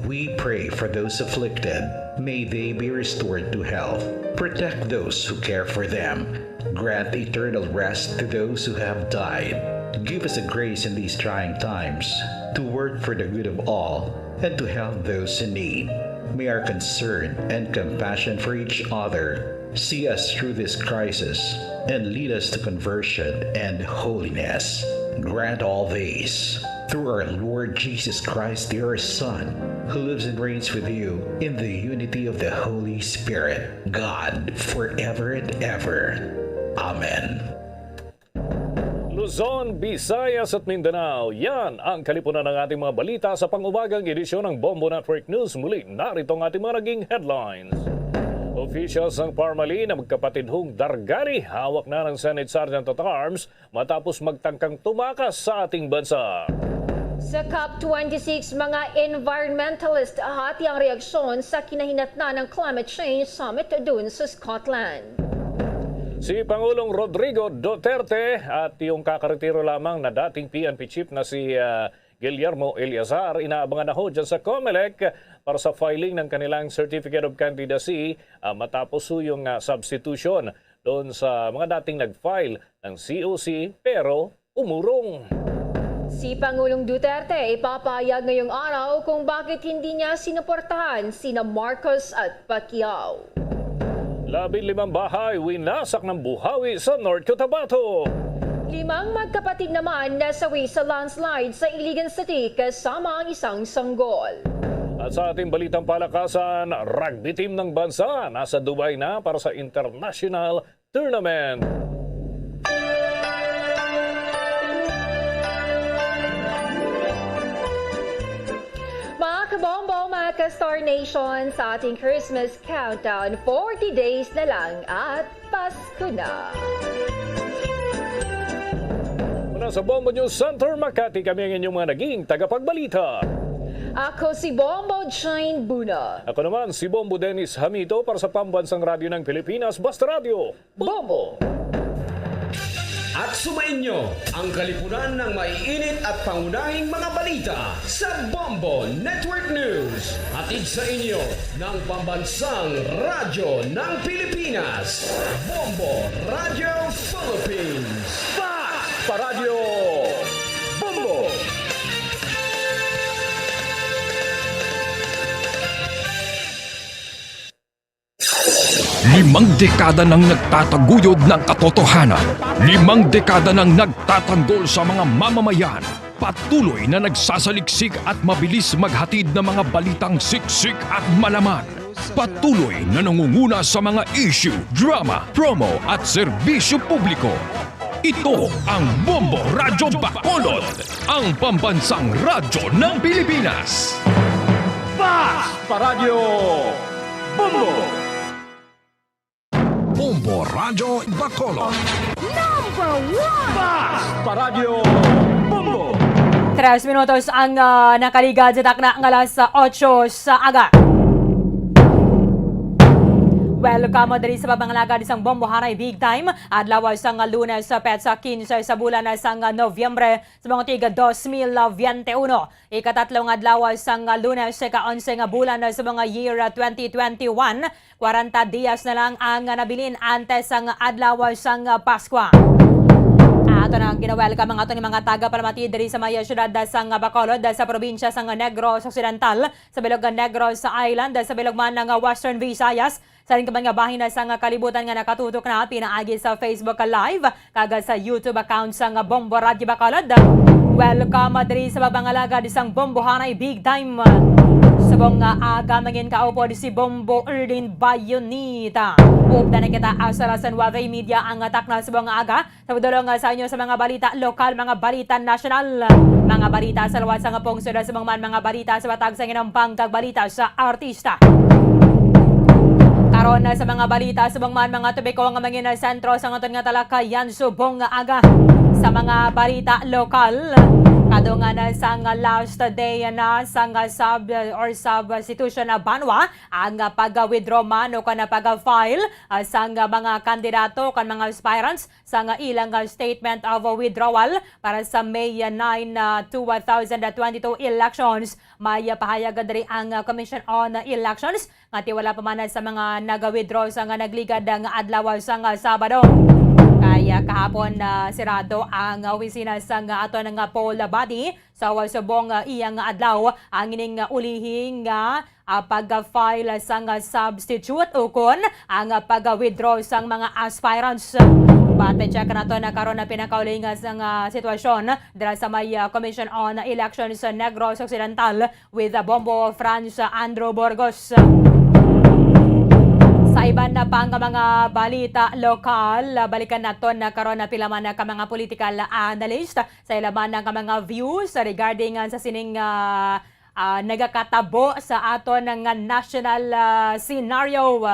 We pray for those afflicted. May they be restored to health. Protect those who care for them. Grant eternal rest to those who have died. Give us the grace in these trying times to work for the good of all and to help those in need. May our concern and compassion for each other see us through this crisis and lead us to conversion and holiness. Grant all these through our Lord Jesus Christ, your Son, who lives and reigns with you in the unity of the Holy Spirit, God, forever and ever. Amen. Luzon, Visayas at Mindanao, yan ang kalipunan ng ating mga balita sa pangumagang edisyon ng Bombo Network News. Muli, narito ang ating mga naging headlines. Officials ng Parmali na magkapatid hong Dargani hawak na ng Senate Sergeant at Arms matapos magtangkang tumakas sa ating bansa. Sa COP twenty-six, mga environmentalist hati ang reaksyon sa kinahinatnan ng Climate Change Summit dun sa Scotland. Si Pangulong Rodrigo Duterte at yung kakaretiro lamang na dating P N P chief na si, ah, Guillermo Eleazar, inaabangan na ho dyan sa COMELEC para sa filing ng kanilang Certificate of Candidacy, ah, matapos ho yung, ah, substitution doon sa mga dating nag-file ng C O C pero umurong. Si Pangulong Duterte ipapahayag ngayong araw kung bakit hindi niya sinuportahan sina Marcos at Pacquiao. Labing limang bahay winasak ng buhawi sa North Cotabato. Limang magkapatid naman nasawi sa landslide sa Iligan City kasama ang isang sanggol. At sa ating balitang palakasan, rugby team ng bansa nasa Dubai na para sa international tournament. Mga kabombo, mga ka-Star Nation, sa ating Christmas countdown, forty days na lang at Pasko na. Mula sa Bombo News Center, Makati, kami ang inyong mga naging tagapagbalita. Ako si Bombo Jane Buna. Ako naman si Bombo Dennis Hamito para sa Pambansang Radyo ng Pilipinas, Basta Radyo. Bombo! At sumainyo ang kalipunan ng maiinit at pangunahing mga balita sa Bombo Network News. Hatid sa inyo ng Pambansang Radyo ng Pilipinas, Bombo Radyo Philippines. Fast pa Radyo Bombo! Limang dekada nang nagtataguyod ng katotohanan. Limang dekada nang nagtatanggol sa mga mamamayan. Patuloy na nagsasaliksik at mabilis maghatid ng mga balitang siksik at malaman. Patuloy na nangunguna sa mga issue, drama, promo at serbisyo publiko. Ito ang Bombo Radyo Bacolod, ang pambansang radyo ng Pilipinas. Fast pa Radyo Bombo! Bombo Radyo Bacolod. Number one! Fast pa Radyo Bombo! Tres minutos ang, ah, nakaligad sa takna nga alas otso sa aga. Welcome diri sa pagpangalagad sang Bombo Haray Big Time, adlaw sang Lunes, petsa kinse sa bulan sang Nobyembre sa mga tig dos mil biyente uno. Ikatatlo nga adlaw sang Lunes, ika-onse nga bulan sa mga year twenty twenty-one. Kwarenta dias na lang ang nabilin antes sang adlaw sang Paskwa. Ato na ang ginawelcome ang aton mga tagapalamati diri sa may siyudad sang Bacolod, sa probinsya sang Negros Occidental, sa bilog nga Negros Island, sa bilog man nga Western Visayas, sa rin kaban nga bahin sang kalibutan nga nakatutok na pinaagi sa Facebook Live kag sa YouTube account sang Bombo Radyo Bacolod. Welcome diri sa pagpangalagad sang Bombo Haray Big Time. Subong nga aga mangin kaupod si Bombo Erlin Bayonita. Updan na kita, ah, sa alas nuebe y media ang takna subong nga aga. Sa pagdulong, ah, sa inyo sa mga balita lokal, mga balita nasyonal, mga balita sa luwas sang pungsod, subong man mga balita sa matag sang inyong bangkag balita sa artista. Karon, ah, sa mga balita, subong man mga topiko nga mangin sentro sa aton nga talakayan subong nga aga. Sa mga balita lokal, kadungan na sang last day na sang sub or substitution na banwa ang pag-withdraw man o kon pag-file, ah, sang mga kandidato kon mga aspirants sang ilang, ah, statement of withdrawal para sa May nine, ah, two thousand twenty-two elections. May, ah, pahayag diri ang, ah, Commission on Elections nga tiwala pa man sa mga nag-withdraw sa nga nagligad nga adlaw sa nga Sabado. Kaya kahapon na sirado ang opisina sang aton nga poll body sa subong, ah, iyang adlaw ang ining, ah, ulihing nga, ah, pag-file sang, ah, substitute ukon ang, ah, pag-withdraw sang mga aspirants. But check nato na karon na pinakauling, ah, sang, ah, sitwasyon dira sa may, ah, Commission on Elections sa Negros Occidental with, ah, Bombo Franz Andrew Burgos. Sa iban na pang mga balita lokal, ah, balikan naton na karon na pila man ka mga political analyst sa ila man nga mga views regarding, ah, sa sining, ah, ah, nagakatabo sa aton nga national, ah, scenario.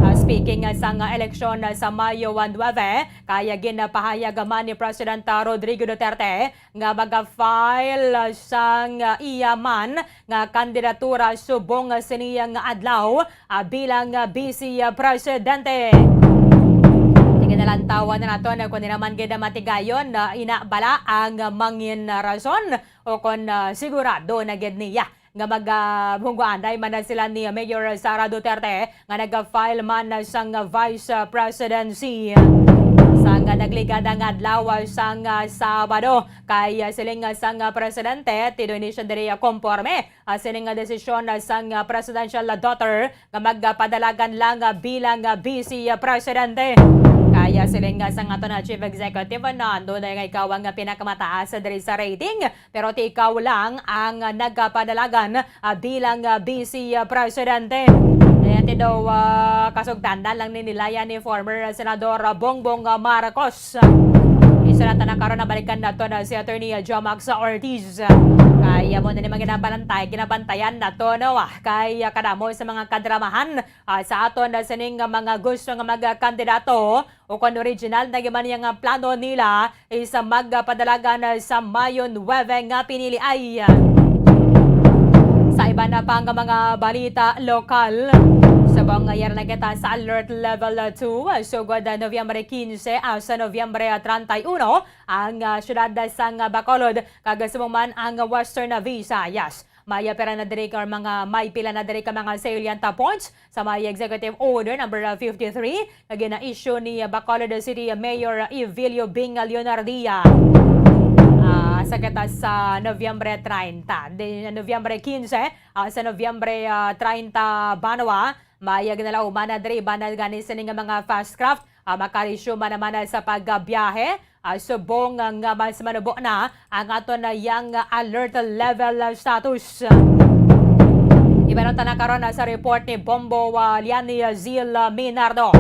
Ah, speaking, ah, sa nga eleksyon, ah, sa Mayo one nueve, kaya ginapahayag man ni President, ah, Rodrigo Duterte nga maga-file, ah, sang, ah, iya man nga kandidatura subong, ah, sini nga adlaw, ah, bilang, ah, Vice, ah, Presidente. Iginalantawan na nato na kung di naman gid matigayon na ina bala ang mangin rason o kon, ah, sigurado na gid niya nga mag, ah, mungguanay man na sila ni Mayor Sara Duterte nga nag-file man sang vice presidency. Sang nagligad ang adlaw sang, ah, Sabado, kay, ah, siling sang, ah, presidente, tinuod ni siya diri, ah, konporme, ah, sining nga desisyon, ah, sang, ah, presidential daughter nga magpadalagan lang, ah, bilang, ah, vice presidente. Kaya siling, ah, sang aton, ah, chief executive, ah, na ano na nga ikaw ang, ah, pinakamataas diri sa rating, pero ti ikaw lang ang, ah, nagpadalagan, ah, bilang, ah, vice presidente. Kaya ti daw, ah, kasugtanan lang ni nilaya ni former Senador Bongbong Marcos. Isa na ta na karon, nabalikan nato na si Attorney Jomax Ortiz. Kaya mo na ni mga ginabalantay, ginabantayan nato, no? Ah, kay, ah, kadamo sa mga kadramahan, ah, sa aton na sining mga gusto nga mga kandidato o kon original na man nga plano nila is magpadalagan sa Mayo nuebe nga pinili ay. Sa iban na pa nga mga balita lokal, subong nga yara na kita sa Alert Level two, sugod, ah, Nobyembre quince hasta Nobyembre treinta y uno, ang, ah, siyudad sang Bacolod, kag subong man ang Western Visayas. May pila na diri ka mga, may pila na diri ka mga salient points sa may Executive Order number fifty-three nga gina-issue ni Bacolod City Mayor Evelio Bing Leonardia. Ah, sa kita sa Nobyembre treinta, di, Nobyembre quince, ah, sa Nobyembre, ah, treinta, banwa, may ginalauman na diri ba na gani sini nga mga fast craft, ah, makaresume naman na sa pagbiyahe, ah, subong nga mas manubo na ang aton na yang alert level status. Ibanon ta na karon, ah, sa report ni Bombo, ah, Liani, ah, Zil, ah, Minardo.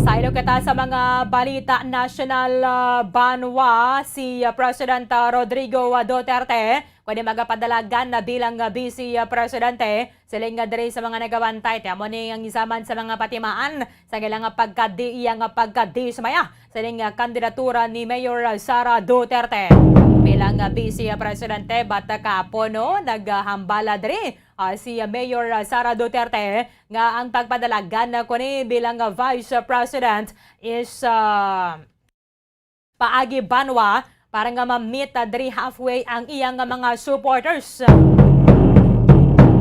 Sa ilo kita sa mga balita nasyonal, ah, banwa, si, ah, President, ah, Rodrigo, ah, Duterte, kundi magapadalagan na bilang, ah, Vice, ah, Presidente, siling nga diri sa mga nagabantay, ti amo ni ang isa man sa mga patimaan sa ilang nga pagkadi-, iya nga pagkadismaya sining nga kandidatura ni Mayor Sara Duterte bilang, ah, Vice Presidente. But, ah, kahapon, no, naghambala diri, ah, si Mayor Sara Duterte nga ang pagpadalagan na kuni bilang, ah, Vice President is, ah, paagi banwa para nga ma-meet, ah, diri halfway ang iyang mga supporters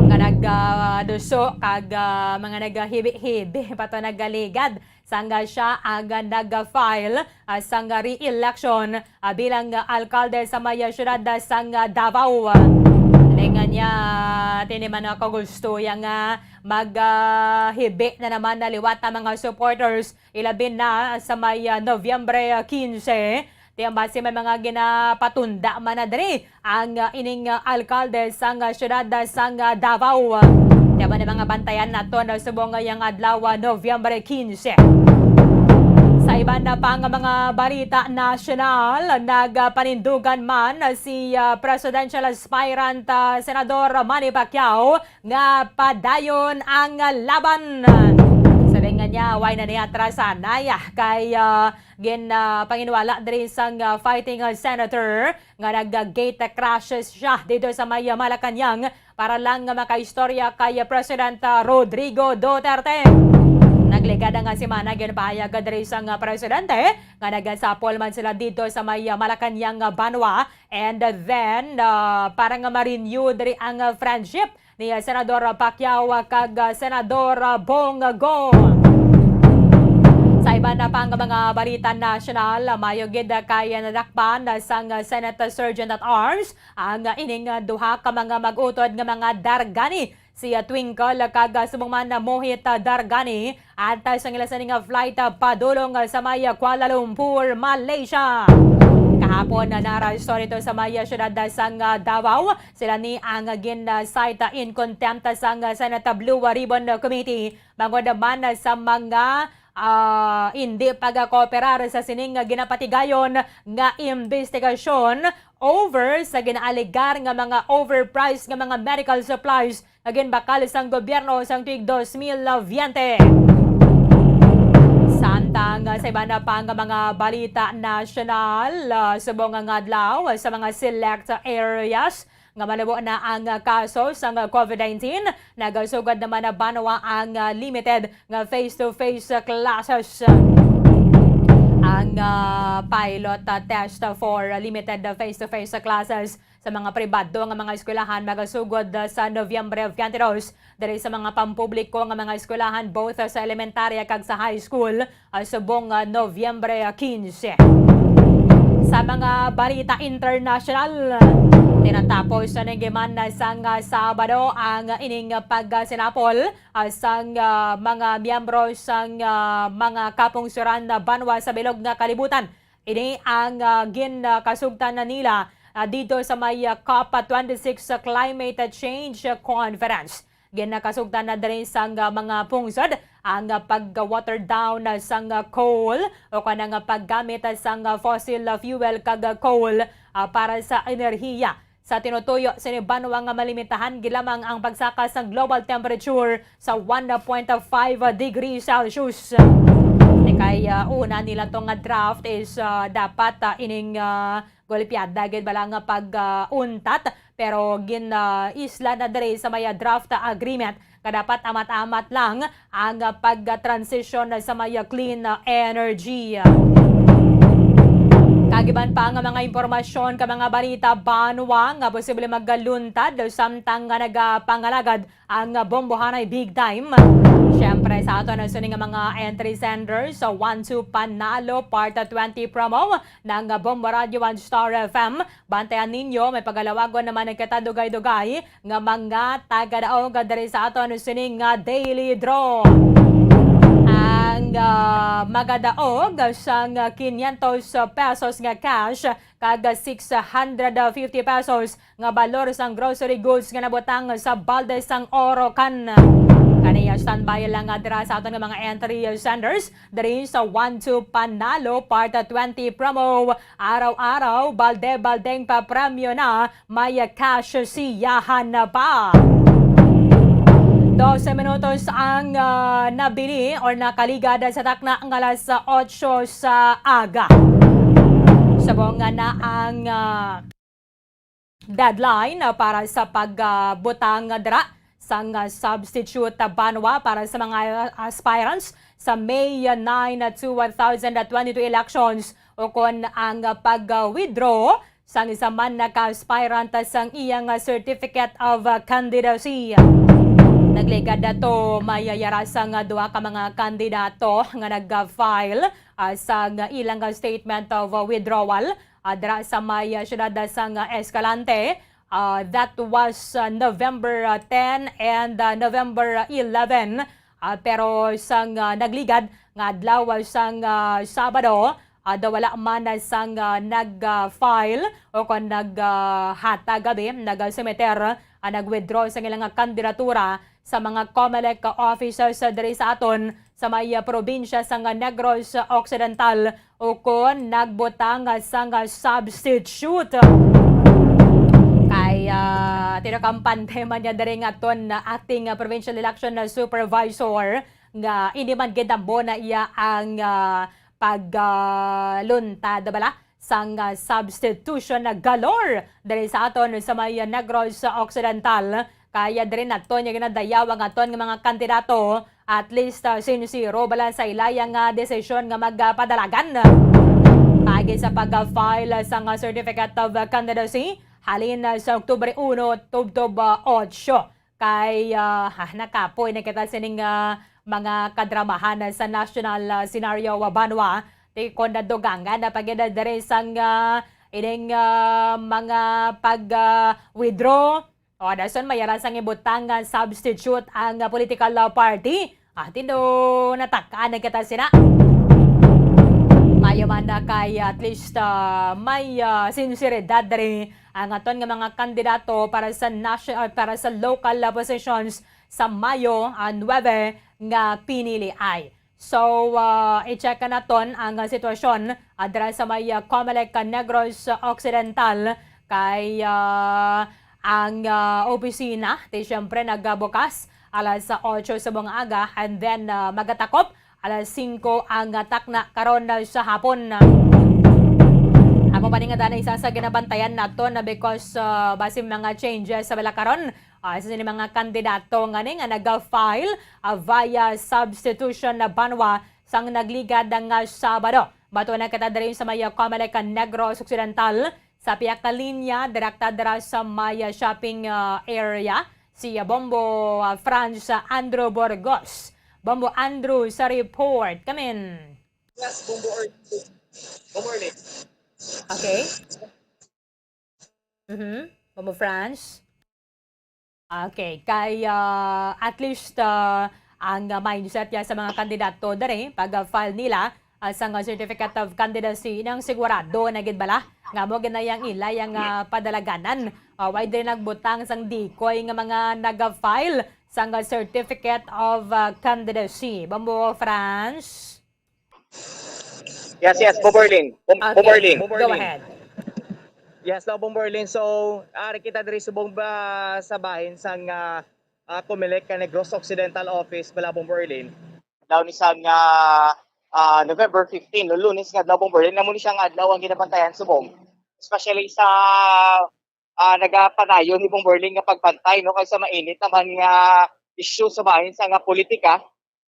nga nagaduso kag, ah, mga nagahibi-hibi pa to nagaligad sang siya ang nag-file, ah, sang re-election, ah, bilang alkalde sa may siyudad, ah, sang Davao. Lingan niya, tiniman ako gusto yang, ah, mag, ah, hibi na naman na liwat ang mga supporters ilabi na sa may, ah, Nobyembre, ah, quince. Ti ang basi may mga ginapatunda man na diri ang, ah, ining, ah, alkalde sang, ah, siyudad, ah, sang, ah, Davao. Ti amo ni mga bantayan naton subong nga yang adlaw, ah, Nobyembre quince. Sa iban na pa nga mga balita nasyonal, nagpanindugan man si, ah, presidential aspirant, ah, Senador Manny Pacquiao nga padayon ang laban. Sabi nga niya, way na niya atrasan, ay, ah, kay, ah, gin, ah, panginwala diri sang, ah, fighting, ah, senator nga nag-gate crashes siya dito sa may, ah, Malacañang para lang nga makaistorya kay, ah, President, ah, Rodrigo Duterte. Nagligad nga semana, ginpahayag diri sang, ah, presidente nga nagasapol man sila dito sa may, ah, Malacañang, ah, banwa, and then, ah, para nga ma-renew diri ang, ah, friendship ni, ah, Senador Pacquiao kag, ah, Senador, ah, Bong Go. Sa iban na pang mga balita nasyonal, mayo gid kay nadakpan sang Senate Sergeant at Arms ang ining duha ka mga mag-utod nga mga dargani, si Twinkle kag subong man Mohit Dargani, antas ang ila sini nga flight padulong sa may Kuala Lumpur, Malaysia. Kahapon, naaresto dito sa may siyudad sang Davao. Sila ni ang gin-cite in contempt sang Senate Blue Ribbon Committee bangod man sa mga, ah, hindi pagkooperar sa sining ginapatigayon nga imbestigasyon over sa ginaalegar nga mga overpriced nga mga medical supplies nga ginbakal sang gobyerno sang tuig dos mil biyente. Samtang sa iban na pa nga mga balita nasyonal, ah, subong nga adlaw sa mga select areas nga manubo na ang kaso sang COVID nineteen, nagasugod naman na banwa ang, ah, limited nga face-to-face classes. Ang, ah, pilot, ah, test for limited face-to-face classes sa mga pribado nga mga eskwelahan magasugod, ah, sa Nobyembre twenty-two, diri sa mga pampubliko nga mga eskwelahan, both, ah, sa elementarya kag sa high school, ah, subong, ah, Nobyembre quince. Sa mga balita internasyonal, tinatapos sa nanggiman na sang, ah, Sabado ang ining pagsinapol, ah, sang, ah, mga miyembro sang, ah, mga kapungsoran na banwa sa bilog nga kalibutan. Ini ang, ah, gin, ah, kasugtan na nila, ah, dito sa may, ah, COP twenty-six Climate Change Conference. Ginakasugtan na diri sang, ah, mga pungsod ang, ah, pag-water down, ah, sang, ah, coal o kanang, ah, paggamit, ah, sang, ah, fossil, ah, fuel kag, ah, coal, ah, para sa enerhiya. Sa tinutuyo sini banwa nga malimitahan gid lamang ang pagsaka sang global temperature sa one point five degrees Celsius. Ni kay, ah, una nila to nga draft is, ah, dapat, ah, ining, ah, golpeada gid bala nga pag, ah, untat, pero gin, ah, isla na diri sa may, ah, draft agreement nga dapat amat-amat lang ang, ah, pag-transition sa may, ah, clean, ah, energy. Kagiban pa nga mga impormasyon ka mga balita banwa nga posible magaluntad samtang nga nagapangalagad ang bombohanay big time. Siyempre, sa aton na sini nga mga entry senders, sa One Two Panalo Part twenty promo ng Bombo Radio One Star F M. Bantayan ninyo, may pagalawagon naman ang kita dugay-dugay nga mga tagadaog diri sa aton sining nga daily draw. Ang, ah, magadaog sang quinientos pesos nga cash kag six hundred fifty pesos nga balor sang grocery goods nga nabutang sa balde sang Orocan. Kaniya, standby lang nga dira sa aton nga mga entry senders diri sa One Two Panalo Part twenty promo. Araw-araw, balde-baldeng papremyo na, may cash siyahan na pa. Dose minutos ang, ah, nabili or nakaligad sa takna nga alas otso sa aga. Subong nga na ang, ah, deadline, ah, para sa pagbutang dira sang, ah, substitute banwa para sa mga, ah, aspirants sa May, ah, nine to one thousand twenty-two elections, ukon ang, ah, pag-withdraw sang isa man na ka-aspirant sang iyang, ah, Certificate of, ah, Candidacy. Nagligad ato, may yara sang, ah, duha ka mga kandidato nga nag-file, ah, sang ilang, ah, statement of, ah, withdrawal, ah, dira sa may, ah, siyudad sang, ah, Escalante. Ah, that was, ah, November, ah, ten and, ah, November, ah, eleven. Ah, pero sang, ah, nagligad nga adlaw, ah, sang, ah, Sabado, ah, daw wala man, ah, sang, ah, nag, ah, file o kon nag, ah, hatag abi, nag, ah, sumiter, ah, nag-withdraw sang ilang, ah, kandidatura sa mga Comelec offices, ah, diri sa aton sa may, ah, probinsya sang, ah, Negros Occidental ukon nagbutang, ah, sang, ah, substitute. Kay, ah, tinakampante man niya diri nga aton, ah, acting, ah, provincial election, ah, supervisor nga hindi man gid ambo na iya ang, ah, pag, ah, luntad bala sang, ah, substitution na galore diri sa aton sa may Negros Occidental. Kaya diri naton nga ginadayaw ang aton nga mga kandidato, at least, ah, sincero bala sa ilaya nga desisyon nga magpadalagan. Paagi sa pag-file sang, ah, Certificate of Candidacy, halin, ah, sa Oktubre uno tubtob, ah, otso. Kay, ah, ha, nakapoy na kita sining, ah, mga kadramahan sa national, ah, scenario, ah, banwa, ti kon nadugangan na pa gid diri sang, ah, ining, ah, mga pag, ah, withdraw. O, dason may aran sang ibutang nga substitute ang, ah, political, ah, party. Ah, tindo, natakaan na kita sina. Mayo man na kay at least, ah, may, ah, sinseridad diri ang aton nga mga kandidato para sa nation-, ah, para sa local, ah, positions sa Mayo, ah, nuebe nga piniliay. So, ah, i-check naton ang, ah, sitwasyon, ah, dira sa may, ah, Comelec, ah, Negros Occidental kay, ah, ang, ah, opisina ti siyempre nagabukas alas otso sa mga aga and then, ah, magatakop alas singko ang, ah, takna karon, ah, sa hapon. Amo pa ni nga danay isa sa ginabantayan nato na because, ah, basi mga changes sa bala karon, ah, sa sini mga kandidato nga ni nga nag-file, ah, via substitution na banwa sang nagligad nga Sabado. Bato na kita diri sa may Comelec Negros Occidental, sa pihak na linya, direkta dira sa may, ah, shopping, ah, area, si, ah, Bombo, ah, Franz, ah, Andrew Burgos. Bombo Andrew sa report. Kamin. Yes, Bombo Early. Bombo Early. Okay. Mhm. Bombo Franz. Okay, kay, ah, at least, ah, ang, ah, mindset ya sa mga kandidato diri pag, ah, file nila, ah, sang, ah, certificate of candidacy nang sigurado na gid bala nga mo ginayang ila yang, ah, padalaganan. Ah, why diri nagbutang sang decoy nga mga naga-file sang, ah, certificate of, ah, candidacy? Bombo Franz? Yes, yes, Bomberlin. Bom- Okay, Bomberlin. Go ahead. Yes, Labong Berlin. So, ari kita diri subong ba sa bahin sang ah, ah, Comelec ka Negros Occidental Office, Labong Berlin. Daw ni sang ah, ah, November fifteen, no, Lunes nga adlaw, Bomberlin. Amo ni siya nga adlaw ang ginabantayan subong. Especially sa ah, nagapanayon ni Bomberlin nga pagbantay, no, kay sa mainit naman nga issue sa bahin sa nga politika.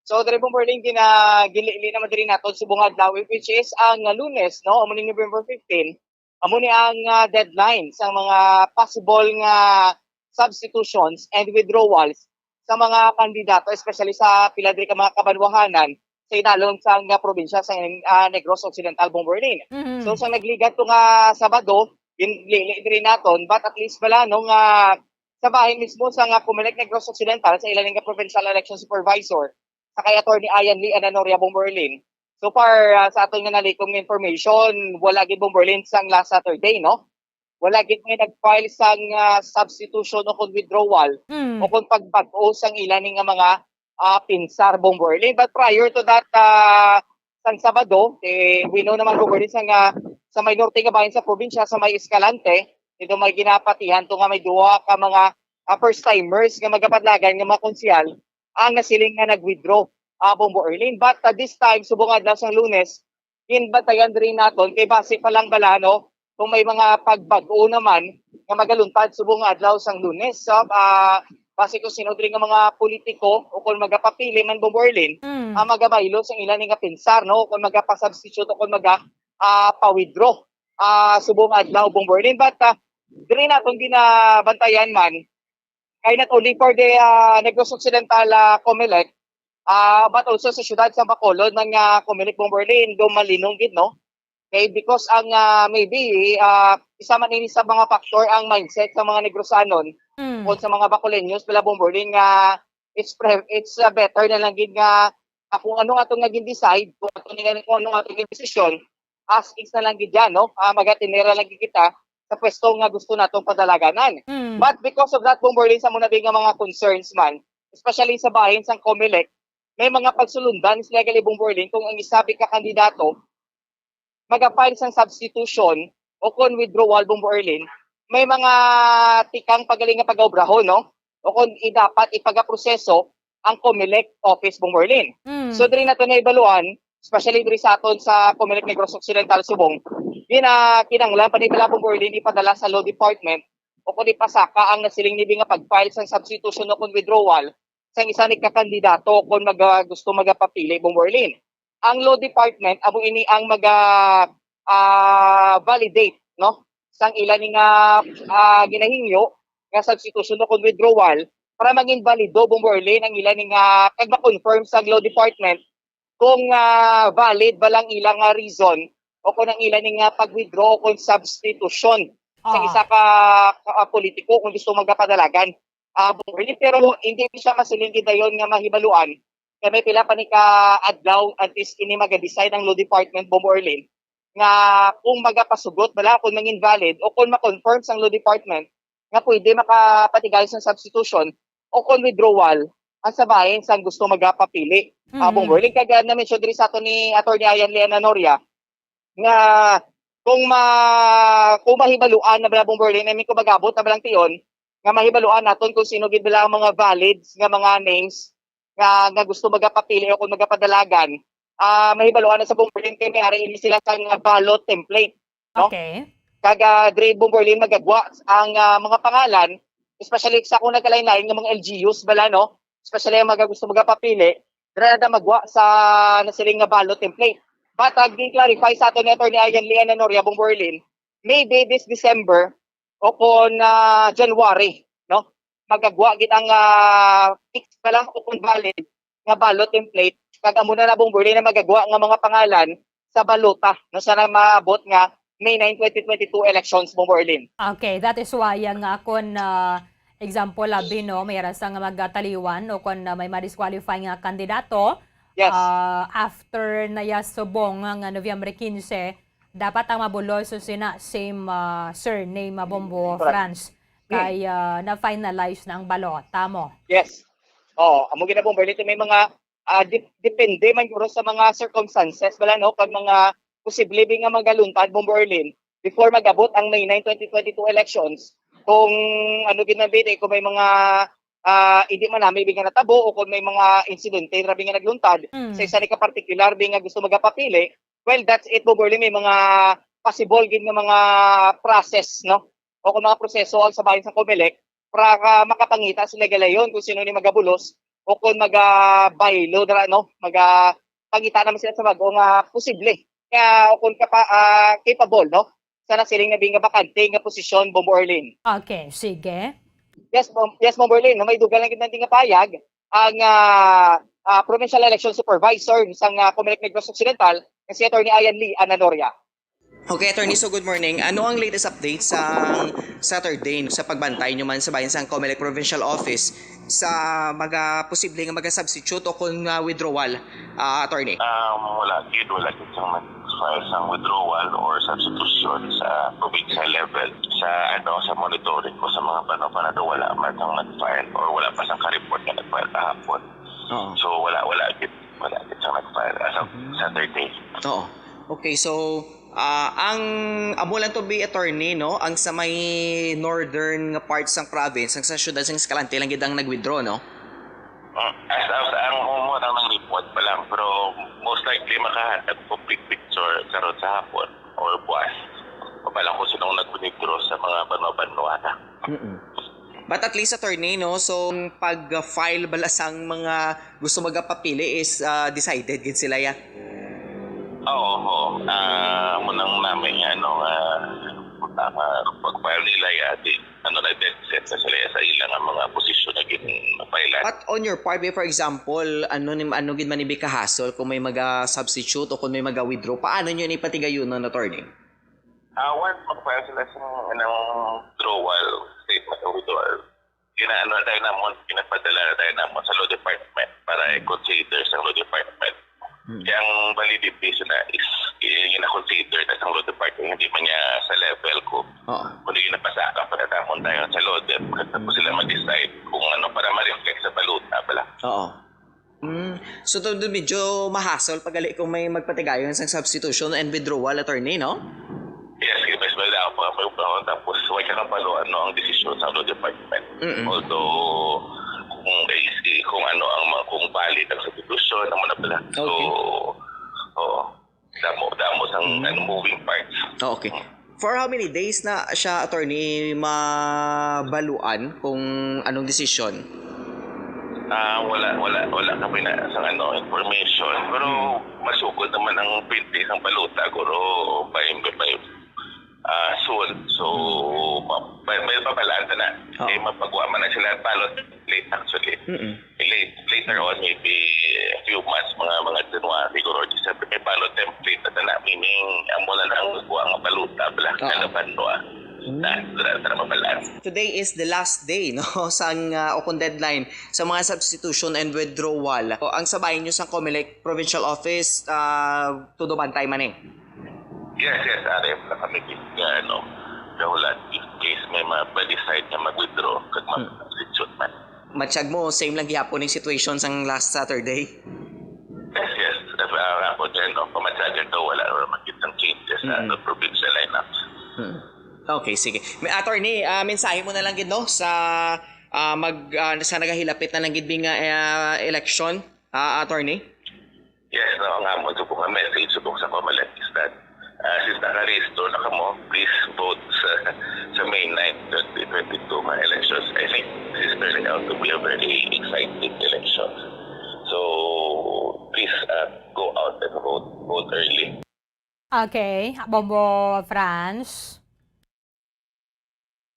So, diri Bomberlin, gina ginlili naman diri naton subong adlaw, which is ang ah, Lunes, no, amo ni November fifteen. Amo ni ang ah, deadline sa mga possible nga substitutions and withdrawals sa mga kandidato, especially sa pila diri ka mga kabanwahanan sa idalom sa nga probinsya sa ah, Negros Occidental, Bomberlin. Mhm. So, sa nagligad to nga Sabado, ginlili diri naton, but at least bala, no, nga sa bahin mismo sa nga Comelec Negros Occidental, sa ilalim nga Provincial Election Supervisor, sa kay Attorney Ian Lee Ananoria, Bomberlin. So far, ah, sa aton nga nalikom nga information, wala gid, Bomberlin, sang last Saturday, no? Wala gid may nag-file sang ah, substitution o kon withdrawal Mm. o kon pagbag-o sang ila ni nga mga ah, pinsar, Bomberlin. But prior to that, ah, sang Sabado, eh, we know naman, Bomberlin, sa nga sa may norte nga bahin sa probinsya, sa may Escalante, dito may ginapatihan to nga may duha ka mga ah, first timers nga magapadlagan nga mga konsehal ang nasiling nga nag-withdraw, ah, Bomberlin. But ah, this time, subong adlaw sang Lunes, ginbantayan diri naton kay base pa lang bala, no, kung may mga pagbag-o naman nga magaluntad subong nga adlaw sang Lunes. So, ah, base kung sino diri nga mga politiko o kung magapapili man, Bomberlin, Mm. ah, magabaylo sang ila ni nga pinsar, no, kung magapasubstitute o kung maga ah, pa-withdraw ah, subong adlaw, Bomberlin. But ah, diri naton ginabantayan man, kay not only for the ah, Negros Occidental ah, Comelec, ah, but also sa siyudad sa Bacolod man nga Comelec, Bomberlin, do malinong gid, no? Kay because ang ah, maybe ah, isa man ini sa mga factor ang mindset sa mga Negrosanon Mm. o sa mga Bacoleños, bala, Bomberlin, nga it's pre- it's ah, better na lang gid nga ah, kung ano ato nga gin-decide, kung ato nga kung ano ato nga desisyon, as is na lang gid yan, no? Ah, magatinera lang gid kita sa pwesto nga gusto natong padalaganan. Mm. But because of that, Bomberlin, sa muna nga mga concerns man, especially sa bahin sang Comelec, may mga pagsulundan sila gali, Bomberlin, kung ang isa ka kandidato maga-file sang substitution o kon withdrawal, Bomberlin, may mga tikang pagaling nga pagaobrahon, no? O kon i- dapat ipagaproseso ang Comelec office, Bomberlin. Mm. So diri nato na ibaluan, especially diri sa aton sa Comelec Negros Occidental, Subong, gina kinahanglan pa ni bala, Bomberlin, ipadala sa law department o kon ipasaka ang nasiling nibi nga pag-file sang substitution o kon withdrawal sang isa ni ka kandidato kon maga gusto magapapili, Bomberlin. Ang law department amo ini ang maga ah, validate, no, sang ila ni nga ah, ginahingyo nga substitution o kon withdrawal para mangin balido, Bombo Erlin, ang ila ni nga, kag ma-confirm sa law department kung, ah, valid ba lang ila nga reason o kung ang ila ni nga pag-withdraw o kung substitution sa Ah. isa ka, ka, ah, politiko kung gusto magapadalagan. Ah, Bombo Erlin, pero hindi siya masiling gidayon nga mahibaluan kay may pila pa ni ka adlaw antes ini maga-decide ang law department, Bombo Erlin, nga kung magapasugot bala, kung mangin valid o kung ma-confirm sang law department nga pwede makapatigayon sang substitution o kung withdrawal ang sa bahin sang gusto magapapili. Ah, Mm. Bombo Erlin, kag, ah, na-mention diri sa ato ni Attorney Ian Lee Ananoria nga kung ma-, kung mahibaluan na bala, Bombo Erlin, I mean, kung mag-abot na balang tion nga mahibaluan naton kung sino gid bala ang mga valid nga mga names nga, nga gusto magapapili o kung magapadalagan, ah, mahibaluan na sa Bombo Erlin kay may ari ini sila sa nga ballot template, no? Okay. Kag, ah, diri, Bombo Erlin, magagwa ang, ah, mga pangalan, especially sa kung nagkalain-lain nga mga L G Us bala, no? Especially ang mga gusto magapapili, dira na magwa sa nasiling nga ballot template. But, ah, gin-clarify sa aton ni Attorney Ian Lee Ananoria, Bombo Erlin, maybe this December o kon, ah, January, no? Magagwa gid ang, ah, fix na lang o kung valid nga ballot template. Kag amo na na, Bombo Erlin, na magagwa nga mga pangalan sa balota, no, sa na maabot nga May nine, twenty twenty-two elections, Bombo Erlin. Okay, that is why ang akon, ah, example, abi, no, may rasa nga magataliwan o kon, ah, may ma-disqualify nga kandidato, Yes. ah, after na ya subong nga Nobyembre quince, dapat ang mabulos so sina same, ah, surname, ah, Bombo Correct. France, Hmm. kay, ah, na-finalize na ang balota mo. Yes. Oh, amo gid na, Bombo Erlin, may mga, ah, dep-, depende man guro sa mga circumstances bala, no, kag mga posible bi nga magaluntad, Bombo Erlin, before mag-abot ang May nine, twenty twenty-two elections, kung ano gid man bi, kung may mga, ah, hindi man nami bi nga natabo o kung may mga insidente ra bi nga nagluntad Mm. sa isa ni ka partikular bi nga gusto magapapili, well, that's it, Bombo Erlin, may mga possible gid nga mga process, no? O kung mga proseso ang sa bahin sa Comelec para ka makapangita sila galayon kung sino ni magabulos o kung magabaylo dira, no? Maga-, pangita naman sila sa bag-o nga posible. Kaya, o kung kapa-, ah, capable, no? Sa nasiling na bi nga bakante nga posisyon, Bombo Erlin. Okay, sige. Yes, Bom-, yes, Bombo Erlin, no? May dugang lang gid nga payag ang, ah, ah, Provincial Election Supervisor sang, ah, Comelec Negros Occidental, nga si Attorney Ian Lee Ananoria. Okay, Attorney, so good morning. Ano ang latest update sa Saturday, no, sa pagbantay nyo man sa bahin sang Comelec Provincial Office sa mga posible nga maga-substitute o kung, ah, withdrawal, ah, Attorney? Um, wala gid, wala gid sang nag-file sang withdrawal or substitution sa provincial level. Sa, ano, sa monitoring ko sa mga panawpanan, wala man sang nag-file or wala pa sang ka-report nga nag-file kahapon. Oo. So, wala, wala gid, wala gid sang nag-file as of Mhm. Saturday. Oo. Okay, so, ah, ang amo lang to bi, Attorney, no, ang sa may northern nga part sang province, ang sa siyudad sang Escalante lang gid ang nag-withdraw, no? Mm, as of ang amo lang nang report pa lang, pero most likely makahatag ko big picture karon sa hapon or buwas. Mabala ko sinong nag-withdraw sa mga banwa-banwa na. Mm-mm. But at least, Attorney, no, so pag-file bala sang mga gusto magapapili is, ah, decided gid sila ya. Oo, oo. Ah, amo nang namin nga, ano, nga, ah, pag-file nila ya, di, ano, na dead set na sila sa ila nga mga posisyon na gin-file. But on your part, for example, ano ni, ano gid man ni bi kahasol kung may maga-substitute o kung may maga-withdraw? Paano nyo ni patigayunon, Attorney? Ah, once mag-file sila sa, ng withdrawal statement o withdrawal, ginaano tayo namon, ginapadala na tayo namon sa law department para i-consider sa law department. Hmm. Kaya ang validity sila is gina-consider na sa law department, hindi man niya sa level ko. Oo. Kundi ginapasaka pa na namon tayo sa law dep, tapos sila mag-decide kung ano para ma-reflect sa balota pala. Oo. Mm. So, to, to medyo mahasol pagali kung may magpatigayon sang substitution and withdrawal, Attorney, no? Yes, yes, mas malinaw pa ang pagkakaroon. Tapos, huwag ka kabalo ano ang desisyon sa law department. Mm-mm. Although, kung, kung ano ang mga, kung valid ang substitution, ang mga pala. So, Okay. Oo. Damo, damo sang Mm. ano, moving parts. Oh, okay. For how many days na siya, Attorney, mabaluan kung anong desisyon? Ah, wala, wala, wala kami na sa ano, information. Pero Hmm. masugod naman ang pinti sang balota, guro, by, by, by, ah, soon. So, ma-, may, may mabalaan na. Oo. Eh, mapagawa man na sila ballot late, actually. Mm-mm. Late, later on, maybe a few months, mga, mga January or December, may ballot template na na. Meaning, ang muna na ang kuha nga balota, bala, Oo. kalaban mo, ah. Mm. Na, na, na mabalaan. Today is the last day, no, sang, ah, o kung deadline sa mga substitution and withdrawal. O, ang sa bahin nyo sang Comelec Provincial Office, ah, todo bantay man eh. Yes, yes, R M na kami gid nga, ano, dahulat in case may ma-decide nga mag-withdraw kag Mm. mag-substitute man. Matyag mo, same lang gihapon ang situation sang last Saturday? Yes, yes. As, ah, ako din, no, pamatyagan daw, wala naman gid ang changes sa, Mm. ano, provincial lineups. Mm. Okay, sige. May attorney, ah, mensahe mo na lang gid, no, sa, ah, mag, ah, sa nagahilapit na lang gid nga, ah, election, ah, attorney? Yes, no, ang amon subong nga message subong sa Comelec is that, ah, since nakarehistro na kamo, please vote sa, sa May nine, twenty twenty-two nga elections. I think this is turning out to be a very exciting election. So, please, ah, go out and vote, vote early. Okay, Bombo France.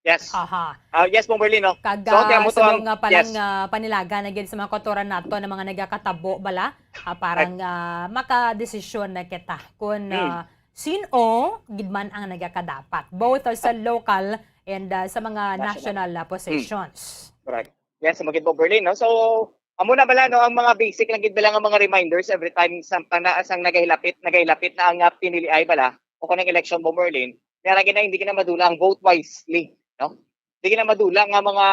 Yes. Aha. Ah, yes, Bombo Erlin, no? Kag, So, kaya ah, mo to ang, subong nga palang, yes. ah, panilaga na gid sa mga kautoran nato na mga nagakatabo bala, ah, parang, ah, makadesisyon na kita kung, Hmm. ah, sino gid man ang nagakadapat, both sa local and, ah, sa mga National. national, ah, Hmm. positions. Correct. Yes, amo gid, Bombo Erlin, no? So, amo na bala, no, ang mga basic lang gid bala nga mga reminders every time sa, pang-, sang nagahilapit, nagahilapit na ang, ah, piniliay bala o kung ang election, Bombo Erlin, kaya lagi na hindi ka na madula ang vote wisely, no? Hindi ka na madula nga mga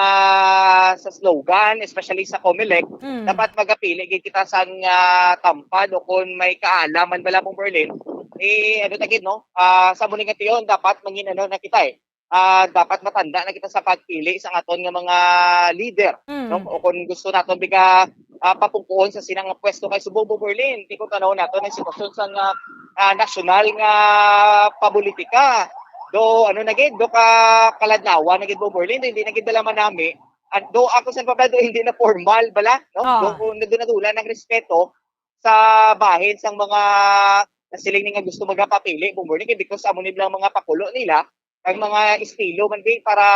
sa slogan, especially sa Comelec, Mm. dapat magapili gid kita sang, ah, tampad o kung may kaalaman bala, Bombo Erlin, eh, ano ta gid, no? Ah, sa muli nga tiyon, dapat mangin ano na kita eh, ah, dapat matanda na kita sa pagpili sa aton nga mga leader, Mm. no? O kung gusto naton biga, ah, papungkuon sa sila nga pwesto kay subong, Bombo Erlin, di ko tanaw nato ang sitwasyon sa nga, ah, nasyonal nga pabulitika. Do, ano na gid, do ka kaladlawan na gid, Bombo Erlin, do hindi na gid dala manami. An-, do ako sa pabado, hindi na formal bala, no? Ah. Do, kung do na dula ng respeto sa bahin sang mga siling ni nga gusto magapapili, Bombo Erlin, kay because amo ni lang mga pakulo nila, ang mga estilo man gid para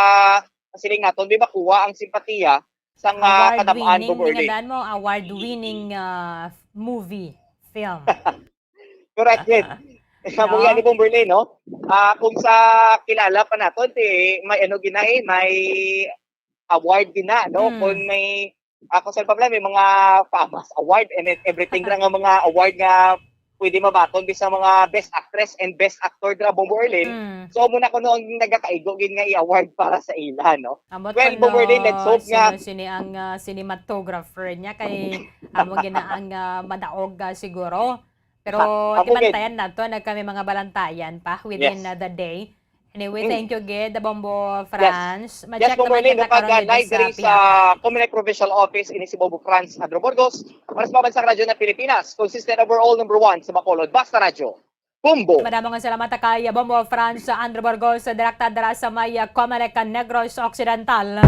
siling naton, di makuha ang simpatiya sang, ah, kadam-an, Award-winning, Bombo Erlin. Ginandaan mo, award-winning, ah, movie, film. Correct, yes. Amo No? yan ni Bombo Erlin, no? Ah, kung sa kilala pa naton, ti, may ano gina eh, may award gina, no? Mm. Kung may, ako sa pabla, may mga FAMAS award and everything ra nga mga award nga pwede mabaton bisan mga best actress and best actor dira, Bombo Erlin. Mm. So, amo na kuno ang nagakaigo gid nga i-award para sa ila, no? Ambot Well, kuno Bombo Erlin, let's hope nga sino, sini ang, ah, cinematographer niya kay amo gina ang, ah, madaog, ah, siguro. Pero Ha, amo gid. tibantayan nato, nagkami mga balantayan pa within, Yes. ah, the day. Anyway, Mm. thank you gid, Bombo Yes. France. Yes, Ma-check Bombo naman Erlin, kita karon dito live sa diri sa Piak. Comelec Provincial Office, ini si Bombo France Andro Burgos, para sa Pambansang Radyo ng Pilipinas, consistent overall number one sa Bacolod. Basta Radyo, Bombo. Madamo nga salamat kay Bombo France Andro Burgos, direkta dira sa may, ah, Comelec, ah, Negros Occidental.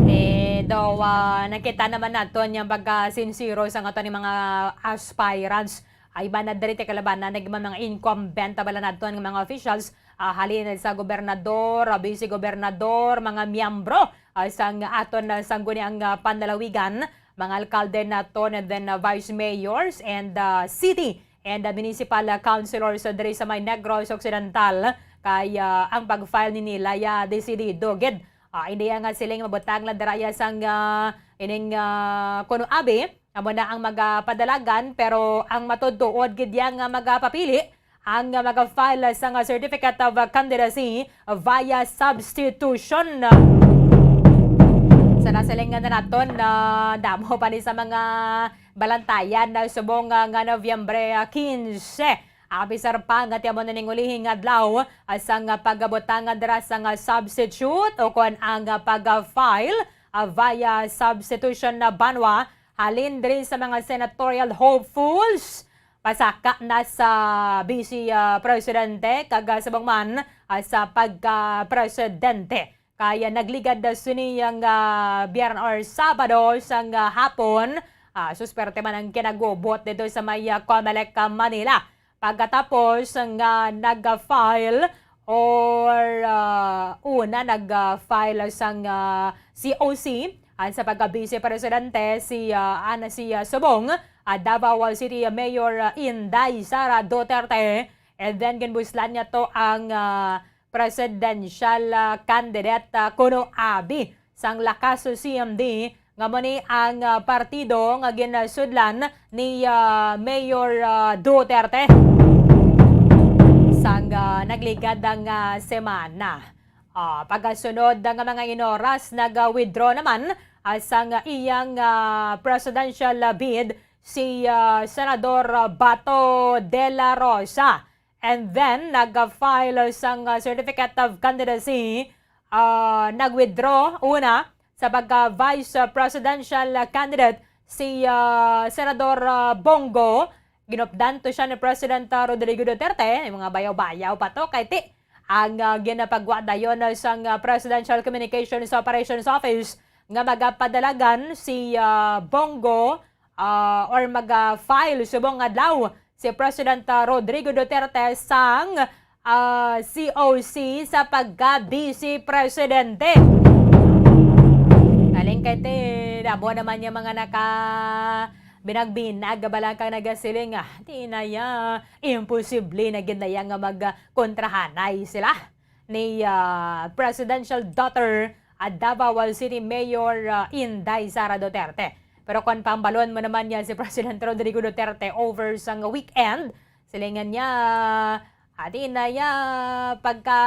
Eh, daw, ah, nakita naman nato niyang pagkasinsiro sa aton mga aspirants. Ay ba na diri ti kalabanan, nag-, mga incumbent bala naton nga mga officials, ah, halin sa gobernador, ah, vice gobernador, mga miyembro, ah, sang aton, ah, sangguniang, ah, panlalawigan, mga alkalde naton, and then, ah, vice mayors and, ah, city and, ah, municipal, ah, councilors, ah, diri sa may Negros Occidental. Kay, ah, ang pag-file ni nila ya desidido gid. Ah, hindi nga siling mabutang lang dira ya sang, ah, ining, ah, kuno abi, amo na ang magapadalagan, pero ang matuod-tuod gid ya nga magapapili ang, ah, maga-file sang, ah, certificate of, ah, candidacy via substitution. Sa nasilingan na naton, ah, damo pa ni sa mga balantayan na subong, ah, nga Nobyembre, ah, quince. Ang bisar pa nga ti amo na ning ulihing adlaw, ah, sang, ah, pagabutang dira sang, ah, substitute o kon ang, ah, pag-file, ah, via substitution na banwa halin diri sa mga senatorial hopefuls, pasaka na sa vice, ah, presidente kag, ah, subong man, ah, sa pagka-presidente. Kay, ah, nagligad na sini ang, ah, Biyernes or Sabado sang, ah, hapon. Ah, susperte man ang kinagubot dito sa may, ah, Comelec, ah, Manila. Pagkatapos nga nag-file or, ah, una nag-file sang, ah, C O C, ah, sa pagka-Vice Presidente si, ah, ana si, ah, Subong, ah, Davao City Mayor, ah, Inday Sara Duterte, and then ginbuslan niya to ang, ah, presidential, ah, candidate, ah, kuno abi sang Lakas C M D, nga mo ni ang, ah, partido nga ginasudlan ni, ah, Mayor, ah, Duterte sang, ah, nagligad nga semana. Ah, pagkasunod nga mga inoras, nag-withdraw naman, ah, sang iyang, ah, presidential, ah, bid si, ah, Senador, ah, Bato de la Rosa. And then, nag-file sang, ah, certificate of candidacy, ah, nag-withdraw una sa pagka-vice, ah, presidential, ah, candidate si, ah, Senador, ah, Bong Go. Ginupdan to siya ni President, ah, Rodrigo Duterte. May mga bayaw-bayaw pa to. Kay ti, ang, ah, ginapagwa dayon, ah, sang, ah, Presidential Communications Operations Office nga magapadalagan si, ah, Bong Go, ah, or mag-file subong adlaw si President, ah, Rodrigo Duterte sang, ah, C O C sa pagka-Vice Presidente. Kaling kay ti, damo naman yung mga naka binag-binag, balakang nagasiling, ah, di na ya, imposible na gid na ya nga mag, ah, kontrahanay sila ni, ah, presidential daughter, ah, Davao City Mayor, ah, Inday Sara Duterte. Pero kung pambalon mo naman niya si President Rodrigo Duterte over sang weekend, silingan niya, adi na ya, pagka,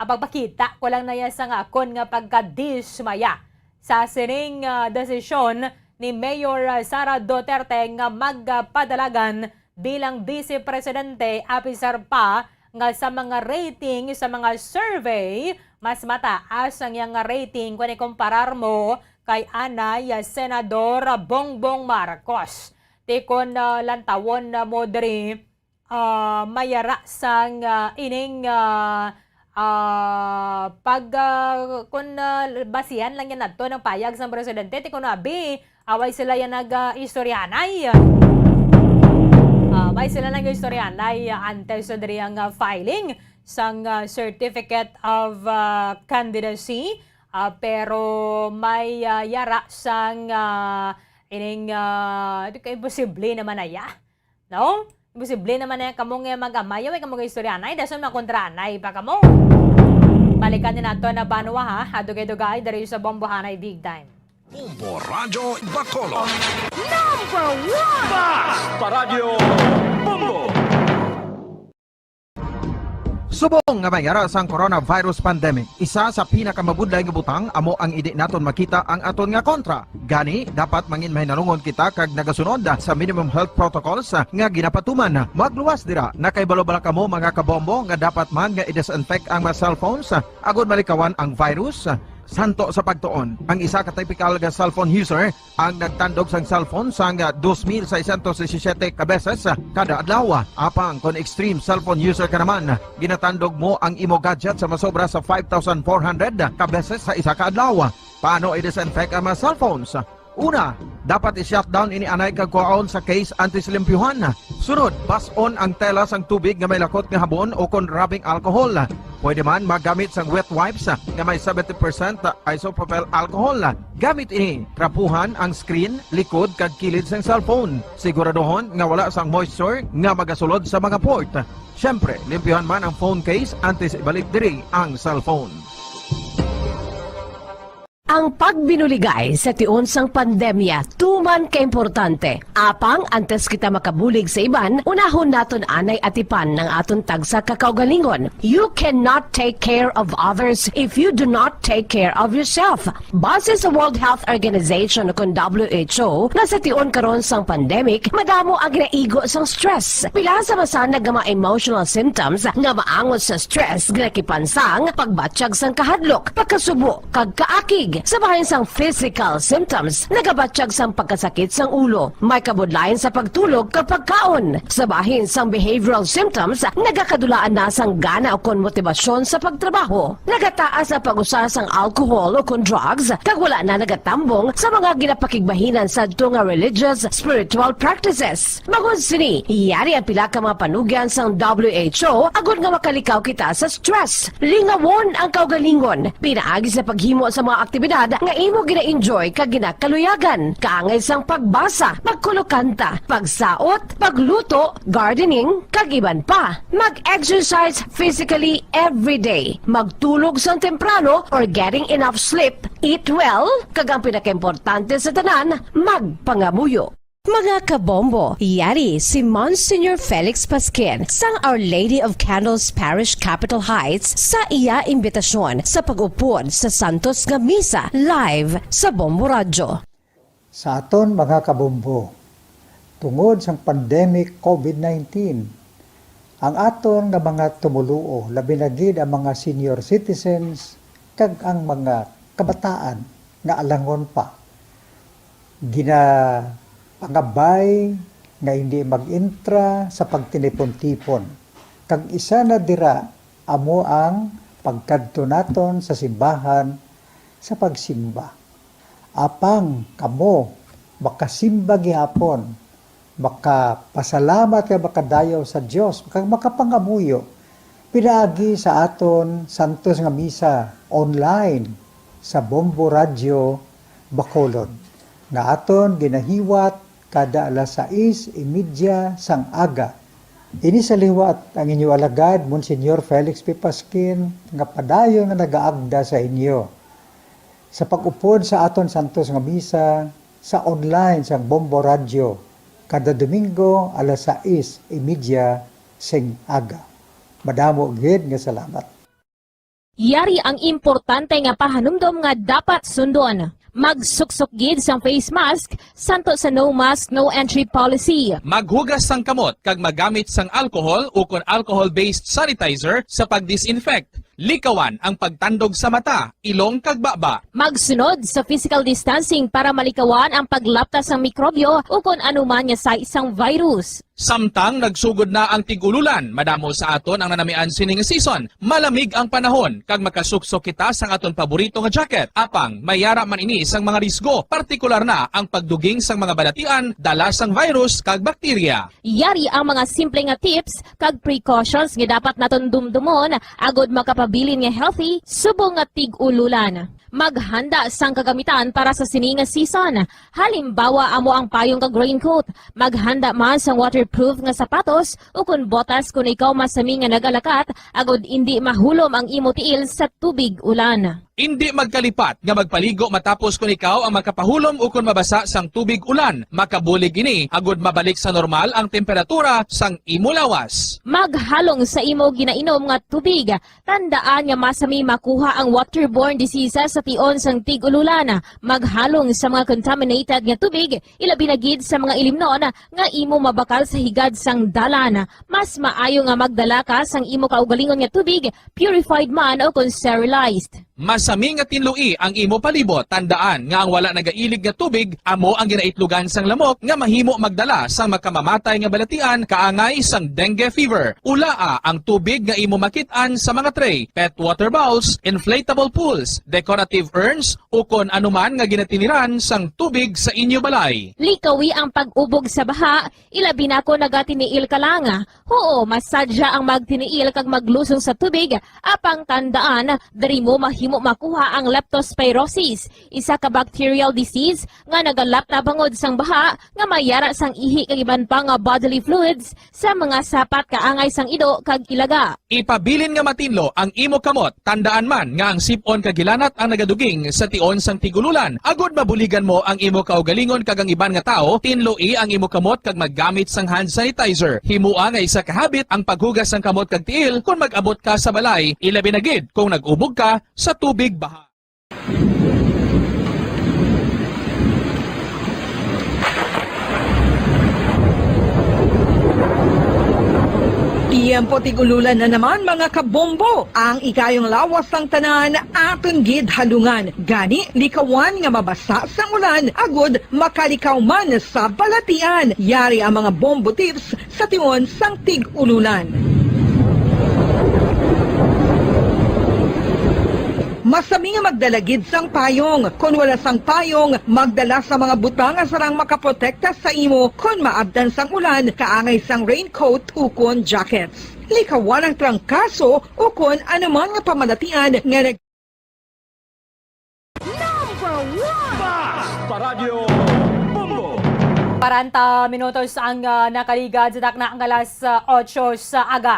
ah, pagpakita ko lang na ya sang akon nga pagkadismaya sa sining, ah, desisyon ni Mayor, ah, Sara Duterte nga magpadalagan bilang Vice Presidente, apisar pa nga sa mga rating, sa mga survey, mas mataas ang iyang rating kung ikumparar mo kay anay, ah, Senador Bongbong Marcos. Ti kon, ah, lantawon na mo diri, ah, may yara sang, ah, ining, ah, ah, pag, ah, kun, ah, basihan lang yan nato ng payag sang presidente, ti kun abi, away sila yan nag, ah, istoryanay. Ah, may sila nag-istoryanay, ah, antes sa diri ang, ah, filing sang, ah, certificate of, ah, candidacy. Ah, pero may, ah, yara sang, ah, ining, ah, di ka imposible naman aya. No? Imposible naman na kamo nga mag-amay, way kamo nga istoryanay, dason makontraanay pa kamo. Balikan ni nato na banwa, ha? Dugay-dugay, diri sa Bombohanay Big Time. Bombo Radyo Bacolod. Number one! Bas! Paradyo Bombo! Subong nga may yara sang coronavirus pandemic, isa sa pinakamabudlay nga butang amo ang hindi naton makita ang aton nga kontra. Gani, dapat mangin mahinalungon kita kag nagasunod sa minimum health protocols nga ginapatuman. Magluwas dira, nakahibalo bala kamo, mga kabombo, nga dapat man nga i-disinfect ang mga cellphones agod malikawan ang virus? Santo sa pagtuon, ang isa ka typical nga cellphone user ang nagtandog sang cellphone sang dos mil seiscientos disisiete ka beses kada adlaw. Apang kon extreme cellphone user ka naman, ginatandog mo ang imo gadget sa masobra sa five thousand four hundred ka beses sa isa ka adlaw. Paano i-disinfect ang mga cellphones? Una, dapat i-shutdown ini anay kag kuhaon sa case antes limpyuhan. Sunod, bas-on ang tela sang tubig nga may lakot nga habon o kon rubbing alcohol. Pwede man magamit sang wet wipes nga may seventy percent isopropyl alcohol. Gamit ini, trapuhan ang screen, likod, kag kilid sang cellphone. Siguraduhon nga wala sang moisture nga magasulod sa mga port. Siyempre, limpyuhan man ang phone case antes ibalik diri ang cellphone. Ang pagbinuligay sa tion sang pandemya tuman ka importante. Apang antes kita makabulig sa iban, unahon naton anay atipan ang aton tagsa ka kaugalingon. You cannot take care of others if you do not take care of yourself. Base sa World Health Organization, kon W H O, nga sa tion karon sang pandemic, madamo ang ginaigo sang stress. Pila sa masanag nga mga emotional symptoms nga maangot sa stress ginakipan sang pagbatyag sang kahadlok, pagkasubo, kag kaakig. Sa bahin sang physical symptoms, nagabatyag sang pagkasakit sang ulo, may kabudlayan sa pagtulog kag pagkaon. Sa bahin sang behavioral symptoms, nagakadulaan na sang gana ukon motibasyon sa pagtrabaho. Nagataas ang pag-usar sang alcohol ukon drugs, kag wala na nagatambong sa mga ginapakigbahinan sadto nga religious, spiritual practices. Bangod sini, yari ang pila ka mga panugyan sang W H O agod nga makalikaw kita sa stress. Lingawon ang kaugalingon pinaagi sa paghimo sa mga aktibidad nga imo gina-enjoy kag ginakaluyagan, kaangay sang pagbasa, pagkulokanta, pagsaot, pagluto, gardening, kag iban pa. Mag-exercise physically every day, magtulog sang temprano or getting enough sleep, eat well, kag ang pinakaimportante sa tanan, magpangamuyo. Mga kabombo, yari si Monsignor Felix Pasquin sang Our Lady of Candles Parish, Capitol Heights, sa iya imbitasyon sa pag-upod sa santos nga misa live sa Bombo Radyo. Sa aton mga kabombo, tungod sang pandemic covid nineteen, ang aton nga mga tumoluo, labi na gid ang mga senior citizens kag ang mga kabataan nga alangon pa, ginapangabay nga hindi mag-intra sa pagtinipon-tipon. Kag isa na dira amo ang pagkadto naton sa simbahan sa pagsimba. Apang kamo makasimba gihapon, makapasalamat kag makadayaw sa Dios, kag makapangamuyo pinaagi sa aton santos nga misa online sa Bombo Radyo Bacolod, nga aton ginahiwat kada alas sais y media sang aga. Ini sa liwat ang inyo alagad, Monsignor Felix P. Pasquin, nga padayon nga nagaagda sa inyo sa pag-upod sa aton santos nga misa sa online sang Bombo Radyo kada Domingo alas sais y media sing aga. Madamo gid nga salamat. Yari ang importante nga pahanumdom nga dapat sundon. Magsuksok gid sang face mask, santo sa no mask, no entry policy. Maghugas sang kamot kag magamit sang alcohol ukon alcohol-based sanitizer sa pag-disinfect. Likawan ang pagtandog sa mata, ilong kag baba. Magsunod sa physical distancing para malikawan ang paglapta sang mikrobyo ukon anuman nga sahi sang virus. Samtang nagsugod na ang tig-ululan, madamo sa aton ang nanamian sini nga season. Malamig ang panahon, kag makasuksok kita sang aton paborito nga jacket. Apang, may yara man ini sang mga risgo, partikular na ang pagduging sang mga balatian, dala sang virus kag bakterya. Yari ang mga simple nga tips kag precautions nga dapat naton dumdumon agod makapabilin nga healthy subong nga tig-ululan. Maghanda sang kagamitan para sa sini nga season. Halimbawa, amo ang payong kag raincoat. Maghanda man sang waterproof nga sapatos ukon botas kon ikaw masami nga nagalakat agod indi mahulom ang imo tiil sa tubig ulan. Indi magkalipat nga magpaligo matapos kon ikaw ang makapahulom ukon mabasa sang tubig ulan. Makabulig ini agod mabalik sa normal ang temperatura sang imo lawas. Maghalong sa imo ginainom nga tubig. Tandaan nga masami makuha ang waterborne diseases sa tion sang tig-ululan. Maghalong sa mga contaminated nga tubig, ilabi na gid sa mga ilimnon nga imo mabakal sa higad sang dalan. Mas maayo nga magdala ka sang imo kaugalingon nga tubig, purified man o kon sterilized. Masami nga tinloi ang imo palibot. Tandaan nga ang wala nagailig nga tubig amo ang ginaitlogan sang lamok nga mahimo magdala sang makamamatay nga balatian kaangay sang dengue fever. Ulaa ang tubig nga imo makit-an sa mga tray, pet water bowls, inflatable pools, decorative urns, ukon anuman nga ginatiniran sang tubig sa inyo balay. Likawi ang pag-ubog sa baha, ilabi na kon nagatiniil ka lang. Huo, masadya ang magtiniil kag maglusong sa tubig, apang tandaan, diri mo mahimo makuha ang leptospirosis, isa ka bacterial disease nga nagalapta bangod sang baha nga may yara sang ihi kag iban pa nga bodily fluids sa mga sapat kaangay sang ido kag ilaga. Ipabilin nga matinlo ang imo kamot. Tandaan man nga ang sip-on kag hilanat ang nagaduging sa tion sang tig-ululan. Agod mabuligan mo ang imo kaugalingon kag ang iban nga tawo, tinloi ang imo kamot kag maggamit sang hand sanitizer. Himoa nga isa ka habit ang paghugas sang kamot kag tiil kon mag-abot ka sa balay, ilabi na gid kon nag-ubog ka sa tubig baha. Ang putig ululan na naman, mga kabombo. Ang ikayong lawas sang tanan, aton gid halungan. Gani, likawan nga mabasa sang ulan, agud makalikaw man sa balatian. Yari ang mga bombo tips sa tion sang tig-ululan. Masami nga magdala gid sang payong. Kon wala sang payong, magdala sa mga butang nga sarang makaprotekta sa imo kon maabtan sang ulan, kaangay sang raincoat ukon jackets. Likawan ang trangkaso ukon anuman nga pamalatian nga nag- Number one! Paradyo Bombo! Kwarenta minutos ang, ah, nakaligad sa takna nga alas, ah, otso sa aga.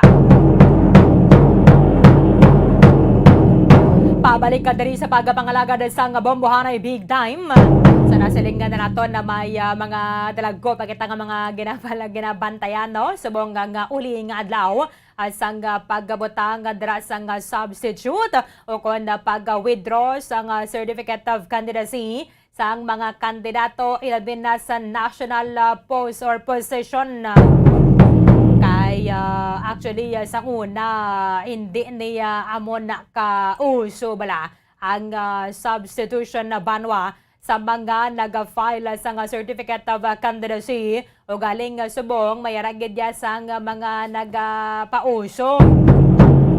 Pabalik ka diri sa pagpangalagad sang Bombohanay Big Time. Sa nasilingan na naton na may, ah, mga dalagko pa kita nga mga ginabal-, ginabantayan, no? Subong nga, nga uli nga adlaw, ah, sang, ah, paggabutang dira sang, ah, substitute o kon, ah, pag-withdraw sang, ah, certificate of candidacy sang mga kandidato, ilabi na sa national, ah, post or position. Kay, ah, actually, ah, sa una, hindi niya amo na kauso bala ang, ah, substitution na banwa sa mga nag-file sang certificate of candidacy. Ugaling, ah, subong, may ara gid ya sang mga nagapauso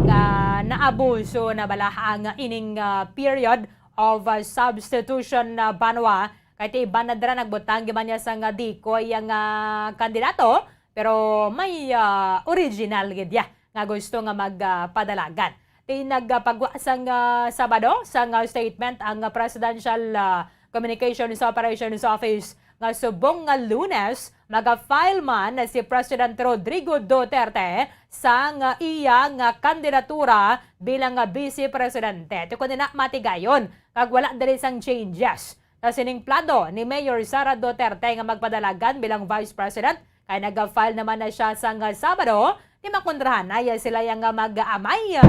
nga naabuso na bala ang ining, ah, period of, ah, substitution na banwa. Kay ti iban na dira nagbutang gid man ya sang, ah, dikoy ang, ah, kandidato, pero may, ah, original gid ya nga gusto nga mag, ah, padalagan. Ti nagpagwa sang, ah, Sabado sang, ah, statement ang, ah, Presidential, ah, Communications Operations Office nga subong nga Lunes maga-file man si President Rodrigo Duterte sang, ah, iya nga kandidatura bilang, ah, Vice Presidente. Ti kon ina matigayon kag wala diri sang changes sa sining plano ni Mayor Sara Duterte nga magpadalagan bilang Vice President, kay nag-file naman na siya sang Sabado, di makontrahanay sila yang mag-amay.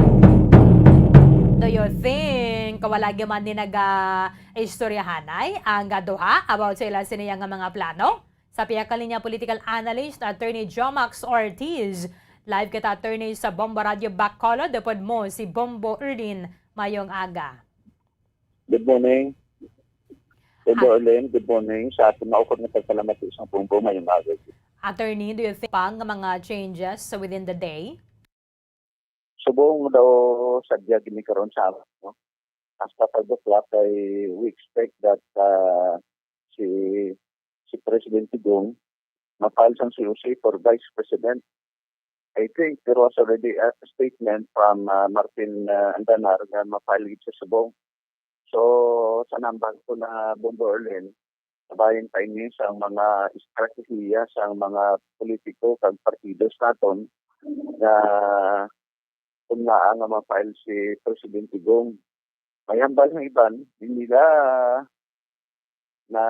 Do you think wala gyud man ni naga-istoryahanay ang duha about sa ila sini nga mga plano? Sa pihak ka linya, political analyst, Attorney Jomax Ortiz. Live kita, Attorney, sa Bombo Radio Bacolod. Upod mo si Bombo Erlin. Mayong aga. Good morning. Good Ah. morning. Good morning. Sa aton maukod nga pagsalamati sa Bombo, mayong aga. Attorney, do you think pa nga mga changes within the day? Subong daw sadya gini karon sa amon, no? Hasta five o'clock kay we expect that, ah, si, si President Digong ma-file sang C O C for Vice President. I think there was already a statement from, ah, Martin, ah, Andanar nga ma-file gid sa subong. So, sa nambag ko na Bombo Erlin, kabahin pa ini sang mga estratehiya sang mga politiko kag partido sa aton nga kung naa nga ma-file si Presidente Gong. May hambal nga iban, hindi nila na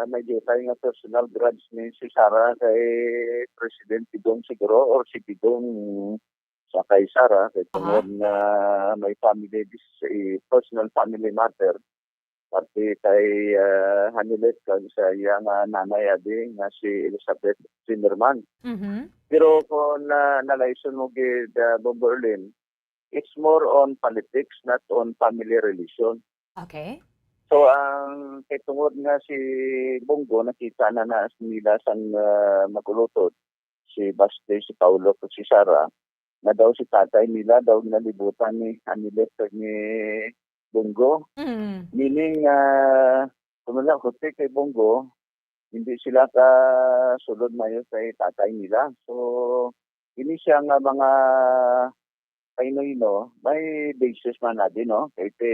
may diutay nga personal grudge ni si Sara kay Presidente Gong siguro or si Digong sa kay Sara kay Aha. tungod nga may family dis-, eh, personal family matter. Pati kay, ah, Hanilet kag sa iya nga nanay adi nga si Elizabeth Zimmerman. Mhm. Pero kung na, nalayson mo gid, ah, Bombo Erlin, it's more on politics, not on family relation. Okay. So, ang kay tungod nga si Bongo, nakita na na nila sang, ah, magulutod, si Baste, si Paulo, kag si Sara, na daw si tatay nila daw ginalibutan ni Anilet kag ni Bongo. Mm. Meaning, ah, kung wala ko kay Bongo, hindi sila ka sulod mayo kay tatay nila. So, ini siya nga mga paino-ino, may basis man na din, no? Kay ti,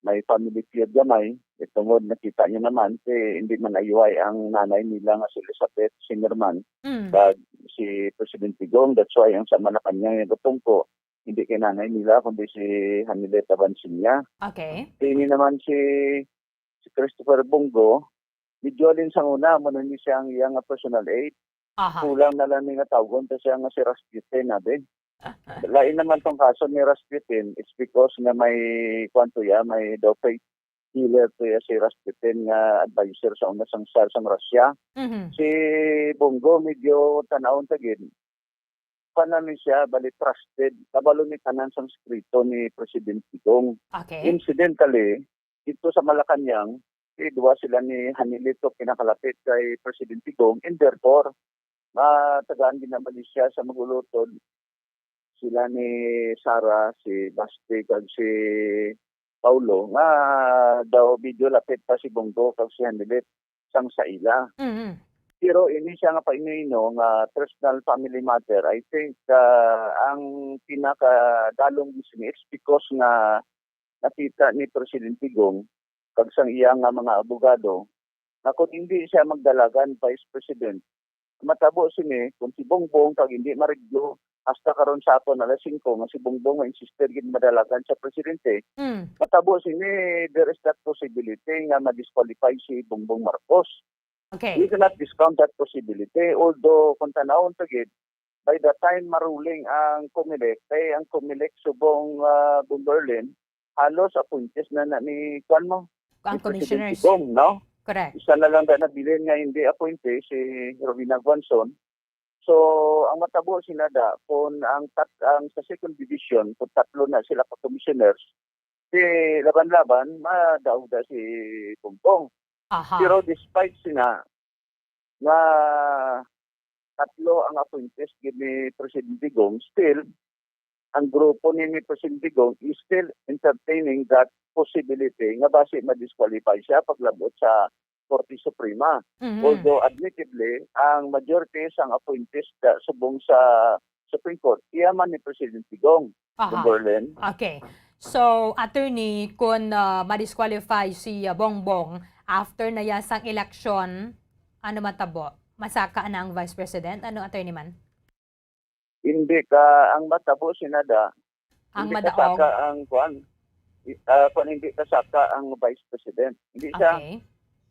may family feud gamay. Eh, tungod nakita niyo naman, ti, hindi man ayuhay ang nanay nila nga si Elizabeth Zimmerman Mm. kag si Presidente Gong. That's why ang sa Malacañang yung katungko, hindi kay nanay nila, kundi si Hanileta Bancinia. Okay. Ti, ini naman si, si Christopher Bongo, medyo alin sa una, mo na ni siya ang iyang personal aid. Aha. Kulang na lang ni nga tawgon ta siya nga si Rasputin, abi. Lain naman tong kaso ni Rasputin, it's because nga may, kwan to ya, may daw faith healer to ya si Rasputin nga advisor sa una sang Tsar sang Russia. Mhm. Si Bongo, medyo tanawon ta gid. kuan na ni siya, bali trusted. Kabalo ni tanan sang sikreto ni President Digong. Okay. Incidentally, dito sa Malacañang, si duwa sila ni Hanilito pinakalapit kay President Digong, and therefore, matagaan ginamali siya sa magulutod sila ni Sara, si Basti, kag si Paulo, nga daw medyo lapit pa si Bongo kag si Hanilit sang sa ila. Mhm. Pero ini siya nga painino nga personal family matter, I think, ah, ang pinakadalom sini is because nga nakita ni Presidente Gong kag sang iya nga mga abogado nga kung hindi siya magdalagan vice president, matabo sini kung si Bongbong kag hindi mareglo hasta karon sa aton alas singko nga si Bongbong ma-insistir gid madalagan sa presidente, Mm. matabo sini there is that possibility nga ma-disqualify si Bongbong Marcos. Okay. We cannot discount that possibility. Although, kung tanawon pa gid, by the time maruling ang Comelec, kay ang Comelec subong, ah, Bomberlin, halos appointees na na ni, kuwan mo, Ang ni President commissioners. Digong, no? Correct. Isa na lang da nabilin nga hindi appointee, si Rowena Guanzon. So, ang matabo sinada, kung ang tat-, ang sa second division, kung tatlo na sila ka commissioners, si laban-laban, madauda si Bongbong. Aha. Pero despite sina nga tatlo ang appointees gid ni Presidente Gong, still, ang grupo ni, ni Presidente Gong is still entertaining that possibility nga basi ma-disqualify siya paglabot sa Korte Suprema. Mhm. Although, admittedly, ang majority sang appointees da-, subong sa Supreme Court, iya man ni Presidente Gong, Aha. Bomberlin. Okay. So, attorney, kung, ah, ma-disqualify si, ah, Bongbong after na ya sang eleksyon, ano matabo? Masaka na ang vice president? Ano, attorney man? Hindi ka, ang matabo sinada, Ang hindi madaog. kasaka ang kuan. I-, ah, kuan, hindi kasaka ang vice president. Hindi siya, Okay.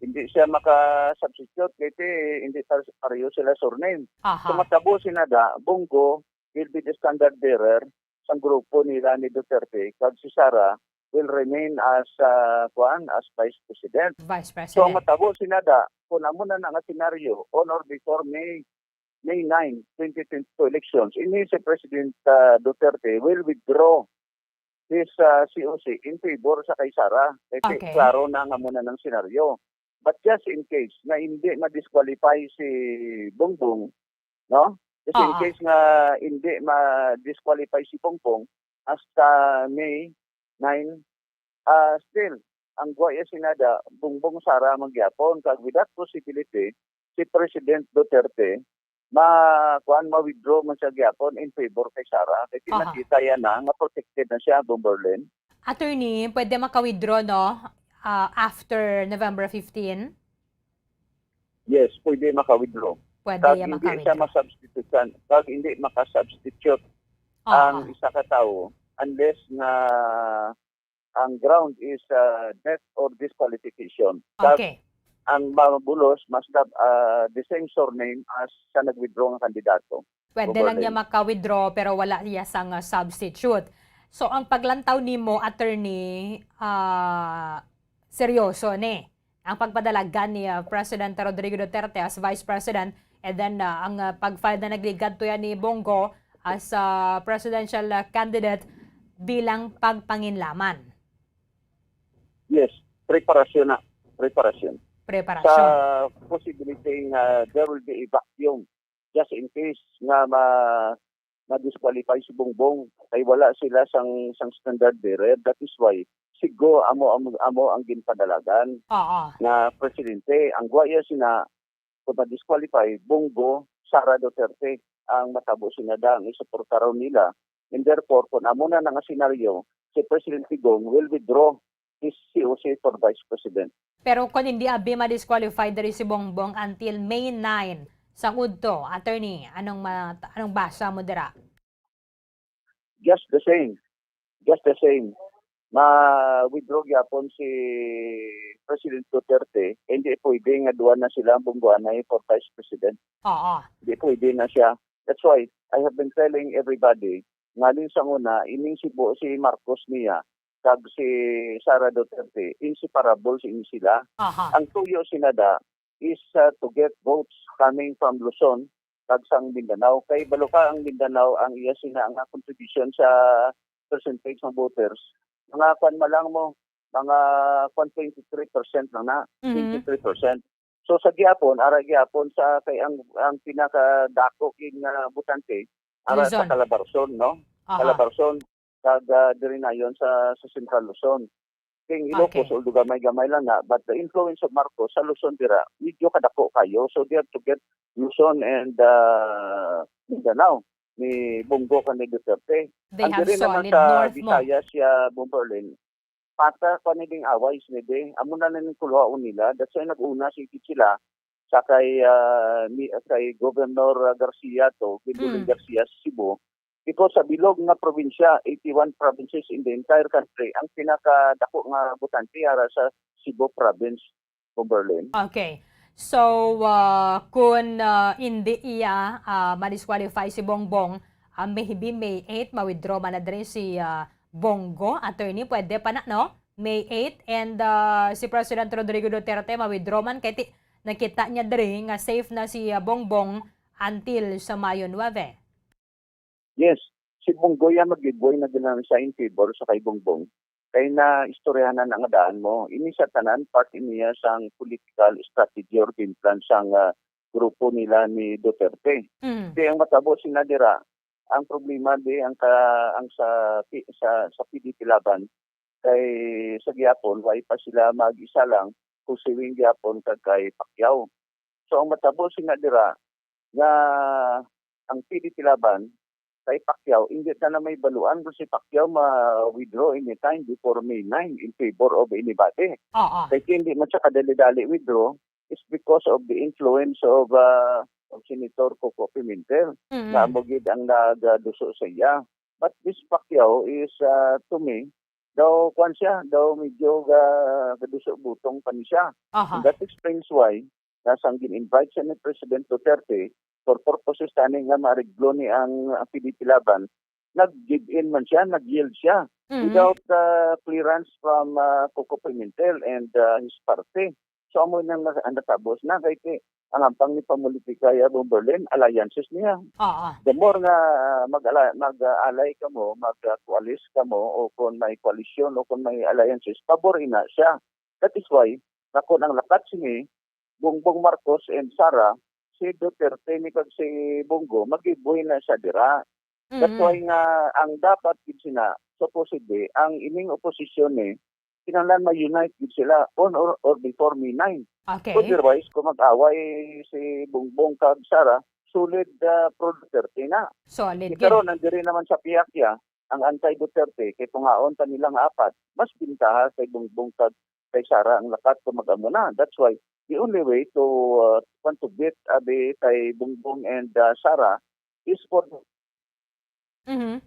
hindi siya maka-substitute kay ti-, hindi par-, pareho sila surname. Aha. So, matabo sinada, Bongo will be the standard bearer sang grupo nila ni Duterte, kag si Sara will remain as, ah, kuan, as vice president. Vice So, president. matabo sinada, kung amo na na nga senaryo, on or before May, May nine, twenty twenty-two elections, ini si President, ah, Duterte will withdraw his, ah, C O C in favor sa kay Sara. Kay ti-, Okay. klaro na nga muna ng senaryo. But just in case na hindi ma-disqualify si Bongbong, no? Just in Oo. case nga hindi ma-disqualify si Bongbong hasta May nine, ah, still, ang guwa iya sinada, Bongbong Sara man gyapon. Kag with that possibility, si President Duterte, ma-, kuan, ma-withdraw man siya gyapon in favor kay Sara. Kay Aha. pinakita yan na nga protected na siya, Bomberlin. Attorney, pwede maka-withdraw, no? Ah, after November fifteen? Yes, pwede maka-withdraw. Pwede Kag ya hindi siya maka-withdraw. masubstitutan, kag hindi maka-substitute Aha. ang isa ka tawo unless nga ang ground is, ah, death or disqualification. Kag Okay. ang mabulos must have, ah, the same surname as sa nag-withdraw nga kandidato. Pwede lang Overlay. niya maka-withdraw pero wala niya sang, ah, substitute. So, ang paglantaw nimo, attorney, ah, seryoso ni ang pagpadalagan ni, ah, President Rodrigo Duterte as Vice President, and then, ah, ang, ah, pag-file na nagligad to yan ni Bongo as, ah, presidential, ah, candidate bilang pagpanginlaman. Yes, preparasyon na. Preparasyon. Preparasyon. Sa possibility nga there will be a vacuum just in case nga ma-, ma-disqualify si Bongbong, kay wala sila sang, sang standard bearer. That is why si Go amo, amo, amo ang ginpadalagan Oo. nga presidente. Ang guwaya sina, kung ma-disqualify, Bongo, Sara Duterte ang matabo sinada ang isuportaron nila. And therefore, kung amo na na nga senaryo, si Presidente Gong will withdraw his C O C for Vice President. Pero kung hindi abi ma-disqualify diri si Bongbong until May nine, sang udto, attorney, anong ma-, anong basa mo dira? Just the same. Just the same. Ma-withdraw gyapon si President Duterte, hindi pwede nga duha na sila ang Bongoanay for Vice President. Oo. Hindi pwede na siya. That's why I have been telling everybody, ngalin sa una, ining si Bo-, si Marcos niya, kag si Sara Duterte, inseparable sa inyo sila. Aha. Ang tuyo sinada is, uh, to get votes coming from Luzon, kag sang Mindanao. Kay balo ka ang Mindanao, ang iya sina nga contribution sa percentage ng voters, mga kwan man lang mo, mga kwan, twenty-three percent lang na, Mhm. twenty-three percent. So sa gihapon, ara gihapon sa kay ang, ang pinakadako gid nga botante, ara sa Luzon. Calabarzon, no? Aha. Calabarzon, kag, ah, diri nayon sa, sa Central Luzon. Kay ang Ilocos, Okay. although gamay-gamay lang na, but the influence of Marcos sa Luzon dira, medyo kadako kayo. So they have to get Luzon and, ah, Mindanao ni Bongo kag ni Duterte. They Ang have diri naman solid sa north mo. Visayas, siya, Bomberlin, pata pa ni ding away sini di. Amo na lang ning kulhaon nila. That's why nag-una sigid sila sa kay, ah, ni, kay Governor Garcia to, kay Dodod Mm. Garcia sa Cebu. Because sa bilog nga probinsya, eighty-one provinces in the entire country, ang pinakadako nga botante ara sa Cebu province, Bomberlin. Okay. So, ah, kun, ah, indi iya, ah, ma-disqualify si Bongbong, ah, maybe May eight, ma-withdraw man na diri si, ah, Bongo, attorney, pwede pa na, no? May eight, and, ah, si President Rodrigo Duterte ma-withdraw man, kay ti-, nakita niya diri nga safe na si, ah, Bongbong until sa Mayo nuebe. Yes, si Bongo ya mag-give way na gid lang siya in favor sa kay Bongbong. Kay na istoryahan na nga daan mo. Ini sa tanan, part iniya sang political strategy or game plan sang, ah, grupo nila ni Duterte. Mm. Kay ang matabo sina dira, ang problema di ang ka, ang sa, sa, sa P D P Laban, kay sa gihapon, way pa sila mag-isa lang, kung siwing gihapon kag kay Pacquiao. So, ang matabo sina dira, nga ang P D P Laban kay Pacquiao, hindi na, na may baluan kung si Pacquiao ma-withdraw anytime before May nine in favor of anybody. Oo. Kay hindi man siya kadali-dali withdraw is because of the influence of, ah, of Senator Coco Pimentel, Mm. nga amo gid ang nagaduso sa iya. But this Pacquiao is, ah, to me, daw, kwan siya, daw medyo ga-, gaduso butong pa ni siya. Aha. And that explains why na sang gin-invite siya ni President Duterte for purposes tani nga maareglo ni ang, ang P D P Laban, nag-give in man siya, nag-yield siya Mhm. without, ah, clearance from, ah, Coco Pimentel and, ah, his party. So, amo nang nas-, ang natabo na kay, kay ang ampang ni pamulitika ya, Bomberlin, alliances niya. Oo. The more nga mag-ala-, mag-aalay kamo, mag-coalesce kamo, o kung may koalisyon, o kung may alliances, pabor ina siya. That is why, na kung ang lakat sini, Bongbong Marcos and Sara, si Duterte ni kag si Bongo, mag-give way na siya dira. That's Mm. why nga ang dapat gid sina, supposedly, ang ining oposisyon ni, kinahanglan ma-unite gid sila on or, or before May nine. Okay. Otherwise, kung mag-away si Bongbong kag Sara, solid, ah, pro-Duterte na. Solid Di gid. Karon, ang diri naman sa Piakya, ang anti-Duterte, kay tungaon pa nila nga apat, mas bintaha kay Bongbong kag kay Sara ang lakat kung mag-amo na. That's why the only way to, uh, want to beat abi kay Bongbong and, uh, Sara is for Mhm.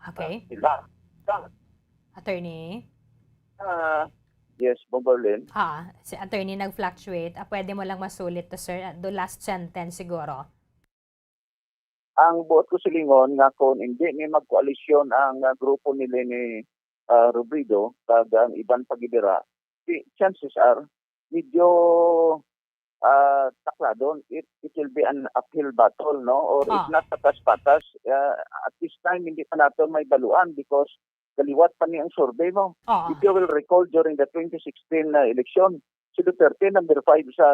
Okay. Sila. Sa Attorney? Ah, yes, Bomberlin. Ah, si attorney nag-fluctuate. Ah, pwede mo lang masulit to, sir. Ah, the last sentence siguro. Ang buot ko silingon nga kung hindi ni magkoalisyon ang, ah, grupo nila ni, ah, Robredo kag ang iban pa gid dira, di, chances are medyo, ah, takladon. It, it will be an uphill battle, no? Or if Ah. not patas-patas, ah, at this time, hindi pa nato may baluan because galiwat pa ni ang survey mo. Oo. If you will recall, during the twenty sixteen na election, si Duterte number five sa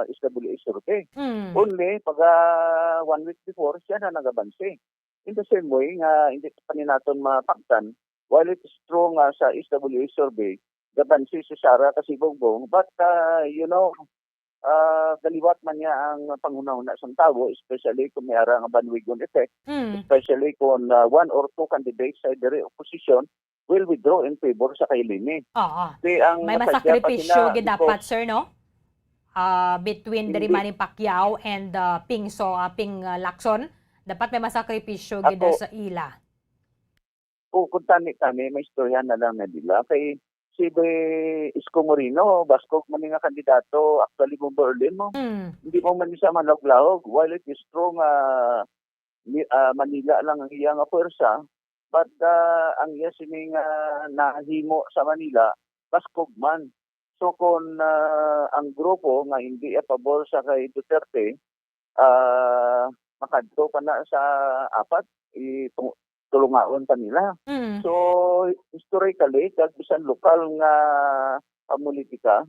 S W A survey. Mm. Only pag, ah, one week before, siya na nagabanse. In the same way nga hindi pa ni naton mapaktan, while it is true nga sa S W A survey, gabanse si Sara kag si Bongbong, but, ah, you know, ah, galiwat man niya ang panghunahuna sang tawo, especially kung may ara nga bandwagon effect, Mm. especially kung, ah, one or two candidates sa diri opposition will withdraw in favor sa kay Leni. Oo. Di ang May masadya pa masakripisyo sina gid dapat, because sir, no? Ah, between diri Hindi. Manny Pacquiao and, ah, Ping So, ah, Ping, ah, Lacson, dapat may masakripisyo gid Ako, sa ila. O, kung tani-tani, may istorya na lang na nila. Kay si Be-, Isko Moreno, baskog man ni nga kandidato, actually, Bomberlin mo. Mm. Hindi mo man siya manlahog-lahog. While it is true nga, ni-, ah, Manila lang ang iya nga puwersa, but, ah, ang iya sini nga nahimo sa Manila, baskog man. So, kung, ah, ang grupo nga hindi pabor sa kay Duterte, ah, makadto pa na sa apat, i-, tu-, tulungaon pa nila. Mm. So, historically, kag bisan lokal nga politika,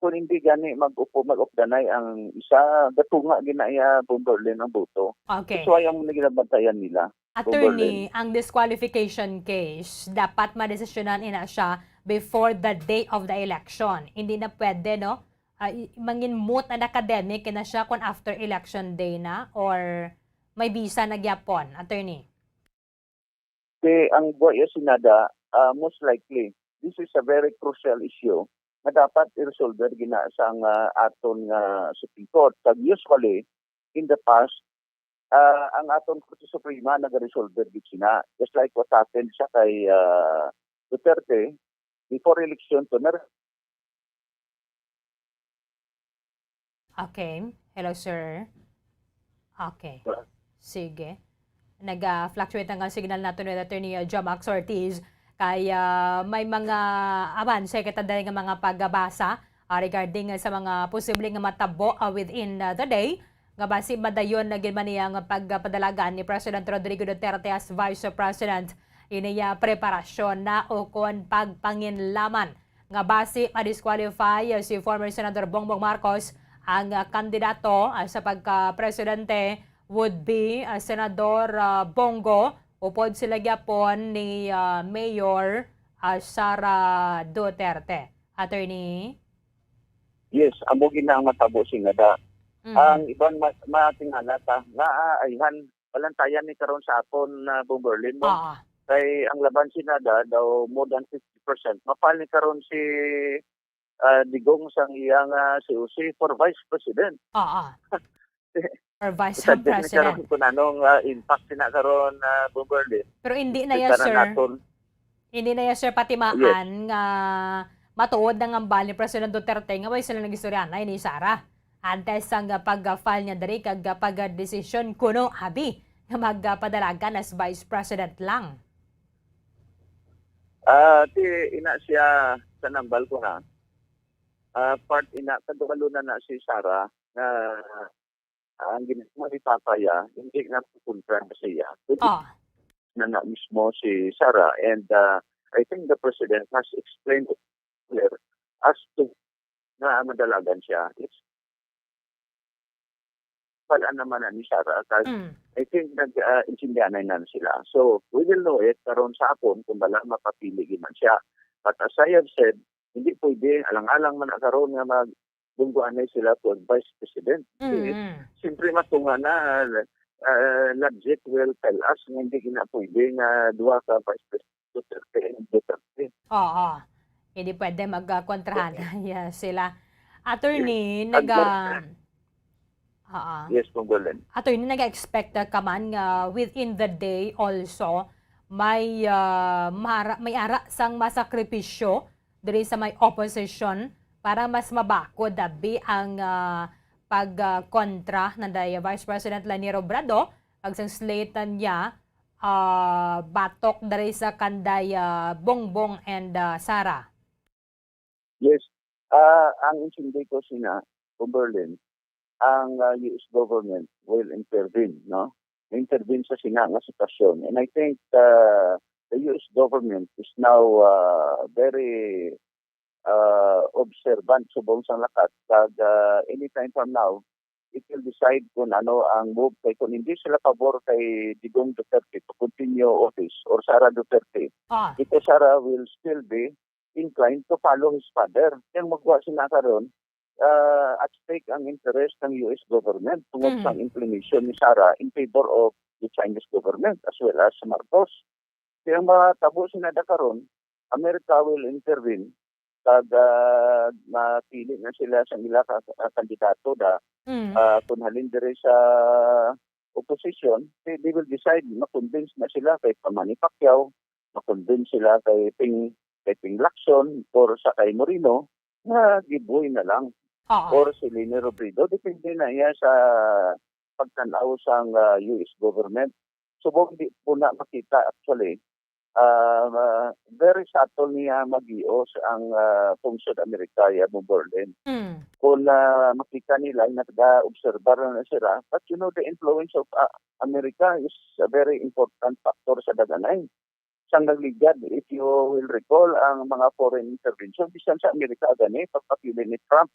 kung hindi gani mag-upo, mag-updanay ang isa, gatunga gina iya Bomberlin ang boto. Okay. That's why ang ginabantayan nila, Attorney, Bomberlin. Ang disqualification case, dapat madesisyonan ina siya before the day of the election. Hindi na pwede, no? Ah, i-, mangin moot na academic na siya kung after election day na or may visa na gyapon, Attorney? Kay ang buhay sa Senada, ah, most likely, this is a very crucial issue nga dapat i-resolve gina sang, ah, aton nga Supreme Court. Kag usually, in the past, ah, ang aton Korte Suprema nagaresolve gid sina. Just like what happened sa kay, ah, Duterte, before election to, nar- Okay. Hello, sir. Okay. Sige. Nag-, ah, fluctuate ang signal nato ni Attorney, ah, Jomax Ortiz. Kay, ah, may mga avanse kita dali nga mga pagbasa, ah, regarding, ah, sa mga posible nga matabo, ah, within, ah, the day. Nga basi madayon na gid man niya nga pagpadalagan ni President Rodrigo Duterte as Vice President. Ini, ah, preparasyon na ukon pagpanginlaman nga basi ma-disqualify si former Senador Bongbong Marcos, ang, ah, kandidato, ah, sa pagka-presidente would be, ah, Senador, ah, Bongo, upod sila gyapon ni, ah, Mayor, ah, Sara Duterte. Attorney? Yes, amo gid na ang matabo, Senada. Mm. Ang iban ma-, matingala ta nga, ah, ayhan, balantayan ni karon sa aton, ah, Bomberlin, no? Oo. Kay ang laban, Senada, daw more than fifty percent. Mapal ni karon si, ah, Digong sang iyang, ah, C O C for Vice President. Oo. For Vice Subject ni President. Karon kung anong, ah, impact sina karon, ah, Bomberlin. Pero hindi na ya, Espera sir. Naton. Hindi na ya, sir, patimaan. Yes. Nga matuod na nga hambal ni President Duterte nga way sila nag-istorya na ni Sara. Antes sang pag-file niya diri kag pag-desisyon kuno abi nga magpadalagan as Vice President lang. Ah, ti, ina siya sa nambal ko na. Ah, part ina, kadungalo na na si Sara nga ang ginagawa ni Papa ya, hindi na pupunta na siya. Pwede Ah. na na mismo si Sara. And, ah, I think the President has explained it clear as to na madalagan siya. It's pala naman na ni Sara. Kag Mm. I think nag, ah, intindihanay na sila. So, we will know it karon sa hapon kung bala mapapili gid man siya. But as I have said, hindi pwede, alang-alang man na karon nga mag-, bungguanay sila for vice president. Kasi Mm. siyempre matunga na, ah, logic will tell us nga hindi na pwede nga duha ka vice president, Duterte and Duterte. Oo. Hindi pwede magkontrahan. Okay. Yeah, sila. Attorney, Yes. Nag-, naga-, ah, Oo. Yes, Congressman. Attorney, naga-expect ka man nga within the day also may, ah, mara-, may ara sang masakripisyo diri sa may opposition para mas mabakod abi ang, ah, pag, ah, kontra nanday Vice President Leni Robredo kag sang slate niya, ah, batok diri sa kanday, ah, Bongbong and, ah, Sara. Yes. Ah, ang intindi ko sina, Cumberland, ang, ah, U S government will intervene, no? Intervene sa sina nga sitwasyon. And I think, ah, the U S government is now, ah, very, ah, observant subong sang lakat. Kag, ah, anytime from now, it will decide kung ano ang move. Kay kung hindi sila pabor kay Digong Duterte to continue office or Sara Duterte, Ah. ito Sara will still be inclined to follow his father. Kaya magwa sila karon, ah, at stake ang interest ng U S government tungod Mm. sa inclination ni Sara in favor of the Chinese government as well as Marcos. Kaya ang matabo sina da karon, America will intervene kag, ah, mapili na sila sa ila ka, ka kandidato da. Mm. Ah, kung halin diri sa opposition, they, they will decide, ma-convince na sila kay pa Manny Pacquiao, ma-convince sila kay Ping, kay Ping Lacson, or sa kay Moreno, nga gibuhi na lang. Oo. Or si Leni Robredo, depende na iya sa pagtan-aw sang, ah, U S government. Subong di po na makita actually, ah, ma-, very subtle niya mag-ios ang, ah, pungsod Amerika, ya, Bomberlin. Mm. Kung, ah, makita nila, nag-obserbar na sila. But, you know, the influence of, ah, America is a very important factor sa daganay. Sang nagligad, if you will recall, ang mga foreign intervention, bisan sa Amerika gani, pagpapili ni Trump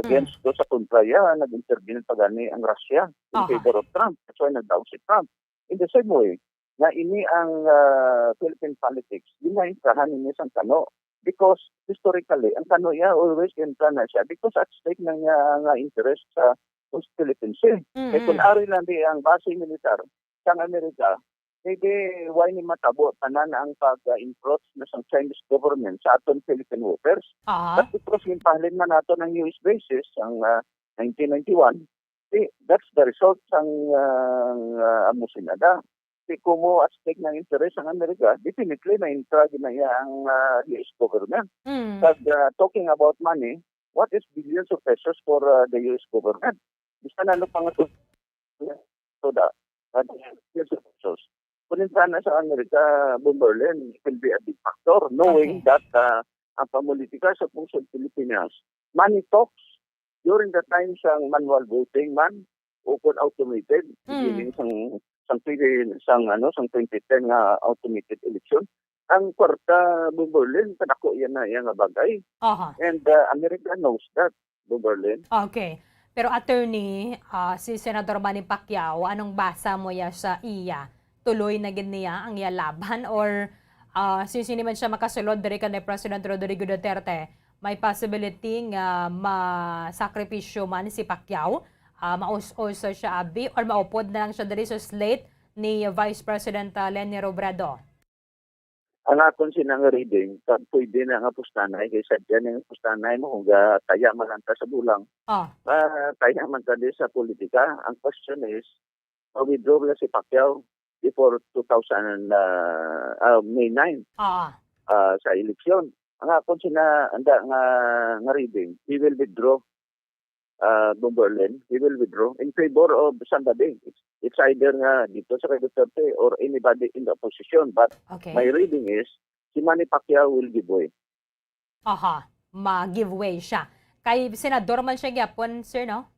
against Mhm. ko sa kontra iya, nag-intervene pa gani ang Russia in Aha. favor of Trump. That's why nagdaog si Trump. In the same way, nga ini ang, ah, Philippine politics, ginaintrahan ninyo sang kano. Because historically, ang kano iya always entra na siya because at stake na niya nga interest sa Philippine Sea. Kay kung Mm-mm. ari lang di ang base militar sang Amerika, maybe why ni matabo tanan ang pag-encroach na sang Chinese government sa aton Philippine waters. Ah. But because ginpahalin man nato ang U S bases ang, ah, nineteen ninety-one, di, that's the result sang, ah, ah, amo sina da. Di kumo at stake ng interes ang Amerika, definitely na intra gid na iya ang, ah, U S government. Mm. Kag, ah, talking about money, what is billions of pesos for, ah, the U S government? Bisan ano pa nga to, to da, ah, billions of pesos. Kung sana sa Amerika, Bomberlin, it will be a big factor, knowing Okay. that, ah, ang pamulitika sa Pungsod Pilipinas, money talks during the time sang manual voting man, o kung automated, Mm. beginning sang, sang, pili- sang, ano, sang twenty ten nga automated election. Ang kwarta, Bomberlin, kadako yan na iya nga bagay. Aha. And, ah, America knows that, Bomberlin. Okay. Pero attorney, ah, si Senador Manny Pacquiao, anong basa mo ya sa iya? Tuloy na gid niya ang iya laban or, ah, since hindi man siya makasulod diri kan President Rodrigo Duterte, may possibility nga masakripisyo man si Pacquiao, ah, maus-us siya abi or maupod na lang siya diri sa slate ni Vice President, ah, Leni Robredo? Ang akon sina nga reading, kag pwede na nga pustanay, kay sadya ning pustanay mo, kung gataya man lang ta sa bulang, Ah. ah, taya man ta di sa politika. Ang question is, ma-withdraw na si Pacquiao before two thousand, ah, ah, May nine, Ah. ah, sa eleksyon. Ang akon sina, anda nga, nga reading, he will withdraw, ah, Bomberlin, he will withdraw in favor of somebody. It's, it's either nga dito sa kay Duterte or anybody in the opposition. But Okay. my reading is, si Manny Pacquiao will give way. Aha, ma-give way siya. Kay senador man siya gyapon, sir, no?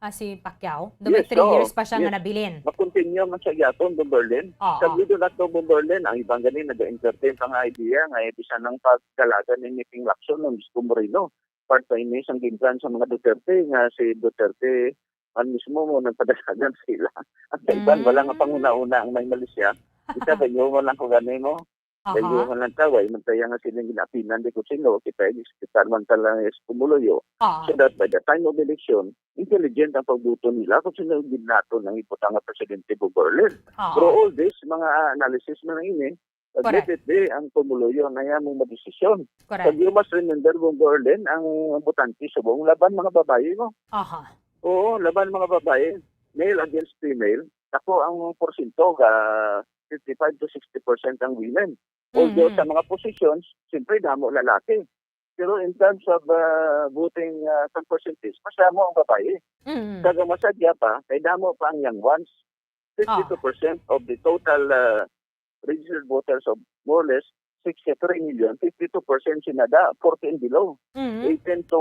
Ah, si Pacquiao. Do may Yes, three oo. years pa siya nga Yes. nabilin. Ma-continue man siya gyapon, Bomberlin. Oo. Kag we do not know, Bomberlin, ang iban gani naga-entertain pa nga idea nga, eh, bisan ang pagdalagan ni Ping Lacson o Isko Moreno, part pa ini sang game plan sa mga Duterte, nga si Duterte man mismo mo nagpadalagan sila. Ang kaiban, wala nga Mm. panguna-una ang may malisya. Isa pa inyo mo lang ko gani mo. Aha. Kay yun lang ta, way man tayo nga siling ginapinan di ko sino, kita, kita man ta lang is pumuluyo. Ah. So that by the time of election, intelligent ang pagboto nila kung sino ang ginato ng iputang nga Presidente Bomberlin. Ah. Pero all this, mga analysis na lang ini, Correct. admittedly, ang pumuluyo na yan mong madesisyon. Correct. Pag you must remember, Bomberlin, ang botante subong laban mga babayi mo. Aha. Oo, laban mga babayi. Male against female. Ako ang porsyento, ah, fifty-five to sixty percent ang women. Although Mhm. sa mga positions, siyempre, damo lalaki. Pero in terms of, ah, voting, ah, sa percentage, mas damo ang babayi. Mhm. Kag ang masadya pa, kay damo pa ang young ones. Ah. Fifty-two percent of the total, ah, registered voters of more or less sixty-three million, fifty-two percent sina da, forty and below. Mhm. Eighteen to,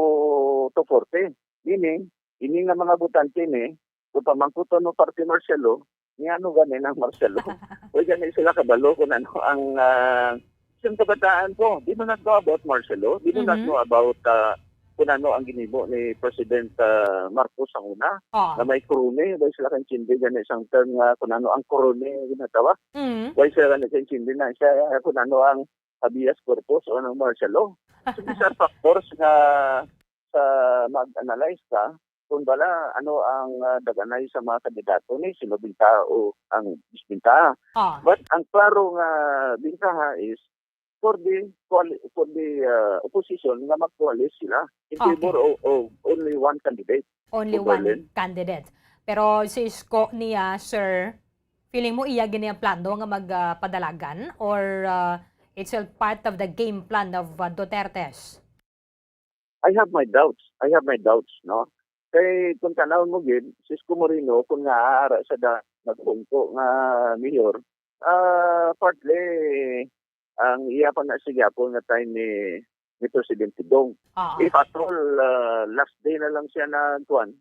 to forty. Meaning, ini nga mga botante ni, kung pamangkuton mo parte Marcelo, ni ano gani nang Marcelo? Uy, gani sila kabalo kung ano ang, ah, sa kabataan ko. They do not know about Marcelo. They do not Mhm. know about, ah, kung ano ang ginimo ni President, ah, Marcos sa una. Ah. Na may krone, way sila kaintindi gani sang term nga kung ano ang krone ginatawa. Mhm. Way sila gani kaintindi na siya, kung ano ang habeas corpus o ng martial law. So, these are factors nga sa mag-analyze ka kung bala ano ang, ah, daganay sa mga kandidato ni sino bintaha o ang disbintaha. Ah. But ang klaro nga bintaha is for the coali-, for the, ah, opposition nga mag-coalesce sila in Okay. favor of, of only one candidate. Only one Berlin. candidate. Pero si Isko niya, sir, feeling mo iya gini ang plano nga mag, ah, padalagan or, ah, it's all part of the game plan of, ah, Duterte's? I have my doubts. I have my doubts, no? Kay kung tanawon mo gid, si Isko Moreno, kung nga ara sa da-, naghungko nga mayor, ah, partly, ang iya pa na siya po nga time ni, ni Presidente Dong. Ah, ah. If at all, ah, last day na lang siya nagkuan.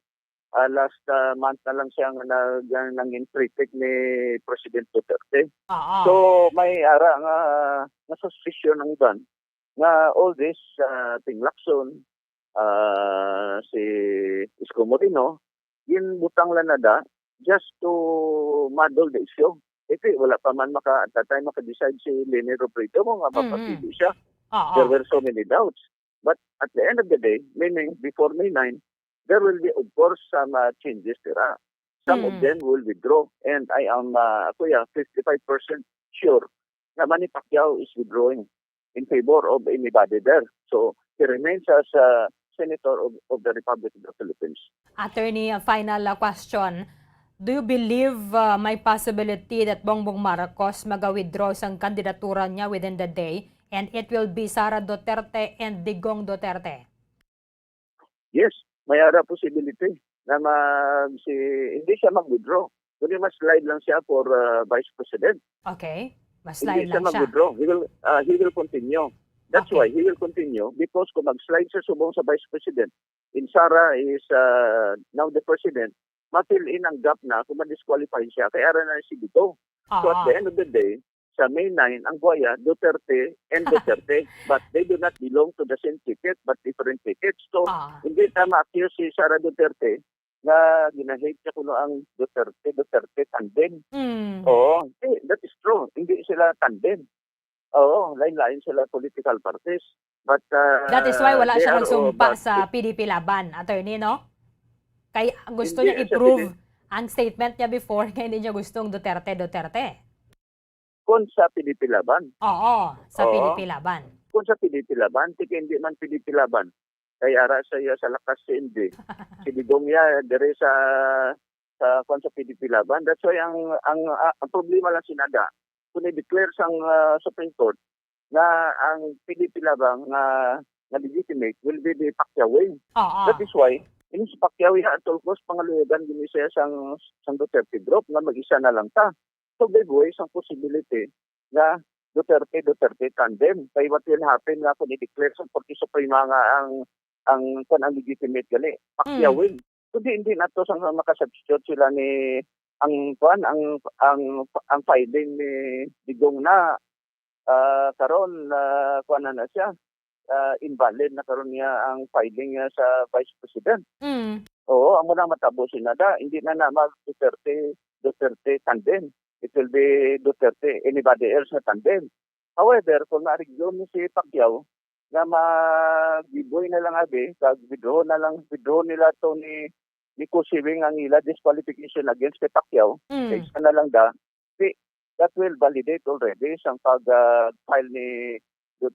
Ah, last, ah, month na lang siya nga nag-, nangin critic ni President Duterte. Oo. So, may ara nga, nga suspicion ang iban nga all this, ah, Ting Lacson, ah, si Isko Moreno, ginbutang lang na da just to muddle the issue. Kasi wala pa man maka, at that time, maka-decide si Leni Robredo kung nga Mhm. mapapili siya. Oo. There were so many doubts. But at the end of the day, meaning before May nine, there will be, of course, some, uh, changes, dira. Some of Mm. them will withdraw. And I am, uh, ako, yeah, fifty-five percent sure na Manny Pacquiao is withdrawing in favor of anybody there. So, he remains as, uh, Senator of, of the Republic of the Philippines. Attorney, a final, uh, question. Do you believe, uh, may possibility that Bongbong Marcos maga-withdraw sang kandidatura niya within the day and it will be Sara Duterte and Digong Duterte? Yes, may ara possibility na mag, si, hindi siya mag-withdraw. Kundi mas slide lang siya for, uh, Vice President. Okay. Mas Hindi slide siya lang siya. mag-withdraw. He will, uh, he will continue. That's Okay. why he will continue, because kung mag-slide siya subong sa Vice President, and Sara is, uh, now the President, ma-fill in ang gap na kung ma-disqualify siya, kay ara na si Digong. So at Oo. the end of the day, sa May nine, ang buhaya, Duterte and Duterte, but they do not belong to the same ticket, but different tickets. So, Ah. hindi ta ma-accuse si Sara Duterte nga ginahate siya kuno ang Duterte, Duterte tandem. Mm. Oo, eh, that is true. Hindi sila tandem. Oo, lain-lain sila political parties. But, uh, That is why wala they siya are nagsumpa all sa P D P Laban, attorney, no? Kay gusto Hindi, niya sa i-prove P D P. Ang statement niya before nga hindi niya gustong Duterte, Duterte. Kung sa P D P Laban. Oo, sa Oo. P D P Laban. Kung sa P D P Laban, sige, hindi man P D P Laban. Kay ara sa iya sa lakas si Indy. Si Digong ya, dire sa, sa, kung sa P D P Laban. That's why ang, ang, ah, ang problema lang sinada, kung i-declare sang, ah, Supreme Court nga ang P D P Laban nga, nga legitimate will be the Pacquiao wing. Oo. That is why, ini si Pacquiao ya, at all cost, pangaluyagan gini siya sang, sang Duterte group nga mag-isa na lang ta. So, big ways ang possibility nga Duterte, Duterte tandem. Kay what will happen nga kung i-declare sa Korte Suprema nga ang, ang, kung ang legitimate gali, Pacquiao Mm. win. So, di, hindi na to sang makasubstitute sila ni, ang, kuan, ang, ang, ang filing ni Digong na, ah, karon, ah, kuan na, na siya, ah, invalid na karon niya ang filing niya sa Vice President. Mm. Oo, amo na matabo si Nada. Hindi na na mag Duterte, Duterte tandem. It will be Duterte, anybody else na tandem. However, kung naariglo ni si Pacquiao nga mag-giveaway na lang abi, kag withdraw na lang, withdraw nila to ni, ni Kusiwing ang ila disqualification against kay Pacquiao, Mm. kay isa na lang da, di, that will validate already sang pag, ah, file ni,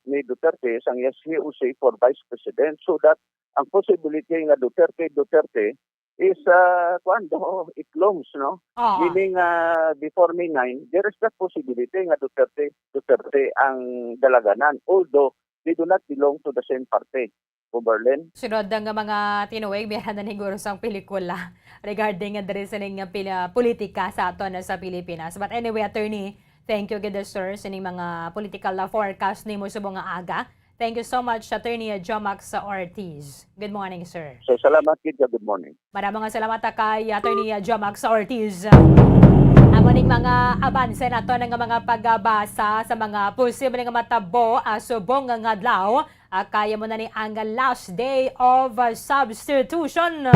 ni Duterte sang yes, he or she for Vice President, so that ang possibility nga Duterte, Duterte is, ah, kuwan, do, it looms, no? Oo. Meaning, ah, before May nine, there is that possibility nga Duterte, Duterte ang dalaganan, although they do not belong to the same party. Overland. Sunod nga mga tinuig, meron na siguro sang pelikula regarding nga diri sining nga pila-, politika sa aton sa Pilipinas. But anyway, attorney, thank you gid, sir, sining mga political, ah, forecast nimo subong nga aga. Thank you so much, Attorney Jomax Ortiz. Good morning, sir. So, salamat gid, good morning. Madamo nga salamat, ah, kay Attorney, ah, Jomax Ortiz. Amo ning mga abanse nato nga mga pagbasa sa mga posible nga matabo, ah, subong nga adlaw. Ah, kay amo na ni ang last day of, ah, substitution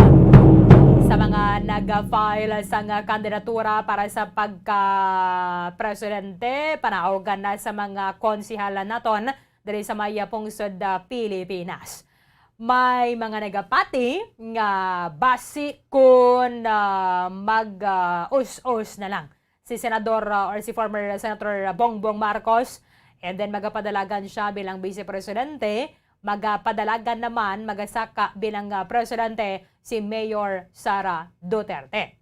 sa mga nag-file sang kandidatura para sa pagka-presidente, panaogan na sa mga konsehal naton diri sa may, ah, pungsod, ah, Pilipinas. May mga nagapati nga basi kun, ah, mag, ah, us-us na lang si Senador, ah, or si former Senator Bongbong Marcos, and then magapadalagan siya bilang Vice Presidente, magapadalagan naman, magasaka bilang, ah, Presidente si Mayor Sara Duterte.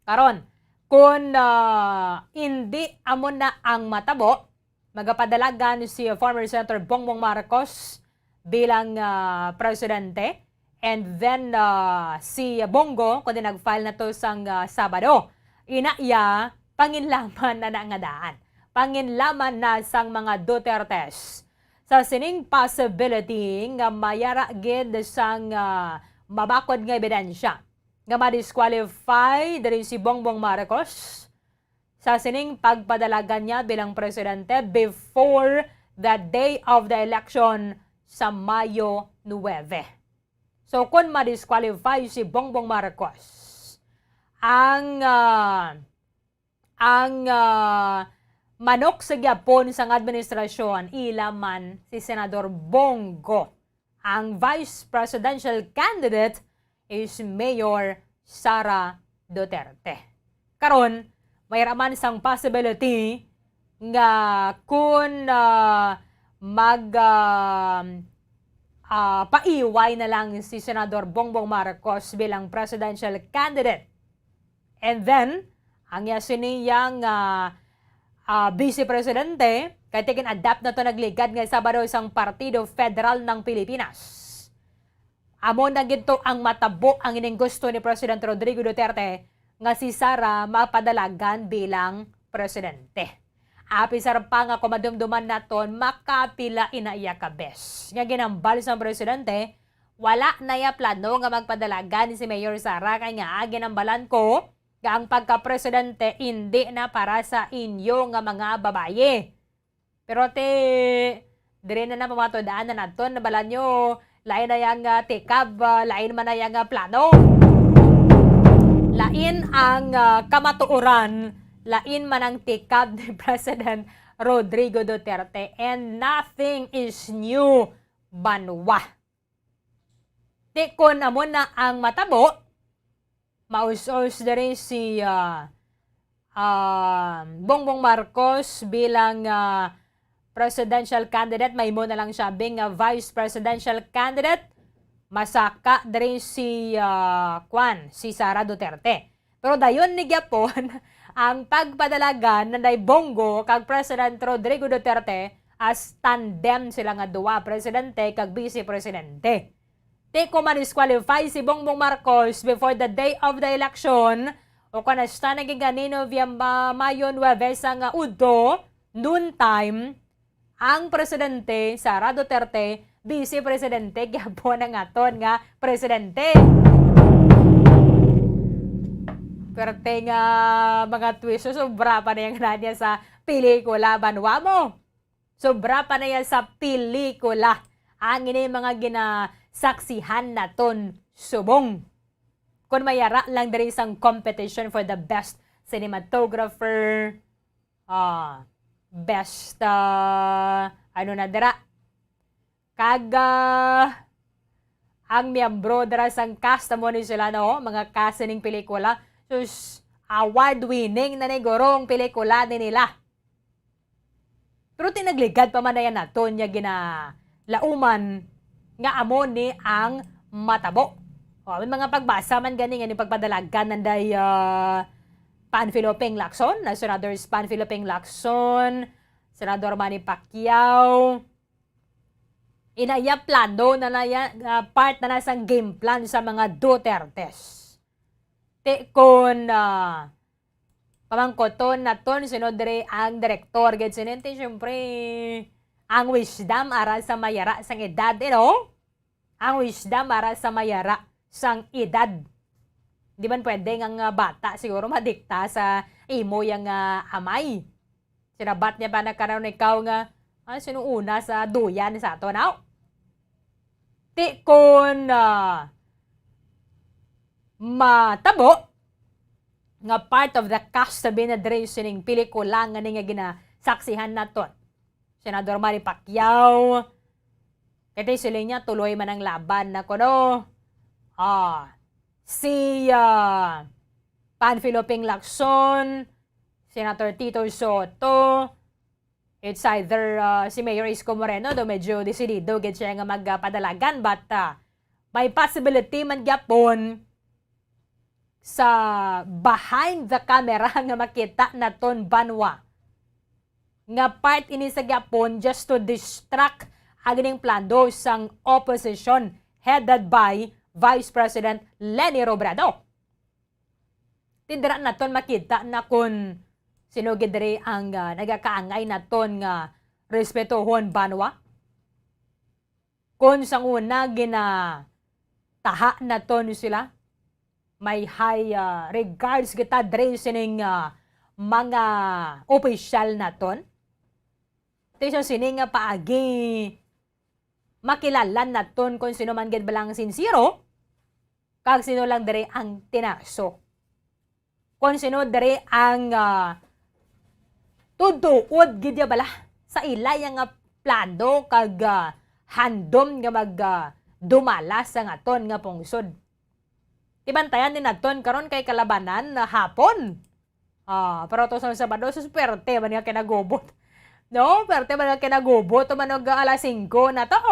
Karon, kun, ah, indi amo na ang matabo, magapadalagan si former Senator Bongbong Marcos bilang, ah, presidente, and then, ah, si Bongo, kundi nag-file na to sang, ah, Sabado. Ina iya, panginlaman na na nga daan. Panginlaman na sang mga Dutertes. Sa sining possibility nga mayara gid sang, ah, mabakod nga ebidensya nga ma-disqualify diri si Bongbong Marcos sa sining pagpadalagan niya bilang presidente before the day of the election sa Mayo nuwebe. So, kung ma-disqualify si Bongbong Marcos, ang, ah, ang, ah, manok sa gyapon sang administrasyon, ila man si Senador Bong Go. Ang vice presidential candidate is Mayor Sara Duterte. Karon, may ra man sang possibility nga kun, ah, mag, ah, ah, paiway na lang si Senador Bongbong Marcos bilang presidential candidate. And then, ang iya sini yang, ah, ah, vice presidente, kay tigin-adapt na to nagligad nga Sabado sang Partido Federal ng Pilipinas. Amo na gid to ang matabo ang ining gusto ni President Rodrigo Duterte nga si Sara mapadalagan bilang presidente. Apisar pa nga kung madumduman naton, makapila ina iya ka bes nga ginambal sang presidente, wala na iya plano nga magpadalagan si Mayor Sara, kay nga ginambalan ko nga ang pagka-presidente indi na para sa inyo nga mga babayi. Pero ti, diri na na pamatud-an na naton, nabala nyo, lain na yang, ah, tikab, ah, lain man na yang, ah, plano. Lain ang, ah, kamatuoran, lain man ang tikab ni President Rodrigo Duterte, and nothing is new, banwa. Ti kon amo na ang matabo, maus-os diri si, ah, ah, Bongbong Marcos bilang, ah, presidential candidate, mahimo na lang siya bing, ah, vice presidential candidate. Masaka diri si, ah, kwan, si Sara Duterte. Pero dayon ni gyapon ang pagpadalagan nanday Bong Go kag President Rodrigo Duterte as tandem sila nga duwa, presidente kag vice presidente. Ti kon ma-disqualify si Bongbong Marcos before the day of the election, o kon hasta na gid ganino via ma-, Mayo nuwebe sang udto, noon time, ang presidente, Sara Duterte, vice presidente gyapon ang aton nga presidente. Perte nga mga twist, so sobra pa na yang na niya sa pelikula, banwa mo. Sobra pa na yan sa pelikula ang ini mga ginasaksihan naton subong. Kung mayara lang diri sang competition for the best cinematographer, ah, best, ah, ano na dira? Kag, ah, ang miyembro dira sang cast, amo ni sila, no? Mga cast ning pelikula. Sus, award-winning na ni guro ang pelikula ni nila. Pero tinagligad pa man na yan naton niya ginalauman nga amo ni ang matabo. O, may mga pagbasa man gani nga ni pagpadalagan nanday, ah, Panfilo Ping Lacson, na Senador Panfilo Ping Lacson, Senador Manny Pacquiao. Inaya plano na na yan, ah, part na na sang game plan sa mga Dutertes. Ti kon, ah, pamangkoton naton sino diri ang direktor gid sini, ti, syempre, ang wisdom ara sa mayara sang edad, you know? Ang wisdom ara sa mayara sang edad. Di man pwede nga, nga bata siguro madikta sa imo yang, ah, amay. Sinabat niya pa na karon ikaw nga, ah, sino una sa duyan sa ato, no? Ti kon, ah, matabo nga part of the cast sa binadre sining pelikula nga ni nga ginasaksihan naton. Senador Manny Pacquiao, kay ti siling niya, tuloy man ang laban na kuno. Ah, si, ah, Panfilo Ping Lacson, Senator Tito Soto, it's either, ah, si Mayor Isko Moreno, do medyo desidido gid siya nga magpadalagan, but, ah, may possibility man gyapon sa behind the camera nga makita naton, banwa, nga part ini sa gyapon just to distract ang ining plano sang opposition headed by Vice President Leni Robredo. Ti dira naton makita na kon sino gid diri ang, ah, nagakaangay naton nga respetohon, banwa. Kon sang una gina-, taha naton sila. May high, ah, regards kita diri sining, ah, mga opisyal naton. Ti sa sini nga paagi, makilala naton kung sino man gid bala ang sinsero, kag sino lang diri ang tinarso. Kung sino diri ang, ah, tutuod gid ya bala sa ila ya nga plano kag, ah, handom nga mag, ah, dumala sa aton nga pungsod. Ti bantayan ni naton karon kay kalabanan na hapon. Ah, pero to sa Sabado, sus, perte man nga kinagubot. No? Perte man nga kinagubot, tumanog alas singko na to.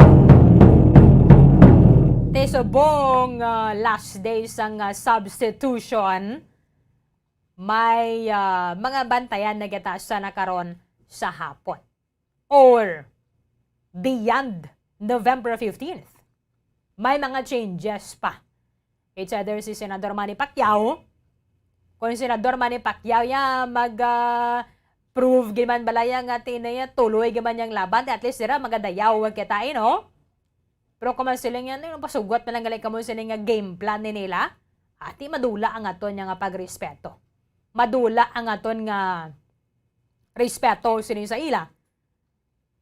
Ti subong, ah, last day sang, ah, substitution, may, ah, mga bantayan na kita sa na karon sa hapon or beyond November fifteenth. May mga changes pa. It's either si Senador Manny Pacquiao, kung si Senador Manny Pacquiao ya mag, ah, prove gid man bala ya nga tinaya tuloy gid man yang laban, at least dira magadayaw kita, eh, no? Pero kung masiling yan, yung pasugot na lang gali kamo sini nga game plan ni nila, ati madula ang aton nga pagrespeto. Madula ang aton nga respeto sini sa ila.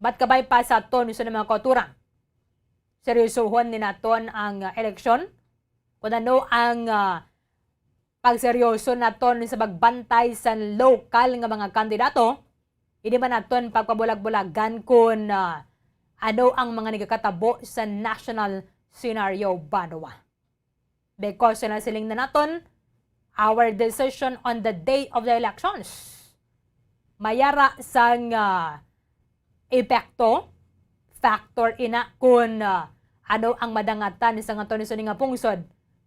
But kabay pa sa aton sa mga kauturan, seryosohon ni naton ang, ah, eleksyon. Kung ano ang, ah, pagseryoso naton sa pagbantay sa lokal nga mga kandidato, hindi man naton pagpabulag-bulagan kung, ah, ano ang mga nagakatabo sa national scenario banwa. Because sa nasiling na naton, our decision on the day of the elections, mayara sang, ah, epekto, factor ina kung, ah, ano ang madangatan sa aton sini nga pungsod.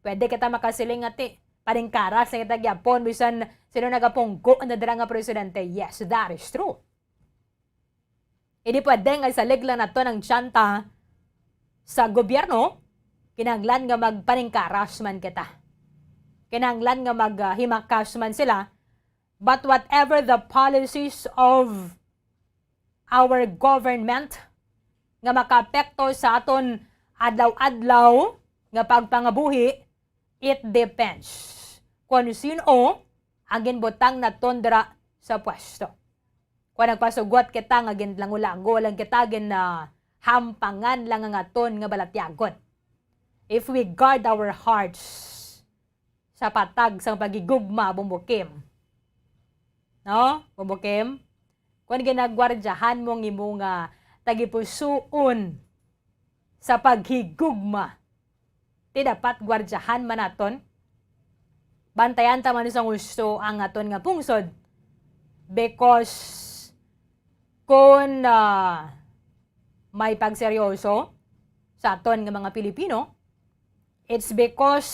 Pwede kita makasiling nga ti, paningkaras na kita gyapon, bisan sino nagapungko na dira nga presidente. Yes, that is true. Hindi pwede nga isalig lang naton ang tsanta sa gobyerno, kinahanglan nga magpaningkaras man kita. Kinahanglan nga maghimakas man sila. But whatever the policies of our government nga makaapekto sa aton adlaw-adlaw nga pagpangabuhi, it depends kung sino ang ginbutang naton dira sa pwesto. Kung nagpasugot kita nga ginlango-lango lang kita, gin, ah, hampangan lang ang aton nga balatyagon. If we guard our hearts sa patag sang paghigugma, Bumbukim. No? Bumbukim? Kung ginagwardyahan mo ang imo nga tagipusuon sa paghigugma, ti dapat gwardyahan man naton. Bantayan ta man sang husto ang aton nga pungsod. Because kung, ah, may pagseryoso sa aton nga mga Pilipino, it's because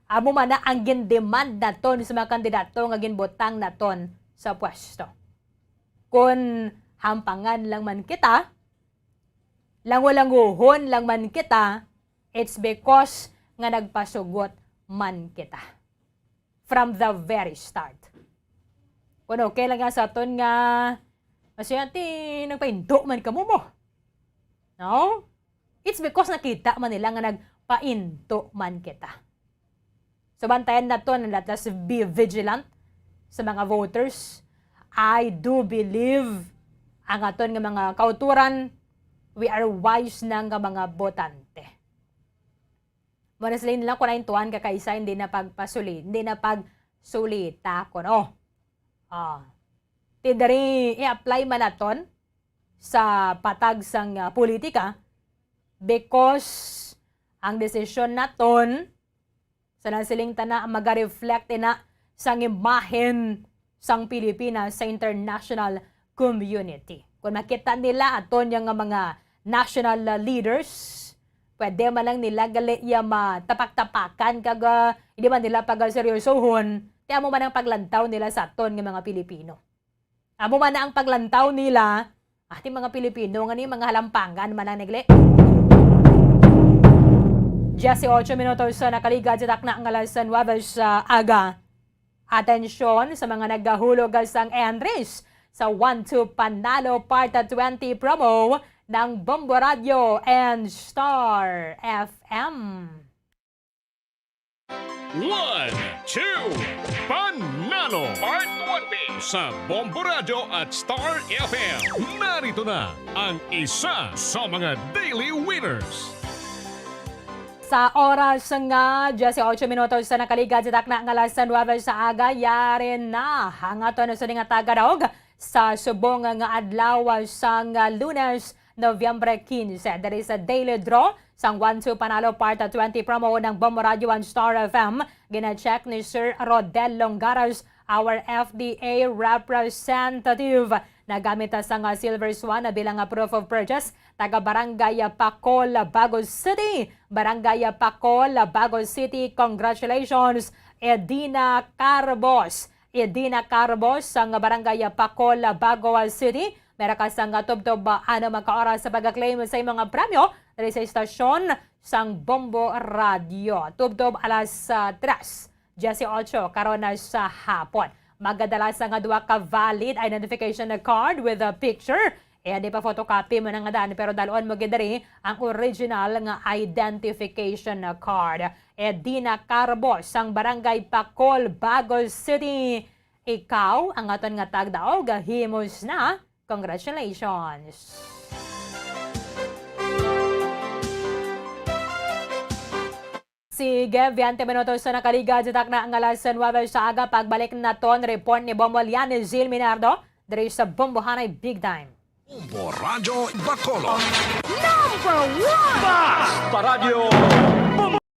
amo man na ang gin-demand naton sa mga kandidato nga ginbutang naton sa pwesto. Kung hampangan lang man kita, langulanguhon lang man kita, it's because nga nagpasugot man kita from the very start. Kung okay lang nga sa aton nga, masya, ti, nagpahinto man kamo mo. No? It's because nakita man nila nga nagpahinto man kita. So, bantayan naton, let us be vigilant sa mga voters. I do believe ang aton nga mga kauturan, we are wise na nga mga botante. Mao na sila lang kung naintuan ka kaisa, hindi na pagpasuli, hindi na pagsulita kuno. Ah. Ti diri i-apply man naton sa patag sang, ah, politika, because ang desisyon naton sa nasiling tana ang maga-reflect ina sang imahen sang Pilipinas sa international community. Kung makita nila aton yang nga mga national, ah, leaders, pwede man lang nila gali iya matapak-tapakan kag, ah, hindi man nila pagaseryosohon, ti amo man ang paglantaw nila sa aton nga mga Pilipino. Amo man na ang paglantaw nila, ating mga Pilipino, nga ni mga halampangan man ang nagli. Dieciocho minutos sa nakaligad sa takna nga alas nuebe sa aga. Atensyon sa mga nagahulog sang entries sa One Two Panalo Part twenty promo ng Bombo Radio and Star F M. One, two, Panalo Part one B sa Bombo Radyo at Star F M. Narito na ang isa sa mga daily winners. Sa oras nga diyes y ocho minutos sa nakaligad sa takna nga alas nuebe sa aga, yari na ang aton sini nga tagadaog sa subong nga adlaw sang Lunes, Nobyembre quince. Diri sa Daily Draw sang One Two Panalo Part twenty promo ng Bombo Radyo and Star F M, gina-check ni Sir Rodel Longaras, our F D A representative. Nagamit ta sang Silver Swan na bilang nga proof of purchase, taga Barangay Pacol, Bago City. Barangay Pacol, Bago City, congratulations, Edina Carbos. Edina Carbos sang Barangay Pacol, Bago City. Meron ka sang tubtob, ah, ano, magkaoras sa pag-claim sa imong mga premyo diri sa istasyon sang Bombo Radyo. Tubtob alas, ah, tres diyes y ocho karon na sa hapon. Magdala sang duha ka valid identification card with a picture. Eh, di pa photocopy mo na nga dan, pero dalon mo gid diri ang original nga identification card. Edina Carbos sang Barangay Pacol, Bago City. Ikaw ang aton nga tagdaog, himos na. Congratulations! Sige, veinte minutos na nakaligad sa takna nga alas nuebe sa aga. Pagbalik naton report ni Bombo Lian ni Zil Minardo diri sa Bombohanay Big Time. Bombo Radyo Bacolod. Number one! Basta Radyo.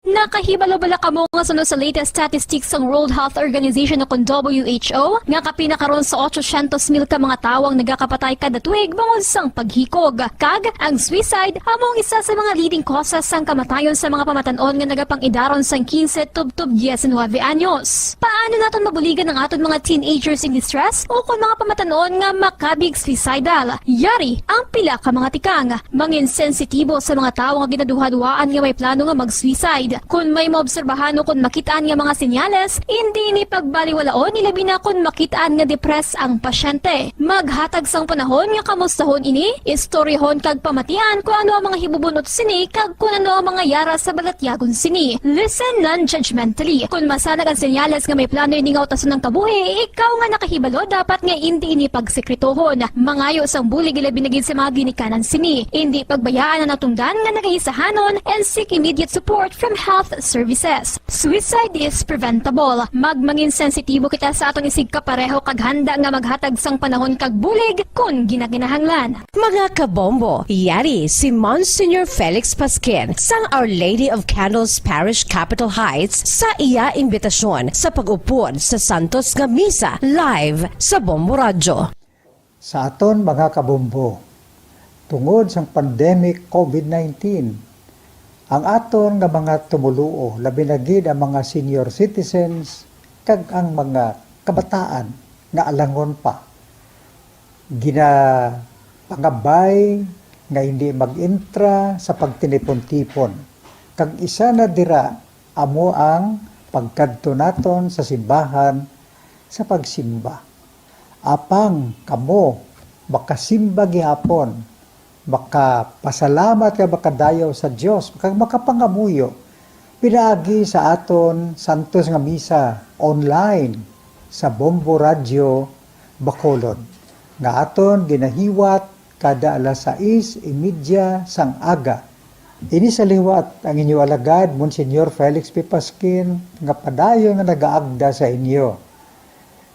Nakahibalo bala kamo nga suno sa latest statistics sang World Health Organization o kon W H O nga kapin na karon sa otsosyentos mil ka mga tawo ang nagakapatay kada tuig bangod sang paghikog, kag ang suicide amo ang isa sa mga leading causes sang kamatayon sa mga pamatan-on nga nagapang-idaron sang quince tubtob diecinuebe anyos. Paano naton mabuligan ang aton mga teenagers in distress o kon mga pamatan-on nga makabig suicidal? Yari ang pila ka mga tikang. Mangin sensitibo sa mga tawo nga ginaduhaduhaan nga may plano nga mag-suicide. Kon may maobserbahan o kon makit-an nga mga senyales, indi ini pagbaliwalaon, ilabi na kon makit-an nga depressed ang pasyente. Maghatag sang panahon nga kamustahon ini, istoryahon kag pamatian kon ano ang mga hibubunot sini kag kon ano ang mga yara sa balatyagon sini. Listen non-judgmentally. Kon masanag ang senyales nga may plano ini nga utason ang kabuhi, ikaw nga nakahibalo dapat nga indi ini pagsekretohon. Mangayo sang bulig, ilabi na gid sa mga ginikanan sini. Indi pagbayaan ang natungdan nga nagaisahanon and seek immediate support from health services. Suicide is preventable. Magmangin sensitibo kita sa aton isigkapareho kag handa nga maghatag sang panahon kag bulig kon ginakinahanglan. Mga kabombo, yari si Monsignor Felix Pasquin sang Our Lady of Candles Parish, Capitol Heights, sa iya imbitasyon sa pag-upod sa santos nga misa live sa Bombo Radyo. Sa aton mga kabombo, tungod sang pandemic COVID nineteen, ang aton nga mga tumoluo, labi na gid ang mga senior citizens kag ang mga kabataan nga alangon pa, ginapangabay nga hindi mag-entra sa pagtinipon-tipon, kag isa na dira amo ang pagkadto naton sa simbahan sa pagsimba. Apang kamo makasimba gihapon, makapasalamat kag makadayaw sa Dios, kag makapangamuyo pinaagi sa aton santos nga misa online sa Bombo Radyo Bacolod, nga aton ginahiwat kada alas sais y media sang aga. Ini sa liwat ang inyo alagad, Monsignor Felix P. Pasquin, nga padayon nga nagaagda sa inyo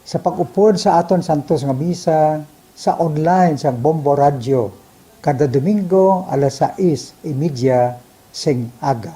sa pag-upod sa aton santos nga misa sa online sang Bombo Radyo kada Domingo alas sais y media sing aga.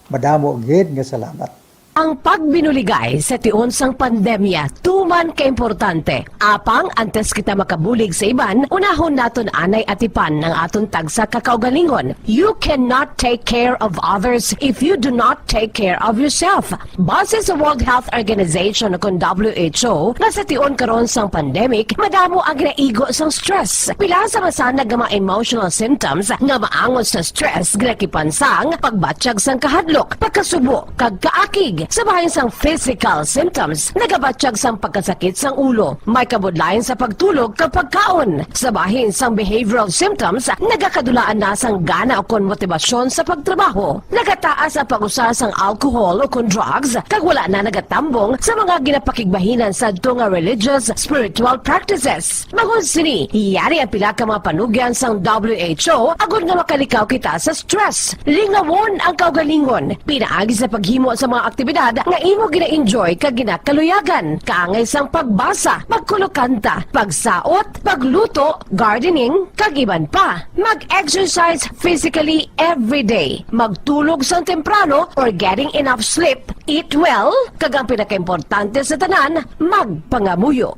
Madamo gid nga salamat. Ang pagbinuligay sa tion sang pandemya tuman ka importante. Apang antes kita makabulig sa iban, unahon naton anay atipan ang aton tagsa ka kaugalingon. You cannot take care of others if you do not take care of yourself. Base sa World Health Organization o kon W H O, nga sa tion karon sang pandemic, madamo ang ginaigo sang stress. Pila sa masanag nga mga emotional symptoms nga maangot sa stress ginakipan sang pagbatyag sang kahadlok, pagkasubo, kag kaakig. Sa bahin sang physical symptoms, nagabatyag sang pagkasakit sang ulo, may kabudlayan sa pagtulog kag pagkaon. Sa bahin sang behavioral symptoms, nagakadulaan na sang gana ukon motibasyon sa pagtrabaho. Nagataas ang pag-usa sang alcohol ukon drugs, kag wala na nagatambong sa mga ginapakigbahinan sadto nga religious, spiritual practices. Bangod sini, yari ang pila ka mga panugyan sang W H O agod nga makalikaw kita sa stress. Lingawon ang kaugalingon pinaagi sa paghimo sa mga aktibidad nga imo gina-enjoy kag ginakaluyagan, kaangay sang pagbasa, pagkulokanta, pagsaot, pagluto, gardening, kag iban pa. Mag-exercise physically every day. Magtulog sang temprano or getting enough sleep. Eat well, kag ang pinakaimportante sa tanan, magpangamuyo.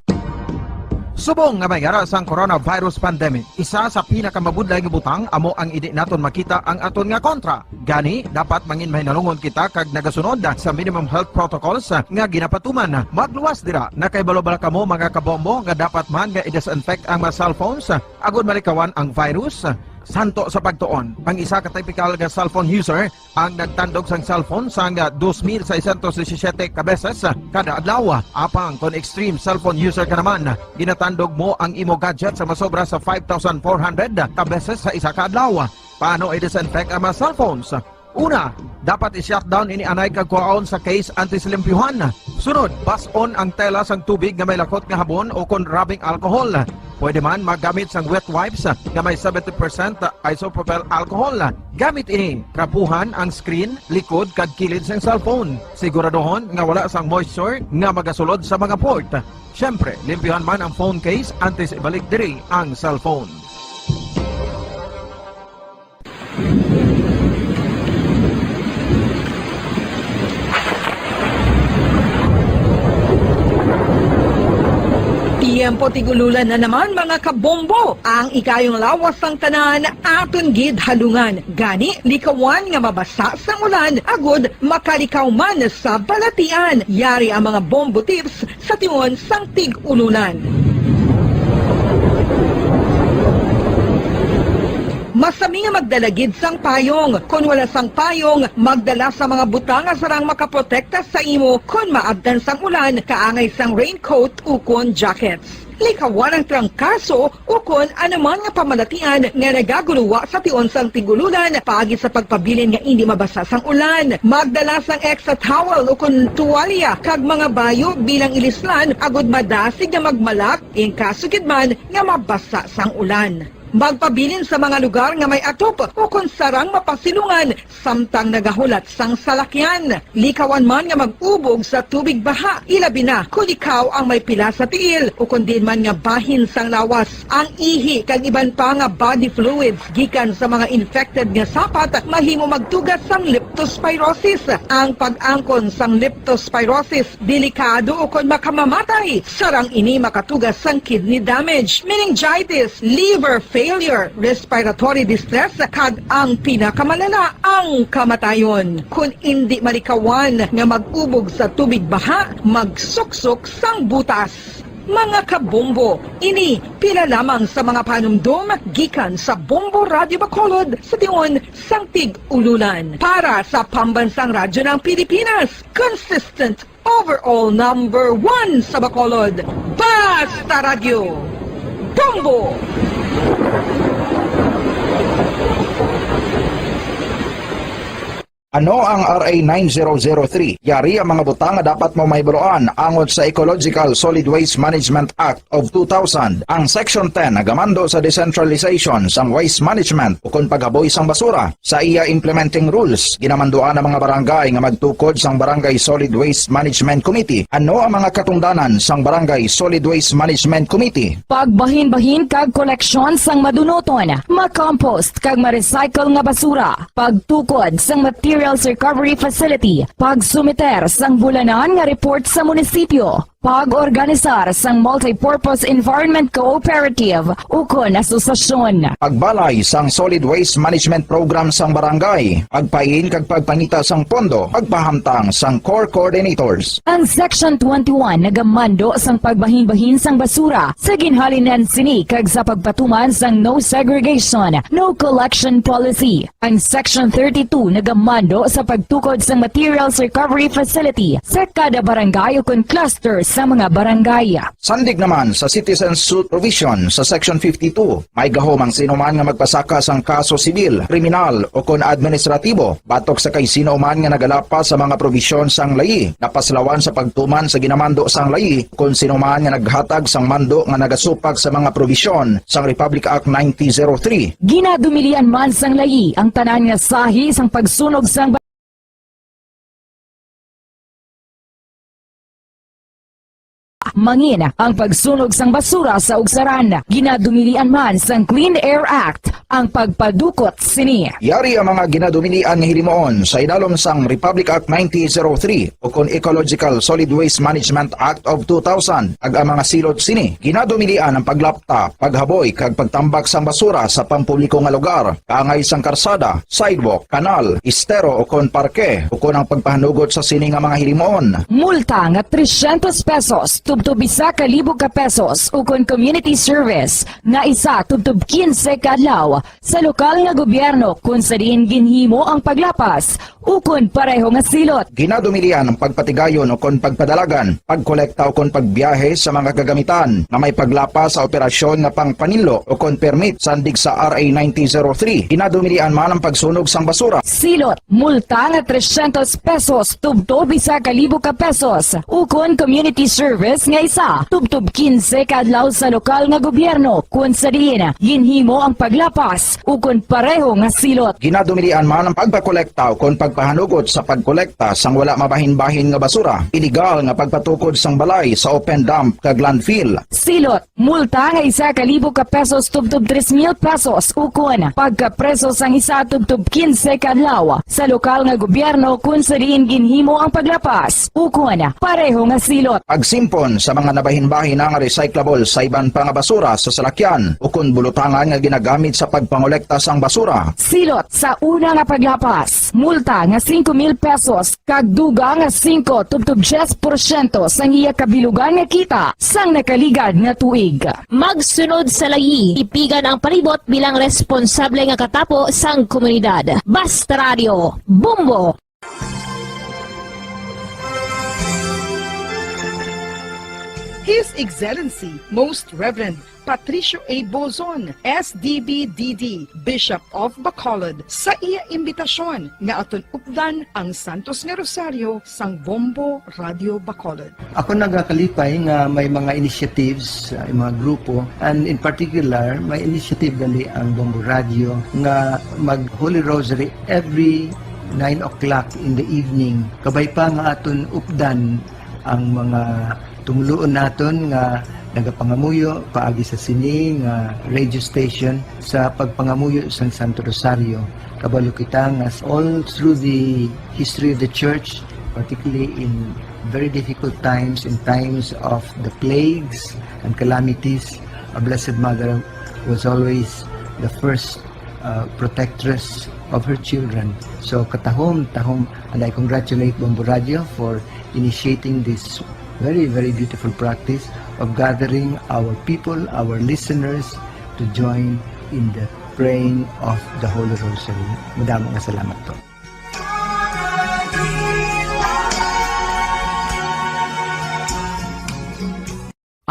Subong nga may ara sang coronavirus pandemic, isa sa pinakamabudlay nga butang amo ang indi naton makita ang aton nga kontra. Gani, dapat mangin mahinalungon kita kag nagasunod sa minimum health protocols nga ginapatuman. Magluwas dira, nakahibalo bala kamo, mga kabombo, nga dapat man nga i-disinfect ang mga cellphones agod malikawan ang virus? Santo sa pagtuon, ang isa ka typical nga cellphone user ang nagtandog sang cellphone sang dos mil seiscientos disisiete ka beses kada adlaw. Apang kon extreme cellphone user ka naman, ginatandog mo ang imo gadget sa masobra sa five thousand four hundred ka beses sa isa ka adlaw. Paano i-disinfect ang mga cellphones? Una, dapat i-shutdown ini anay kag kuhaon sa case antes limpyuhan. Sunod, bas-on ang tela sang tubig nga may lakot nga habon ukon rubbing alcohol. Pwede man maggamit sang wet wipes nga may seventy percent isopropyl alcohol. Gamit ini, trapuhan ang screen, likod, kag kilid sang cellphone. Siguraduhon nga wala sang moisture nga magasulod sa mga port. Siyempre, limpyuhan man ang phone case antes ibalik diri ang cellphone. Tiyempo tig-ululan na naman, mga kabombo. Ang ikayong lawas sang tanan aton gid halungan. Gani, likawan nga mabasa sang ulan agud makalikaw man sa balatian. Yari ang mga bombo tips sa tion sang tig-ululan. Masami nga magdala gid sang payong. Kon wala sang payong, magdala sa mga butang nga sarang makaprotekta sa imo kon maabtan sang ulan, kaangay sang raincoat ukon jackets. Likawan ang trangkaso ukon anuman nga pamalatian nga nagaguluwa sa tion sang tig-ululan paagi sa pagpabilin nga indi mabasa sang ulan. Magdala sang extra towel ukon tuwalya kag mga bayo bilang ilislan agud madasig nga magmalak in kaso gid man nga mabasa sang ulan. Magpabilin sa mga lugar nga may atop ukon sarang mapasilungan samtang nagahulat sang salakyan. Likawan man nga mag-ubog sa tubig baha, ilabi na kon ikaw ang may pila sa tiil ukon diin man nga bahin sang lawas. Ang ihi kag iban pa nga body fluids gikan sa mga infected nga sapat mahimo magtuga sang leptospirosis. Ang pag-angkon sang leptospirosis delikado ukon makamamatay. Sarang ini makatuga sang kidney damage, meningitis, liver failure, respiratory distress, kag ang pinakamalala, ang kamatayon. Kon indi malikawan nga mag-ubog sa tubig baha, magsuksok sang butas. Mga kabombo, ini pila lamang sa mga panumdom gikan sa Bombo Radio Bacolod sa tion sang tig-ululan. Para sa Pambansang Radyo ng Pilipinas, consistent overall number one sa Bacolod, Basta Radyo, Bombo! Ano ang R A nine zero zero three? Yari ang mga butang nga dapat mo mahibaluan angot sa Ecological Solid Waste Management Act of two thousand. Ang Section ten nagamando sa decentralization sang waste management ukon paghaboy sang basura. Sa iya implementing rules, ginamanduan ang mga barangay nga magtukod sang Barangay Solid Waste Management Committee. Ano ang mga katungdanan sang Barangay Solid Waste Management Committee? Pagbahinbahin kag koleksyon sang madunuton, ma-compost kag ma-recycle nga basura, pagtukod sang materials recovery facility, pagsumiter sang bulanan nga report sa munisipyo. Pag-organisar sang Multipurpose Environment Cooperative ukon asosasyon. Pagbalay sang Solid Waste Management Program sang barangay. Pagpain kag pagpangita sang pondo. Pagpahamtang sang core coordinators. Ang Section twenty-one nagamando sang pagbahinbahin sang basura sa ginhalinan sini kag sa pagpatuman sang no segregation, no collection policy. Ang Section thirty-two nagamando sa pagtukod sang materials recovery facility sa kada barangay ukon cluster sa mga barangay. Sandig naman sa citizen suit provision sa Section fifty-two, may gahom ang sinuman nga magpasaka sang kaso sibil, kriminal, ukon administratibo batok sa kay sino man nga nagalapas sa mga probisyon sang layi, napaslawan sa pagtuman sa ginamando sang layi, kon sino man nga naghatag sang mando nga nagasupak sa mga probisyon sang Republic Act nineteen zero three. Ginadumilian man sang layi ang tanan nga sahi sang pagsunog sang ba-, mangin ang pagsunog sang basura sa ugsaran. Ginadumilian man sang Clean Air Act ang pagpadukot sini. Yari ang mga ginadumilian nga hilimuon sa idalom sang Republic Act nineteen zero three ukon Ecological Solid Waste Management Act of two thousand, kag ang mga silot sini. Ginadumilian ang paglapta, paghaboy, kag pagtambak sang basura sa pampubliko nga lugar, kaangay sang karsada, sidewalk, kanal, estero, ukon parke, ukon ang pagpahanugot sa sini nga mga hilimuon. Multa nga trescientos pesos tubtob isa ka libo ka pesos, ukon community service nga isa tubtob quince ka adlaw sa lokal nga gobyerno kon sa diin ginhimo ang paglapas ukon pareho nga silot. Ginadumilian ang pagpatigayon ukon pagpadalagan, pagkolekta ukon pagbiyahe sa mga kagamitan nga may paglapas sa operasyon nga pangpaninlo ukon permit sandig sa R A nineteen zero three. Ginadumilian man ang pagsunog sang basura. Silot, multa nga trescientos pesos tubtob isa ka libo ka pesos, ukon community service nga isa tubtob quince ka adlaw sa lokal nga gobyerno kon sa diin ginhimo ang paglapas ukon pareho nga silot. Ginadumilian man ang pagpakolekta ukon pagpahanugot sa pagkolekta sang wala mabahin-bahin nga basura, iligal nga pagpatukod sang balay sa open dump kag landfill. Silot, multa nga isa ka libo ka pesos tubtob tres mil pesos, ukon pagkapreso sang isa tubtob quince ka adlaw sa lokal nga gobyerno kon sa diin ginhimo ang paglapas, ukon pareho nga silot. Pagsimpon sa mga nabahin-bahin nga recyclable sa iban pa nga basura sa salakyan ukon bulutangan nga ginagamit sa pagpangolekta sang basura. Silot sa una nga paglapas, multa nga singko mil pesos kag dugang nga singko tubtob diyes porsyento sang iya kabilugan nga kita sang nakaligad nga tuig. Magsunod sa layi, tipigan ang palibot bilang responsable nga katapo sang komunidad. Basta Radio, Bombo! His Excellency Most Reverend Patricio A. Bozon, S D B D D, Bishop of Bacolod, sa iya imbitasyon nga aton updan ang Santos nga Rosaryo sang Bombo Radio Bacolod. Ako nagakalipay nga may mga initiatives, uh, mga grupo, and in particular, may initiative gali ang Bombo Radio nga mag Holy Rosary every nine o'clock in the evening. Kabay pa nga aton updan ang mga tumuluon naton nga nagapangamuyo paagi sa sini nga radio station sa pagpangamuyo sang Santo Rosario. Kabalo kita nga all through the history of the church, particularly in very difficult times, in times of the plagues and calamities, our Blessed Mother was always the first uh, protectress of her children. So katahom, tahom, and I congratulate Bombo Radio for initiating this very, very beautiful practice of gathering our people, our listeners, to join in the praying of the Holy Rosary. Madamo nga salamat po.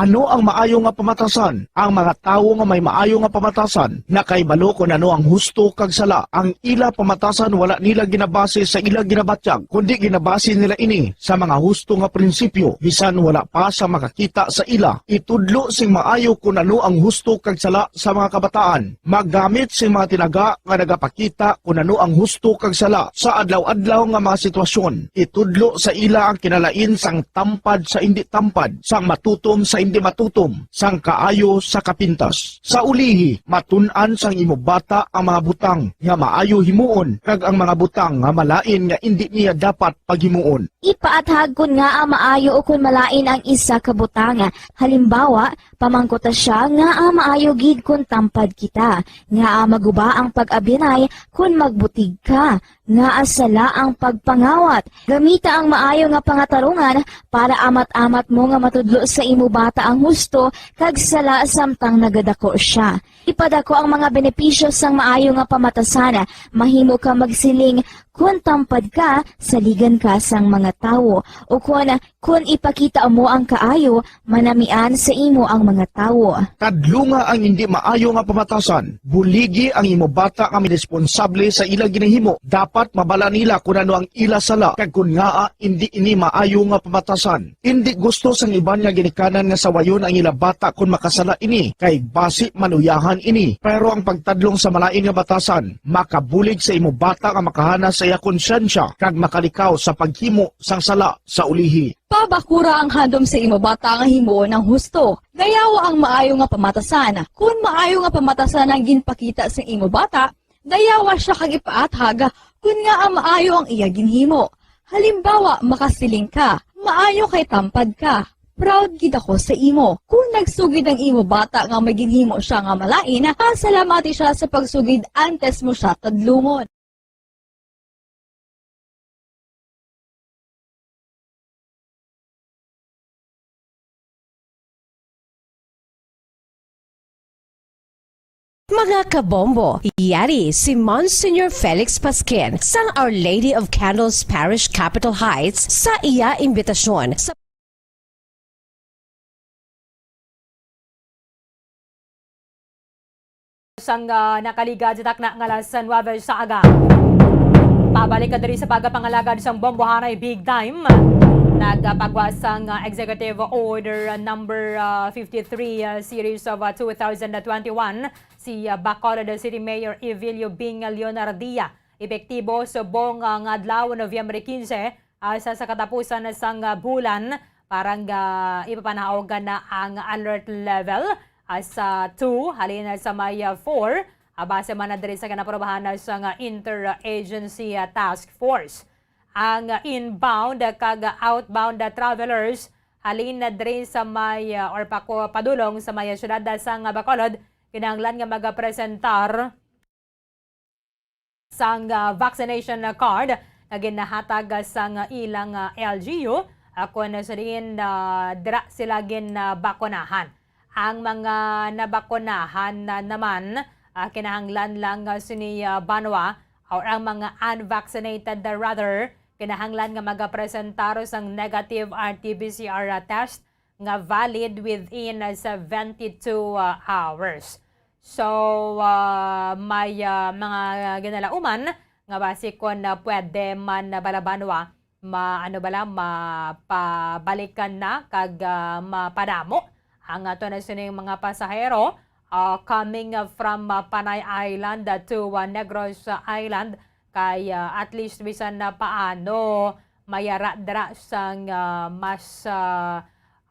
Ano ang maayo nga pamatasan? Ang mga tawo nga may maayo nga pamatasan nakahibalo kon ano ang husto kag sala. Ang ila pamatasan wala nila ginabase sa ila ginabatyag, kundi ginabase nila ini sa mga husto nga prinsipyo, bisan wala pa sa makakita sa ila. Itudlo sing maayo kon ano ang husto kag sala sa mga kabataan. Maggamit sing mga tinaga nga nagapakita kon ano ang husto kag sala sa adlaw-adlaw nga mga sitwasyon. Itudlo sa ila ang kinalain sang tampad sa indi tampad, sang matutom sa di matutom sang kaayo sa kapintas. Sa ulihi, matun-an sang imo bata ang mga butang nga maayo himuon kag ang mga butang nga malain nga indi niya dapat paghimuon. Ipaathag kon ngaa maayo o kon malain ang isa ka butang. Halimbawa, pamangkuta sia ngaa maayo gid kon tampad kita, ngaa maguba ang pag-abyanay kon magbutig ka, ngaa sala ang pagpangawat. Gamita ang maayo nga pangatarungan para amat-amat mo nga matudlo sa imo bata ang husto kag sala samtang nagadako sia. Ipadako ang mga benepisyo sang maayo nga pamatasan. Mahimo ka magsiling, "Kon tampad ka, saligan ka sang mga tawo," o kon, "Kon ipakita mo ang kaayo, manamian sa imo ang mga tawo." Kadlunga ang hindi maayo nga pamatasan. Buligi ang imo bata nga may responsable sa ila ginahimo. Dapat mabala nila kon ano ang ila sala kag kon ngaa indi ini maayo nga pamatasan. Indi gusto sang iban nga ginikanan nga sawayon ang ila bata kon makasala ini, kay basi maluyahan ini. Pero ang pagtadlong sa malain nga batasan makabulig sa imo bata nga makahana sa iya konsyensya kag makalikaw sa paghimo sang sala sa ulihi. Pabakura ang handom sa imo bata nga himuon ang husto. Dayawa ang maayo nga pamatasan. Kon maayo nga pamatasan ang ginpakita sa imo bata, dayawa sia kag ipaathag kon ngaa maayo ang iya ginhimo. Halimbawa, makasiling ka, "Maayo kay tampad ka. Proud gid ako sa imo." Kon nagsugid ang imo bata nga may ginhimo sia nga malain, pasalamati sia sa pagsugid antes mo sia tadlungon. Mga kabombo, yari si Monsignor Felix Pasquin sang Our Lady of Candles Parish, Capitol Heights, sa iya imbitasyon sa Sang, ah, nakaligad sa takna nga alas nuebe sa aga. Pabalik ka diri sa pagapangalagad sang Bombohanay Big Time. Nagapagwa sang, ah, Executive Order number, ah, fifty-three, ah, series of, ah, two thousand twenty-one, si, ah, Bacolod City Mayor Evilio Bing Leonardia. Epektibo subong, ah, nga adlaw, Nobyembre quince, ah, sa, sa katapusan sang, ah, bulan, parang, ah, ipapanahog na ang alert level, ah, sa two, halin sa may, ah, four, ah, base man na diri sa ginaprobahan na sang, ah, Interagency, ah, Task Force. Ang, ah, inbound, ah, kag, ah, outbound, ah, travelers, halin na diri sa may, ah, or pako-, padulong sa may, ah, siyudad, ah, sang, ah, Bacolod, kinahanglan nga magapresentar sang, ah, vaccination card nga ginahatag, ah, sang, ah, ilang, ah, L G U, ah, kon sa diin, ah, dira sila ginbakunahan. Ang mga nabakunahan na naman, ah, kinahanglan lang, ah, sini, ah, banwa, or ang mga unvaccinated, ah, rather, kinahanglan nga magapresentar sang negative R T P C R, ah, test nga valid within, ah, seventy-two, ah, hours. So, ah, may, ah, mga ginalauman nga basi kon, ah, pwede man na bala banwa ma-, ano bala, mapabalikan na kag, ah, mapadamo ang ato na sining mga pasahero, ah, coming, ah, from, ah, Panay Island, ah, to, ah, Negros, ah, Island, kay, ah, at least bisan na paano mayara dira sang, ah, mas, ah,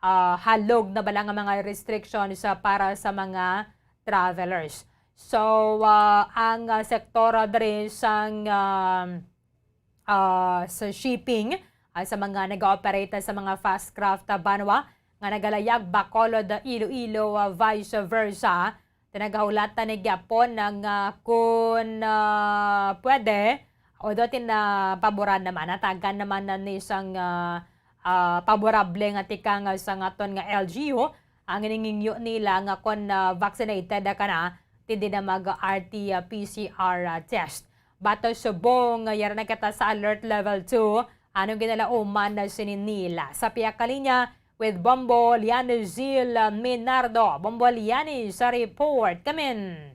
ah, halog na bala nga mga restrictions, ah, para sa mga travelers. So, ah, ang, ah, sektor, ah, diri sang, ah, ah, sa shipping, ah, sa mga nag-ooperate sa mga fast craft, ah, banwa nga nagalayag Bacolod, Iloilo, ah, vice versa, tinagahulat na ni gyapon nga, ah, kun, ah, pwede, although tin-, ah, paboran naman, natagan naman na ni sang, ah, ah, paborable nga tikang, ah, sa ngaton nga L G U, ang niningyo nila nga kon, ah, vaccinated ka na, tindi na mag-R T P C R, ah, test. Bato subong, ah, yara na kita sa alert level two, anong ginalauman na sini nila? Sa pihak kalinya, with Bombo Lianis Zil Minardo. Bombo Lianis sa report. Kamin.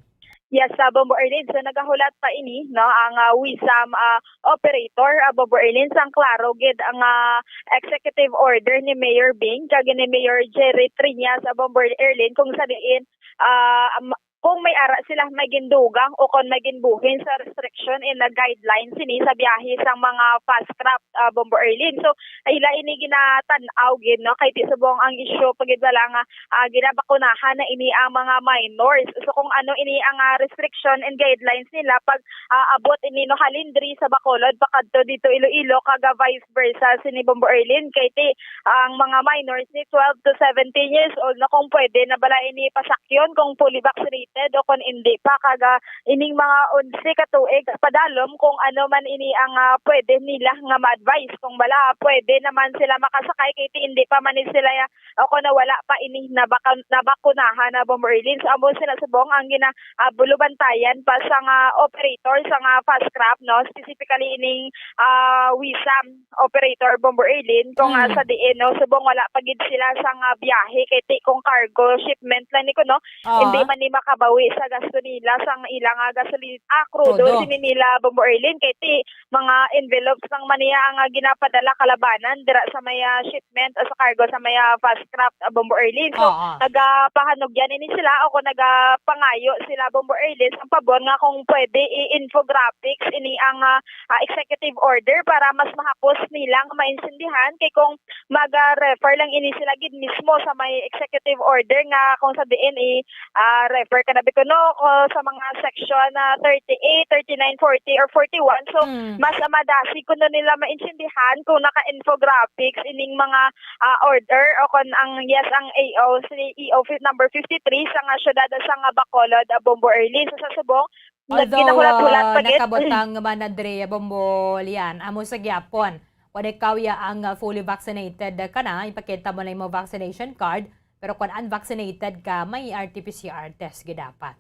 Yes, ah, Bombo Erlin. So, nagahulat pa ini, no, ang, ah, WISAM, ah, operator, ah, Bombo Erlin, sang klaro gid ang, ah, executive order ni Mayor Bing kag ni Mayor Jerry Triñas, ah, Bombo Erlin, kung sa diin, ah, am-, kung may ara sila may gindugang o kon may ginbuhin sa restriction and, ah, guidelines sini sa biyahe sang mga fast craft, ah, Bombo Erlin. So, ila ini ginatan-aw gid, no, kay ti subong ang isyu pa gid bala nga, ah, ginabakunahan na ini ang mga minors. So, kung ano ini ang, ah, restriction and guidelines nila pag, ah, abot ini, no, halin diri sa Bacolod pakadto dito Iloilo, kag, ah, vice versa sini Bombo Erlin, kay ti ang mga minors ni twelve to seventeen years old na kung pwede na bala ini pasakyon kung fully vaccinated o kung hindi pa, kag, ah, ining mga onse ka tuig padalom kung ano man ini ang, ah, pwede nila nga ma-advise, kung bala pwede naman sila makasakay kay ti hindi pa man ni sila ya-, o kung wala pa ini nabaka-, nabakunahan na Bombo Erlin. So, amo sila subong ang gina-, ah, bulubantayan pa sang, ah, operator sang, ah, fast craft, no? Specifically ining, ah, Wisam operator, Bombo Erlin, kung, ah, Mm. sa diin, no, subong wala pa gid sila sang, ah, biyahe, kay ti kung cargo shipment lang ni kuno, Oo. hindi man ni makabawi sa gasto nila sang ilang, ah, gasolina, ah, krudo, Krudo. sini nila, Bombo Erlin, kay ti mga envelopes lang man niya ang, ah, ginapadala kalabanan dira sa may, ah, shipment o sa cargo sa may, ah, fast craft, ah, Bombo Erlin. So, Oo. nagapahanugyan ini sila o kung nagapangayo sila, Bombo Erlin, sa pabor nga kung pwede i-infographics ini ang, ah, ah, executive order para mas mahapos nilang maintindihan. Kay kung mag-refer lang ini sila gid mismo sa may executive order nga kung sa diin i, ah, refer ka na biko, no, ko sa mga section na thirty-eight, thirty-nine, forty, or forty-one. So, Mm. mas, ah, madasig kuno nila maintindihan kung naka-infographics ining mga, ah, order o kon ang, yes, ang A O, si E O fi-, number fifty-three sa nga syudad sa nga Bacolod, ah, Bombo Erlin. So, sa subong, Although, nagkinahulat-hulat ah, pa gid. Nakabutang man na diri, Bombo Lian, amo sa gyapon. Wala ikaw ya ang, ah, fully vaccinated ka na, ipakita mo na imo vaccination card, pero kung unvaccinated ka, may R T P C R test gid dapat.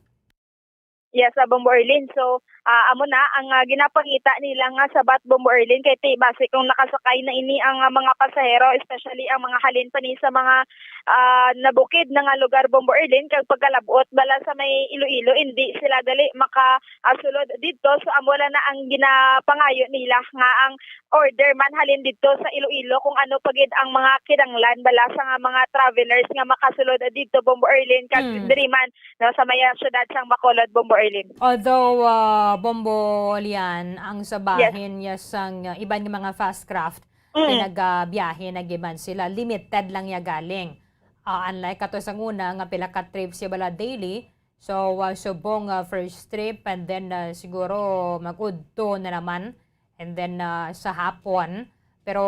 Yes, ah, Bombo Erlin. So, ah, amo na ang, ah, ginapangita nila nga sabat, Bombo Erlin, kay ti base kung nakasakay na ini ang, ah, mga pasahero, especially ang mga halin pa ni sa mga, ah, nabukid na nga lugar, Bombo Erlin, kag pagkalabot bala sa may Iloilo, hindi sila gali maka, ah, sulod didto. So, amo lang na ang ginapangayo nila nga ang order man halin didto sa Iloilo kung ano pa gid ang mga kinahanglan bala sa nga mga travelers nga makasulod didto, Bombo Erlin, kag Mm. diri man, no, sa may, ah, syudad sang Bacolod, Bombo Erlin. Although, ah, Bombo Lian, ang sa Yes. bahin niya sang, ah, iban nga mga fast craft, Mm. nagabiyahe na giban sila, limited lang ya galing. Ah, unlike kato sang una nga pila ka trips ya bala daily, so, ah, subong, ah, first trip and then, ah, siguro mag-udto na naman and then, ah, sa hapon. Pero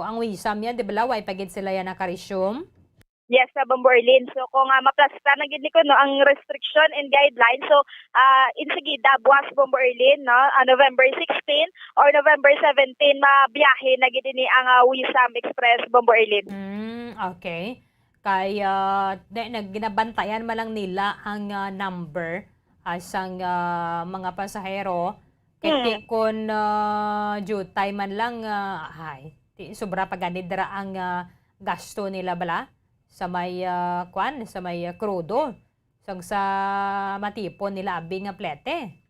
ang Wisam yan, di bala, way pa gid sila yan naka-resume? Yes, sa Bombo Erlin. So, kung, ah, maplasta na gid ni kuno ang restriction and guidelines, so, ah, insigida, buwas, Bombo Erlin, no, ah, November sixteen or November seventeen, mabiyahe na gid ini ang, ah, Wisam Express, Bombo Erlin. Mm, okay. Kay, ah, di, nag-, ginabantayan man lang nila ang, ah, number, ah, sang, ah, mga pasahero. Kay Hmm. ti-, kun, ah, jutay man lang, ah, ay, ti-, sobra pa gani dira ang, ah, gasto nila bala sa may, ah, kwan, sa may, ah, krudo. Sang sa matipon nila abi nga plete.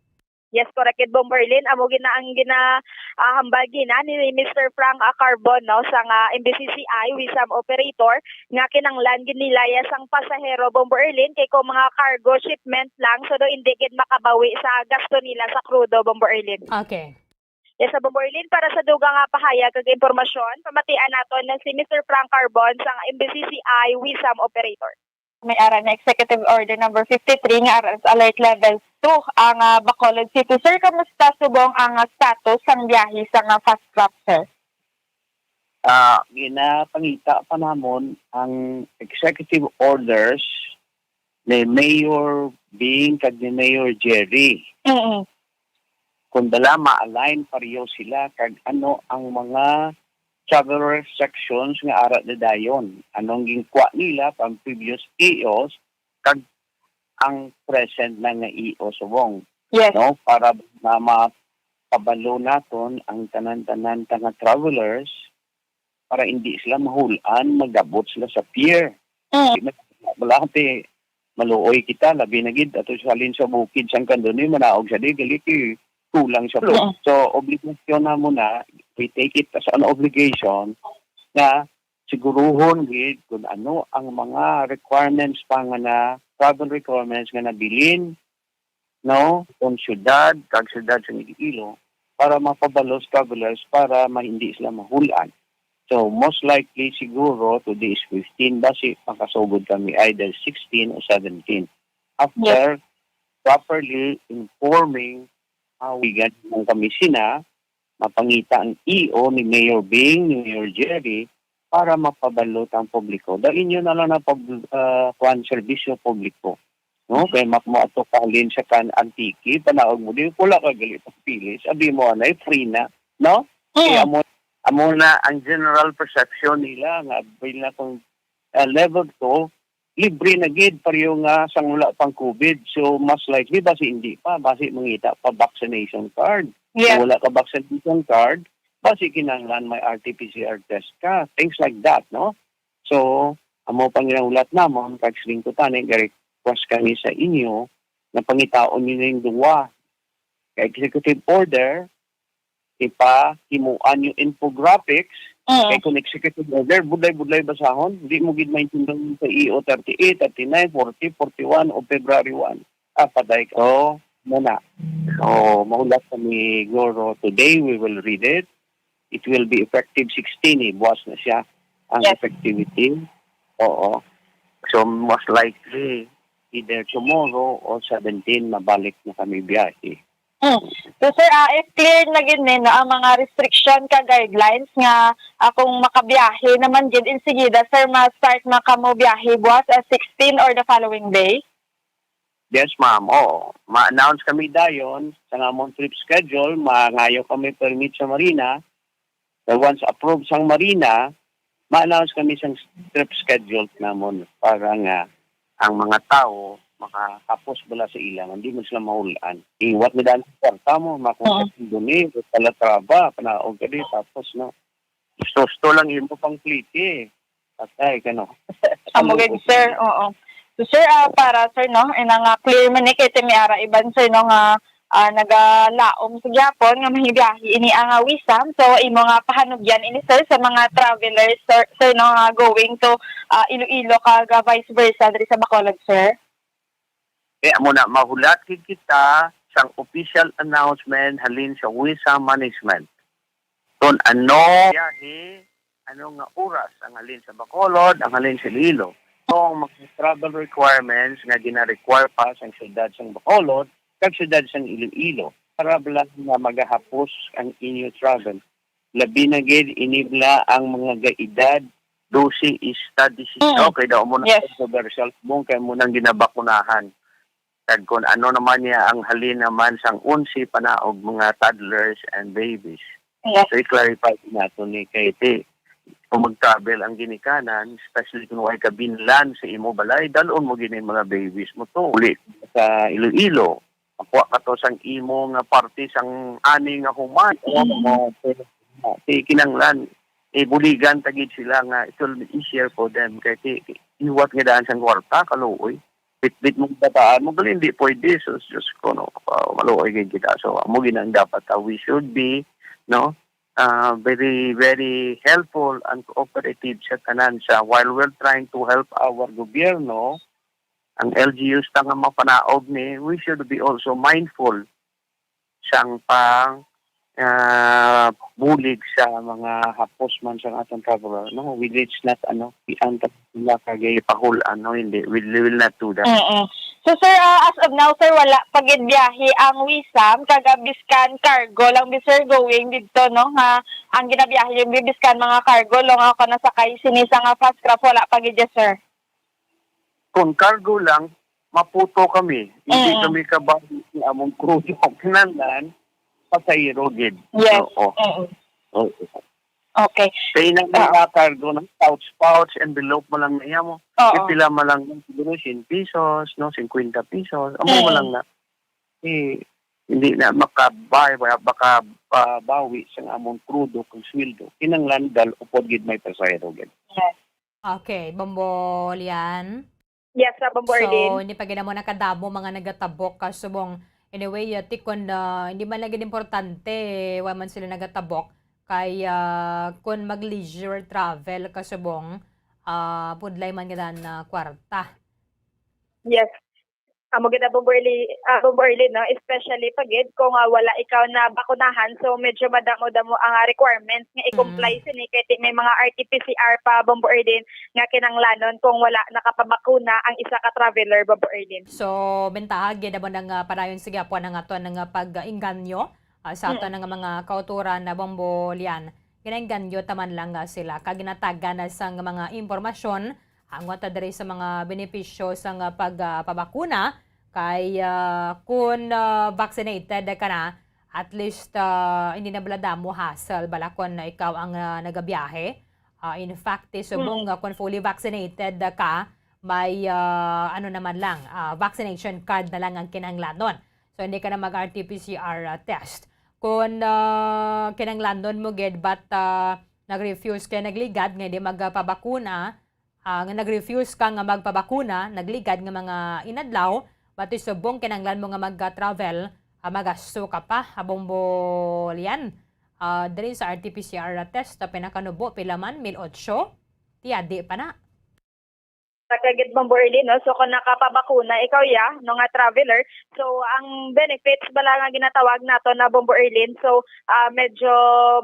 Yes, correct gid, Bombo Erlin. Amo gid na ang gina-, ah, hambal gina ni Mister Frank, ah, Carbon, no, sa nga M B C C I, Wisam operator, nga kinanglan gid nila ya sang pasahero, Bombo Erlin, kay kung mga cargo shipment lang, so do hindi gid makabawi sa gasto nila sa krudo, Bombo Erlin. Okay. Yes, sa Bombo Erlin, para sa dugang nga pahayag kag impormasyon, pamatian naton na si Mister Frank Carbon sa M B C C I, Wisam operator. May ara na Executive Order number fifty-three nga ara sa Alert Level two ang, ah, Bacolod City. Sir, kamusta subong ang, ah, status sang biyahe sa nga fast craft, sir? Ah, ginapangita pa namon ang executive orders ni Mayor Bing kag ni Mayor Jerry. Mm. Kung bala ma-align pareho sila kag ano ang mga travel restrictions nga ara na dayon. Anong ginkwa nila pang previous E Os kag ang present na nga E O subong, Yes. no? Para ma-, mapabalo naton ang tanan-tanan ta nga travelers para hindi sila mahul-an magabot sila sa pier. Mm. Di man, wala, kay maluoy kita, labi na gid ato sa halin sa bukid sang kandonoy, manaog sa di, gali kay kulang sa float. Mm. So, obligasyon namo na, we take it as an obligation na siguruhon gid kung ano ang mga requirements pa nga na travel requirements nga nabilin, no, kon siyudad kag siyudad sa Iloilo para mapabalo sa travelers para ma-, hindi sila mahul-an. So, most likely siguro today is fifteen, basi makasugod kami either sixteen o seventeen. After properly informing mawigan mo kami sina, mapangita ang E O ni Mayor Bing, ni Mayor Jerry, para mapabalo ang publiko. Dahil inyo na lang na pag, ah, kuwan, serbisyo publiko. No? Kaya mak-, mo ato kahalin sa kan Antique, panaog mo, di wala ka gali pagpilis. Abi mo, anay, free na. No? Kaya amo, amo na ang general perception nila nga, bil na kung, ah, level two, libre na gid, pareho nga sang wala pang COVID. So, mas likely, basi hindi pa, basi mangita pa vaccination card. Kung wala ka vaccination card, basi kinahanglan may R T P C R test ka, things like that, no? So, amo pang ginahulat namon, kag siling ko tani, ga-request kami sa inyo na pangitaon niyo ning duwa ka executive order, ipahimuan yung infographics. Mm. Kay kung executive order, budlay-budlay basahon, di mo gid maintindihan sa E O thirty-eight, thirty-nine, forty, forty-one o February one. Ah, patay ka. So, muna. So, mahulat kami, siguro, today we will read it. It will be effective sixteen eh. Buwas na siya ang effectivity. Oo. So, most likely, either tomorrow or seventeen, mabalik na kami biyahe. Hmm. So, sir, ah, if clear na gid ni, no, ang mga restriction ka guidelines nga, ah, kung makabiyahe naman gid, insigida, sir, ma-start na kamo biyahe buwas, ah, sixteen or the following day? Yes, ma'am. Oo. Ma-announce kami dayon sa amon trip schedule, mangayo kami permit sa Marina. So, once approved sang Marina, ma-announce kami sang trip schedule namon para nga ang mga tawo makahapos bala sa ila, hindi man sila mahulaan. Iwat na daan sa kwarta mo, makon Oo. Sa Indonesia, Calatrava, panaog ka di, tapos, no, gusto-gusto lang imo pang pliti. Patay ka, no? Amo gid, sir. Oo. So, sir, ah, para, sir, no, inang, ah, clear man ni kay Timi Ara Iban, sir, no, nga, ah, nagalaom sa gyapon nga mahibiyahe ini ang, ah, WISAM. So, imo nga pahanugyan ini, sir, sa mga travelers, sir, sir, no, nga going to, ah, Iloilo kag, ah, vice versa diri sa Bacolod, sir? Eh, amo na, mahulat gid kita sang official announcement halin sa WISAM management. Kung ano biyahe, ano nga oras ang halin sa Bacolod, ang halin sa Iloilo. Ito ang mga travel requirements nga gina-require pa sang siyudad sang Bacolod kag siyudad sang Iloilo para bala nga magahapos ang inyo travel. Labi na gid ini bala ang mga gaedad dose hasta disiotso, Mm. kay daw mo na Yes. controversial mong kay mo nang ginabakunahan. Kag kung ano naman niya ang halin naman sang onse panaog mga toddlers and babies. Yes. So, i-clarify din nato ni kay ti, kung mag-travel ang ginikanan, especially kung way ka binlan sa imo balay, dalon mo gini mga babies mo to uli sa Iloilo. Makuha ka to sang imo nga parte sang ani nga human. Mm. Mo, ti kinanglan, ibuligan ta gid sila nga it will be easier for them. Kay ti, iwat nga daan sang kwarta, kaluoy. Bitbit mong bataan mo, gali, hindi pwede. So, Diyos ko, no, ah, maluoy gid kita. So, amo gid ang dapat, ah, we should be, no, ah, very, very helpful and cooperative sa tanan. Sa, while we're trying to help our gobyerno, ang L G Us ta nga mapanaog ni, we should be also mindful sang pang, ah, bulig sa mga hapos man sang aton traveler, no? We reach not, ano, we ang nila kagay pahul, ano, hindi, we will not do that. Mm-mm. So, sir, ah, as of now, sir, wala pa gid biyahe ang WISAM, kag, ah, biskan cargo lang, bi-, sir, going didto, no, nga ang ginabiyahe yung bi-, biskan mga cargo lang, ako nasakay sini sa nga fast craft, wala pa gid, sir. Kung cargo lang, maputo kami. Hindi Mm. kami kabawi sa among crudo. Kinahanglan, pasahero gid. Yes. Oo. Mm. Oo. Okay. Kaya inang Ah. mga cargo ng pouch-pouch, envelope mo lang na iya mo. Oo. Pipila mo lang, siguro, ten pesos, no? Fifty pesos. Amo mo Mm. lang na. Eh, hindi na makabay-, makabawi sa among crudo kag sweldo. Kinahanglan dal upod gid may pasahero gid. Yes. Okay, Bombo Lian. Yes, sa Bombo So, Arlene. hindi pa gid mo nakadamo mga nagatabok ka subong. Anyway, uh, tikon na hindi man lagi importante, wa man sila nagatabok. Kay, ah, kung mag-leisure travel ka subong, ah, pudlay man gid ang, ah, kwarta. Yes. Amo gid, ah, Bombo Erlin, ah, Bombo Erlin, no? Especially pa gid kung, ah, wala ikaw na bakunahan, so medyo madamo-damo ang, ah, requirements nga i-comply Mm. sini, kay ti may mga R T P C R pa, Bombo Erlin, nga kinahanglanon kung wala nakapabakuna ang isa ka traveler, Bombo Erlin. So, bentaha gid amo nang, ah, padayon sa gihapon ang aton nga pag-inganyo, ah, sa aton Mm. nga mga kautoran na Bombo Lian. Ginainganyo ta man lang, ah, sila kag ginatagan na sang mga impormasyon hangot diri sa mga benepisyo sang, ah, pag, ah, pabakuna kay, ah, kun, ah, vaccinated ka na, at least, ah, hindi na bala damo hassle bala kun ikaw ang, ah, nagabiyahe. Ah, in fact, ti subong Mm. nga kun fully vaccinated ka, may, ah, ano naman lang, ah, vaccination card na lang ang kinahanglanon. So, hindi ka na mag-R T P C R, ah, test. Kun, ah, kinahanglanon mo gid, but, ah, nag-refuse kay nagligad nga hindi magpabakuna, ah, nga nag-refuse ka nga magpabakuna, nagligad nga mga inadlaw, but ti subong kinahanglan mo nga mag-travel, ah, magasto ka pa, ah, Bombo Lian. Ah, diri sa R T P C R test, ah, pinakanubo, pila man, mil otso? Ti adi pa na. Sa kagid, Bombo Erlin, no? So, kung nakapabakuna ikaw, ya, no, nga traveler, so, ang benefits bala nga ginatawag nato na, Bombo Erlin, so, ah, medyo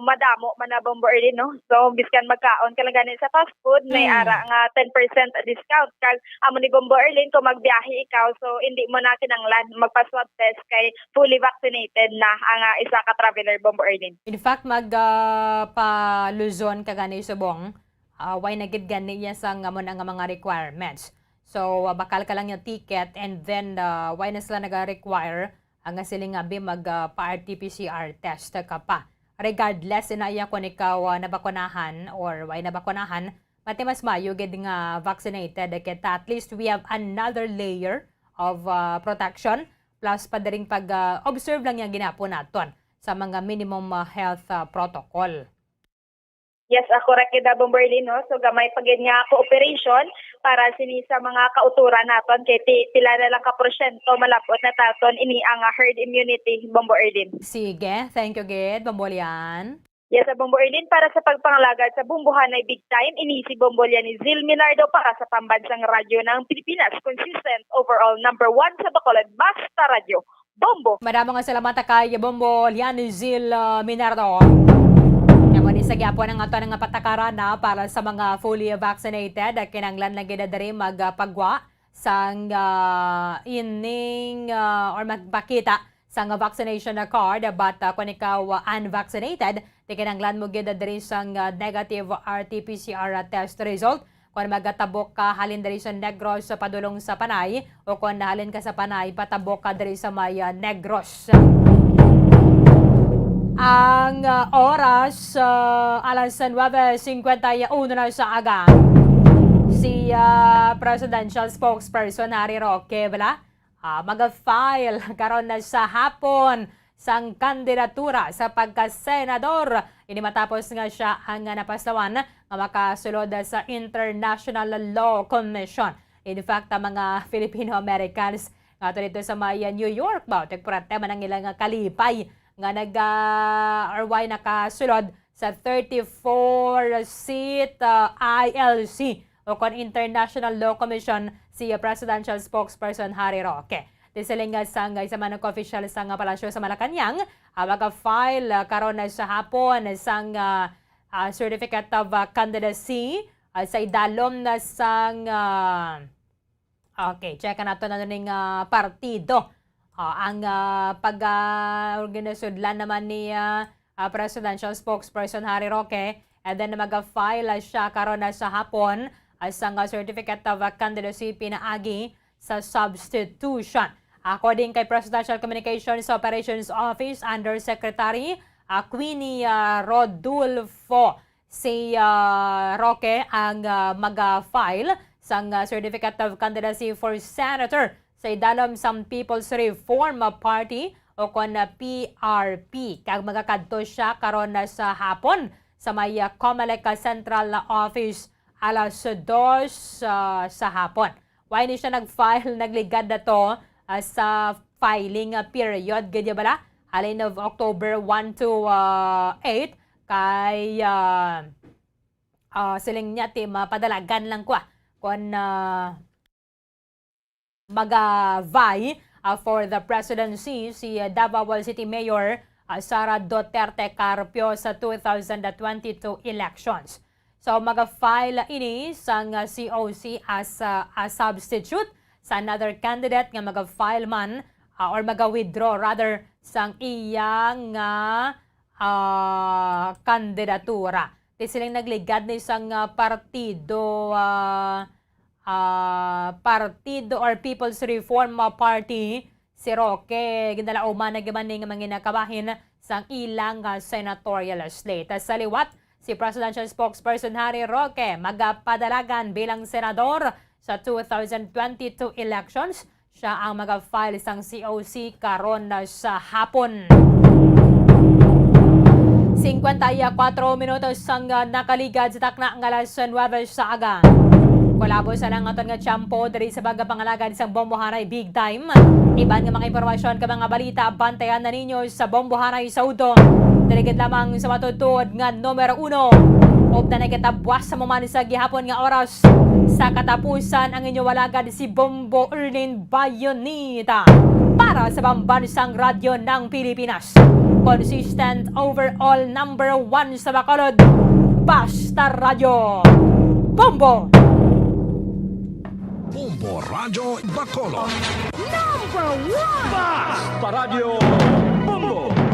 madamo man na, Bombo Erlin, no? So, biskan magkaon ka lang gani sa fast food, may Mm. ara nga ten percent discount. Kag amo ni, Bombo Erlin, kung magbiyahe ikaw, so, hindi mo na kinanglan magpa-swab test kay fully vaccinated na ang, ah, isa ka traveler, Bombo Erlin. In fact, mag, ah, pa Luzon ka gani subong, ah, way na gid gani iya sang amo na nga mga requirements. So, ah, bakal ka lang yung ticket, and then, ah, way na sila naga-require, ah, nga sila nga bi mag, ah, pa R T P C R test ka pa. Regardless, ina iya kung ikaw, ah, nabakunahan or way nabakunahan, mati mas mayo gid nga vaccinated kita. At least we have another layer of, ah, protection. Plus pa diring pag, ah, observe lang yang ginapon naton sa mga minimum, ah, health, ah, protocol. Yes, ah, correct gid, ah, Bombo Erlin, no? So, gamay pa gid nga cooperation para sini sa mga kauturan naton kay ti-, pila na lang ka porsyento malab-ot na taton ini ang, ah, herd immunity, Bombo Erlin. Sige, thank you gid, Bombo Lian. Yes, ah, Bombo Erlin, para sa pagpangalagad sa Bombohanay Big Time, ini si Bombo Lian ni Zil Minardo para sa Pambansang Radyo ng Pilipinas, consistent overall number one sa Bacolod, Basta Radyo. Bombo. Madamo nga salamat kay Bombo Lian Zil, uh, Minardo. Kamo ni sa gyapon ang ato nga patakaran na para sa mga fully vaccinated. Kinanglan lang gid diri magpagwa sang, uh, ining, uh, or magpakita sang vaccination card, but, uh, kung ikaw, uh, unvaccinated, di kinanglan mo gid diri sang, uh, negative R T P C R test result. Kon magatabok ka halin diri sa Negros sa padulong sa Panay, o kon halin ka sa Panay, patabok ka diri sa may, ah, Negros. Ang, ah, oras, ah, alas nuebe cincuenta y uno na sa aga. Si, ah, Presidential Spokesperson Harry Roque, bala, ah, mag-file karon na sa hapon sang kandidatura sa pagkasenador. Ini matapos nga siya ang napaslawan nga makasulod sa International Law Commission. In fact, ang mga Filipino-Americans nga ato dito sa may New York, ba, tigpurate man ang ilang kalipay nga nag, ah, or why nakasulod sa thirty-four seat, ah, I L C o kon International Law Commission si Presidential Spokesperson Harry Roque. Ti siling sang isa man ka official sang Palasyo sa Malacañang, ah, maga-file, ah, karon na sa hapon sang, ah, ah, certificate of, ah, candidacy, ah, sa idalom na sang, ah, okay, check nato na ning, ah, partido. Ah, ang, ah, pag, ah, ginasudlan naman ni, ah, ah, Presidential Spokesperson Harry Roque, and then maga-file, ah, siya karon na sa hapon, ah, sang, ah, certificate of, ah, candidacy pinaagi sa substitution. According kay Presidential Communications Operations Office Undersecretary, ah, Queenie, ah, Rodulfo, si, ah, Roque ang, ah, maga-file sang, ah, Certificate of Candidacy for Senator sa idalom sang People's Reform Party o kon, ah, P R P. Kag magakadto siya karon na sa hapon sa may, ah, Comelec, ah, Central na office alas dos, ah, sa hapon. Why ni siya nag-file, nagligad na to, ah, sa filing, ah, period, gid ya bala? Halin of October one to, ah, eight, kay, ah, ah, siling niya, ti mapadalagan lang kwa. Kon, ah, maga-vie, ah, for the presidency si, ah, Davao City Mayor, ah, Sara Duterte Carpio sa two thousand twenty-two elections. So, maga-file ini sang, ah, C O C as, ah, a substitute sa another candidate nga maga-file man, ah, or maga-withdraw rather sang iya nga, ah, kandidatura. Ti siling nagligad ni sang, ah, partido, ah, ah, partido or People's Reform Party, si Roque ginalauman na giman ning mga nakabahin sang ilang, ah, senatorial slate. Sa liwat, si Presidential Spokesperson Harry Roque magapadalagan bilang senador sa two thousand twenty-two elections. Siya ang maga-file sang C O C karon na sa hapon. Singkwenta y kuwatro minutos ang, ah, nakaligad sa takna nga alas nuwebe sa aga. Kulabo sa lang aton nga tiyempo diri sa pagpangalagad sang Bombo Haray Big Time. Iban nga mga impormasyon kag mga balita, bantayan na ninyo sa Bombo Haray sa udto. Diri gid lamang sa matuod-tuod nga numero uno. Updan na kita buwas sa maman sa gihapon nga oras. Sa katapusan, ang inyo alagad si Bombo Erlin Bayonita para sa Pambansang Radyo ng Pilipinas. Consistent, overall number one sa Bacolod. Basta Radyo Bombo! Bombo Radyo Bacolod. Number one! Basta Radyo Bombo!